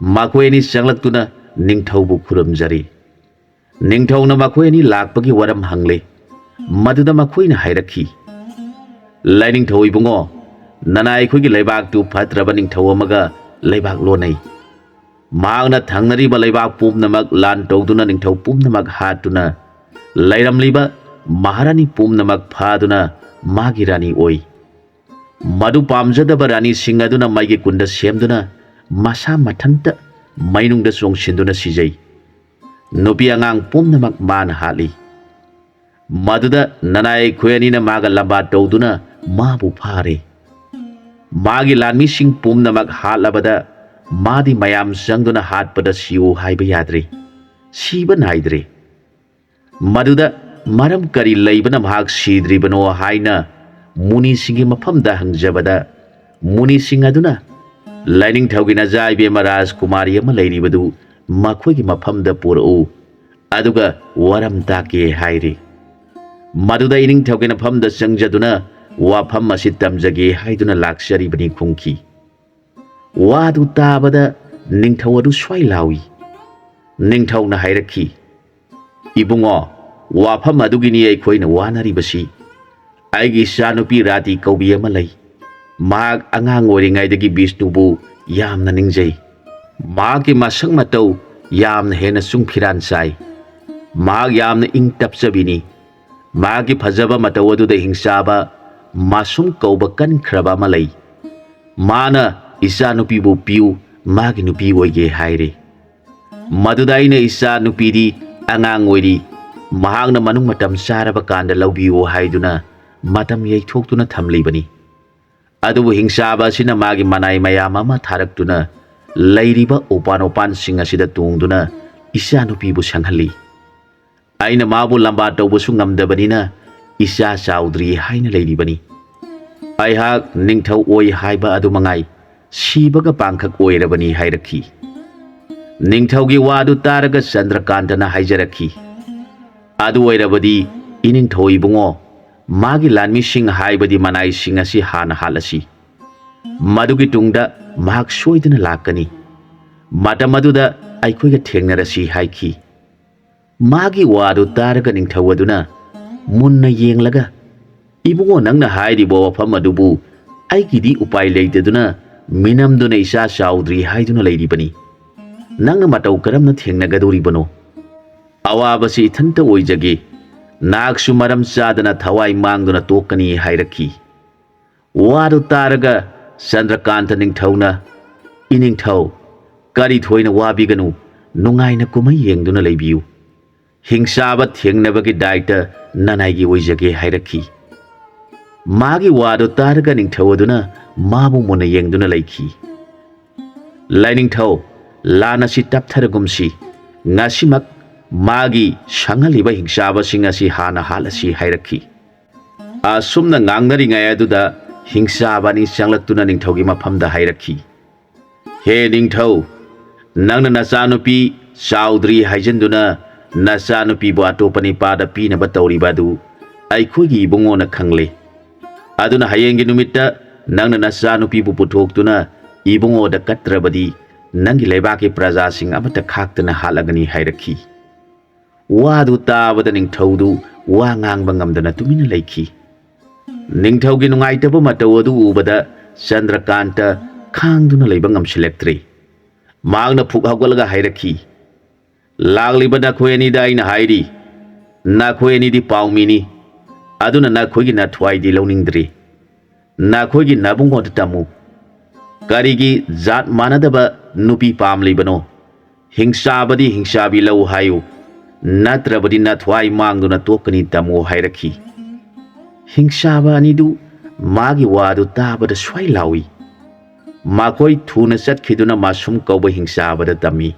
ꯃꯈꯣꯏ ꯑꯅꯤ ꯆꯪꯂꯛꯇꯨꯅ ꯅꯤꯡꯊꯧꯕꯨ ꯈꯨꯔꯨꯝꯖꯔꯤ꯫ ꯅꯤꯡꯊꯧꯅ ꯃꯈꯣꯏ ꯑꯅꯤ ꯂꯥꯛꯄꯒꯤ ꯋꯥꯔꯝ ꯍꯪꯂꯦ꯫ ꯃꯗꯨꯗ ꯃꯈꯣꯏꯅ ꯍꯥꯏꯔꯛꯈꯤ, "ꯂꯥꯏꯅꯤꯡꯊꯧ ꯏꯕꯨꯡꯉꯣ, ꯅꯅꯥꯏ ꯑꯩꯈꯣꯏꯒꯤ ꯂꯩꯕꯥꯛꯇꯨ ꯐꯠꯇ꯭ꯔꯕ ꯅꯤꯡꯊꯧ ꯑꯃꯒ ꯂꯩꯕꯥꯛ ꯂꯣꯟꯅꯩ꯫ ꯃꯍꯥꯛꯅ ꯊꯪꯅꯔꯤꯕ ꯂꯩꯕꯥꯛ ꯄꯨꯝꯅꯃꯛ ꯂꯥꯟ ꯇꯧꯗꯨꯅ ꯅꯤꯡꯊꯧ ꯄꯨꯝꯅꯃꯛ ꯍꯥꯠꯇꯨꯅ ꯂꯩꯔꯝꯂꯤꯕ ꯃꯍꯥꯔꯥꯅꯤ ꯄꯨꯝꯅꯃꯛ ꯐꯥꯗꯨꯅ ꯃꯥꯒꯤ ꯔꯥꯅꯤ ꯑꯣꯏ꯫ ꯃꯗꯨ ꯄꯥꯝꯖꯗꯕ ꯔꯥꯅꯤꯁꯤꯡ ꯑꯗꯨꯅ ꯃꯩꯒꯤ ꯀꯨꯟꯗ ꯁꯦꯝꯗꯨꯅ ꯃꯁꯥ ꯃꯊꯟꯇ ꯃꯩꯅꯨꯡꯗ ꯆꯣꯡꯁꯤꯟꯗꯨꯅ ꯁꯤꯖꯩ꯫ ꯅꯨꯄꯤ ꯑꯉꯥꯡ ꯄꯨꯝꯅꯃꯛ ꯃꯥꯅ ꯍꯥꯠꯂꯤ꯫ ꯃꯗꯨꯗ ꯅꯅꯥꯏ ꯑꯩꯈꯣꯏ ꯑꯅꯤꯅ ꯃꯥꯒ ꯂꯝꯕꯥ ꯇꯧꯗꯨꯅ ꯃꯥꯕꯨ ꯐꯥꯔꯦ꯫ ꯃꯥꯒꯤ ꯂꯥꯟꯃꯤꯁꯤꯡ ꯄꯨꯝꯅꯃꯛ ꯍꯥꯠꯂꯕꯗ ꯃꯥꯗꯤ ꯃꯌꯥꯝ ꯆꯪꯗꯨꯅ ꯍꯥꯠꯄꯗ ꯁꯤꯌꯨ ꯍꯥꯏꯕ ꯌꯥꯗ꯭ꯔꯦ꯫ ꯁꯤꯕ ꯅꯥꯏꯗ꯭ꯔꯦ꯫ ꯃꯗꯨꯗ ꯃꯔꯝ ꯀꯔꯤ ꯂꯩꯕꯅ ꯃꯍꯥꯛ ꯁꯤꯗ꯭ꯔꯤꯕꯅꯣ ꯍꯥꯏꯅ ꯃꯨꯅꯤꯁꯤꯡꯒꯤ ꯃꯐꯝꯗ ꯍꯪꯖꯕꯗ, ꯃꯨꯅꯤꯁꯤꯡ ꯑꯗꯨꯅ, "ꯂꯥꯏꯅꯤꯡꯊꯧꯒꯤ ꯅꯆꯥ ꯏꯕꯦꯝꯃ ꯔꯥꯖꯀꯨꯃꯥꯔꯤ ꯑꯃ ꯂꯩꯔꯤꯕꯗꯨ ꯃꯈꯣꯏꯒꯤ ꯃꯐꯝꯗ ꯄꯨꯔꯛꯎ, ꯑꯗꯨꯒ ꯋꯥꯔꯝ ꯇꯥꯛꯀꯦ" ꯍꯥꯏꯔꯤ꯫ ꯃꯗꯨꯗ ꯏꯅꯤꯡꯊꯧꯒꯤ ꯃꯐꯝꯗ ꯆꯪꯖꯗꯨꯅ ꯋꯥꯐꯝ ꯑꯁꯤ ꯇꯝꯖꯒꯦ ꯍꯥꯏꯗꯨꯅ ꯂꯥꯛꯆꯔꯤꯕꯅꯤ ꯈꯨꯝꯈꯤ꯫ ꯋꯥꯗꯨ ꯇꯥꯕꯗ ꯅꯤꯡꯊꯧ ꯑꯗꯨ ꯁ꯭ꯋꯥꯏ ꯂꯥꯎꯏ꯫ ꯅꯤꯡꯊꯧꯅ ꯍꯥꯏꯔꯛꯈꯤ, "ꯏꯕꯨꯡꯉꯣ, ꯋꯥꯐꯝ ꯑꯗꯨꯒꯤꯅꯤ ꯑꯩꯈꯣꯏꯅ ꯋꯥꯅꯔꯤꯕꯁꯤ꯫ ꯑꯩꯒꯤ ꯏꯆꯥꯅꯨꯄꯤ ꯔꯥꯇꯤ ꯀꯧꯕꯤ ꯑꯃ ꯂꯩ꯫ ꯃꯍꯥꯛ ꯑꯉꯥꯡ ꯑꯣꯏꯔꯤꯉꯩꯗꯒꯤ ꯕꯤꯁꯅꯨꯕꯨ ꯌꯥꯝꯅ ꯅꯤꯡꯖꯩ꯫ ꯃꯍꯥꯛꯀꯤ ꯃꯁꯛ ꯃꯇꯧ ꯌꯥꯝꯅ ꯍꯦꯟꯅ ꯆꯨꯡ ꯐꯤꯔꯥꯟ ꯆꯥꯏ꯫ ꯃꯍꯥꯛ ꯌꯥꯝꯅ ꯏꯪ ꯇꯞꯆꯕꯤꯅꯤ꯫ ꯃꯍꯥꯛꯀꯤ ꯐꯖꯕ ꯃꯇꯧ ꯑꯗꯨꯗ ꯍꯤꯡꯆꯥꯕ ꯃꯥꯁꯨꯝ ꯀꯧꯕ ꯀꯟꯈ꯭ꯔꯕ ꯑꯃ ꯂꯩ꯫ ꯃꯥꯅ ꯏꯆꯥꯅꯨꯄꯤꯕꯨ ꯄꯤꯌꯨ, ꯃꯥꯒꯤ ꯅꯨꯄꯤ ꯑꯣꯏꯒꯦ ꯍꯥꯏꯔꯦ꯫ ꯃꯗꯨꯗ ꯑꯩꯅ ꯏꯆꯥ ꯅꯨꯄꯤꯗꯤ ꯑꯉꯥꯡ ꯑꯣꯏꯔꯤ, ꯃꯍꯥꯛꯅ ꯃꯅꯨꯡ ꯃꯇꯝ ꯆꯥꯔꯕ ꯀꯥꯟꯗ ꯂꯧꯕꯤꯌꯨ ꯍꯥꯏꯗꯨꯅ ꯃꯇꯝ ꯌꯩꯊꯣꯛꯇꯨꯅ ꯊꯝꯂꯤꯕꯅꯤ꯫ ꯑꯗꯨꯕꯨ ꯍꯤꯡꯆꯥꯕ ꯑꯁꯤꯅ ꯃꯥꯒꯤ ꯃꯅꯥꯏ ꯃꯌꯥꯝ ꯑꯃ ꯊꯥꯔꯛꯇꯨꯅ ꯂꯩꯔꯤꯕ ꯎꯄꯥꯟ ꯎꯄꯥꯟꯁꯤꯡ ꯑꯁꯤꯗ ꯇꯣꯡꯗꯨꯅ ꯏꯆꯥ ꯅꯨꯄꯤꯕꯨ ꯁꯪꯍꯜꯂꯤ꯫ ꯑꯩꯅ ꯃꯥꯕꯨ ꯂꯝꯕꯥ ꯇꯧꯕꯁꯨ ꯉꯝꯗꯕꯅꯤꯅ ꯏꯆꯥ ꯆꯥꯎꯗ꯭ꯔꯤ ꯍꯥꯏꯅ ꯂꯩꯔꯤꯕꯅꯤ꯫ ꯑꯩꯍꯥꯛ ꯅꯤꯡꯊꯧ ꯑꯣꯏ ꯍꯥꯏꯕ ꯑꯗꯨ ꯃꯉꯥꯏ, ꯁꯤꯕꯒ ꯄꯥꯡꯈꯛ ꯑꯣꯏꯔꯕꯅꯤ" ꯍꯥꯏꯔꯛꯈꯤ꯫ ꯅꯤꯡꯊꯧꯒꯤ ꯋꯥꯗꯨ ꯇꯥꯔꯒ ꯆꯟꯗ꯭ꯔꯀꯥꯟꯇꯅ ꯍꯥꯏꯖꯔꯛꯈꯤ, "ꯑꯗꯨ ꯑꯣꯏꯔꯕꯗꯤ ꯏꯅꯤꯡꯊꯧ ꯏꯕꯨꯡꯉꯣ, ꯃꯥꯒꯤ ꯂꯥꯟꯃꯤꯁꯤꯡ ꯍꯥꯏꯕꯗꯤ ꯃꯅꯥꯏꯁꯤꯡ ꯑꯁꯤ ꯍꯥꯟꯅ ꯍꯥꯠꯂꯁꯤ꯫ ꯃꯗꯨꯒꯤ ꯇꯨꯡꯗ ꯃꯍꯥꯛ ꯁꯣꯏꯗꯅ ꯂꯥꯛꯀꯅꯤ꯫ ꯃꯇꯝ ꯑꯗꯨꯗ ꯑꯩꯈꯣꯏꯒ ꯊꯦꯡꯅꯔꯁꯤ" ꯍꯥꯏꯈꯤ꯫ ꯃꯥꯒꯤ ꯋꯥꯗꯨ ꯇꯥꯔꯒ ꯅꯤꯡꯊꯧ ꯑꯗꯨꯅ ꯃꯨꯟꯅ ꯌꯦꯡꯂꯒ, "ꯏꯕꯨꯡꯉꯣ, ꯅꯪꯅ ꯍꯥꯏꯔꯤꯕ ꯋꯥꯐꯝ ꯑꯗꯨꯕꯨ ꯑꯩꯒꯤꯗꯤ ꯎꯄꯥꯏ ꯂꯩꯇꯗꯨꯅ ꯃꯤꯅꯝꯗꯨꯅ ꯏꯆꯥ ꯆꯥꯎꯗ꯭ꯔꯤ ꯍꯥꯏꯗꯨꯅ ꯂꯩꯔꯤꯕꯅꯤ꯫ ꯅꯪꯅ ꯃꯇꯧ ꯀꯔꯝꯅ ꯊꯦꯡꯅꯒꯗꯧꯔꯤꯕꯅꯣ? ꯑꯋꯥꯕꯁꯤ ꯏꯊꯟꯇ ꯑꯣꯏꯖꯒꯦ꯫ ꯅꯍꯥꯛꯁꯨ ꯃꯔꯝ ꯆꯥꯗꯅ ꯊꯋꯥꯏ ꯃꯥꯡꯗꯨꯅ ꯇꯣꯛꯀꯅꯤ" ꯍꯥꯏꯔꯛꯈꯤ꯫ ꯋꯥꯗꯨ ꯇꯥꯔꯒ ꯆꯟꯗ꯭ꯔꯀꯥꯟꯇ ꯅꯤꯡꯊꯧꯅ, "ꯏꯅꯤꯡꯊꯧ, ꯀꯔꯤ ꯊꯣꯏꯅ ꯋꯥꯕꯤꯒꯅꯨ, ꯅꯨꯡꯉꯥꯏꯅ ꯀꯨꯝꯍꯩ ꯌꯦꯡꯗꯨꯅ ꯂꯩꯕꯤꯌꯨ꯫ ꯍꯤꯡꯆꯥꯕ ꯊꯦꯡꯅꯕꯒꯤ ꯗꯥꯏꯇ ꯅꯅꯥꯏꯒꯤ ꯑꯣꯏꯖꯒꯦ" ꯍꯥꯏꯔꯛꯈꯤ꯫ ꯃꯥꯒꯤ ꯋꯥꯗꯨ ꯇꯥꯔꯒ ꯅꯤꯡꯊꯧ ꯑꯗꯨꯅ ꯃꯥꯕꯨ ꯃꯨꯟꯅ ꯌꯦꯡꯗꯨꯅ ꯂꯩꯈꯤ꯫ "ꯂꯥꯏꯅꯤꯡꯊꯧ, ꯂꯥꯟ ꯑꯁꯤ ꯇꯞꯊꯔꯒꯨꯝꯁꯤ꯫ ꯉꯁꯤꯃꯛ ꯃꯥꯒꯤ ꯁꯪꯍꯜꯂꯤꯕ ꯍꯤꯡꯆꯥꯕꯁꯤꯡ ꯑꯁꯤ ꯍꯥꯟꯅ ꯍꯥꯠꯂꯁꯤ" ꯍꯥꯏꯔꯛꯈꯤ꯫ ꯑꯁꯨꯝꯅ ꯉꯥꯡꯅꯔꯤꯉꯩ ꯑꯗꯨꯗ ꯍꯤꯡꯆꯥꯕ ꯑꯅꯤ ꯆꯪꯂꯛꯇꯨꯅ ꯅꯤꯡꯊꯧꯒꯤ ꯃꯐꯝꯗ ꯍꯥꯏꯔꯛꯈꯤ, "ꯍꯦ ꯅꯤꯡꯊꯧ, ꯅꯪꯅ ꯅꯆꯥꯅꯨꯄꯤ ꯆꯥꯎꯗ꯭ꯔꯤ ꯍꯥꯏꯖꯤꯟꯗꯨꯅ ꯅꯆꯥꯅꯨꯄꯤꯕꯨ ꯑꯇꯣꯞꯄ ꯅꯤꯄꯥꯗ ꯄꯤꯅꯕ ꯇꯧꯔꯤꯕ ꯑꯗꯨ ꯑꯩꯈꯣꯏꯒꯤ ꯏꯕꯨꯡꯉꯣꯅ ꯈꯪꯂꯦ꯫ ꯑꯗꯨꯅ ꯍꯌꯦꯡꯒꯤ ꯅꯨꯃꯤꯠꯇ ꯅꯪꯅ ꯅꯆꯥꯅꯨꯄꯤꯕꯨ ꯄꯨꯊꯣꯛꯇꯨꯅ ꯏꯕꯨꯡꯉꯣꯗ ꯀꯠꯇ꯭ꯔꯕꯗꯤ ꯅꯪꯒꯤ ꯂꯩꯕꯥꯛꯀꯤ ꯄ꯭ꯔꯖꯥꯁꯤꯡ ꯑꯃꯠꯇ ꯈꯥꯛꯇꯅ ꯍꯥꯠꯂꯒꯅꯤ" ꯍꯥꯏꯔꯛꯈꯤ꯫ ꯋꯥꯗꯨ ꯇꯥꯕꯗ ꯅꯤꯡꯊꯧꯗꯨ ꯋꯥ ꯉꯥꯡꯕ ꯉꯝꯗꯅ ꯇꯨꯃꯤꯟꯅ ꯂꯩꯈꯤ꯫ ꯅꯤꯡꯊꯧꯒꯤ ꯅꯨꯡꯉꯥꯏꯇꯕ ꯃꯇꯧ ꯑꯗꯨ ꯎꯕꯗ ꯆꯟꯗ꯭ꯔꯀꯥꯟꯇ ꯈꯥꯡꯗꯨꯅ ꯂꯩꯕ ꯉꯝꯁꯤꯜꯂꯛꯇ꯭ꯔꯦ꯫ ꯃꯍꯥꯛꯅ ꯐꯨꯛ ꯍꯧꯒꯠꯂꯒ ꯍꯥꯏꯔꯛꯈꯤ, "ꯂꯥꯛꯂꯤꯕ ꯅꯈꯣꯏ ꯑꯅꯤꯗ ꯑꯩꯅ ꯍꯥꯏꯔꯤ, ꯅꯈꯣꯏ ꯑꯅꯤꯗꯤ ꯄꯥꯎꯃꯤꯅꯤ, ꯑꯗꯨꯅ ꯅꯈꯣꯏꯒꯤ ꯅꯊ꯭ꯋꯥꯏꯗꯤ ꯂꯧꯅꯤꯡꯗ꯭ꯔꯤ꯫ ꯅꯈꯣꯏꯒꯤ ꯅꯕꯨꯡꯉꯣꯗ ꯇꯝꯃꯨ꯫ ꯀꯔꯤꯒꯤ ꯖꯥꯠ ꯃꯥꯟꯅꯗꯕ ꯅꯨꯄꯤ ꯄꯥꯝꯂꯤꯕꯅꯣ? ꯍꯤꯡꯆꯥꯕꯗꯤ ꯍꯤꯡꯆꯥꯕꯤ ꯂꯧ ꯍꯥꯏꯌꯨ, ꯅꯠꯇ꯭ꯔꯕꯗꯤ ꯅꯊ꯭ꯋꯥꯏ ꯃꯥꯡꯗꯨꯅ ꯇꯣꯛꯀꯅꯤ ꯇꯝꯃꯨ" ꯍꯥꯏꯔꯛꯈꯤ꯫ ꯍꯤꯡꯆꯥꯕ ꯑꯅꯤꯗꯨ ꯃꯥꯒꯤ ꯋꯥꯗꯨ ꯇꯥꯕꯗ ꯁ꯭ꯋꯥꯏ ꯂꯥꯎꯏ꯫ ꯃꯈꯣꯏ ꯊꯨꯅ ꯆꯠꯈꯤꯗꯨꯅ ꯃꯁꯨꯝ ꯀꯧꯕ ꯍꯤꯡꯆꯥꯕꯗ ꯇꯝꯃꯤ꯫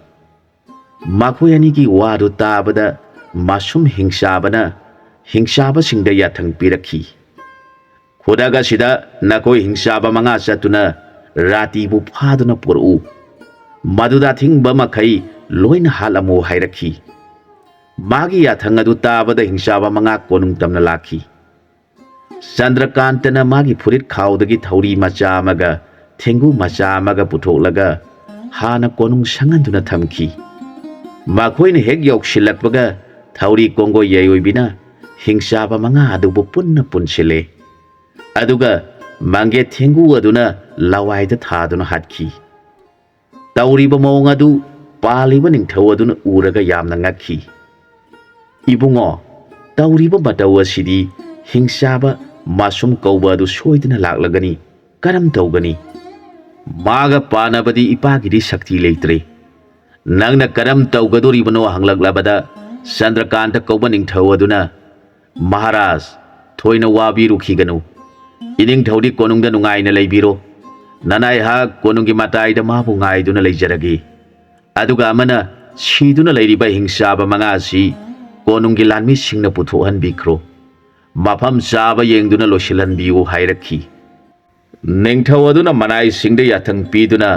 ꯃꯈꯣꯏ ꯑꯅꯤꯒꯤ ꯋꯥꯗꯨ ꯇꯥꯕꯗ ꯃꯁꯨꯝ ꯍꯤꯡꯆꯥꯕꯅ ꯍꯤꯡꯆꯥꯕꯁꯤꯡꯗ ꯌꯥꯊꯪ ꯄꯤꯔꯛꯈꯤ, "ꯈꯨꯗꯛ ꯑꯁꯤꯗ ꯅꯈꯣꯏ ꯍꯤꯡꯆꯥꯕ ꯃꯉꯥ ꯆꯠꯇꯨꯅ ꯔꯥꯇꯤꯕꯨ ꯐꯥꯗꯨꯅ ꯄꯨꯔꯛꯎ꯫ ꯃꯗꯨꯗ ꯑꯊꯤꯡꯕ ꯃꯈꯩ ꯂꯣꯏꯅ ꯍꯥꯠꯂꯝꯃꯨ" ꯍꯥꯏꯔꯛꯈꯤ꯫ ꯃꯥꯒꯤ ꯌꯥꯊꯪ ꯑꯗꯨ ꯇꯥꯕꯗ ꯍꯤꯡꯆꯥꯕ ꯃꯉꯥ ꯀꯣꯅꯨꯡ ꯇꯝꯅ ꯂꯥꯛꯈꯤ꯫ ꯆꯟꯗ꯭ꯔꯀꯥꯟꯇꯅ ꯃꯥꯒꯤ ꯐꯨꯔꯤꯠ ꯈꯥꯎꯗꯒꯤ ꯊꯧꯔꯤ ꯃꯆꯥ ꯑꯃꯒ ꯊꯦꯡꯒꯨ ꯃꯆꯥ ꯑꯃꯒ ꯄꯨꯊꯣꯛꯂꯒ ꯍꯥꯟꯅ ꯀꯣꯅꯨꯡ ꯁꯪꯍꯟꯗꯨꯅ ꯊꯝꯈꯤ꯫ ꯃꯈꯣꯏꯅ ꯍꯦꯛ ꯌꯧꯁꯤꯜꯂꯛꯄꯒ ꯊꯧꯔꯤ ꯀꯣꯡꯒꯣꯏ ꯌꯩꯑꯣꯏꯕꯤꯅ ꯍꯤꯡꯆꯥꯕ ꯃꯉꯥ ꯑꯗꯨꯕꯨ ꯄꯨꯟꯅ ꯄꯨꯟꯁꯤꯜꯂꯦ꯫ ꯑꯗꯨꯒ ꯃꯪꯒꯦ ꯊꯦꯡꯒꯨ ꯑꯗꯨꯅ ꯂꯋꯥꯏꯗ ꯊꯥꯗꯨꯅ ꯍꯥꯠꯈꯤ꯫ ꯇꯧꯔꯤꯕ ꯃꯑꯣꯡ ꯑꯗꯨ ꯄꯥꯜꯂꯤꯕ ꯅꯤꯡꯊꯧ ꯑꯗꯨꯅ ꯎꯔꯒ ꯌꯥꯝꯅ ꯉꯛꯈꯤ꯫ "ꯏꯕꯨꯡꯉꯣ, ꯇꯧꯔꯤꯕ ꯃꯇꯧ ꯑꯁꯤꯗꯤ ꯍꯤꯡꯆꯥꯕ ꯃꯁꯨꯝ ꯀꯧꯕ ꯑꯗꯨ ꯁꯣꯏꯗꯅ ꯂꯥꯛꯂꯒꯅꯤ꯫ ꯀꯔꯝ ꯇꯧꯒꯅꯤ? ꯃꯥꯒ ꯄꯥꯟꯅꯕꯗꯤ ꯏꯄꯥꯒꯤꯗꯤ ꯁꯛꯇꯤ ꯂꯩꯇ꯭ꯔꯦ꯫ ꯅꯪꯅ ꯀꯔꯝ ꯇꯧꯒꯗꯣꯔꯤꯕꯅꯣ?" ꯍꯪꯂꯛꯂꯕꯗ ꯆꯟꯗ꯭ꯔꯀꯥꯟꯇ ꯀꯧꯕ ꯅꯤꯡꯊꯧ ꯑꯗꯨꯅ, "ꯃꯍꯥꯔꯥꯖ, ꯊꯣꯏꯅ ꯋꯥꯕꯤꯔꯨꯈꯤꯒꯅꯨ꯫ ꯏꯅꯤꯡꯊꯧꯗꯤ ꯀꯣꯅꯨꯡꯗ ꯅꯨꯡꯉꯥꯏꯅ ꯂꯩꯕꯤꯔꯣ꯫ ꯅꯅꯥꯏꯍꯥꯛ ꯀꯣꯅꯨꯡꯒꯤ ꯃꯇꯥꯏꯗ ꯃꯥꯕꯨ ꯉꯥꯏꯗꯨꯅ ꯂꯩꯖꯔꯒꯦ꯫ ꯑꯗꯨꯒ ꯑꯃꯅ ꯁꯤꯗꯨꯅ ꯂꯩꯔꯤꯕ ꯍꯤꯡꯆꯥꯕ ꯃꯉꯥ ꯑꯁꯤ ꯀꯣꯅꯨꯡꯒꯤ ꯂꯥꯟꯃꯤꯁꯤꯡꯅ ꯄꯨꯊꯣꯛꯍꯟꯕꯤꯈ꯭ꯔꯣ꯫ ꯃꯐꯝ ꯆꯥꯕ ꯌꯦꯡꯗꯨꯅ ꯂꯣꯏꯁꯤꯜꯍꯟꯕꯤꯌꯨ" ꯍꯥꯏꯔꯛꯈꯤ꯫ ꯅꯤꯡꯊꯧ ꯑꯗꯨꯅ ꯃꯅꯥꯏꯁꯤꯡꯗ ꯌꯥꯊꯪ ꯄꯤꯗꯨꯅ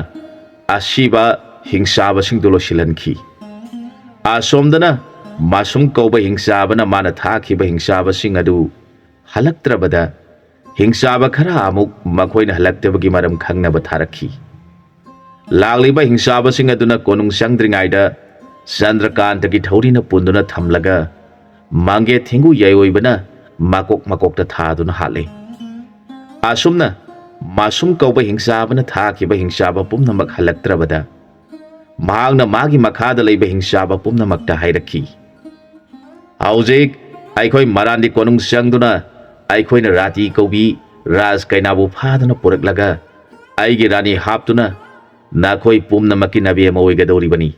ꯑꯁꯤꯕ ꯍꯤꯡꯆꯥꯕꯁꯤꯡꯗꯨ ꯂꯣꯏꯁꯤꯜꯍꯟꯈꯤ꯫ ꯑꯁꯣꯝꯗꯅ ꯃꯁꯨꯝ ꯀꯧꯕ ꯍꯤꯡꯆꯥꯕꯅ ꯃꯥꯅ ꯊꯥꯈꯤꯕ ꯍꯤꯡꯆꯥꯕꯁꯤꯡ ꯑꯗꯨ ꯍꯜꯂꯛꯇ꯭ꯔꯕꯗ, ꯍꯤꯡꯆꯥꯕ ꯈꯔ ꯑꯃꯨꯛ ꯃꯈꯣꯏꯅ ꯍꯜꯂꯛꯇꯕꯒꯤ ꯃꯔꯝ ꯈꯪꯅꯕ ꯊꯥꯔꯛꯈꯤ꯫ ꯂꯥꯛꯂꯤꯕ ꯍꯤꯡꯆꯥꯕꯁꯤꯡ ꯑꯗꯨꯅ ꯀꯣꯅꯨꯡ ꯆꯪꯗ꯭ꯔꯤꯉꯩꯗ ꯆꯟꯗ꯭ꯔꯀꯥꯟꯇꯒꯤ ꯊꯧꯔꯤꯅ ꯄꯨꯟꯗꯨꯅ ꯊꯝꯂꯒ ꯃꯥꯡꯒꯦ ꯊꯦꯡꯒꯨ ꯌꯥꯏꯑꯣꯏꯕꯅ ꯃꯀꯣꯛ ꯃꯀꯣꯛꯇ ꯊꯥꯗꯨꯅ ꯍꯥꯠꯂꯦ꯫ ꯑꯁꯨꯝꯅ ꯃꯥꯁꯨꯝ ꯀꯧꯕ ꯍꯤꯡꯆꯥꯕꯅ ꯊꯥꯈꯤꯕ ꯍꯤꯡꯆꯥꯕ ꯄꯨꯝꯅꯃꯛ ꯍꯜꯂꯛꯇ꯭ꯔꯕꯗ ꯃꯍꯥꯛꯅ ꯃꯥꯒꯤ ꯃꯈꯥꯗ ꯂꯩꯕ ꯍꯤꯡꯆꯥꯕ ꯄꯨꯝꯅꯃꯛꯇ ꯍꯥꯏꯔꯛꯈꯤ, "ꯍꯧꯖꯤꯛ ꯑꯩꯈꯣꯏ ꯃꯔꯥꯟꯗꯤ ꯀꯣꯅꯨꯡ ꯆꯪꯗꯨꯅ ꯑꯩꯈꯣꯏꯅ ꯔꯥꯇꯤ ꯀꯧꯕꯤ ꯔꯥꯖ ꯀꯩꯅꯥꯕꯨ ꯐꯥꯗꯨꯅ ꯄꯨꯔꯛꯂꯒ ꯑꯩꯒꯤ ꯔꯥꯅꯤ ꯍꯥꯞꯇꯨꯅ ꯅꯈꯣꯏ ꯄꯨꯝꯅꯃꯛꯀꯤ ꯅꯕꯦꯝꯃ ꯑꯣꯏꯒꯗꯧꯔꯤꯕꯅꯤ꯫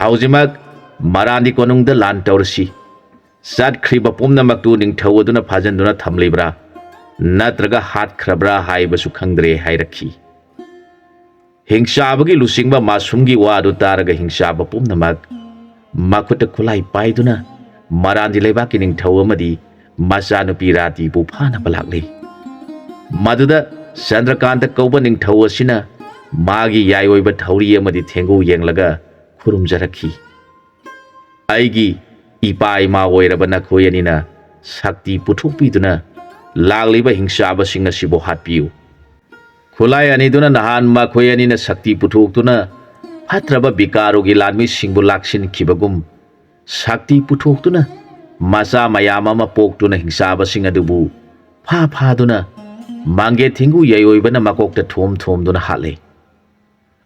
ꯍꯧꯖꯤꯛꯃꯛ ꯃꯔꯥꯟꯗꯤ ꯀꯣꯅꯨꯡꯗ ꯂꯥꯟ ꯇꯧꯔꯁꯤ꯫ ꯆꯠꯈ꯭ꯔꯤꯕ ꯄꯨꯝꯅꯃꯛꯇꯨ ꯅꯤꯡꯊꯧ ꯑꯗꯨꯅ ꯐꯥꯖꯤꯟꯗꯨꯅ ꯊꯝꯂꯤꯕ꯭ꯔꯥ ꯅꯠꯇ꯭ꯔꯒ ꯍꯥꯠꯈ꯭ꯔꯕ꯭ꯔꯥ ꯍꯥꯏꯕꯁꯨ ꯈꯪꯗ꯭ꯔꯦ" ꯍꯥꯏꯔꯛꯈꯤ꯫ ꯍꯤꯡꯆꯥꯕꯒꯤ ꯂꯨꯆꯤꯡꯕ ꯃꯥꯁꯨꯝꯒꯤ ꯋꯥ ꯑꯗꯨ ꯇꯥꯔꯒ ꯍꯤꯡꯆꯥꯕ ꯄꯨꯝꯅꯃꯛ ꯃꯈꯨꯠꯇ ꯈꯨꯠꯂꯥꯏ ꯄꯥꯏꯗꯨꯅ ꯃꯔꯥꯟꯗꯤ ꯂꯩꯕꯥꯛꯀꯤ ꯅꯤꯡꯊꯧ ꯑꯃꯗꯤ ꯃꯆꯥꯅꯨꯄꯤ ꯔꯥꯇꯤꯕꯨ ꯐꯥꯅꯕ ꯂꯥꯛꯂꯤ꯫ ꯃꯗꯨꯗ ꯆꯟꯗ꯭ꯔꯀꯥꯟꯇ ꯀꯧꯕ ꯅꯤꯡꯊꯧ ꯑꯁꯤꯅ ꯃꯥꯒꯤ ꯌꯥꯏꯑꯣꯏꯕ ꯊꯧꯔꯤ ꯑꯃꯗꯤ ꯊꯦꯡꯒꯨ ꯌꯦꯡꯂꯒ ꯈꯨꯔꯨꯝꯖꯔꯛꯈꯤ, "ꯑꯩꯒꯤ ꯏꯄꯥ ꯏꯃꯥ ꯑꯣꯏꯔꯕ ꯅꯈꯣꯏ ꯑꯅꯤꯅ ꯁꯛꯇꯤ ꯄꯨꯊꯣꯛꯄꯤꯗꯨꯅ ꯂꯥꯛꯂꯤꯕ ꯍꯤꯡꯆꯥꯕꯁꯤꯡ ꯑꯁꯤꯕꯨ ꯍꯥꯠꯄꯤꯌꯨ꯫ ꯈꯨꯠꯂꯥꯏ ꯑꯅꯤꯗꯨꯅ ꯅꯍꯥꯟ ꯃꯈꯣꯏ ꯑꯅꯤꯅ ꯁꯛꯇꯤ ꯄꯨꯊꯣꯛꯇꯨꯅ ꯐꯠꯇ꯭ꯔꯕ ꯕꯤꯀꯥꯔꯨꯒꯤ ꯂꯥꯟꯃꯤꯁꯤꯡꯕꯨ ꯂꯥꯛꯁꯤꯟꯈꯤꯕꯒꯨꯝ ꯁꯛꯇꯤ ꯄꯨꯊꯣꯛꯇꯨꯅ ꯃꯆꯥ ꯃꯌꯥꯝ ꯑꯃ ꯄꯣꯛꯇꯨꯅ ꯍꯤꯡꯆꯥꯕꯁꯤꯡ ꯑꯗꯨꯕꯨ ꯐꯥ ꯐꯥꯗꯨꯅ ꯃꯥꯡꯒꯦ ꯊꯤꯡꯒꯨ ꯌꯥꯏꯑꯣꯏꯕꯅ ꯃꯀꯣꯛꯇ ꯊꯣꯝ ꯊꯣꯝꯗꯨꯅ ꯍꯥꯠꯂꯦ꯫"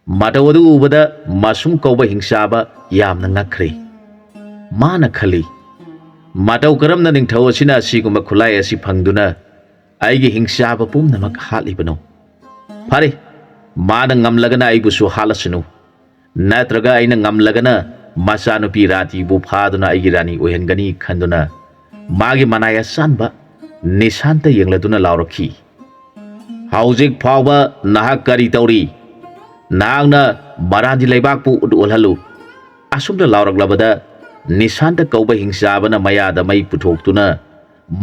ꯃꯇꯧ ꯑꯗꯨ ꯎꯕꯗ ꯃꯁꯨꯝ ꯀꯧꯕ ꯍꯤꯡꯆꯥꯕ ꯌꯥꯝꯅ ꯉꯛꯈ꯭ꯔꯦ꯫ ꯃꯥꯅ ꯈꯜꯂꯤ, "ꯃꯇꯧ ꯀꯔꯝꯅ ꯅꯤꯡꯊꯧ ꯑꯁꯤꯅ ꯑꯁꯤꯒꯨꯝꯕ ꯈꯨꯠꯂꯥꯏ ꯑꯁꯤ ꯐꯪꯗꯨꯅ ꯑꯩꯒꯤ ꯍꯤꯡꯆꯥꯕ ꯄꯨꯝꯅꯃꯛ ꯍꯥꯠꯂꯤꯕꯅꯣ? ꯐꯔꯦ, ꯃꯥꯅ ꯉꯝꯂꯒꯅ ꯑꯩꯕꯨꯁꯨ ꯍꯥꯠꯂꯁꯅꯨ, ꯅꯠꯇ꯭ꯔꯒ ꯑꯩꯅ ꯉꯝꯂꯒꯅ ꯃꯆꯥꯅꯨꯄꯤ ꯔꯥꯇꯤꯕꯨ ꯐꯥꯗꯨꯅ ꯑꯩꯒꯤ ꯔꯥꯅꯤ ꯑꯣꯏꯍꯟꯒꯅꯤ" ꯈꯟꯗꯨꯅ ꯃꯥꯒꯤ ꯃꯅꯥꯏ ꯑꯁꯥꯟꯕ ꯅꯤꯁꯥꯟꯇ ꯌꯦꯡꯂꯗꯨꯅ ꯂꯥꯎꯔꯛꯈꯤ, "ꯍꯧꯖꯤꯛ ꯐꯥꯎꯕ ꯅꯍꯥꯛ ꯀꯔꯤ ꯇꯧꯔꯤ? ꯅꯍꯥꯛꯅ ꯃꯔꯥꯟꯗꯤ ꯂꯩꯕꯥꯛꯄꯨ ꯎꯠ ꯑꯣꯜꯍꯜꯂꯨ꯫" ꯑꯁꯨꯝꯅ ꯂꯥꯎꯔꯛꯂꯕꯗ ꯅꯤꯁꯥꯟꯇ ꯀꯧꯕ ꯍꯤꯡꯆꯥꯕꯅ ꯃꯌꯥꯗ ꯃꯩ ꯄꯨꯊꯣꯛꯇꯨꯅ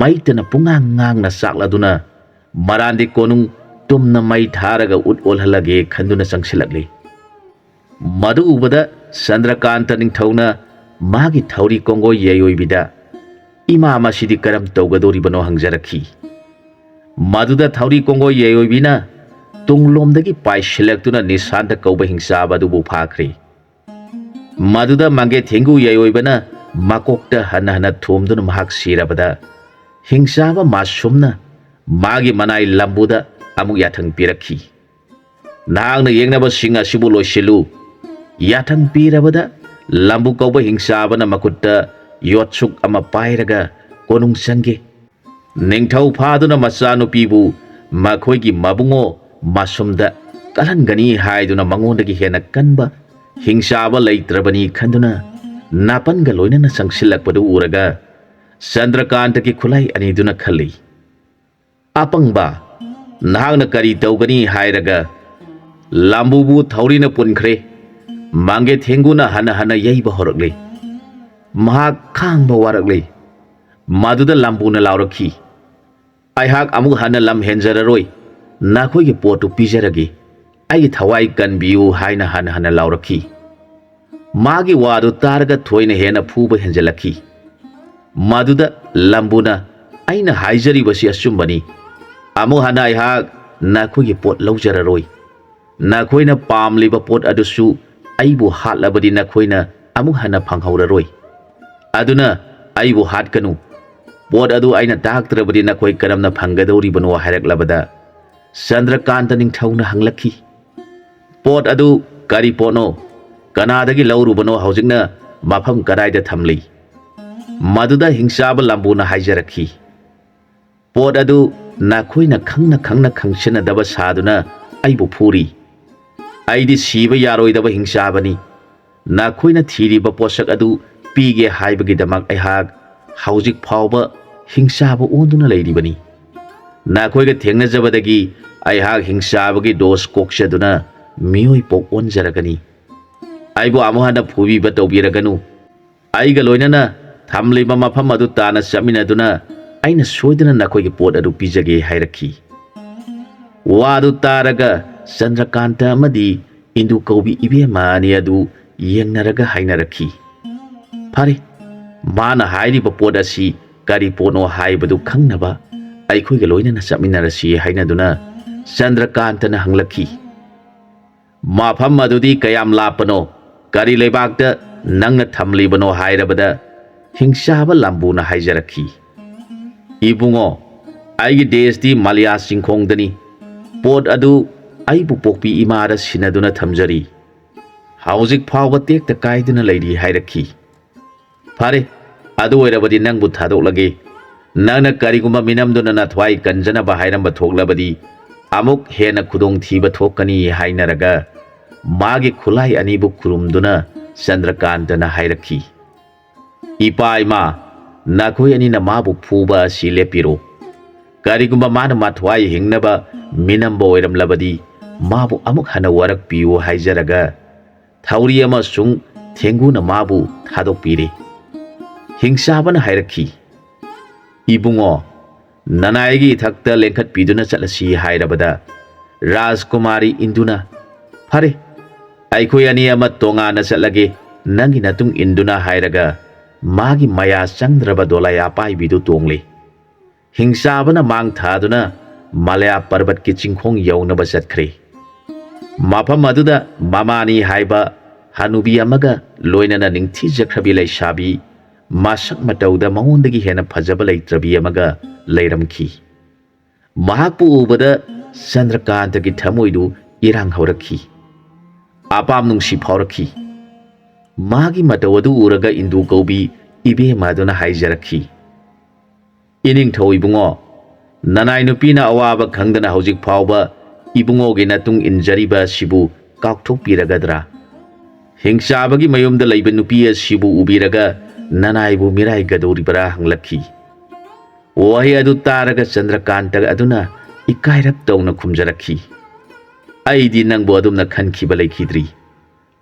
ꯃꯩꯇꯅ ꯄꯨꯡꯉꯥꯡ ꯉꯥꯡꯅ ꯆꯥꯛꯂꯗꯨꯅ ꯃꯔꯥꯟꯗꯤ ꯀꯣꯅꯨꯡ ꯇꯨꯝꯅ ꯃꯩ ꯊꯥꯔꯒ ꯎꯠ ꯑꯣꯜꯍꯜꯂꯒꯦ ꯈꯟꯗꯨꯅ ꯆꯪꯁꯤꯜꯂꯛꯂꯤ꯫ ꯃꯗꯨ ꯎꯕꯗ ꯆꯟꯗ꯭ꯔꯀꯥꯟꯇ ꯅꯤꯡꯊꯧꯅ ꯃꯥꯒꯤ ꯊꯧꯔꯤ ꯀꯣꯡꯒꯣꯏ ꯌꯥꯏꯑꯣꯏꯕꯤꯗ, "ꯏꯃꯥ, ꯃꯁꯤꯗꯤ ꯀꯔꯝ ꯇꯧꯒꯗꯧꯔꯤꯕꯅꯣ?" ꯍꯪꯖꯔꯛꯈꯤ꯫ ꯃꯗꯨꯗ ꯊꯧꯔꯤ ꯀꯣꯡꯒꯣꯏ ꯌꯥꯏꯑꯣꯏꯕꯤꯅ ꯇꯨꯡꯂꯣꯝꯗꯒꯤ ꯄꯥꯏꯁꯤꯜꯂꯛꯇꯨꯅ ꯅꯤꯁꯥꯟꯇ ꯀꯧꯕ ꯍꯤꯡꯆꯥꯕ ꯑꯗꯨꯕꯨ ꯐꯥꯈ꯭ꯔꯦ꯫ ꯃꯗꯨꯗ ꯃꯥꯡꯒꯦ ꯊꯦꯡꯒꯨ ꯌꯥꯏꯑꯣꯏꯕꯅ ꯃꯀꯣꯛꯇ ꯍꯟꯅ ꯍꯟꯅ ꯊꯣꯝꯗꯨꯅ ꯃꯍꯥꯛ ꯁꯤꯔꯕꯗ, ꯍꯤꯡꯆꯥꯕ ꯃꯥꯁꯨꯝꯅ ꯃꯥꯒꯤ ꯃꯅꯥꯏ ꯂꯝꯕꯨꯗ ꯑꯃꯨꯛ ꯌꯥꯊꯪ ꯄꯤꯔꯛꯈꯤ꯫ "ꯅꯍꯥꯛꯅ ꯌꯦꯡꯅꯕꯁꯤꯡ ꯑꯁꯤꯕꯨ ꯂꯣꯏꯁꯤꯜꯂꯨ"꯫ ꯌꯥꯊꯪ ꯄꯤꯔꯕꯗ ꯂꯝꯕꯨ ꯀꯧꯕ ꯍꯤꯡꯆꯥꯕꯅ ꯃꯈꯨꯠꯇ ꯌꯣꯠꯁꯨꯛ ꯑꯃ ꯄꯥꯏꯔꯒ ꯀꯣꯅꯨꯡ ꯆꯪꯒꯦ꯫ ꯅꯤꯡꯊꯧ ꯐꯥꯗꯨꯅ ꯃꯆꯥꯅꯨꯄꯤꯕꯨ ꯃꯈꯣꯏꯒꯤ ꯃꯕꯨꯡꯉꯣ ꯃꯁꯨꯝꯗ ꯀꯜꯍꯟꯒꯅꯤ ꯍꯥꯏꯗꯨꯅ ꯃꯉꯣꯟꯗꯒꯤ ꯍꯦꯟꯅ ꯀꯟꯕ ꯍꯤꯡꯆꯥꯕ ꯂꯩꯇ꯭ꯔꯕꯅꯤ ꯈꯟꯗꯨꯅ ꯅꯥꯄꯟꯒ ꯂꯣꯏꯅꯅ ꯆꯪꯁꯤꯜꯂꯛꯄꯗꯨ ꯎꯔꯒ ꯆꯟꯗ꯭ꯔꯀꯥꯟꯇꯒꯤ ꯈꯨꯠꯂꯥꯏ ꯑꯅꯤꯗꯨꯅ ꯈꯜꯂꯤ, "ꯑꯄꯪꯕ, ꯅꯍꯥꯛꯅ ꯀꯔꯤ ꯇꯧꯒꯅꯤ ꯍꯥꯏꯔꯒ?" ꯂꯥꯝꯕꯨꯕꯨ ꯊꯧꯔꯤꯅ ꯄꯨꯟꯈ꯭ꯔꯦ꯫ ꯃꯥꯡꯒꯦ ꯊꯦꯡꯒꯨꯅ ꯍꯟꯅ ꯍꯟꯅ ꯌꯩꯕ ꯍꯧꯔꯛꯂꯤ꯫ ꯃꯍꯥꯛ ꯈꯥꯡꯕ ꯋꯥꯔꯛꯂꯤ꯫ ꯃꯗꯨꯗ ꯂꯥꯝꯕꯨꯅ ꯂꯥꯎꯔꯛꯈꯤ, "ꯑꯩꯍꯥꯛ ꯑꯃꯨꯛ ꯍꯟꯅ ꯂꯝ ꯍꯦꯟꯖꯔꯔꯣꯏ, ꯅꯈꯣꯏꯒꯤ ꯄꯣꯠꯇꯨ ꯄꯤꯖꯔꯒꯦ, ꯑꯩꯒꯤ ꯊꯋꯥꯏ ꯀꯟꯕꯤꯌꯨ" ꯍꯥꯏꯅ ꯍꯟꯅ ꯍꯟꯅ ꯂꯥꯎꯔꯛꯈꯤ꯫ ꯃꯥꯒꯤ ꯋꯥꯗꯨ ꯇꯥꯔꯒ ꯊꯣꯏꯅ ꯍꯦꯟꯅ ꯐꯨꯕ ꯍꯦꯟꯖꯜꯂꯛꯈꯤ꯫ ꯃꯗꯨꯗ ꯂꯝꯕꯨꯅ, "ꯑꯩꯅ ꯍꯥꯏꯖꯔꯤꯕꯁꯤ ꯑꯆꯨꯝꯕꯅꯤ, ꯑꯃꯨꯛ ꯍꯟꯅ ꯑꯩꯍꯥꯛ ꯅꯈꯣꯏꯒꯤ ꯄꯣꯠ ꯂꯧꯖꯔꯔꯣꯏ꯫ ꯅꯈꯣꯏꯅ ꯄꯥꯝꯂꯤꯕ ꯄꯣꯠ ꯑꯗꯨꯁꯨ ꯑꯩꯕꯨ ꯍꯥꯠꯂꯕꯗꯤ ꯅꯈꯣꯏꯅ ꯑꯃꯨꯛ ꯍꯟꯅ ꯐꯪꯍꯧꯔꯔꯣꯏ꯫ ꯑꯗꯨꯅ ꯑꯩꯕꯨ ꯍꯥꯠꯀꯅꯨ꯫ ꯄꯣꯠ ꯑꯗꯨ ꯑꯩꯅ ꯇꯥꯛꯇ꯭ꯔꯕꯗꯤ ꯅꯈꯣꯏ ꯀꯔꯝꯅ ꯐꯪꯒꯗꯧꯔꯤꯕꯅꯣ?" ꯍꯥꯏꯔꯛꯂꯕꯗ ꯆꯟꯗ꯭ꯔꯀꯥꯟꯇ ꯅꯤꯡꯊꯧꯅ ꯍꯪꯂꯛꯈꯤ, "ꯄꯣꯠ ꯑꯗꯨ ꯀꯔꯤ ꯄꯣꯠꯅꯣ? ꯀꯅꯥꯗꯒꯤ ꯂꯧꯔꯨꯕꯅꯣ? ꯍꯧꯖꯤꯛꯅ ꯃꯐꯝ ꯀꯗꯥꯏꯗ ꯊꯝꯂꯤ?" ꯃꯗꯨꯗ ꯍꯤꯡꯆꯥꯕ ꯂꯝꯕꯨꯅ ꯍꯥꯏꯖꯔꯛꯈꯤ, "ꯄꯣꯠ ꯑꯗꯨ ꯅꯈꯣꯏꯅ ꯈꯪꯅ ꯈꯪꯅ ꯈꯪꯁꯤꯟꯅꯗꯕ ꯁꯥꯗꯨꯅ ꯑꯩꯕꯨ ꯐꯨꯔꯤ꯫ ꯑꯩꯗꯤ ꯁꯤꯕ ꯌꯥꯔꯣꯏꯗꯕ ꯍꯤꯡꯆꯥꯕꯅꯤ꯫ ꯅꯈꯣꯏꯅ ꯊꯤꯔꯤꯕ ꯄꯣꯠꯁꯛ ꯑꯗꯨ ꯄꯤꯒꯦ ꯍꯥꯏꯕꯒꯤꯗꯃꯛ ꯑꯩꯍꯥꯛ ꯍꯧꯖꯤꯛ ꯐꯥꯎꯕ ꯍꯤꯡꯆꯥꯕ ꯑꯣꯟꯗꯨꯅ ꯂꯩꯔꯤꯕꯅꯤ꯫ ꯅꯈꯣꯏꯒ ꯊꯦꯡꯅꯖꯕꯗꯒꯤ ꯑꯩꯍꯥꯛ ꯍꯤꯡꯆꯥꯕꯒꯤ ꯗꯣꯁ ꯀꯣꯛꯆꯗꯨꯅ ꯃꯤꯑꯣꯏ ꯄꯣꯛ ꯑꯣꯟꯖꯔꯒꯅꯤ꯫ ꯑꯩꯕꯨ ꯑꯃꯨꯛ ꯍꯟꯅ ꯐꯨꯕꯤꯕ ꯇꯧꯕꯤꯔꯒꯅꯨ꯫ ꯑꯩꯒ ꯂꯣꯏꯅꯅ ꯊꯝꯂꯤꯕ ꯃꯐꯝ ꯑꯗꯨ ꯇꯥꯟꯅ ꯆꯠꯃꯤꯟꯅꯗꯨꯅ ꯑꯩꯅ ꯁꯣꯏꯗꯅ ꯅꯈꯣꯏꯒꯤ ꯄꯣꯠ ꯑꯗꯨ ꯄꯤꯖꯒꯦ" ꯍꯥꯏꯔꯛꯈꯤ꯫ ꯋꯥꯗꯨ ꯇꯥꯔꯒ ꯆꯟꯗ꯭ꯔꯀꯥꯟꯇ ꯑꯃꯗꯤ ꯏꯟꯗꯨ ꯀꯧꯕꯤ ꯏꯕꯦꯝꯃ ꯑꯅꯤ ꯑꯗꯨ ꯌꯦꯡꯅꯔꯒ ꯍꯥꯏꯅꯔꯛꯈꯤ, "ꯐꯔꯦ, ꯃꯥꯅ ꯍꯥꯏꯔꯤꯕ ꯄꯣꯠ ꯑꯁꯤ ꯀꯔꯤ ꯄꯣꯠꯅꯣ ꯍꯥꯏꯕꯗꯨ ꯈꯪꯅꯕ ꯑꯩꯈꯣꯏꯒ ꯂꯣꯏꯅꯅ ꯆꯠꯃꯤꯟꯅꯔꯁꯤ" ꯍꯥꯏꯅꯗꯨꯅ ꯆꯟꯗ꯭ꯔꯀꯥꯟꯇꯅ ꯍꯪꯂꯛꯈꯤ, "ꯃꯐꯝ ꯑꯗꯨꯗꯤ ꯀꯌꯥꯝ ꯂꯥꯞꯄꯅꯣ?" "ꯀꯔꯤ ꯂꯩꯕꯥꯛꯇ ꯅꯪꯅ ꯊꯝꯂꯤꯕꯅꯣ?" ꯍꯥꯏꯔꯕꯗ, ꯍꯤꯡꯆꯥꯕ ꯂꯥꯝꯕꯨꯅ ꯍꯥꯏꯖꯔꯛꯈꯤ, "ꯏꯕꯨꯡꯉꯣ, ꯑꯩꯒꯤ ꯗꯦꯁꯇꯤ ꯃꯂꯌꯥ ꯆꯤꯡꯈꯣꯡꯗꯅꯤ꯫ ꯄꯣꯠ ꯑꯗꯨ ꯑꯩꯕꯨ ꯄꯣꯛꯄꯤ ꯏꯃꯥꯗ ꯁꯤꯟꯅꯗꯨꯅ ꯊꯝꯖꯔꯤ꯫ ꯍꯧꯖꯤꯛ ꯐꯥꯎꯕ ꯇꯦꯛꯇ ꯀꯥꯏꯗꯨꯅ ꯂꯩꯔꯤ" ꯍꯥꯏꯔꯛꯈꯤ꯫ "ꯐꯔꯦ, ꯑꯗꯨ ꯑꯣꯏꯔꯕꯗꯤ ꯅꯪꯕꯨ ꯊꯥꯗꯣꯛꯂꯒꯦ꯫ ꯅꯪꯅ ꯀꯔꯤꯒꯨꯝꯕ ꯃꯤꯅꯝꯗꯨꯅ ꯅꯊ꯭ꯋꯥꯏ ꯀꯟꯖꯅꯕ ꯍꯥꯏꯔꯝꯕ ꯊꯣꯛꯂꯕꯗꯤ ꯑꯃꯨꯛ ꯍꯦꯟꯅ ꯈꯨꯗꯣꯡꯊꯤꯕ ꯊꯣꯛꯀꯅꯤ" ꯍꯥꯏꯅꯔꯒ ꯃꯥꯒꯤ ꯈꯨꯠꯂꯥꯏ ꯑꯅꯤꯕꯨ ꯈꯨꯔꯨꯝꯗꯨꯅ ꯆꯟꯗ꯭ꯔꯀꯥꯟꯇꯅ ꯍꯥꯏꯔꯛꯈꯤ, "ꯏꯄꯥ ꯏꯃꯥ, ꯅꯈꯣꯏ ꯑꯅꯤꯅ ꯃꯥꯕꯨ ꯐꯨꯕ ꯑꯁꯤ ꯂꯦꯞꯄꯤꯔꯣ꯫ ꯀꯔꯤꯒꯨꯝꯕ ꯃꯥꯅ ꯃꯊ꯭ꯋꯥꯏ ꯍꯤꯡꯅꯕ ꯃꯤꯅꯝꯕ ꯑꯣꯏꯔꯝꯂꯕꯗꯤ ꯃꯥꯕꯨ ꯑꯃꯨꯛ ꯍꯟꯅ ꯋꯥꯔꯛꯄꯤꯌꯨ" ꯍꯥꯏꯖꯔꯒ ꯊꯧꯔꯤ ꯑꯃꯁꯨꯡ ꯊꯦꯡꯒꯨꯅ ꯃꯥꯕꯨ ꯊꯥꯗꯣꯛꯄꯤꯔꯦ꯫ ꯍꯤꯡꯆꯥꯕꯅ ꯍꯥꯏꯔꯛꯈꯤ, "ꯏꯕꯨꯡꯉꯣ, ꯅꯅꯥꯏꯒꯤ ꯏꯊꯛꯇ ꯂꯦꯡꯈꯠꯄꯤꯗꯨꯅ ꯆꯠꯂꯁꯤ" ꯍꯥꯏꯔꯕꯗ ꯔꯥꯖꯀꯨꯃꯥꯔꯤ ꯏꯟꯗꯨꯅ, "ꯐꯔꯦ, ꯑꯩꯈꯣꯏ ꯑꯅꯤ ꯑꯃ ꯇꯣꯉꯥꯟꯅ ꯆꯠꯂꯒꯦ, ꯅꯪꯒꯤ ꯅꯇꯨꯡ ꯏꯟꯗꯨꯅ" ꯍꯥꯏꯔꯒ ꯃꯥꯒꯤ ꯃꯌꯥ ꯆꯪꯗ꯭ꯔꯕ ꯗꯣꯂꯥꯏ ꯑꯄꯥꯏꯕꯤꯗꯨ ꯇꯣꯡꯂꯦ꯫ ꯍꯤꯡꯆꯥꯕꯅ ꯃꯥꯡ ꯊꯥꯗꯨꯅ ꯃꯂꯌꯥ ꯄꯔꯕꯠꯀꯤ ꯆꯤꯡꯈꯣꯡ ꯌꯧꯅꯕ ꯆꯠꯈ꯭ꯔꯦ꯫ ꯃꯐꯝ ꯑꯗꯨꯗ ꯃꯃꯥꯅꯤ ꯍꯥꯏꯕ ꯍꯅꯨꯕꯤ ꯑꯃꯒ ꯂꯣꯏꯅꯅ ꯅꯤꯡꯊꯤꯖꯈ꯭ꯔꯕꯤ ꯂꯩꯁꯥꯕꯤ, ꯃꯁꯛ ꯃꯇꯧꯗ ꯃꯉꯣꯟꯗꯒꯤ ꯍꯦꯟꯅ ꯐꯖꯕ ꯂꯩꯇ꯭ꯔꯕꯤ ꯑꯃꯒ ꯂꯩꯔꯝꯈꯤ꯫ ꯃꯍꯥꯛꯄꯨ ꯎꯕꯗ ꯆꯟꯗ꯭ꯔꯀꯥꯟꯇꯒꯤ ꯊꯃꯣꯏꯗꯨ ꯏꯔꯥꯡ ꯍꯧꯔꯛꯈꯤ꯫ ꯑꯄꯥꯝ ꯅꯨꯡꯁꯤ ꯐꯥꯎꯔꯛꯈꯤ꯫ ꯃꯥꯒꯤ ꯃꯇꯧ ꯑꯗꯨ ꯎꯔꯒ ꯏꯟꯗꯨ ꯀꯧꯕꯤ ꯏꯕꯦꯝꯃ ꯑꯗꯨꯅ ꯍꯥꯏꯖꯔꯛꯈꯤ, "ꯏꯅꯤꯡꯊꯧ ꯏꯕꯨꯡꯉꯣ, ꯅꯅꯥꯏ ꯅꯨꯄꯤꯅ ꯑꯋꯥꯕ ꯈꯪꯗꯅ ꯍꯧꯖꯤꯛ ꯐꯥꯎꯕ ꯏꯕꯨꯡꯉꯣꯒꯤ ꯅꯇꯨꯡ ꯏꯟꯖꯔꯤꯕ ꯑꯁꯤꯕꯨ ꯀꯥꯎꯊꯣꯛꯄꯤꯔꯒꯗ꯭ꯔꯥ? ꯍꯤꯡꯆꯥꯕꯒꯤ ꯃꯌꯨꯝꯗ ꯂꯩꯕ ꯅꯨꯄꯤ ꯑꯁꯤꯕꯨ ꯎꯕꯤꯔꯒ ꯅꯅꯥꯏꯕꯨ ꯃꯤꯔꯥꯏꯒꯗꯧꯔꯤꯕꯔꯥ?" ꯍꯪꯂꯛꯈꯤ꯫ ꯋꯥꯍꯩ ꯑꯗꯨ ꯇꯥꯔꯒ ꯆꯟꯗ꯭ꯔꯀꯥꯟꯇ ꯑꯗꯨꯅ ꯏꯀꯥꯏꯔꯞ ꯇꯧꯅ ꯈꯨꯝꯖꯔꯛꯈꯤ, "ꯑꯩꯗꯤ ꯅꯪꯕꯨ ꯑꯗꯨꯝꯅ ꯈꯟꯈꯤꯕ ꯂꯩꯈꯤꯗ꯭ꯔꯤ꯫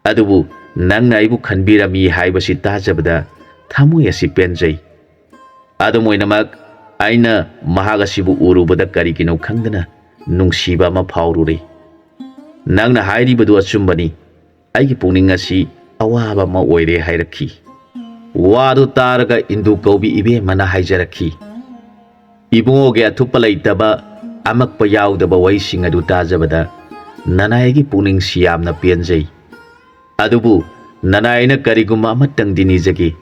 ꯑꯗꯨꯕꯨ ꯅꯪꯅ ꯑꯩꯕꯨ ꯈꯟꯕꯤꯔꯝꯃꯤ ꯍꯥꯏꯕꯁꯤ ꯇꯥꯖꯕꯗ ꯊꯃꯣꯏ ꯑꯁꯤ ꯄꯦꯟꯖꯩ꯫ ꯑꯗꯨꯝ ꯑꯣꯏꯅꯃꯛ, ꯑꯩꯅ ꯃꯍꯥꯛ ꯑꯁꯤꯕꯨ ꯎꯔꯨꯕꯗ ꯀꯔꯤꯒꯤꯅꯣ ꯈꯪꯗꯅ ꯅꯨꯡꯁꯤꯕ ꯑꯃ ꯐꯥꯎꯔꯨꯔꯦ꯫ ꯅꯪꯅ ꯍꯥꯏꯔꯤꯕꯗꯨ ꯑꯆꯨꯝꯕꯅꯤ꯫ ꯑꯩꯒꯤ ꯄꯨꯛꯅꯤꯡ ꯑꯁꯤ ꯑꯋꯥꯕ ꯑꯃ ꯑꯣꯏꯔꯦ" ꯍꯥꯏꯔꯛꯈꯤ꯫ ꯋꯥꯗꯨ ꯇꯥꯔꯒ ꯏꯟꯗꯨ ꯀꯧꯕꯤ ꯏꯕꯦꯝꯃꯅ ꯍꯥꯏꯖꯔꯛꯈꯤ, "ꯏꯕꯨꯡꯉꯣꯒꯤ ꯑꯊꯨꯞꯄ ꯂꯩꯇꯕ, ꯑꯃꯛꯄ ꯌꯥꯎꯗꯕ ꯋꯥꯍꯩꯁꯤꯡ ꯑꯗꯨ ꯇꯥꯖꯕꯗ ꯅꯅꯥꯏꯒꯤ ꯄꯨꯛꯅꯤꯡꯁꯤ ꯌꯥꯝꯅ ꯄꯦꯟꯖꯩ꯫ ꯑꯗꯨꯕꯨ "ꯅꯅꯥꯏ, ꯑꯩꯅ ꯀꯔꯤꯒꯨꯝꯕ ꯑꯃꯇꯪꯗꯤ ꯅꯤꯖꯒꯦ꯫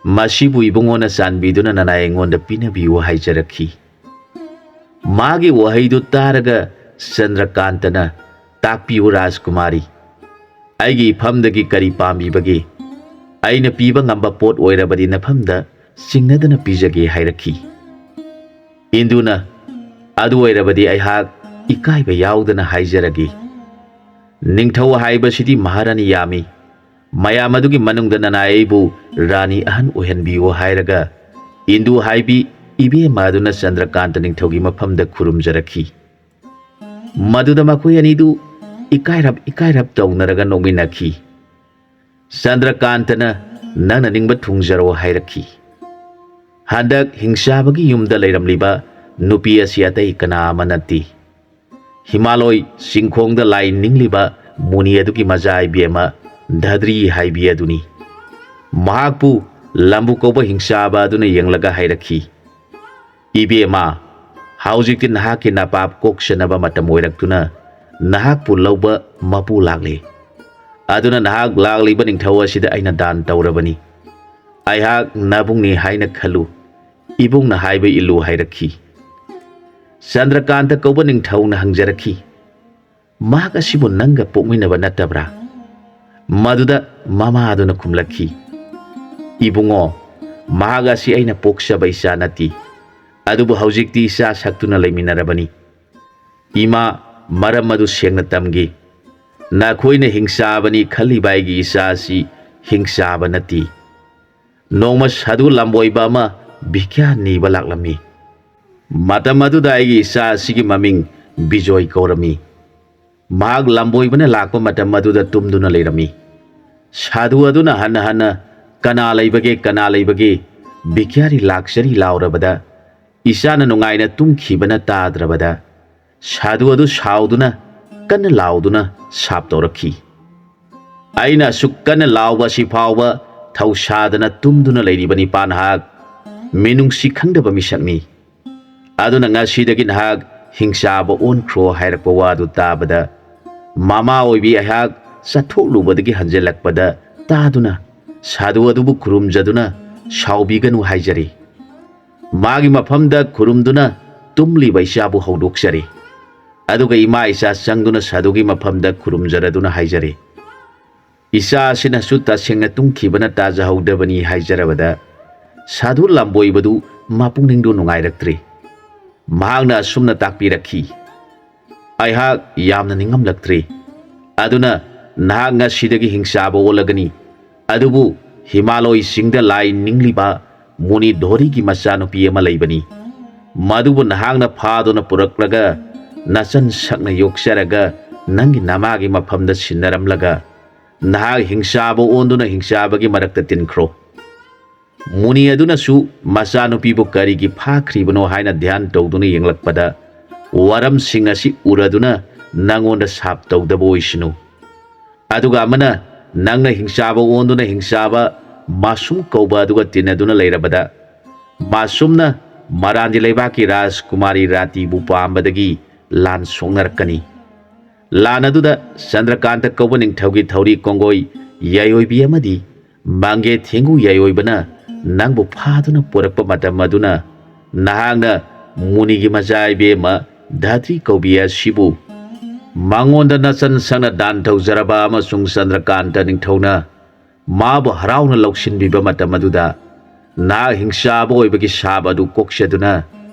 ꯃꯁꯤꯕꯨ ꯏꯕꯨꯡꯉꯣꯅ ꯆꯥꯟꯕꯤꯗꯨꯅ ꯅꯅꯥꯏ ꯑꯩꯉꯣꯟꯗ ꯄꯤꯅꯕꯤꯌꯨ" ꯍꯥꯏꯖꯔꯛꯈꯤ꯫ ꯃꯥꯒꯤ ꯋꯥꯍꯩꯗꯨ ꯇꯥꯔꯒ ꯆꯟꯗ꯭ꯔꯀꯥꯟꯇꯅ, "ꯇꯥꯛꯄꯤꯌꯨ ꯔꯥꯖꯀꯨꯃꯥꯔꯤ, ꯑꯩꯒꯤ ꯏꯐꯝꯗꯒꯤ ꯀꯔꯤ ꯄꯥꯝꯕꯤꯕꯒꯦ? ꯑꯩꯅ ꯄꯤꯕ ꯉꯝꯕ ꯄꯣꯠ ꯑꯣꯏꯔꯕꯗꯤ ꯅꯐꯝꯗ ꯆꯤꯡꯅꯗꯅ ꯄꯤꯖꯒꯦ" ꯍꯥꯏꯔꯛꯈꯤ꯫ ꯏꯟꯗꯨꯅ, "ꯑꯗꯨ ꯑꯣꯏꯔꯕꯗꯤ ꯑꯩꯍꯥꯛ ꯏꯀꯥꯏꯕ ꯌꯥꯎꯗꯅ ꯍꯥꯏꯖꯔꯒꯦ꯫ ꯅꯤꯡꯊꯧ ꯍꯥꯏꯕꯁꯤꯗꯤ ꯃꯍꯥꯔꯥꯅꯤ ꯌꯥꯝꯃꯤ꯫ ꯃꯌꯥꯝ ꯑꯗꯨꯒꯤ ꯃꯅꯨꯡꯗ ꯅꯅꯥꯏ ꯑꯩꯕꯨ ꯔꯥꯅꯤ ꯑꯍꯟ ꯑꯣꯏꯍꯟꯕꯤꯌꯨ" ꯍꯥꯏꯔꯒ ꯏꯟꯗꯨ ꯍꯥꯏꯕꯤ ꯏꯕꯦꯝꯃ ꯑꯗꯨꯅ ꯆꯟꯗ꯭ꯔꯀꯥꯟꯇ ꯅꯤꯡꯊꯧꯒꯤ ꯃꯐꯝꯗ ꯈꯨꯔꯨꯝꯖꯔꯛꯈꯤ꯫ ꯃꯗꯨꯗ ꯃꯈꯣꯏ ꯑꯅꯤꯗꯨ ꯏꯀꯥꯏꯔꯞ ꯏꯀꯥꯏꯔꯞ ꯇꯧꯅꯔꯒ ꯅꯣꯛꯃꯤꯟꯅꯈꯤ꯫ ꯆꯟꯗ꯭ꯔꯀꯥꯟꯇꯅ, "ꯅꯪꯅ ꯅꯤꯡꯕ ꯊꯨꯡꯖꯔꯣ" ꯍꯥꯏꯔꯛꯈꯤ꯫ ꯍꯟꯗꯛ ꯍꯤꯡꯆꯥꯕꯒꯤ ꯌꯨꯝꯗ ꯂꯩꯔꯝꯂꯤꯕ ꯅꯨꯄꯤ ꯑꯁꯤ ꯑꯇꯩ ꯀꯅꯥ ꯑꯃ ꯅꯠꯇꯦ꯫ ꯍꯤꯃꯥꯂꯣꯏ ꯆꯤꯡꯈꯣꯡꯗ ꯂꯥꯏ ꯅꯤꯡꯂꯤꯕ ꯃꯨꯅꯤ ꯑꯗꯨꯒꯤ ꯃꯆꯥ ꯏꯕꯦꯝꯃ ꯙꯗ꯭ꯔꯤ ꯍꯥꯏꯕꯤ ꯑꯗꯨꯅꯤ꯫ ꯃꯍꯥꯛꯄꯨ ꯂꯝꯕꯨ ꯀꯧꯕ ꯍꯤꯡꯆꯥꯕ ꯑꯗꯨꯅ ꯌꯦꯡꯂꯒ ꯍꯥꯏꯔꯛꯈꯤ, "ꯏꯕꯦꯝꯃ, ꯍꯧꯖꯤꯛꯇꯤ ꯅꯍꯥꯛꯀꯤ ꯅꯄꯥꯞ ꯀꯣꯛꯆꯅꯕ ꯃꯇꯝ ꯑꯣꯏꯔꯛꯇꯨꯅ ꯅꯍꯥꯛꯄꯨ ꯂꯧꯕ ꯃꯄꯨ ꯂꯥꯛꯂꯦ꯫ ꯑꯗꯨꯅ ꯅꯍꯥꯛ ꯂꯥꯛꯂꯤꯕ ꯅꯤꯡꯊꯧ ꯑꯁꯤꯗ ꯑꯩꯅ ꯗꯥꯟ ꯇꯧꯔꯕꯅꯤ꯫ ꯑꯩꯍꯥꯛ ꯅꯕꯨꯡꯅꯤ ꯍꯥꯏꯅ ꯈꯜꯂꯨ, ꯏꯕꯨꯡꯅ ꯍꯥꯏꯕ ꯏꯜꯂꯨ" ꯍꯥꯏꯔꯛꯈꯤ꯫ ꯆꯟꯗ꯭ꯔꯀꯥꯟꯇ ꯀꯧꯕ ꯅꯤꯡꯊꯧꯅ ꯍꯪꯖꯔꯛꯈꯤ, "ꯃꯍꯥꯛ ꯑꯁꯤꯕꯨ ꯅꯪꯒ ꯄꯣꯛꯃꯤꯟꯅꯕ ꯅꯠꯇꯕ꯭ꯔꯥ?" ꯃꯗꯨꯗ ꯃꯃꯥ ꯑꯗꯨꯅ ꯈꯨꯝꯂꯛꯈꯤ, "ꯏꯕꯨꯡꯉꯣ, ꯃꯍꯥꯛ ꯑꯁꯤ ꯑꯩꯅ ꯄꯣꯛꯆꯕ ꯏꯆꯥ ꯅꯠꯇꯦ, ꯑꯗꯨꯕꯨ ꯍꯧꯖꯤꯛꯇꯤ ꯏꯆꯥ ꯁꯛꯇꯨꯅ ꯂꯩꯃꯤꯟꯅꯔꯕꯅꯤ꯫ ꯏꯃꯥ, ꯃꯔꯝ ꯑꯗꯨ ꯁꯦꯡꯅ ꯇꯝꯒꯦ꯫ ꯅꯈꯣꯏꯅ ꯍꯤꯡꯆꯥꯕꯅꯤ ꯈꯜꯂꯤꯕ ꯑꯩꯒꯤ ꯏꯆꯥ ꯑꯁꯤ ꯍꯤꯡꯆꯥꯕ ꯅꯠꯇꯦ꯫ ꯅꯣꯡꯃ ꯁꯥꯗꯨ ꯂꯝꯕꯣꯏꯕ ꯑꯃ ꯚꯤꯈ꯭ꯌꯥ ꯅꯤꯕ ꯂꯥꯛꯂꯝꯃꯤ꯫ ꯃꯇꯝ ꯑꯗꯨꯗ ꯑꯩꯒꯤ ꯏꯆꯥ ꯑꯁꯤꯒꯤ ꯃꯃꯤꯡ ꯕꯤꯖꯣꯏ ꯀꯧꯔꯝꯃꯤ꯫ ꯃꯍꯥꯛ ꯂꯝꯕꯣꯏꯕꯅ ꯂꯥꯛꯄ ꯃꯇꯝ ꯑꯗꯨꯗ ꯇꯨꯝꯗꯨꯅ ꯂꯩꯔꯝꯃꯤ꯫ ꯁꯥꯗꯨ ꯑꯗꯨꯅ ꯍꯟꯅ ꯍꯟꯅ, 'ꯀꯅꯥ ꯂꯩꯕꯒꯦ, ꯀꯅꯥ ꯂꯩꯕꯒꯦ? ꯚꯤꯈ꯭ꯌꯥꯔꯤ ꯂꯥꯛꯆꯔꯤ' ꯂꯥꯎꯔꯕꯗ, ꯏꯆꯥꯅ ꯅꯨꯡꯉꯥꯏꯅ ꯇꯨꯝꯈꯤꯕꯅ ꯇꯥꯗ꯭ꯔꯕꯗ, ꯁꯥꯗꯨ ꯑꯗꯨ ꯁꯥꯎꯗꯨꯅ ꯀꯟꯅ ꯂꯥꯎꯗꯨꯅ ꯁꯥꯞ ꯇꯧꯔꯛꯈꯤ꯫ ꯑꯩꯅ ꯑꯁꯨꯛ ꯀꯟꯅ ꯂꯥꯎꯕ ꯑꯁꯤ ꯐꯥꯎꯕ ꯊꯧꯁꯥꯗꯅ ꯇꯨꯝꯗꯨꯅ ꯂꯩꯔꯤꯕ ꯅꯤꯄꯥ ꯅꯍꯥꯛ ꯃꯤꯅꯨꯡꯁꯤ ꯈꯪꯗꯕ ꯃꯤꯁꯛꯅꯤ꯫ ꯑꯗꯨꯅ ꯉꯁꯤꯗꯒꯤ ꯅꯍꯥꯛ ꯍꯤꯡꯆꯥꯕ ꯑꯣꯟꯈ꯭ꯔꯣ" ꯍꯥꯏꯔꯛꯄ ꯋꯥꯗꯨ ꯇꯥꯕꯗ, ꯃꯃꯥ ꯑꯣꯏꯕꯤ ꯑꯩꯍꯥꯛ ꯆꯠꯊꯣꯛꯂꯨꯕꯗꯒꯤ ꯍꯟꯖꯤꯜꯂꯛꯄꯗ ꯇꯥꯗꯨꯅ ꯁꯥꯙꯨ ꯑꯗꯨꯕꯨ ꯈꯨꯔꯨꯝꯖꯗꯨꯅ ꯁꯥꯎꯕꯤꯒꯅꯨ ꯍꯥꯏꯖꯔꯤ꯫ ꯃꯥꯒꯤ ꯃꯐꯝꯗ ꯈꯨꯔꯨꯝꯗꯨꯅ ꯇꯨꯝꯂꯤꯕ ꯏꯆꯥꯕꯨ ꯍꯧꯗꯣꯛꯆꯔꯤ꯫ ꯑꯗꯨꯒ ꯏꯃꯥ ꯏꯆꯥ ꯆꯪꯗꯨꯅ ꯁꯥꯙꯨꯒꯤ ꯃꯐꯝꯗ ꯈꯨꯔꯨꯝꯖꯔꯗꯨꯅ ꯍꯥꯏꯖꯔꯤ, "ꯏꯆꯥ ꯑꯁꯤꯅꯁꯨ ꯇꯁꯦꯡꯅ ꯇꯨꯝꯈꯤꯕꯅ ꯇꯥꯖꯍꯧꯗꯕꯅꯤ" ꯍꯥꯏꯖꯔꯕꯗ, ꯁꯥꯙꯨ ꯂꯝꯕꯣꯏꯕꯗꯨ ꯃꯄꯨꯛꯅꯤꯡꯗꯨ ꯅꯨꯡꯉꯥꯏꯔꯛꯇ꯭ꯔꯤ꯫ ꯃꯍꯥꯛꯅ ꯑꯁꯨꯝꯅ ꯇꯥꯛꯄꯤꯔꯛꯈꯤ, "ꯑꯩꯍꯥꯛ ꯌꯥꯝꯅ ꯅꯤꯡꯉꯝꯂꯛꯇ꯭ꯔꯤ꯫ ꯑꯗꯨꯅ ꯅꯍꯥꯛ ꯉꯁꯤꯗꯒꯤ ꯍꯤꯡꯆꯥꯕ ꯑꯣꯜꯂꯒꯅꯤ꯫ ꯑꯗꯨꯕꯨ ꯍꯤꯃꯥꯂꯣꯏ ꯆꯤꯡꯗ ꯂꯥꯏ ꯅꯤꯡꯂꯤꯕ ꯃꯨꯅꯤ ꯙꯣꯔꯤꯒꯤ ꯃꯆꯥꯅꯨꯄꯤ ꯑꯃ ꯂꯩꯕꯅꯤ꯫ ꯃꯗꯨꯕꯨ ꯅꯍꯥꯛꯅ ꯐꯥꯗꯨꯅ ꯄꯨꯔꯛꯂꯒ ꯅꯆꯟ ꯁꯛꯅ ꯌꯣꯛꯆꯔꯒ ꯅꯪꯒꯤ ꯅꯃꯥꯒꯤ ꯃꯐꯝꯗ ꯁꯤꯟꯅꯔꯝꯂꯒ ꯅꯍꯥꯛ ꯍꯤꯡꯆꯥꯕ ꯑꯣꯟꯗꯨꯅ ꯍꯤꯡꯆꯥꯕꯒꯤ ꯃꯔꯛꯇ ꯇꯤꯟꯈ꯭ꯔꯣ"꯫ ꯃꯨꯅꯤ ꯑꯗꯨꯅꯁꯨ ꯃꯆꯥꯅꯨꯄꯤꯕꯨ ꯀꯔꯤꯒꯤ ꯐꯥꯈ꯭ꯔꯤꯕꯅꯣ ꯍꯥꯏꯅ ꯙ꯭ꯌꯥꯟ ꯇꯧꯗꯨꯅ ꯌꯦꯡꯂꯛꯄꯗ, ꯋꯥꯔꯝꯁꯤꯡ ꯑꯁꯤ ꯎꯔꯗꯨꯅ ꯅꯪꯉꯣꯟꯗ ꯁꯥꯞ ꯇꯧꯗꯕ ꯑꯣꯏꯁꯅꯨ꯫ ꯑꯗꯨꯒ ꯑꯃꯅ ꯅꯪꯅ ꯍꯤꯡꯆꯥꯕ ꯑꯣꯟꯗꯨꯅ ꯍꯤꯡꯆꯥꯕ ꯃꯥꯁꯨꯝ ꯀꯧꯕ ꯑꯗꯨꯒ ꯇꯤꯟꯅꯗꯨꯅ ꯂꯩꯔꯕꯗ, ꯃꯥꯁꯨꯝꯅ ꯃꯔꯥꯟꯗꯤ ꯂꯩꯕꯥꯛꯀꯤ ꯔꯥꯖꯀꯨꯃꯥꯔꯤ ꯔꯥꯇꯤꯕꯨ ꯄꯥꯝꯕꯗꯒꯤ ꯂꯥꯟ ꯁꯣꯛꯅꯔꯛꯀꯅꯤ꯫ ꯂꯥꯟ ꯑꯗꯨꯗ ꯆꯟꯗ꯭ꯔꯀꯥꯟꯇ ꯀꯧꯕ ꯅꯤꯡꯊꯧꯒꯤ ꯊꯧꯔꯤ ꯀꯣꯡꯒꯣꯏ ꯌꯥꯏꯑꯣꯏꯕꯤ ꯑꯃꯗꯤ ꯃꯪꯒꯦ ꯊꯦꯡꯒꯨ ꯌꯥꯏꯑꯣꯏꯕꯅ ꯅꯪꯕꯨ ꯐꯥꯗꯨꯅ ꯄꯨꯔꯛꯄ ꯃꯇꯝ ꯑꯗꯨꯅ, ꯅꯍꯥꯛꯅ ꯃꯨꯅꯤꯒꯤ ꯃꯆꯥ ꯏꯕꯦꯝꯃ ꯙꯥꯇ꯭ꯔꯤ ꯀꯧꯕꯤ ꯑꯁꯤꯕꯨ ꯃꯉꯣꯟꯗ ꯅꯆꯟ ꯁꯛꯅ ꯗꯥꯟ ꯇꯧꯖꯔꯕ ꯑꯃꯁꯨꯡ ꯆꯟꯗ꯭ꯔꯀꯥꯟꯇ ꯅꯤꯡꯊꯧꯅ ꯃꯥꯕꯨ ꯍꯔꯥꯎꯅ ꯂꯧꯁꯤꯟꯕꯤꯕ ꯃꯇꯝ ꯑꯗꯨꯗ, ꯅꯍꯥꯛ ꯍꯤꯡꯆꯥꯕ ꯑꯣꯏꯕꯒꯤ ꯁꯥꯞ ꯑꯗꯨ ꯀꯣꯛꯆꯗꯨꯅ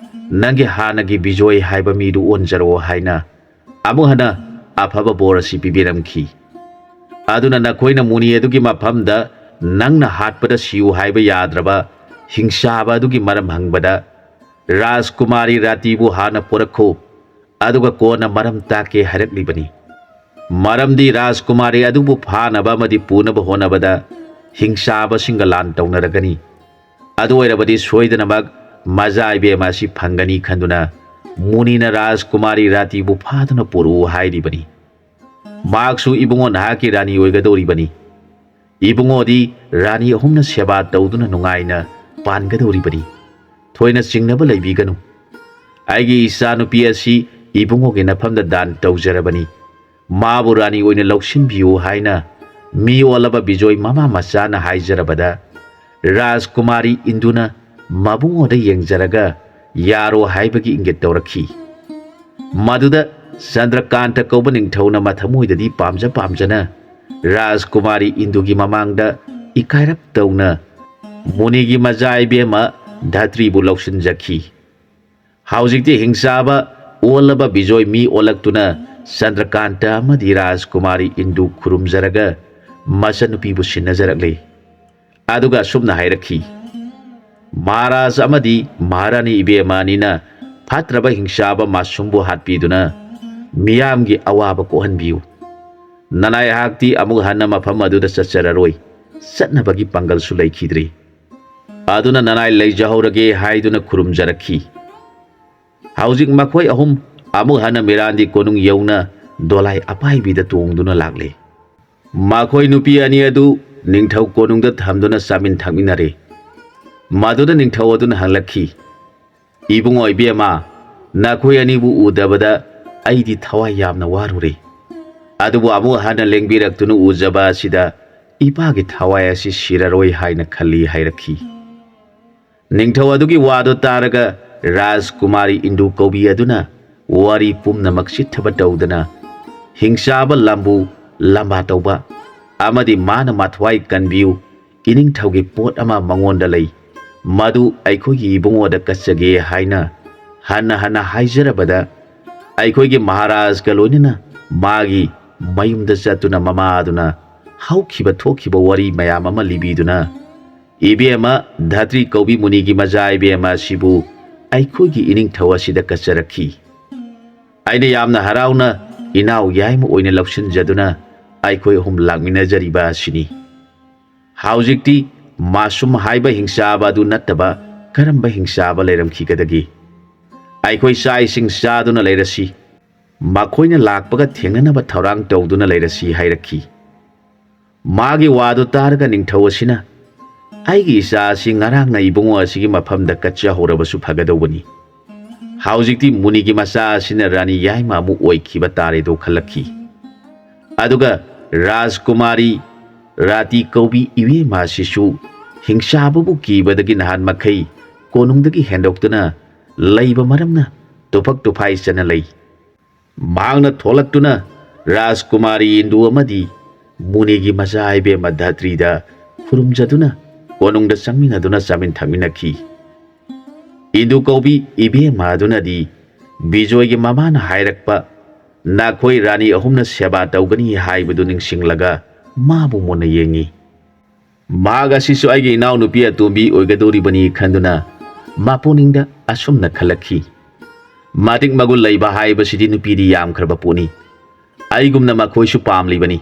ꯅꯪꯒꯤ ꯍꯥꯟꯅꯒꯤ ꯕꯤꯖꯣꯏ ꯍꯥꯏꯕ ꯃꯤꯗꯨ ꯑꯣꯟꯖꯔꯣ ꯍꯥꯏꯅ ꯑꯃꯨꯛ ꯍꯟꯅ ꯑꯐꯕ ꯕꯣꯔ ꯑꯁꯤ ꯄꯤꯕꯤꯔꯝꯈꯤ꯫ ꯑꯗꯨꯅ ꯅꯈꯣꯏꯅ ꯃꯨꯅꯤ ꯑꯗꯨꯒꯤ ꯃꯐꯝꯗ ꯅꯪꯅ ꯍꯥꯠꯄꯗ ꯁꯤꯌꯨ ꯍꯥꯏꯕ ꯌꯥꯗ꯭ꯔꯕ ꯍꯤꯡꯆꯥꯕ ꯑꯗꯨꯒꯤ ꯃꯔꯝ ꯍꯪꯕꯗ, "ꯔꯥꯖꯀꯨꯃꯥꯔꯤ ꯔꯥꯇꯤꯕꯨ ꯍꯥꯟꯅ ꯄꯨꯔꯛꯈꯣ, ꯑꯗꯨꯒ ꯀꯣꯟꯅ ꯃꯔꯝ ꯇꯥꯛꯀꯦ" ꯍꯥꯏꯔꯛꯂꯤꯕꯅꯤ꯫ ꯃꯔꯝꯗꯤ ꯔꯥꯖꯀꯨꯃꯥꯔꯤ ꯑꯗꯨꯕꯨ ꯐꯥꯅꯕ ꯑꯃꯗꯤ ꯄꯨꯅꯕ ꯍꯣꯠꯅꯕꯗ ꯍꯤꯡꯆꯥꯕꯁꯤꯡꯒ ꯂꯥꯟ ꯇꯧꯅꯔꯒꯅꯤ꯫ ꯑꯗꯨ ꯑꯣꯏꯔꯕꯗꯤ ꯁꯣꯏꯗꯅꯃꯛ ꯃꯖꯥ ꯏꯕꯦꯝꯃ ꯑꯁꯤ ꯐꯪꯒꯅꯤ ꯈꯟꯗꯨꯅ ꯃꯨꯅꯤꯅ ꯔꯥꯖꯀꯨꯃꯥꯔꯤ ꯔꯥꯇꯤꯕꯨ ꯐꯥꯗꯨꯅ ꯄꯨꯔꯛꯎ ꯍꯥꯏꯔꯤꯕꯅꯤ꯫ ꯃꯍꯥꯛꯁꯨ, "ꯏꯕꯨꯡꯉꯣ, ꯅꯍꯥꯛꯀꯤ ꯔꯥꯅꯤ ꯑꯣꯏꯒꯗꯧꯔꯤꯕꯅꯤ꯫ ꯏꯕꯨꯡꯉꯣꯗꯤ ꯔꯥꯅꯤ ꯑꯍꯨꯝꯅ ꯁꯦꯕꯥ ꯇꯧꯗꯨꯅ ꯅꯨꯡꯉꯥꯏꯅ ꯄꯥꯟꯒꯗꯧꯔꯤꯕꯅꯤ꯫ ꯊꯣꯏꯅ ꯆꯤꯡꯅꯕ ꯂꯩꯕꯤꯒꯅꯨ꯫ ꯑꯩꯒꯤ ꯏꯆꯥꯅꯨꯄꯤ ꯑꯁꯤ ꯏꯕꯨꯡꯉꯣꯒꯤ ꯅꯐꯝꯗ ꯗꯥꯟ ꯇꯧꯖꯔꯕꯅꯤ꯫ ꯃꯥꯕꯨ ꯔꯥꯅꯤ ꯑꯣꯏꯅ ꯂꯧꯁꯤꯟꯕꯤꯌꯨ" ꯍꯥꯏꯅ ꯃꯤ ꯑꯣꯜꯂꯕ ꯕꯤꯖꯣꯏ ꯃꯃꯥ ꯃꯆꯥꯅ ꯍꯥꯏꯖꯔꯕꯗ ꯔꯥꯖꯀꯨꯃꯥꯔꯤ ꯏꯟꯗꯨꯅ ꯃꯕꯨꯡꯉꯣꯗ ꯌꯦꯡꯖꯔꯒ ꯌꯥꯔꯣ ꯍꯥꯏꯕꯒꯤ ꯏꯪꯒꯤꯠ ꯇꯧꯔꯛꯈꯤ꯫ ꯃꯗꯨꯗ ꯆꯟꯗ꯭ꯔꯀꯥꯟꯇ ꯀꯧꯕ ꯅꯤꯡꯊꯧꯅ ꯃꯊꯃꯣꯏꯗꯗꯤ ꯄꯥꯝꯖ ꯄꯥꯝꯖꯅ ꯔꯥꯖꯀꯨꯃꯥꯔꯤ ꯏꯟꯗꯨꯒꯤ ꯃꯃꯥꯡꯗ ꯏꯀꯥꯏꯔꯞ ꯇꯧꯅ ꯃꯨꯅꯤꯒꯤ ꯃꯆꯥ ꯏꯕꯦꯝꯃ ꯙꯇ꯭ꯔꯤꯕꯨ ꯂꯧꯁꯤꯟꯖꯈꯤ꯫ ꯍꯧꯖꯤꯛꯇꯤ ꯍꯤꯡꯆꯥꯕ ꯑꯣꯜꯂꯕ ꯕꯤꯖꯣꯏ ꯃꯤ ꯑꯣꯜꯂꯛꯇꯨꯅ ꯆꯟꯗ꯭ꯔꯀꯥꯟꯇ ꯑꯃꯗꯤ ꯔꯥꯖꯀꯨꯃꯥꯔꯤ ꯏꯟꯗꯨ ꯈꯨꯔꯨꯝꯖꯔꯒ ꯃꯆꯟꯅꯨꯄꯤꯕꯨ ꯁꯤꯟꯅꯖꯔꯛꯂꯦ꯫ ꯑꯗꯨꯒ ꯑꯁꯨꯝꯅ ꯍꯥꯏꯔꯛꯈꯤ, "ꯃꯍꯥꯔꯥꯖ ꯑꯃꯗꯤ ꯃꯍꯥꯔꯥꯅꯤ ꯏꯕꯦꯝꯃ ꯑꯅꯤꯅ ꯐꯠꯇ꯭ꯔꯕ ꯍꯤꯡꯆꯥꯕ ꯃꯥꯁꯨꯝꯕꯨ ꯍꯥꯠꯄꯤꯗꯨꯅ ꯃꯤꯌꯥꯝꯒꯤ ꯑꯋꯥꯕ ꯀꯣꯛꯍꯟꯕꯤꯌꯨ꯫ ꯅꯅꯥꯏꯍꯥꯛꯇꯤ ꯑꯃꯨꯛ ꯍꯟꯅ ꯃꯐꯝ ꯑꯗꯨꯗ ꯆꯠꯆꯔꯔꯣꯏ, ꯆꯠꯅꯕꯒꯤ ꯄꯥꯡꯒꯜꯁꯨ ꯂꯩꯈꯤꯗ꯭ꯔꯤ꯫ ꯑꯗꯨꯅ ꯅꯅꯥꯏ ꯂꯩꯖꯍꯧꯔꯒꯦ" ꯍꯥꯏꯗꯨꯅ ꯈꯨꯔꯨꯝꯖꯔꯛꯈꯤ꯫ ꯍꯧꯖꯤꯛ ꯃꯈꯣꯏ ꯑꯍꯨꯝ ꯑꯃꯨꯛ ꯍꯟꯅ ꯃꯤꯔꯥꯟꯗꯤ ꯀꯣꯅꯨꯡ ꯌꯧꯅ ꯗꯣꯂꯥꯏ ꯑꯄꯥꯏꯕꯤꯗ ꯇꯣꯡꯗꯨꯅ ꯂꯥꯛꯂꯦ꯫ ꯃꯈꯣꯏ ꯅꯨꯄꯤ ꯑꯅꯤ ꯑꯗꯨ ꯅꯤꯡꯊꯧ ꯀꯣꯅꯨꯡꯗ ꯊꯝꯗꯨꯅ ꯆꯥꯃꯤꯟ ꯊꯛꯃꯤꯟꯅꯔꯦ꯫ ꯃꯗꯨꯗ ꯅꯤꯡꯊꯧ ꯑꯗꯨꯅ ꯍꯪꯂꯛꯈꯤ, "ꯏꯕꯨꯡꯉꯣ ꯏꯕꯦꯝꯃ, ꯅꯈꯣꯏ ꯑꯅꯤꯕꯨ ꯎꯗꯕꯗ ꯑꯩꯗꯤ ꯊꯋꯥꯏ ꯌꯥꯝꯅ ꯋꯥꯔꯨꯔꯦ꯫ ꯑꯗꯨꯕꯨ ꯑꯃꯨꯛ ꯍꯟꯅ ꯂꯦꯡꯕꯤꯔꯛꯇꯨꯅ ꯎꯖꯕ ꯑꯁꯤꯗ ꯏꯄꯥꯒꯤ ꯊꯋꯥꯏ ꯑꯁꯤ ꯁꯤꯔꯔꯣꯏ ꯍꯥꯏꯅ ꯈꯜꯂꯤ" ꯍꯥꯏꯔꯛꯈꯤ꯫ ꯅꯤꯡꯊꯧ ꯑꯗꯨꯒꯤ ꯋꯥꯗꯨ ꯇꯥꯔꯒ ꯔꯥꯖꯀꯨꯃꯥꯔꯤ ꯏꯟꯗꯨ ꯀꯧꯕꯤ ꯑꯗꯨꯅ ꯋꯥꯔꯤ ꯄꯨꯝꯅꯃꯛ ꯆꯤꯠꯊꯕ ꯇꯧꯗꯅ ꯍꯤꯡꯆꯥꯕ ꯂꯝꯕꯨ ꯂꯝꯕꯥ ꯇꯧꯕ ꯑꯃꯗꯤ ꯃꯥꯅ ꯃꯊ꯭ꯋꯥꯏ ꯀꯟꯕꯤꯌꯨ, ꯏꯅꯤꯡꯊꯧꯒꯤ ꯄꯣꯠ ꯑꯃ ꯃꯉꯣꯟꯗ ꯂꯩ, ꯃꯗꯨ ꯑꯩꯈꯣꯏꯒꯤ ꯏꯕꯨꯡꯉꯣꯗ ꯀꯠꯆꯒꯦ ꯍꯥꯏꯅ ꯍꯟꯅ ꯍꯟꯅ ꯍꯥꯏꯖꯔꯕꯗ ꯑꯩꯈꯣꯏꯒꯤ ꯃꯍꯥꯔꯥꯖꯒ ꯂꯣꯏꯅꯅ ꯃꯥꯒꯤ ꯃꯌꯨꯝꯗ ꯆꯠꯇꯨꯅ ꯃꯃꯥꯗꯨꯅ ꯍꯧꯈꯤꯕ ꯊꯣꯛꯈꯤꯕ ꯋꯥꯔꯤ ꯃꯌꯥꯝ ꯑꯃ ꯂꯤꯕꯤꯗꯨꯅ ꯏꯕꯦꯝꯃ ꯙꯇ꯭ꯔꯤ ꯀꯧꯕꯤ ꯃꯨꯅꯤꯒꯤ ꯃꯆꯥ ꯏꯕꯦꯝꯃ ꯑꯁꯤꯕꯨ ꯑꯩꯈꯣꯏꯒꯤ ꯏꯅꯤꯡꯊꯧ ꯑꯁꯤꯗ ꯀꯠꯆꯔꯛꯈꯤ꯫ ꯑꯩꯅ ꯌꯥꯝꯅ ꯍꯔꯥꯎꯅ ꯏꯅꯥꯎ ꯌꯥꯏꯃ ꯑꯣꯏꯅ ꯂꯧꯁꯤꯟꯖꯗꯨꯅ ꯑꯩꯈꯣꯏ ꯑꯍꯨꯝ ꯂꯥꯛꯃꯤꯟꯅꯖꯔꯤꯕ ꯑꯁꯤꯅꯤ꯫ ꯍꯧꯖꯤꯛꯇꯤ ꯃꯥꯁꯨꯝ ꯍꯥꯏꯕ ꯍꯤꯡꯆꯥꯕ ꯑꯗꯨ ꯅꯠꯇꯕ ꯀꯔꯝꯕ ꯍꯤꯡꯆꯥꯕ ꯂꯩꯔꯝꯈꯤꯒꯗꯒꯦ? ꯑꯩꯈꯣꯏ ꯆꯥꯛ ꯏꯁꯤꯡ ꯆꯥꯗꯨꯅ ꯂꯩꯔꯁꯤ, ꯃꯈꯣꯏꯅ ꯂꯥꯛꯄꯒ ꯊꯦꯡꯅꯅꯕ ꯊꯧꯔꯥꯡ ꯇꯧꯗꯨꯅ ꯂꯩꯔꯁꯤ ꯍꯥꯏꯔꯛꯈꯤ꯫ ꯃꯥꯒꯤ ꯋꯥꯗꯨ ꯇꯥꯔꯒ ꯅꯤꯡꯊꯧ ꯑꯁꯤꯅ, "ꯑꯩꯒꯤ ꯏꯆꯥ ꯑꯁꯤ ꯉꯔꯥꯡꯅ ꯏꯕꯨꯡꯉꯣ ꯑꯁꯤꯒꯤ ꯃꯐꯝꯗ ꯀꯠꯆꯍꯧꯔꯕꯁꯨ ꯐꯒꯗꯧꯕꯅꯤ꯫ ꯍꯧꯖꯤꯛꯇꯤ ꯃꯨꯅꯤꯒꯤ ꯃꯆꯥ ꯑꯁꯤꯅ ꯔꯥꯅꯤ ꯌꯥꯏꯃ ꯑꯃꯨꯛ ꯑꯣꯏꯈꯤꯕ ꯇꯥꯔꯦꯗꯣ" ꯈꯜꯂꯛꯈꯤ꯫ ꯑꯗꯨꯒ ꯔꯥꯖꯀꯨꯃꯥꯔꯤ ꯔꯥꯇꯤ ꯀꯧꯕꯤ ꯏꯕꯦꯝꯃ ꯑꯁꯤꯁꯨ ꯍꯤꯡꯆꯥꯕꯕꯨ ꯀꯤꯕꯗꯒꯤ ꯅꯍꯥꯟ ꯃꯈꯩ ꯀꯣꯅꯨꯡꯗꯒꯤ ꯍꯦꯟꯗꯣꯛꯇꯨꯅ ꯂꯩꯕ ꯃꯔꯝꯅ ꯇꯨꯐꯛ ꯇꯨꯐꯥꯏ ꯆꯅ ꯂꯩ꯫ ꯃꯍꯥꯛꯅ ꯊꯣꯛꯂꯛꯇꯨꯅ ꯔꯥꯖꯀꯨꯃꯥꯔꯤ ꯏꯟꯗꯨ ꯑꯃꯗꯤ ꯃꯨꯅꯤꯒꯤ ꯃꯆꯥ ꯏꯕꯦꯝꯃ ꯙꯇ꯭ꯔꯤꯗ ꯈꯨꯔꯨꯝꯖꯗꯨꯅ ꯀꯣꯅꯨꯡꯗ ꯆꯪꯃꯤꯟꯅꯗꯨꯅ ꯆꯥꯃꯤꯟ ꯊꯛꯃꯤꯟꯅꯈꯤ꯫ ꯏꯟꯗꯨ ꯀꯧꯕꯤ ꯏꯕꯦꯝꯃ ꯑꯗꯨꯅꯗꯤ ꯕꯤꯖꯣꯏꯒꯤ ꯃꯃꯥꯅ ꯍꯥꯏꯔꯛꯄ "ꯅꯈꯣꯏ ꯔꯥꯅꯤ ꯑꯍꯨꯝꯅ ꯁꯦꯕꯥ ꯇꯧꯒꯅꯤ" ꯍꯥꯏꯕꯗꯨ ꯅꯤꯡꯁꯤꯡꯂꯒ ꯃꯥꯕꯨ ꯃꯨꯟꯅ ꯌꯦꯡꯉꯤ꯫ ꯃꯍꯥꯛ ꯑꯁꯤꯁꯨ ꯑꯩꯒꯤ ꯏꯅꯥꯎꯅꯨꯄꯤ ꯑꯇꯣꯝꯕꯤ ꯑꯣꯏꯒꯗꯧꯔꯤꯕꯅꯤ ꯈꯟꯗꯨꯅ ꯃꯄꯨꯛꯅꯤꯡꯗ ꯑꯁꯨꯝꯅ ꯈꯜꯂꯛꯈꯤ꯫ ꯃꯇꯤꯛ ꯃꯒꯨꯟ ꯂꯩꯕ ꯍꯥꯏꯕꯁꯤꯗꯤ ꯅꯨꯄꯤꯗꯤ ꯌꯥꯝꯈ꯭ꯔꯕ ꯄꯣꯠꯅꯤ꯫ ꯑꯩꯒꯨꯝꯅ ꯃꯈꯣꯏꯁꯨ ꯄꯥꯝꯂꯤꯕꯅꯤ꯫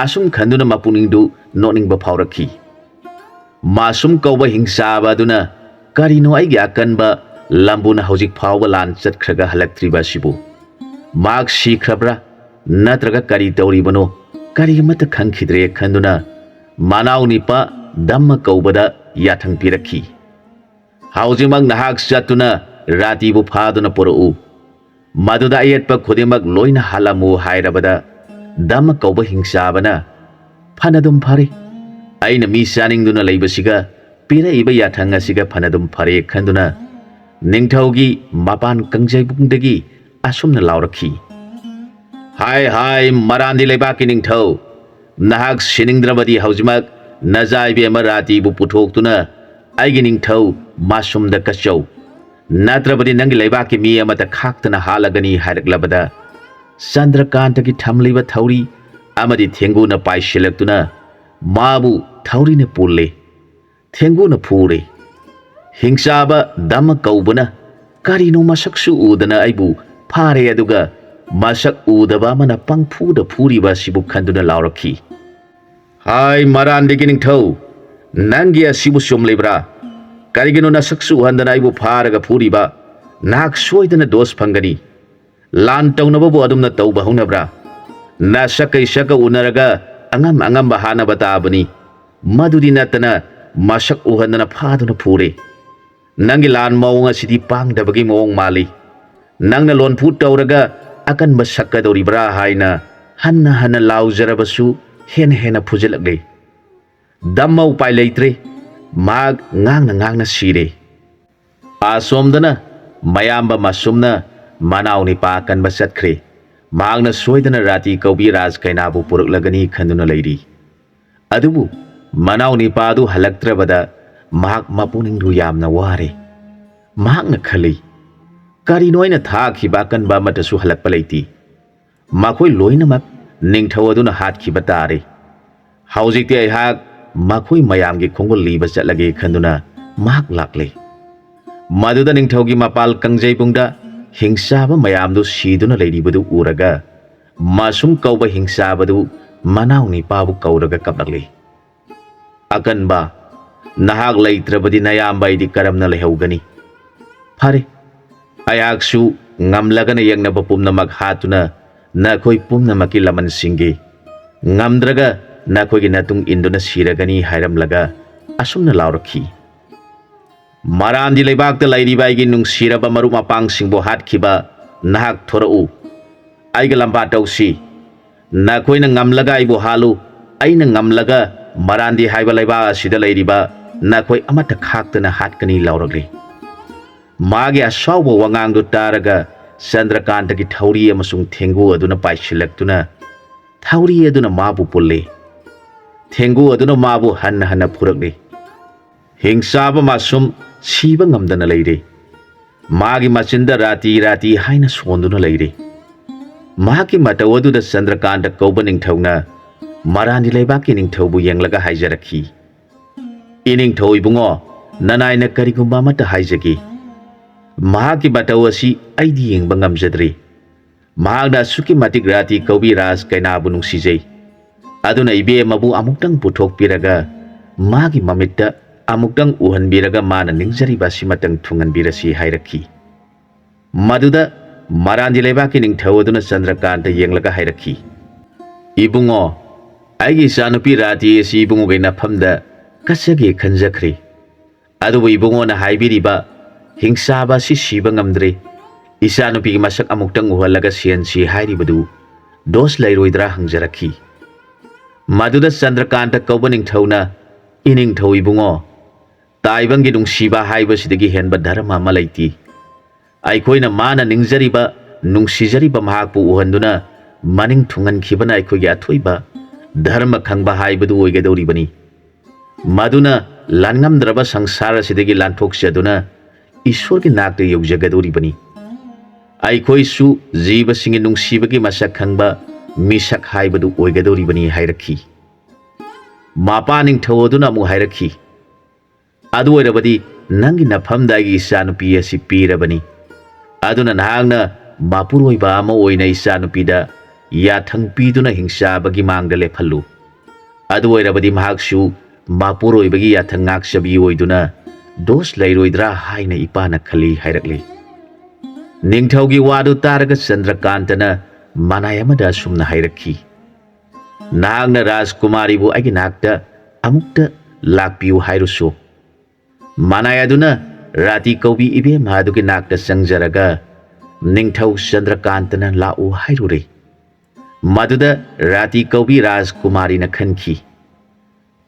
ꯑꯁꯨꯝ ꯈꯟꯗꯨꯅ ꯃꯄꯨꯛꯅꯤꯡꯗꯨ ꯅꯣꯛꯅꯤꯡꯕ ꯐꯥꯎꯔꯛꯈꯤ꯫ ꯃꯥꯁꯨꯝ ꯀꯧꯕ ꯍꯤꯡꯆꯥꯕ ꯑꯗꯨꯅ ꯀꯔꯤꯅꯣ ꯑꯩꯒꯤ ꯑꯀꯟꯕ ꯂꯝꯕꯨꯅ ꯍꯧꯖꯤꯛ ꯐꯥꯎꯕ ꯂꯥꯟ ꯆꯠꯈ꯭ꯔꯒ ꯍꯜꯂꯛꯇ꯭ꯔꯤꯕ ꯑꯁꯤꯕꯨ? ꯃꯍꯥꯛ ꯁꯤꯈ꯭ꯔꯕ꯭ꯔꯥ? ꯅꯠꯇ꯭ꯔꯒ ꯀꯔꯤ ꯇꯧꯔꯤꯕꯅꯣ? ꯀꯔꯤ ꯑꯃꯠꯇ ꯈꯪꯈꯤꯗ꯭ꯔꯦ ꯈꯟꯗꯨꯅ ꯃꯅꯥꯎ ꯅꯤꯄꯥ ꯗꯝꯃ ꯀꯧꯕꯗ ꯌꯥꯊꯪ ꯄꯤꯔꯛꯈꯤ꯫ "ꯍꯧꯖꯤꯛꯃꯛ ꯅꯍꯥꯛ ꯆꯠꯇꯨꯅ ꯔꯥꯇꯤꯕꯨ ꯐꯥꯗꯨꯅ ꯄꯨꯔꯛꯎ꯫ ꯃꯗꯨꯗ ꯑꯌꯦꯠꯄ ꯈꯨꯗꯤꯡꯃꯛ ꯂꯣꯏꯅ ꯍꯥꯠꯂꯝꯃꯨ" ꯍꯥꯏꯔꯕꯗ ꯗꯝꯃ ꯀꯧꯕ ꯍꯤꯡꯆꯥꯕꯅ, "ꯐꯅꯗꯨꯝ ꯐꯔꯦ꯫ ꯑꯩꯅ ꯃꯤ ꯆꯥꯅꯤꯡꯗꯨꯅ ꯂꯩꯕꯁꯤꯒ ꯄꯤꯔꯛꯏꯕ ꯌꯥꯊꯪ ꯑꯁꯤꯒ ꯐꯅꯗꯨꯝ ꯐꯔꯦ" ꯈꯟꯗꯨꯅ ꯅꯤꯡꯊꯧꯒꯤ ꯃꯄꯥꯟ ꯀꯪꯖꯩꯕꯨꯡꯗꯒꯤ ꯑꯁꯨꯝꯅ ꯂꯥꯎꯔꯛꯈꯤ꯫ "ꯍꯥꯏ ꯍꯥꯏ, ꯃꯔꯥꯟꯗꯤ ꯂꯩꯕꯥꯛꯀꯤ ꯅꯤꯡꯊꯧ, ꯅꯍꯥꯛ ꯁꯤꯅꯤꯡꯗ꯭ꯔꯕꯗꯤ ꯍꯧꯖꯤꯛꯃꯛ ꯅꯖꯥ ꯏꯕꯦꯝꯃ ꯔꯥꯇꯤꯕꯨ ꯄꯨꯊꯣꯛꯇꯨꯅ ꯑꯩꯒꯤ ꯅꯤꯡꯊꯧ ꯃꯥꯁꯨꯝꯗ ꯀꯠꯆꯧ꯫ ꯅꯠꯇ꯭ꯔꯕꯗꯤ ꯅꯪꯒꯤ ꯂꯩꯕꯥꯛꯀꯤ ꯃꯤ ꯑꯃꯠꯇ ꯈꯥꯛꯇꯅ ꯍꯥꯠꯂꯒꯅꯤ" ꯍꯥꯏꯔꯛꯂꯕꯗ ꯆꯟꯗ꯭ꯔꯀꯥꯟꯇꯒꯤ ꯊꯝꯂꯤꯕ ꯊꯧꯔꯤ ꯑꯃꯗꯤ ꯊꯦꯡꯒꯨꯅ ꯄꯥꯏꯁꯤꯜꯂꯛꯇꯨꯅ ꯃꯥꯕꯨ ꯊꯧꯔꯤꯅ ꯄꯨꯜꯂꯦ꯫ ꯊꯦꯡꯒꯨꯅ ꯐꯨꯔꯦ꯫ ꯍꯤꯡꯆꯥꯕ ꯗꯝꯃ ꯀꯧꯕꯅ ꯀꯔꯤꯅꯣ ꯃꯁꯛꯁꯨ ꯎꯗꯅ ꯑꯩꯕꯨ ꯐꯥꯔꯦ, ꯑꯗꯨꯒ ꯃꯁꯛ ꯎꯗꯕ ꯑꯃꯅ ꯄꯪꯐꯨꯗ ꯐꯨꯔꯤꯕ ꯑꯁꯤꯕꯨ ꯈꯟꯗꯨꯅ ꯂꯥꯎꯔꯛꯈꯤ꯫ "ꯍꯥꯏ ꯃꯔꯥꯟꯗꯒꯤ ꯅꯤꯡꯊꯧ, ꯅꯪꯒꯤ ꯑꯁꯤꯕꯨ ꯆꯨꯝꯂꯤꯕ꯭ꯔꯥ? ꯀꯔꯤꯒꯤꯅꯣ ꯅꯁꯛꯁꯨ ꯎꯍꯟꯗꯅ ꯑꯩꯕꯨ ꯐꯥꯔꯒ ꯐꯨꯔꯤꯕ? ꯅꯍꯥꯛ ꯁꯣꯏꯗꯅ ꯗꯣꯁ ꯐꯪꯒꯅꯤ꯫ ꯂꯥꯟ ꯇꯧꯅꯕꯕꯨ ꯑꯗꯨꯝꯅ ꯇꯧꯕ ꯍꯧꯅꯕ꯭ꯔꯥ? ꯅꯁꯛꯀ ꯏꯁꯛꯀ ꯎꯅꯔꯒ ꯑꯉꯝ ꯑꯉꯝꯕ ꯍꯥꯠꯅꯕ ꯇꯥꯕꯅꯤ꯫ ꯃꯗꯨꯗꯤ ꯅꯠꯇꯅ ꯃꯁꯛ ꯎꯍꯟꯗꯅ ꯐꯥꯗꯨꯅ ꯐꯨꯔꯦ꯫ ꯅꯪꯒꯤ ꯂꯥꯟ ꯃꯑꯣꯡ ꯑꯁꯤꯗꯤ ꯄꯥꯡꯗꯕꯒꯤ ꯃꯑꯣꯡ ꯃꯥꯜꯂꯤ꯫ ꯅꯪꯅ ꯂꯣꯟꯐꯨ ꯇꯧꯔꯒ ꯑꯀꯟꯕ ꯁꯛꯀꯗꯧꯔꯤꯕ꯭ꯔꯥ ꯍꯥꯏꯅ ꯍꯟꯅ ꯍꯟꯅ ꯂꯥꯎꯖꯔꯕꯁꯨ ꯍꯦꯟꯅ ꯍꯦꯟꯅ ꯐꯨꯖꯤꯜꯂꯛꯂꯦ꯫ ꯗꯝꯃ ꯎꯄꯥꯏ ꯂꯩꯇ꯭ꯔꯦ꯫ ꯃꯍꯥꯛ ꯉꯥꯡꯅ ꯉꯥꯡꯅ ꯁꯤꯔꯦ꯫ ꯑꯁꯣꯝꯗꯅ ꯃꯌꯥꯝꯕ ꯃꯁꯨꯝꯅ ꯃꯅꯥꯎ ꯅꯤꯄꯥ ꯀꯟꯕ ꯆꯠꯈ꯭ꯔꯦ꯫ ꯃꯍꯥꯛꯅ ꯁꯣꯏꯗꯅ ꯔꯥꯇꯤ ꯀꯧꯕꯤ ꯔꯥꯖ ꯀꯩꯅꯥꯕꯨ ꯄꯨꯔꯛꯂꯒꯅꯤ ꯈꯟꯗꯨꯅ ꯂꯩꯔꯤ꯫ ꯑꯗꯨꯕꯨ ꯃꯅꯥꯎ ꯅꯤꯄꯥꯗꯨ ꯍꯜꯂꯛꯇ꯭ꯔꯕꯗ ꯃꯍꯥꯛ ꯃꯄꯨꯛꯅꯤꯡꯗꯨ ꯌꯥꯝꯅ ꯋꯥꯔꯦ꯫ ꯃꯍꯥꯛꯅ ꯈꯜꯂꯤ, "ꯀꯔꯤꯅꯣ ꯑꯩꯅ ꯊꯥꯈꯤꯕ ꯑꯀꯟꯕ ꯑꯃꯠꯇꯁꯨ ꯍꯜꯂꯛꯄ ꯂꯩꯇꯦ꯫ ꯃꯈꯣꯏ ꯂꯣꯏꯅꯃꯛ ꯅꯤꯡꯊꯧ ꯑꯗꯨꯅ ꯍꯥꯠꯈꯤꯕ ꯇꯥꯔꯦ꯫ ꯍꯧꯖꯤꯛꯇꯤ ꯑꯩꯍꯥꯛ ꯃꯈꯣꯏ ꯃꯌꯥꯝꯒꯤ ꯈꯣꯡꯒꯨꯜ ꯂꯤꯕ ꯆꯠꯂꯒꯦ" ꯈꯟꯗꯨꯅ ꯃꯍꯥꯛ ꯂꯥꯛꯂꯦ꯫ ꯃꯗꯨꯗ ꯅꯤꯡꯊꯧꯒꯤ ꯃꯄꯥꯜ ꯀꯪꯖꯩꯕꯨꯡꯗ ꯍꯤꯡꯆꯥꯕ ꯃꯌꯥꯝꯗꯨ ꯁꯤꯗꯨꯅ ꯂꯩꯔꯤꯕꯗꯨ ꯎꯔꯒ, ꯃꯁꯨꯝ ꯀꯧꯕ ꯍꯤꯡꯆꯥꯕꯗꯨ ꯃꯅꯥꯎ ꯅꯤꯄꯥꯕꯨ ꯀꯧꯔꯒ ꯀꯞꯂꯛꯂꯤ꯫ "ꯑꯀꯟꯕ, ꯅꯍꯥꯛ ꯂꯩꯇ꯭ꯔꯕꯗꯤ ꯅꯌꯥꯝꯕ ꯑꯩꯗꯤ ꯀꯔꯝꯅ ꯂꯩꯍꯧꯒꯅꯤ? ꯐꯔꯦ, ꯑꯩꯍꯥꯛꯁꯨ ꯉꯝꯂꯒꯅ ꯌꯦꯛꯅꯕ ꯄꯨꯝꯅꯃꯛ ꯍꯥꯠꯇꯨꯅ ꯅꯈꯣꯏ ꯄꯨꯝꯅꯃꯛꯀꯤ ꯂꯃꯟ ꯁꯤꯡꯒꯦ꯫ ꯉꯝꯗ꯭ꯔꯒ ꯅꯈꯣꯏꯒꯤ ꯅꯇꯨꯡ ꯏꯟꯗꯨꯅ ꯁꯤꯔꯒꯅꯤ" ꯍꯥꯏꯔꯝꯂꯒ ꯑꯁꯨꯝꯅ ꯂꯥꯎꯔꯛꯈꯤ, "ꯃꯔꯥꯟꯗꯤ ꯂꯩꯕꯥꯛꯇ ꯂꯩꯔꯤꯕ ꯑꯩꯒꯤ ꯅꯨꯡꯁꯤꯔꯕ ꯃꯔꯨꯞ ꯃꯄꯥꯡꯁꯤꯡꯕꯨ ꯍꯥꯠꯈꯤꯕ ꯅꯍꯥꯛ ꯊꯣꯔꯛꯎ꯫ ꯑꯩꯒ ꯂꯝꯕꯥ ꯇꯧꯁꯤ꯫ ꯅꯈꯣꯏꯅ ꯉꯝꯂꯒ ꯑꯩꯕꯨ ꯍꯥꯠꯂꯨ, ꯑꯩꯅ ꯉꯝꯂꯒ ꯃꯔꯥꯟꯗꯤ ꯍꯥꯏꯕ ꯂꯩꯕꯥꯛ ꯑꯁꯤꯗ ꯂꯩꯔꯤꯕ ꯅꯈꯣꯏ ꯑꯃꯠꯇ ꯈꯥꯛꯇꯅ ꯍꯥꯠꯀꯅꯤ" ꯂꯥꯎꯔꯛꯂꯤ꯫ ꯃꯥꯒꯤ ꯑꯁꯥꯎꯕ ꯋꯥꯉꯥꯡꯗꯨ ꯇꯥꯔꯒ ꯆꯟꯗ꯭ꯔꯀꯥꯟꯇꯒꯤ ꯊꯧꯔꯤ ꯑꯃꯁꯨꯡ ꯊꯦꯡꯒꯨ ꯑꯗꯨꯅ ꯄꯥꯏꯁꯤꯜꯂꯛꯇꯨꯅ ꯊꯧꯔꯤ ꯑꯗꯨꯅ ꯃꯥꯕꯨ ꯄꯨꯜꯂꯤ꯫ ꯊꯦꯡꯒꯨ ꯑꯗꯨꯅ ꯃꯥꯕꯨ ꯍꯟꯅ ꯍꯟꯅ ꯐꯨꯔꯛꯂꯤ꯫ ꯍꯤꯡꯆꯥꯕ ꯃꯥꯁꯨꯝ ꯁꯤꯕ ꯉꯝꯗꯅ ꯂꯩꯔꯦ꯫ ꯃꯥꯒꯤ ꯃꯆꯤꯟꯗ ꯔꯥꯇꯤ ꯔꯥꯇꯤ ꯍꯥꯏꯅ ꯁꯣꯟꯗꯨꯅ ꯂꯩꯔꯦ꯫ ꯃꯍꯥꯛꯀꯤ ꯃꯇꯧ ꯑꯗꯨꯗ ꯆꯟꯗ꯭ꯔꯀꯥꯟꯇ ꯀꯧꯕ ꯅꯤꯡꯊꯧꯅ ꯃꯔꯥꯟꯗꯤ ꯂꯩꯕꯥꯛꯀꯤ ꯅꯤꯡꯊꯧꯕꯨ ꯌꯦꯡꯂꯒ ꯍꯥꯏꯖꯔꯛꯈꯤ, "ꯏꯅꯤꯡꯊꯧ ꯏꯕꯨꯡꯉꯣ, ꯅꯅꯥꯏꯅ ꯀꯔꯤꯒꯨꯝꯕ ꯑꯃꯠꯇ ꯍꯥꯏꯖꯒꯦ꯫ ꯃꯍꯥꯛꯀꯤ ꯃꯇꯧ ꯑꯁꯤ ꯑꯩꯗꯤ ꯌꯦꯡꯕ ꯉꯝꯖꯗ꯭ꯔꯦ꯫ ꯃꯍꯥꯛꯅ ꯑꯁꯨꯛꯀꯤ ꯃꯇꯤꯛ ꯔꯥꯇꯤ ꯀꯧꯕꯤ ꯔꯥꯖ ꯀꯩꯅꯥꯕꯨ ꯅꯨꯡꯁꯤꯖꯩ꯫ ꯑꯗꯨꯅ ꯏꯕꯦꯝꯃꯕꯨ ꯑꯃꯨꯛꯇꯪ ꯄꯨꯊꯣꯛꯄꯤꯔꯒ ꯃꯥꯒꯤ ꯃꯃꯤꯠꯇ ꯑꯃꯨꯛꯇꯪ ꯎꯍꯟꯕꯤꯔꯒ ꯃꯥꯅ ꯅꯤꯡꯖꯔꯤꯕ ꯑꯁꯤꯃꯇꯪ ꯊꯨꯡꯍꯟꯕꯤꯔꯁꯤ" ꯍꯥꯏꯔꯛꯈꯤ꯫ ꯃꯗꯨꯗ ꯃꯔꯥꯟꯗꯤ ꯂꯩꯕꯥꯛꯀꯤ ꯅꯤꯡꯊꯧ ꯑꯗꯨꯅ ꯆꯟꯗ꯭ꯔꯀꯥꯟꯇ ꯌꯦꯡꯂꯒ ꯍꯥꯏꯔꯛꯈꯤ, "ꯏꯕꯨꯡꯉꯣ, ꯑꯩꯒꯤ ꯏꯆꯥꯅꯨꯄꯤ ꯔꯥꯇꯤ ꯑꯁꯤ ꯏꯕꯨꯡꯉꯣꯒꯤ ꯅꯐꯝꯗ ꯀꯠꯆꯒꯦ ꯈꯟꯖꯈ꯭ꯔꯦ꯫ ꯑꯗꯨꯕꯨ ꯏꯕꯨꯡꯉꯣꯅ ꯍꯥꯏꯕꯤꯔꯤꯕ ꯍꯤꯡꯆꯥꯕ ꯑꯁꯤ ꯁꯤꯕ ꯉꯝꯗ꯭ꯔꯦ꯫ ꯏꯆꯥꯅꯨꯄꯤꯒꯤ ꯃꯁꯛ ꯑꯃꯨꯛꯇꯪ ꯎꯍꯜꯂꯒ ꯁꯦꯟꯁꯤ ꯍꯥꯏꯔꯤꯕꯗꯨ ꯗꯣꯁ ꯂꯩꯔꯣꯏꯗ꯭ꯔꯥ ꯍꯪꯖꯔꯛꯈꯤ꯫ ꯃꯗꯨꯗ ꯆꯟꯗ꯭ꯔꯀꯥꯟꯇ ꯀꯧꯕ ꯅꯤꯡꯊꯧꯅ, "ꯏꯅꯤꯡꯊꯧ ꯏꯕꯨꯡꯉꯣ, ꯇꯥꯏꯕꯪꯒꯤ ꯅꯨꯡꯁꯤꯕ ꯍꯥꯏꯕꯁꯤꯗꯒꯤ ꯍꯦꯟꯕ ꯙꯔꯃ ꯑꯃ ꯂꯩꯇꯦ꯫ ꯑꯩꯈꯣꯏꯅ ꯃꯥꯅ ꯅꯤꯡꯖꯔꯤꯕ, ꯅꯨꯡꯁꯤꯖꯔꯤꯕ ꯃꯍꯥꯛꯄꯨ ꯎꯍꯟꯗꯨꯅ ꯃꯅꯤꯡ ꯊꯨꯡꯍꯟꯈꯤꯕꯅ ꯑꯩꯈꯣꯏꯒꯤ ꯑꯊꯣꯏꯕ ꯙꯔꯃ ꯈꯪꯕ ꯍꯥꯏꯕꯗꯨ ꯑꯣꯏꯒꯗꯧꯔꯤꯕꯅꯤ꯫ ꯃꯗꯨꯅ ꯂꯥꯟꯉꯝꯗ꯭ꯔꯕ ꯁꯪꯁꯥꯔ ꯑꯁꯤꯗꯒꯤ ꯂꯥꯟꯊꯣꯛꯆꯗꯨꯅ ꯏꯁꯣꯔꯒꯤ ꯅꯥꯛꯇ ꯌꯧꯖꯒꯗꯧꯔꯤꯕꯅꯤ꯫ ꯑꯩꯈꯣꯏꯁꯨ ꯖꯤꯕꯁꯤꯡꯒꯤ ꯅꯨꯡꯁꯤꯕꯒꯤ ꯃꯁꯛ ꯈꯪꯕ ꯃꯤꯁꯛ ꯍꯥꯏꯕꯗꯨ ꯑꯣꯏꯒꯗꯧꯔꯤꯕꯅꯤ" ꯍꯥꯏꯔꯛꯈꯤ꯫ ꯃꯄꯥ ꯅꯤꯡꯊꯧ ꯑꯗꯨꯅ ꯑꯃꯨꯛ ꯍꯥꯏꯔꯛꯈꯤ, "ꯑꯗꯨ ꯑꯣꯏꯔꯕꯗꯤ ꯅꯪꯒꯤ ꯅꯐꯝꯗ ꯑꯩꯒꯤ ꯏꯆꯥꯅꯨꯄꯤ ꯑꯁꯤ ꯄꯤꯔꯕꯅꯤ꯫ ꯑꯗꯨꯅ ꯅꯍꯥꯛꯅ ꯃꯄꯨꯔꯣꯏꯕ ꯑꯃ ꯑꯣꯏꯅ ꯏꯆꯥꯅꯨꯄꯤꯗ ꯌꯥꯊꯪ ꯄꯤꯗꯨꯅ ꯍꯤꯡꯆꯥꯕꯒꯤ ꯃꯥꯡꯗ ꯂꯦꯞꯍꯜꯂꯨ꯫ ꯑꯗꯨ ꯑꯣꯏꯔꯕꯗꯤ ꯃꯍꯥꯛꯁꯨ ꯃꯄꯨꯔꯣꯏꯕꯒꯤ ꯌꯥꯊꯪ ꯉꯥꯛꯆꯕꯤ ꯑꯣꯏꯗꯨꯅ ꯗꯣꯁ ꯂꯩꯔꯣꯏꯗ꯭ꯔꯥ ꯍꯥꯏꯅ ꯏꯄꯥꯅ ꯈꯜꯂꯤ" ꯍꯥꯏꯔꯛꯂꯤ꯫ ꯅꯤꯡꯊꯧꯒꯤ ꯋꯥꯗꯨ ꯇꯥꯔꯒ ꯆꯟꯗ꯭ꯔꯀꯥꯟꯇꯅ ꯃꯅꯥꯏ ꯑꯃꯗ ꯑꯁꯨꯝꯅ ꯍꯥꯏꯔꯛꯈꯤ, "ꯅꯍꯥꯛꯅ ꯔꯥꯖꯀꯨꯃꯥꯔꯤꯕꯨ ꯑꯩꯒꯤ ꯅꯥꯛꯇ ꯑꯃꯨꯛꯇ ꯂꯥꯛꯄꯤꯌꯨ ꯍꯥꯏꯔꯨꯁꯨ"꯫ ꯃꯅꯥꯏ ꯑꯗꯨꯅ ꯔꯥꯇꯤ ꯀꯧꯕꯤ ꯏꯕꯦꯝꯃ ꯑꯗꯨꯒꯤ ꯅꯥꯛꯇ ꯆꯪꯖꯔꯒ ꯅꯤꯡꯊꯧ ꯆꯟꯗ꯭ꯔꯀꯥꯟꯇꯅ ꯂꯥꯛꯎ ꯍꯥꯏꯔꯨꯔꯦ꯫ ꯃꯗꯨꯗ ꯔꯥꯇꯤ ꯀꯧꯕꯤ ꯔꯥꯖꯀꯨꯃꯥꯔꯤꯅ ꯈꯟꯈꯤ,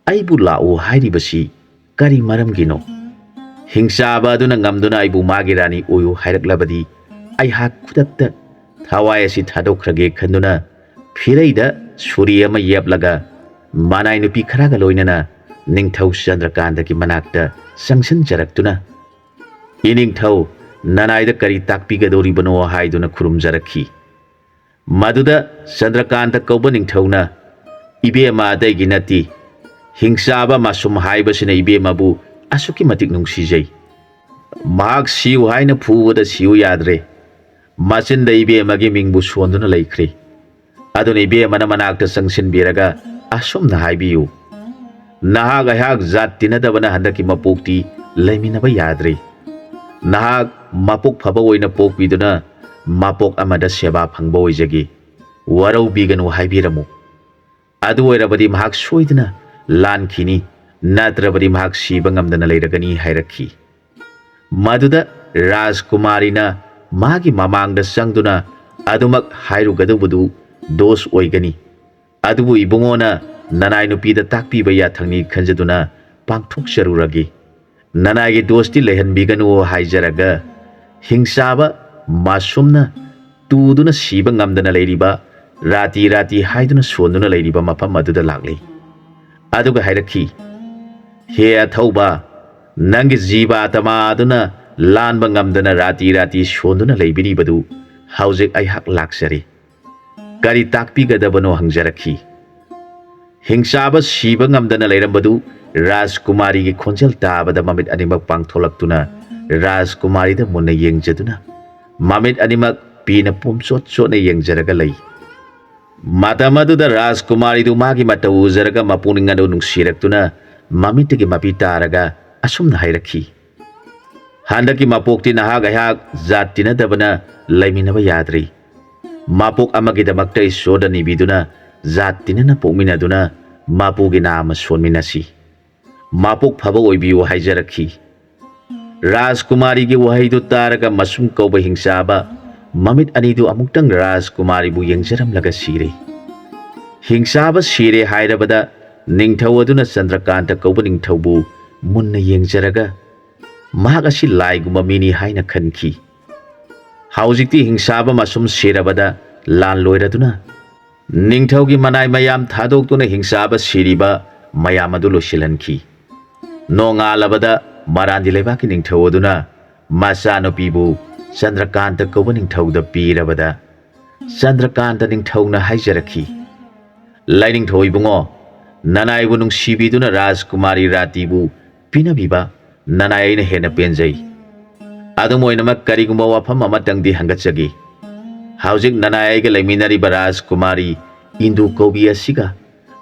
"ꯑꯩꯕꯨ ꯂꯥꯛꯎ ꯍꯥꯏꯔꯤꯕꯁꯤ ꯀꯔꯤ ꯃꯔꯝꯒꯤꯅꯣ? ꯍꯤꯡꯆꯥꯕ ꯑꯗꯨꯅ ꯉꯝꯗꯨꯅ ꯑꯩꯕꯨ ꯃꯥꯒꯤ ꯔꯥꯅꯤ ꯑꯣꯏꯌꯨ ꯍꯥꯏꯔꯛꯂꯕꯗꯤ ꯑꯩꯍꯥꯛ ꯈꯨꯗꯛꯇ ꯊꯋꯥꯏ ꯑꯁꯤ ꯊꯥꯗꯣꯛꯈ꯭ꯔꯒꯦ" ꯈꯟꯗꯨꯅ ꯐꯤꯔꯩꯗ ꯁꯨꯔꯤ ꯑꯃ ꯌꯦꯞꯂꯒ ꯃꯅꯥꯏ ꯅꯨꯄꯤ ꯈꯔꯒ ꯂꯣꯏꯅꯅ ꯅꯤꯡꯊꯧ ꯆꯟꯗ꯭ꯔꯀꯥꯟꯇꯒꯤ ꯃꯅꯥꯛꯇ ꯆꯪꯁꯤꯟꯖꯔꯛꯇꯨꯅ, "ꯏꯅꯤꯡꯊꯧ, ꯅꯅꯥꯏꯗ ꯀꯔꯤ ꯇꯥꯛꯄꯤꯒꯗꯧꯔꯤꯕꯅꯣ?" ꯍꯥꯏꯗꯨꯅ ꯈꯨꯔꯨꯝꯖꯔꯛꯈꯤ꯫ ꯃꯗꯨꯗ ꯆꯟꯗ꯭ꯔꯀꯥꯟꯇ ꯀꯧꯕ ꯅꯤꯡꯊꯧꯅ, "ꯏꯕꯦꯝꯃ ꯑꯇꯩꯒꯤ ꯅꯠꯇꯦ, ꯍꯤꯡꯆꯥꯕ ꯃꯁꯨꯝ ꯍꯥꯏꯕꯁꯤꯅ ꯏꯕꯦꯝꯃꯕꯨ ꯑꯁꯨꯛꯀꯤ ꯃꯇꯤꯛ ꯅꯨꯡꯁꯤꯖꯩ꯫ ꯃꯍꯥꯛ ꯁꯤꯌꯨ ꯍꯥꯏꯅ ꯐꯨꯕꯗ ꯁꯤꯌꯨ ꯌꯥꯗ꯭ꯔꯦ꯫ ꯃꯆꯤꯟꯗ ꯏꯕꯦꯝꯃꯒꯤ ꯃꯤꯡꯕꯨ ꯁꯣꯟꯗꯨꯅ ꯂꯩꯈ꯭ꯔꯦ꯫ ꯑꯗꯨꯅ ꯏꯕꯦꯝꯃꯅ ꯃꯅꯥꯛꯇ ꯆꯪꯁꯤꯟꯕꯤꯔꯒ ꯑꯁꯨꯝꯅ ꯍꯥꯏꯕꯤꯌꯨ, ꯅꯍꯥꯛ ꯑꯩꯍꯥꯛ ꯖꯥꯠ ꯇꯤꯟꯅꯗꯕꯅ ꯍꯟꯗꯛꯀꯤ ꯃꯄꯣꯛꯇꯤ ꯂꯩꯃꯤꯟꯅꯕ ꯌꯥꯗ꯭ꯔꯦ꯫ ꯅꯍꯥꯛ ꯃꯄꯣꯛ ꯐꯕ ꯑꯣꯏꯅ ꯄꯣꯛꯄꯤꯗꯨꯅ ꯃꯄꯣꯛ ꯑꯃꯗ ꯁꯦꯕꯥ ꯐꯪꯕ ꯑꯣꯏꯖꯒꯦ꯫ ꯋꯥꯔꯧꯕꯤꯒꯅꯨ ꯍꯥꯏꯕꯤꯔꯝꯃꯨ꯫ ꯑꯗꯨ ꯑꯣꯏꯔꯕꯗꯤ ꯃꯍꯥꯛ ꯁꯣꯏꯗꯅ ꯂꯥꯟꯈꯤꯅꯤ, ꯅꯠꯇ꯭ꯔꯕꯗꯤ ꯃꯍꯥꯛ ꯁꯤꯕ ꯉꯝꯗꯅ ꯂꯩꯔꯒꯅꯤ" ꯍꯥꯏꯔꯛꯈꯤ꯫ ꯃꯗꯨꯗ ꯔꯥꯖꯀꯨꯃꯥꯔꯤꯅ ꯃꯥꯒꯤ ꯃꯃꯥꯡꯗ ꯆꯪꯗꯨꯅ ꯑꯗꯨꯃꯛ ꯍꯥꯏꯔꯨꯒꯗꯧꯕꯗꯨ ꯗꯣꯁ ꯑꯣꯏꯒꯅꯤ꯫ ꯑꯗꯨꯕꯨ ꯏꯕꯨꯡꯉꯣꯅ ꯅꯅꯥꯏ ꯅꯨꯄꯤꯗ ꯇꯥꯛꯄꯤꯕ ꯌꯥꯊꯪꯅꯤ ꯈꯟꯖꯗꯨꯅ ꯄꯥꯡꯊꯣꯛꯆꯔꯨꯔꯒꯦ꯫ ꯅꯅꯥꯏꯒꯤ ꯗꯣꯁꯇꯤ ꯂꯩꯍꯟꯕꯤꯒꯅꯨ ꯍꯥꯏꯖꯔꯒ ꯍꯤꯡꯆꯥꯕ ꯃꯥꯁꯨꯝꯅ ꯇꯨꯗꯨꯅ ꯁꯤꯕ ꯉꯝꯗꯅ ꯂꯩꯔꯤꯕ, ꯔꯥꯇꯤ ꯔꯥꯇꯤ ꯍꯥꯏꯗꯨꯅ ꯁꯣꯟꯗꯨꯅ ꯂꯩꯔꯤꯕ ꯃꯐꯝ ꯑꯗꯨꯗ ꯂꯥꯛꯂꯤ꯫ ꯑꯗꯨꯒ ꯍꯥꯏꯔꯛꯈꯤ, "ꯍꯦ ꯑꯊꯧꯕ, ꯅꯪꯒꯤ ꯖꯤꯕ ꯑꯥꯇꯃꯥ ꯑꯗꯨꯅ ꯂꯥꯟꯕ ꯉꯝꯗꯅ ꯔꯥꯇꯤ ꯔꯥꯇꯤ ꯁꯣꯟꯗꯨꯅ ꯂꯩꯕꯤꯔꯤꯕꯗꯨ ꯍꯧꯖꯤꯛ ꯑꯩꯍꯥꯛ ꯂꯥꯛꯆꯔꯦ꯫ ꯀꯔꯤ ꯇꯥꯛꯄꯤꯒꯗꯕꯅꯣ?" ꯍꯪꯖꯔꯛꯈꯤ꯫ ꯍꯤꯡꯆꯥꯕ ꯁꯤꯕ ꯉꯝꯗꯅ ꯂꯩꯔꯝꯕꯗꯨ ꯔꯥꯖꯀꯨꯃꯥꯔꯤꯒꯤ ꯈꯣꯟꯖꯦꯜ ꯇꯥꯕꯗ ꯃꯃꯤꯠ ꯑꯅꯤꯃꯛ ꯄꯥꯡꯊꯣꯛꯂꯛꯇꯨꯅ ꯔꯥꯖꯀꯨꯃꯥꯔꯤꯗ ꯃꯨꯟꯅ ꯌꯦꯡꯖꯗꯨꯅ ꯃꯃꯤꯠ ꯑꯅꯤꯃꯛ ꯄꯤꯅ ꯄꯣꯝꯆꯣꯠ ꯆꯣꯠꯅ ꯌꯦꯡꯖꯔꯒ ꯂꯩ꯫ ꯃꯇꯝ ꯑꯗꯨꯗ ꯔꯥꯖꯀꯨꯃꯥꯔꯤꯗꯨ ꯃꯥꯒꯤ ꯃꯇꯧ ꯎꯖꯔꯒ ꯃꯄꯨꯛꯅꯤꯡ ꯑꯗꯨ ꯅꯨꯡꯁꯤꯔꯛꯇꯨꯅ ꯃꯃꯤꯠꯇꯒꯤ ꯃꯄꯤ ꯇꯥꯔꯒ ꯑꯁꯨꯝꯅ ꯍꯥꯏꯔꯛꯈꯤ, "ꯍꯟꯗꯛꯀꯤ ꯃꯄꯣꯛꯇꯤ ꯅꯍꯥꯛ ꯑꯩꯍꯥꯛ ꯖꯥꯠ ꯇꯤꯟꯅꯗꯕꯅ ꯂꯩꯃꯤꯟꯅꯕ ꯌꯥꯗ꯭ꯔꯤ꯫ ꯃꯄꯣꯛ ꯑꯃꯒꯤꯗꯃꯛꯇ ꯏꯁꯣꯔꯗ ꯅꯤꯕꯤꯗꯨꯅ ꯖꯥꯠ ꯇꯤꯟꯅꯅ ꯄꯣꯛꯃꯤꯟꯅꯗꯨꯅ ꯃꯄꯨꯒꯤ ꯅꯥꯝꯃ ꯁꯣꯟꯃꯤꯟꯅꯁꯤ꯫ ꯃꯄꯣꯛ ꯐꯕ ꯑꯣꯏꯕꯤꯌꯨ" ꯍꯥꯏꯖꯔꯛꯈꯤ꯫ ꯔꯥꯖꯀꯨꯃꯥꯔꯤꯒꯤ ꯋꯥꯍꯩꯗꯨ ꯇꯥꯔꯒ ꯃꯁꯨꯝ ꯀꯧꯕ ꯍꯤꯡꯆꯥꯕ ꯃꯃꯤꯠ ꯑꯅꯤꯗꯨ ꯑꯃꯨꯛꯇꯪ ꯔꯥꯖꯀꯨꯃꯥꯔꯤꯕꯨ ꯌꯦꯡꯖꯔꯝꯂꯒ ꯁꯤꯔꯦ꯫ ꯍꯤꯡꯆꯥꯕ ꯁꯤꯔꯦ ꯍꯥꯏꯔꯕꯗ ꯅꯤꯡꯊꯧ ꯑꯗꯨꯅ ꯆꯟꯗ꯭ꯔꯀꯥꯟꯇ ꯀꯧꯕ ꯅꯤꯡꯊꯧꯕꯨ ꯃꯨꯟꯅ ꯌꯦꯡꯖꯔꯒ ꯃꯍꯥꯛ ꯑꯁꯤ ꯂꯥꯏꯒꯨꯝꯕ ꯃꯤꯅꯤ ꯍꯥꯏꯅ ꯈꯟꯈꯤ꯫ ꯍꯧꯖꯤꯛꯇꯤ ꯍꯤꯡꯆꯥꯕ ꯃꯁꯨꯝ ꯁꯤꯔꯕꯗ ꯂꯥꯟ ꯂꯣꯏꯔꯗꯨꯅ ꯅꯤꯡꯊꯧꯒꯤ ꯃꯅꯥꯏ ꯃꯌꯥꯝ ꯊꯥꯗꯣꯛꯇꯨꯅ ꯍꯤꯡꯆꯥꯕ ꯁꯤꯔꯤꯕ ꯃꯌꯥꯝ ꯑꯗꯨ ꯂꯣꯏꯁꯤꯜꯍꯟꯈꯤ꯫ ꯅꯣꯡꯉꯥꯜꯂꯕꯗ ꯃꯔꯥꯟꯗꯤ ꯂꯩꯕꯥꯛꯀꯤ ꯅꯤꯡꯊꯧ ꯑꯗꯨꯅ ꯃꯆꯥꯅꯨꯄꯤꯕꯨ ꯆꯟꯗ꯭ꯔꯀꯥꯟꯇ ꯀꯧꯕ ꯅꯤꯡꯊꯧꯗ ꯄꯤꯔꯕꯗ ꯆꯟꯗ꯭ꯔꯀꯥꯟꯇ ꯅꯤꯡꯊꯧꯅ ꯍꯥꯏꯖꯔꯛꯈꯤ, "ꯂꯥꯏꯅꯤꯡꯊꯧ ꯏꯕꯨꯡꯉꯣ, ꯅꯅꯥꯏꯕꯨ ꯅꯨꯡꯁꯤꯕꯤꯗꯨꯅ ꯔꯥꯖꯀꯨꯃꯥꯔꯤ ꯔꯥꯇꯤꯕꯨ ꯄꯤꯅꯕꯤꯕ ꯅꯅꯥꯏ ꯑꯩꯅ ꯍꯦꯟꯅ ꯄꯦꯟꯖꯩ꯫ ꯑꯗꯨꯝ ꯑꯣꯏꯅꯃꯛ ꯀꯔꯤꯒꯨꯝꯕ ꯋꯥꯐꯝ ꯑꯃꯇꯪꯗꯤ ꯍꯪꯒꯠꯆꯒꯦ꯫ ꯍꯧꯖꯤꯛ ꯅꯅꯥꯏ ꯑꯩꯒ ꯂꯩꯃꯤꯟꯅꯔꯤꯕ ꯔꯥꯖꯀꯨꯃꯥꯔꯤ ꯏꯟꯗꯨ ꯀꯧꯕꯤ ꯑꯁꯤꯒ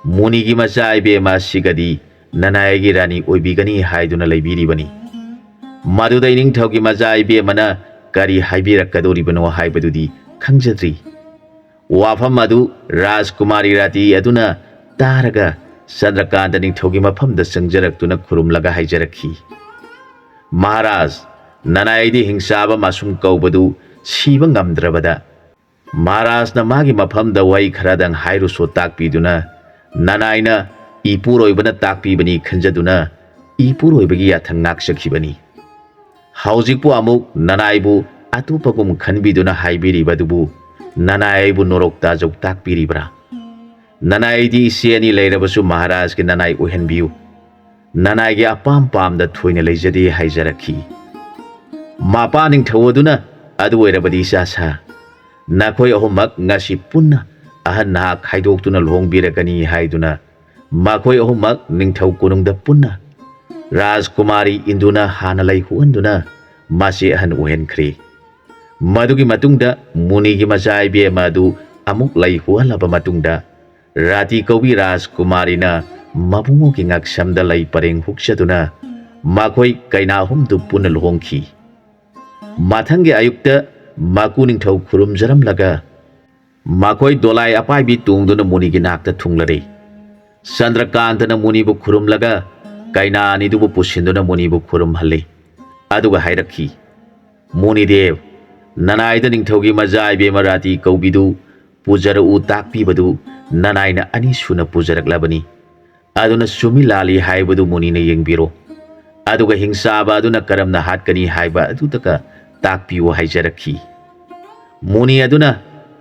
ꯃꯨꯅꯤꯒꯤ ꯃꯆꯥ ꯏꯕꯦꯝꯃ ꯑꯁꯤꯒꯗꯤ ꯅꯅꯥꯏ ꯑꯩꯒꯤ ꯔꯥꯅꯤ ꯑꯣꯏꯕꯤꯒꯅꯤ ꯍꯥꯏꯗꯨꯅ ꯂꯩꯕꯤꯔꯤꯕꯅꯤ꯫ ꯃꯗꯨꯗ ꯏꯅꯤꯡꯊꯧꯒꯤ ꯃꯆꯥ ꯏꯕꯦꯝꯃꯅ ꯀꯔꯤ ꯍꯥꯏꯕꯤꯔꯛꯀꯗꯧꯔꯤꯕꯅꯣ ꯍꯥꯏꯕꯗꯨꯗꯤ ꯈꯪꯖꯗ꯭ꯔꯤ꯫" ꯋꯥꯐꯝ ꯑꯗꯨ ꯔꯥꯖꯀꯨꯃꯥꯔꯤ ꯔꯥꯇꯤ ꯑꯗꯨꯅ ꯇꯥꯔꯒ ꯆꯟꯗ꯭ꯔꯀꯥꯟꯇ ꯅꯤꯡꯊꯧꯒꯤ ꯃꯐꯝꯗ ꯆꯪꯖꯔꯛꯇꯨꯅ ꯈꯨꯔꯨꯝꯂꯒ ꯍꯥꯏꯖꯔꯛꯈꯤ, "ꯃꯍꯥꯔꯥꯖ, ꯅꯅꯥꯏꯗꯤ ꯍꯤꯡꯆꯥꯕ ꯃꯁꯨꯝ ꯀꯧꯕꯗꯨ ꯁꯤꯕ ꯉꯝꯗ꯭ꯔꯕꯗ ꯃꯍꯥꯔꯥꯖꯅ ꯃꯥꯒꯤ ꯃꯐꯝꯗ ꯋꯥꯍꯩ ꯈꯔꯗꯪ ꯍꯥꯏꯔꯨꯁꯣ ꯇꯥꯛꯄꯤꯗꯨꯅ, ꯅꯅꯥꯏꯅ ꯏꯄꯨꯔꯣꯏꯕꯅ ꯇꯥꯛꯄꯤꯕꯅꯤ ꯈꯟꯖꯗꯨꯅ ꯏꯄꯨꯔꯣꯏꯕꯒꯤ ꯌꯥꯊꯪ ꯉꯥꯛꯆꯈꯤꯕꯅꯤ꯫ ꯍꯧꯖꯤꯛꯄꯨ ꯑꯃꯨꯛ ꯅꯅꯥꯏꯕꯨ ꯑꯇꯣꯞꯄꯒꯨꯝ ꯈꯟꯕꯤꯗꯨꯅ ꯍꯥꯏꯕꯤꯔꯤꯕ ꯑꯗꯨꯕꯨ, ꯅꯅꯥꯏ ꯑꯩꯕꯨ ꯅꯣꯔꯣꯛꯇ ꯑꯖꯧ ꯇꯥꯛꯄꯤꯔꯤꯕ꯭ꯔꯥ? ꯅꯅꯥꯏꯗꯤ ꯏꯆꯦ ꯑꯅꯤ ꯂꯩꯔꯕꯁꯨ ꯃꯍꯥꯔꯥꯖꯀꯤ ꯅꯅꯥꯏ ꯑꯣꯏꯍꯟꯕꯤꯌꯨ꯫ ꯅꯅꯥꯏꯒꯤ ꯑꯄꯥꯝ ꯄꯥꯝꯗ ꯊꯣꯏꯅ ꯂꯩꯖꯗꯦ ꯍꯥꯏꯖꯔꯛꯈꯤ꯫ ꯃꯄꯥ ꯅꯤꯡꯊꯧ ꯑꯗꯨꯅ, ꯑꯗꯨ ꯑꯣꯏꯔꯕꯗꯤ ꯏꯆꯥ ꯁꯥ, ꯅꯈꯣꯏ ꯑꯍꯨꯝꯃꯛ ꯉꯁꯤ ꯄꯨꯟꯅ ꯑꯍꯟ ꯅꯍꯥ ꯈꯥꯏꯗꯣꯛꯇꯨꯅ ꯂꯨꯍꯣꯡꯕꯤꯔꯒꯅꯤ ꯍꯥꯏꯗꯨꯅ ꯃꯈꯣꯏ ꯑꯍꯨꯝꯃꯛ ꯅꯤꯡꯊꯧ ꯀꯣꯅꯨꯡꯗ ꯄꯨꯟꯅ ꯔꯥꯖꯀꯨꯃꯥꯔꯤ ꯏꯟꯗꯨꯅ ꯍꯥꯟꯅ ꯂꯩ ꯍꯨꯍꯟꯗꯨꯅ ꯃꯆꯦ ꯑꯍꯟ ꯑꯣꯏꯍꯟꯈ꯭ꯔꯦ꯫ ꯃꯗꯨꯒꯤ ꯃꯇꯨꯡꯗ ꯃꯨꯅꯤꯒꯤ ꯃꯆꯥ ꯏꯕꯦꯝꯃ ꯑꯗꯨ ꯑꯃꯨꯛ ꯂꯩ ꯍꯨꯍꯜꯂꯕ ꯃꯇꯨꯡꯗ ꯔꯥꯇꯤ ꯀꯧꯕꯤ ꯔꯥꯖꯀꯨꯃꯥꯔꯤꯅ ꯃꯕꯨꯡꯉꯣꯒꯤ ꯉꯛꯁꯝꯗ ꯂꯩ ꯄꯔꯦꯡ ꯍꯨꯛꯆꯗꯨꯅ ꯃꯈꯣꯏ ꯀꯩꯅꯥ ꯑꯍꯨꯝꯗꯨ ꯄꯨꯟꯅ ꯂꯨꯍꯣꯡꯈꯤ꯫ ꯃꯊꯪꯒꯤ ꯑꯌꯨꯛꯇ ꯃꯀꯨ ꯅꯤꯡꯊꯧ ꯈꯨꯔꯨꯝꯖꯔꯝꯂꯒ ꯃꯈꯣꯏ ꯗꯣꯂꯥꯏ ꯑꯄꯥꯏꯕꯤ ꯇꯣꯡꯗꯨꯅ ꯃꯨꯅꯤꯒꯤ ꯅꯥꯛꯇ ꯊꯨꯡꯂꯔꯦ꯫ ꯆꯟꯗ꯭ꯔꯀꯥꯟꯇꯅ ꯃꯨꯅꯤꯕꯨ ꯈꯨꯔꯨꯝꯂꯒ ꯀꯩꯅꯥ ꯑꯅꯤꯗꯨꯕꯨ ꯄꯨꯁꯤꯟꯗꯨꯅ ꯃꯨꯅꯤꯕꯨ ꯈꯨꯔꯨꯝꯍꯜꯂꯤ꯫ ꯑꯗꯨꯒ ꯍꯥꯏꯔꯛꯈꯤ, ꯃꯨꯅꯤꯗꯦꯕ, ꯅꯅꯥꯏꯗ ꯅꯤꯡꯊꯧꯒꯤ ꯃꯆꯥ ꯏꯕꯦꯝꯃ ꯔꯥꯇꯤ ꯀꯧꯕꯤꯗꯨ ꯄꯨꯖꯔꯛꯎ ꯇꯥꯛꯄꯤꯕꯗꯨ ꯅꯅꯥꯏꯅ ꯑꯅꯤꯁꯨꯅ ꯄꯨꯖꯔꯛꯂꯕꯅꯤ꯫ ꯑꯗꯨꯅ ꯆꯨꯝꯃꯤ ꯂꯥꯜꯂꯤ ꯍꯥꯏꯕꯗꯨ ꯃꯨꯅꯤꯅ ꯌꯦꯡꯕꯤꯔꯣ꯫ ꯑꯗꯨꯒ ꯍꯤꯡꯆꯥꯕ ꯑꯗꯨꯅ ꯀꯔꯝꯅ ꯍꯥꯠꯀꯅꯤ ꯍꯥꯏꯕ ꯑꯗꯨꯇꯒ ꯇꯥꯛꯄꯤꯌꯨ ꯍꯥꯏꯖꯔꯛꯈꯤ꯫ ꯃꯨꯅꯤ ꯑꯗꯨꯅ,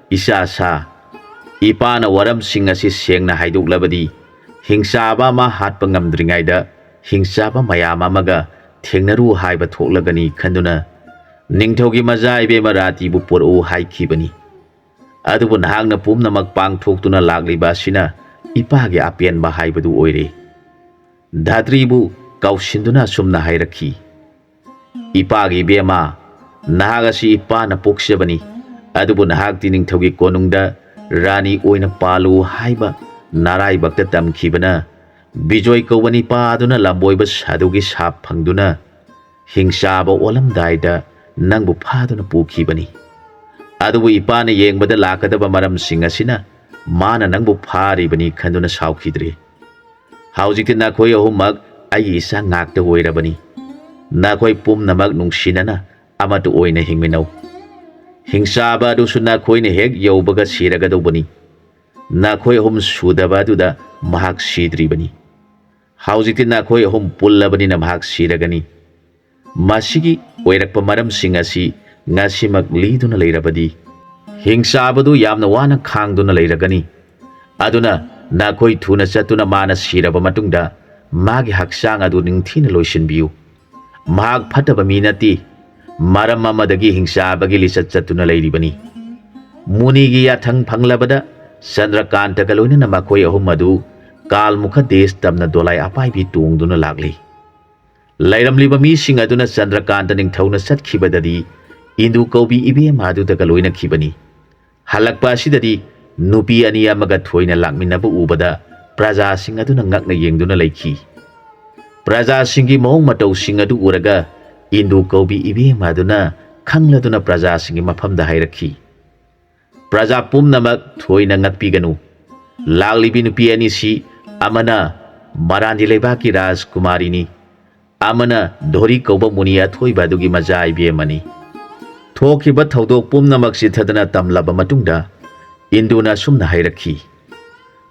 ꯏꯆꯥ ꯁꯥ, ꯏꯄꯥꯅ ꯋꯥꯔꯝꯁꯤꯡ ꯑꯁꯤ ꯁꯦꯡꯅ ꯍꯥꯏꯗꯣꯛꯂꯕꯗꯤ ꯍꯤꯡꯆꯥꯕ ꯑꯃ ꯍꯥꯠꯄ ꯉꯝꯗ꯭ꯔꯤꯉꯩꯗ ꯍꯤꯡꯆꯥꯕ ꯃꯌꯥꯝ ꯑꯃꯒ ꯊꯦꯡꯅꯔꯨ ꯍꯥꯏꯕ ꯊꯣꯛꯂꯒꯅꯤ ꯈꯟꯗꯨꯅ ꯅꯤꯡꯊꯧꯒꯤ ꯃꯆꯥ ꯏꯕꯦꯝꯃ ꯔꯥꯇꯤꯕꯨ ꯄꯨꯔꯛꯎ ꯍꯥꯏꯈꯤꯕꯅꯤ꯫ ꯑꯗꯨꯕꯨ ꯅꯍꯥꯛꯅ ꯄꯨꯝꯅꯃꯛ ꯄꯥꯡꯊꯣꯛꯇꯨꯅ ꯂꯥꯛꯂꯤꯕ ꯑꯁꯤꯅ ꯏꯄꯥꯒꯤ ꯑꯄꯦꯟꯕ ꯍꯥꯏꯕꯗꯨ ꯑꯣꯏꯔꯦ꯫ ꯙꯥꯇ꯭ꯔꯤꯕꯨ ꯀꯥꯎꯁꯤꯟꯗꯨꯅ ꯑꯁꯨꯝꯅ ꯍꯥꯏꯔꯛꯈꯤ, ꯏꯄꯥꯒꯤ ꯏꯕꯦꯝꯃ, ꯅꯍꯥꯛ ꯑꯁꯤ ꯏꯄꯥꯅ ꯄꯣꯛꯆꯕꯅꯤ, ꯑꯗꯨꯕꯨ ꯅꯍꯥꯛꯇꯤ ꯅꯤꯡꯊꯧꯒꯤ ꯀꯣꯅꯨꯡꯗ ꯔꯥꯅꯤ ꯑꯣꯏꯅ ꯄꯥꯜꯂꯨ ꯍꯥꯏꯕ ꯅꯔꯥꯏꯕꯛꯇ ꯇꯝꯈꯤꯕꯅ ꯕꯤꯖꯣꯏ ꯀꯧꯕ ꯅꯤꯄꯥ ꯑꯗꯨꯅ ꯂꯝꯕꯣꯏꯕ ꯁꯥꯗꯨꯒꯤ ꯁꯥꯞ ꯐꯪꯗꯨꯅ ꯍꯤꯡꯆꯥꯕ ꯑꯣꯜꯂꯝꯗꯥꯏꯗ ꯅꯪꯕꯨ ꯐꯥꯗꯨꯅ ꯄꯨꯈꯤꯕꯅꯤ꯫ ꯑꯗꯨꯕꯨ ꯏꯄꯥꯅ ꯌꯦꯡꯕꯗ ꯂꯥꯛꯀꯗꯕ ꯃꯔꯝꯁꯤꯡ ꯑꯁꯤꯅ ꯃꯥꯅ ꯅꯪꯕꯨ ꯐꯥꯔꯤꯕꯅꯤ ꯈꯟꯗꯨꯅ ꯁꯥꯎꯈꯤꯗ꯭ꯔꯦ꯫ ꯍꯧꯖꯤꯛꯇꯤ ꯅꯈꯣꯏ ꯑꯍꯨꯝꯃꯛ ꯑꯩꯒꯤ ꯏꯆꯥ ꯉꯥꯛꯇ ꯑꯣꯏꯔꯕꯅꯤ꯫ ꯅꯈꯣꯏ ꯄꯨꯝꯅꯃꯛ ꯅꯨꯡꯁꯤꯅꯅ ꯑꯃꯠꯇ ꯑꯣꯏꯅ ꯍꯤꯡꯃꯤꯟꯅꯧ꯫ ꯍꯤꯡꯆꯥꯕ ꯑꯗꯨꯁꯨ ꯅꯈꯣꯏꯅ ꯍꯦꯛ ꯌꯧꯕꯒ ꯁꯤꯔꯒꯗꯧꯕꯅꯤ꯫ ꯅꯈꯣꯏ ꯑꯍꯨꯝ ꯁꯨꯗꯕ ꯑꯗꯨꯗ ꯃꯍꯥꯛ ꯁꯤꯗ꯭ꯔꯤꯕꯅꯤ꯫ ꯍꯧꯖꯤꯛꯇꯤ ꯅꯈꯣꯏ ꯑꯍꯨꯝ ꯄꯨꯜꯂꯕꯅꯤꯅ ꯃꯍꯥꯛ ꯁꯤꯔꯒꯅꯤ꯫ ꯃꯁꯤꯒꯤ ꯑꯣꯏꯔꯛꯄ ꯃꯔꯝꯁꯤꯡ ꯑꯁꯤ ꯉꯁꯤꯃꯛ ꯂꯤꯗꯨꯅ ꯂꯩꯔꯕꯗꯤ ꯍꯤꯡꯆꯥꯕꯗꯨ ꯌꯥꯝꯅ ꯋꯥꯅ ꯈꯥꯡꯗꯨꯅ ꯂꯩꯔꯒꯅꯤ꯫ ꯑꯗꯨꯅ ꯅꯈꯣꯏ ꯊꯨꯅ ꯆꯠꯇꯨꯅ ꯃꯥꯅ ꯁꯤꯔꯕ ꯃꯇꯨꯡꯗ ꯃꯥꯒꯤ ꯍꯛꯆꯥꯡ ꯑꯗꯨ ꯅꯤꯡꯊꯤꯅ ꯂꯣꯏꯁꯤꯟꯕꯤꯌꯨ꯫ ꯃꯍꯥꯛ ꯐꯠꯇꯕ ꯃꯤ ꯅꯠꯇꯦ꯫ ꯃꯔꯝ ꯑꯃꯗꯒꯤ ꯍꯤꯡꯆꯥꯕꯒꯤ ꯂꯤꯆꯠ ꯆꯠꯇꯨꯅ ꯂꯩꯔꯤꯕꯅꯤ꯫ ꯃꯨꯅꯤꯒꯤ ꯌꯥꯊꯪ ꯐꯪꯂꯕꯗ ꯆꯟꯗ꯭ꯔꯀꯥꯟꯇꯒ ꯂꯣꯏꯅꯅ ꯃꯈꯣꯏ ꯑꯍꯨꯝ ꯑꯗꯨ ꯀꯥꯜꯃꯨꯈ ꯗꯦꯁ ꯇꯝꯅ ꯗꯣꯂꯥꯏ ꯑꯄꯥꯏꯕꯤ ꯇꯣꯡꯗꯨꯅ ꯂꯥꯛꯂꯤ꯫ ꯂꯩꯔꯝꯂꯤꯕ ꯃꯤꯁꯤꯡ ꯑꯗꯨꯅ ꯆꯟꯗ꯭ꯔꯀꯥꯟꯇ ꯅꯤꯡꯊꯧꯅ ꯆꯠꯈꯤꯕꯗꯗꯤ ꯏꯟꯗꯨ ꯀꯧꯕꯤ ꯏꯕꯦꯝꯃ ꯑꯗꯨꯗꯒ ꯂꯣꯏꯅꯈꯤꯕꯅꯤ꯫ ꯍꯜꯂꯛꯄ ꯑꯁꯤꯗꯗꯤ ꯅꯨꯄꯤ ꯑꯅꯤ ꯑꯃꯒ ꯊꯣꯏꯅ ꯂꯥꯛꯃꯤꯟꯅꯕ ꯎꯕꯗ ꯄ꯭ꯔꯖꯥꯁꯤꯡ ꯑꯗꯨꯅ ꯉꯛꯅ ꯌꯦꯡꯗꯨꯅ ꯂꯩꯈꯤ꯫ ꯄ꯭ꯔꯖꯥꯁꯤꯡꯒꯤ ꯃꯑꯣꯡ ꯃꯇꯧꯁꯤꯡ ꯑꯗꯨ ꯎꯔꯒ ꯏꯟꯗꯨ ꯀꯧꯕꯤ ꯏꯕꯦꯝꯃ ꯑꯗꯨꯅ ꯈꯪꯂꯗꯨꯅ ꯄ꯭ꯔꯖꯥꯁꯤꯡꯒꯤ ꯃꯐꯝꯗ ꯍꯥꯏꯔꯛꯈꯤ, "ꯄ꯭ꯔꯖꯥ ꯄꯨꯝꯅꯃꯛ ꯊꯣꯏꯅ ꯉꯛꯄꯤꯒꯅꯨ꯫ ꯂꯥꯛꯂꯤꯕꯤ ꯅꯨꯄꯤ ꯑꯅꯤꯁꯤ ꯑꯃꯅ ꯃꯔꯥꯟꯗꯤ ꯂꯩꯕꯥꯛꯀꯤ ꯔꯥꯖꯀꯨꯃꯥꯔꯤꯅꯤ, ꯑꯃꯅ ꯙꯣꯔꯤ ꯀꯧꯕ ꯃꯨꯅꯤ ꯑꯊꯣꯏꯕ ꯑꯗꯨꯒꯤ ꯃꯆꯥ ꯏꯕꯦꯝꯃꯅꯤ꯫" ꯊꯣꯛꯈꯤꯕ ꯊꯧꯗꯣꯛ ꯄꯨꯝꯅꯃꯛ ꯆꯤꯊꯗꯨꯅ ꯇꯝꯂꯕ ꯃꯇꯨꯡꯗ ꯏꯟꯗꯨꯅ ꯑꯁꯨꯝꯅ ꯍꯥꯏꯔꯛꯈꯤ,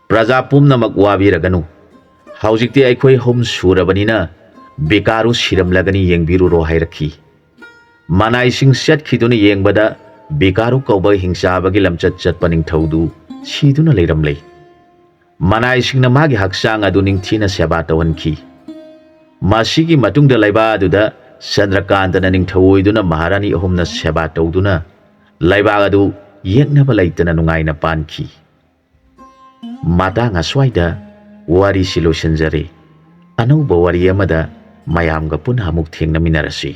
"ꯄ꯭ꯔꯖꯥ ꯄꯨꯝꯅꯃꯛ ꯋꯥꯕꯤꯔꯒꯅꯨ꯫ ꯍꯧꯖꯤꯛꯇꯤ ꯑꯩꯈꯣꯏ ꯑꯍꯨꯝ ꯁꯨꯔꯕꯅꯤꯅ ꯕꯤꯀꯥꯔꯨ ꯁꯤꯔꯝꯂꯒꯅꯤ, ꯌꯦꯡꯕꯤꯔꯨꯔꯣ" ꯍꯥꯏꯔꯛꯈꯤ꯫ ꯃꯅꯥꯏꯁꯤꯡ ꯆꯠꯈꯤꯗꯨꯅ ꯌꯦꯡꯕꯗ ꯕꯤꯀꯥꯔꯨ ꯀꯧꯕ ꯍꯤꯡꯆꯥꯕꯒꯤ ꯂꯝꯆꯠ ꯆꯠꯄ ꯅꯤꯡꯊꯧꯗꯨ ꯁꯤꯗꯨꯅ ꯂꯩꯔꯝꯂꯦ꯫ ꯃꯅꯥꯏꯁꯤꯡꯅ ꯃꯥꯒꯤ ꯍꯛꯆꯥꯡ ꯑꯗꯨ ꯅꯤꯡꯊꯤꯅ ꯁꯦꯕꯥ ꯇꯧꯍꯟꯈꯤ꯫ ꯃꯁꯤꯒꯤ ꯃꯇꯨꯡꯗ ꯂꯩꯕꯥꯛ ꯑꯗꯨꯗ ꯆꯟꯗ꯭ꯔꯀꯥꯟꯇꯅ ꯅꯤꯡꯊꯧ ꯑꯣꯏꯗꯨꯅ ꯃꯍꯥꯔꯥꯅꯤ ꯑꯍꯨꯝꯅ ꯁꯦꯕꯥ ꯇꯧꯗꯨꯅ ꯂꯩꯕꯥꯛ ꯑꯗꯨ ꯌꯦꯛꯅꯕ ꯂꯩꯇꯅ ꯅꯨꯡꯉꯥꯏꯅ ꯄꯥꯟꯈꯤ꯫ ꯃꯇꯥꯡ ꯑꯁ꯭ꯋꯥꯏꯗ ꯋꯥꯔꯤꯁꯤ ꯂꯣꯏꯁꯤꯟꯖꯔꯦ꯫ ꯑꯅꯧꯕ ꯋꯥꯔꯤ ꯑꯃꯗ ꯃꯌꯥꯝꯒ ꯄꯨꯟꯅ ꯑꯃꯨꯛ ꯊꯦꯡꯅꯃꯤꯟꯅꯔꯁꯤ꯫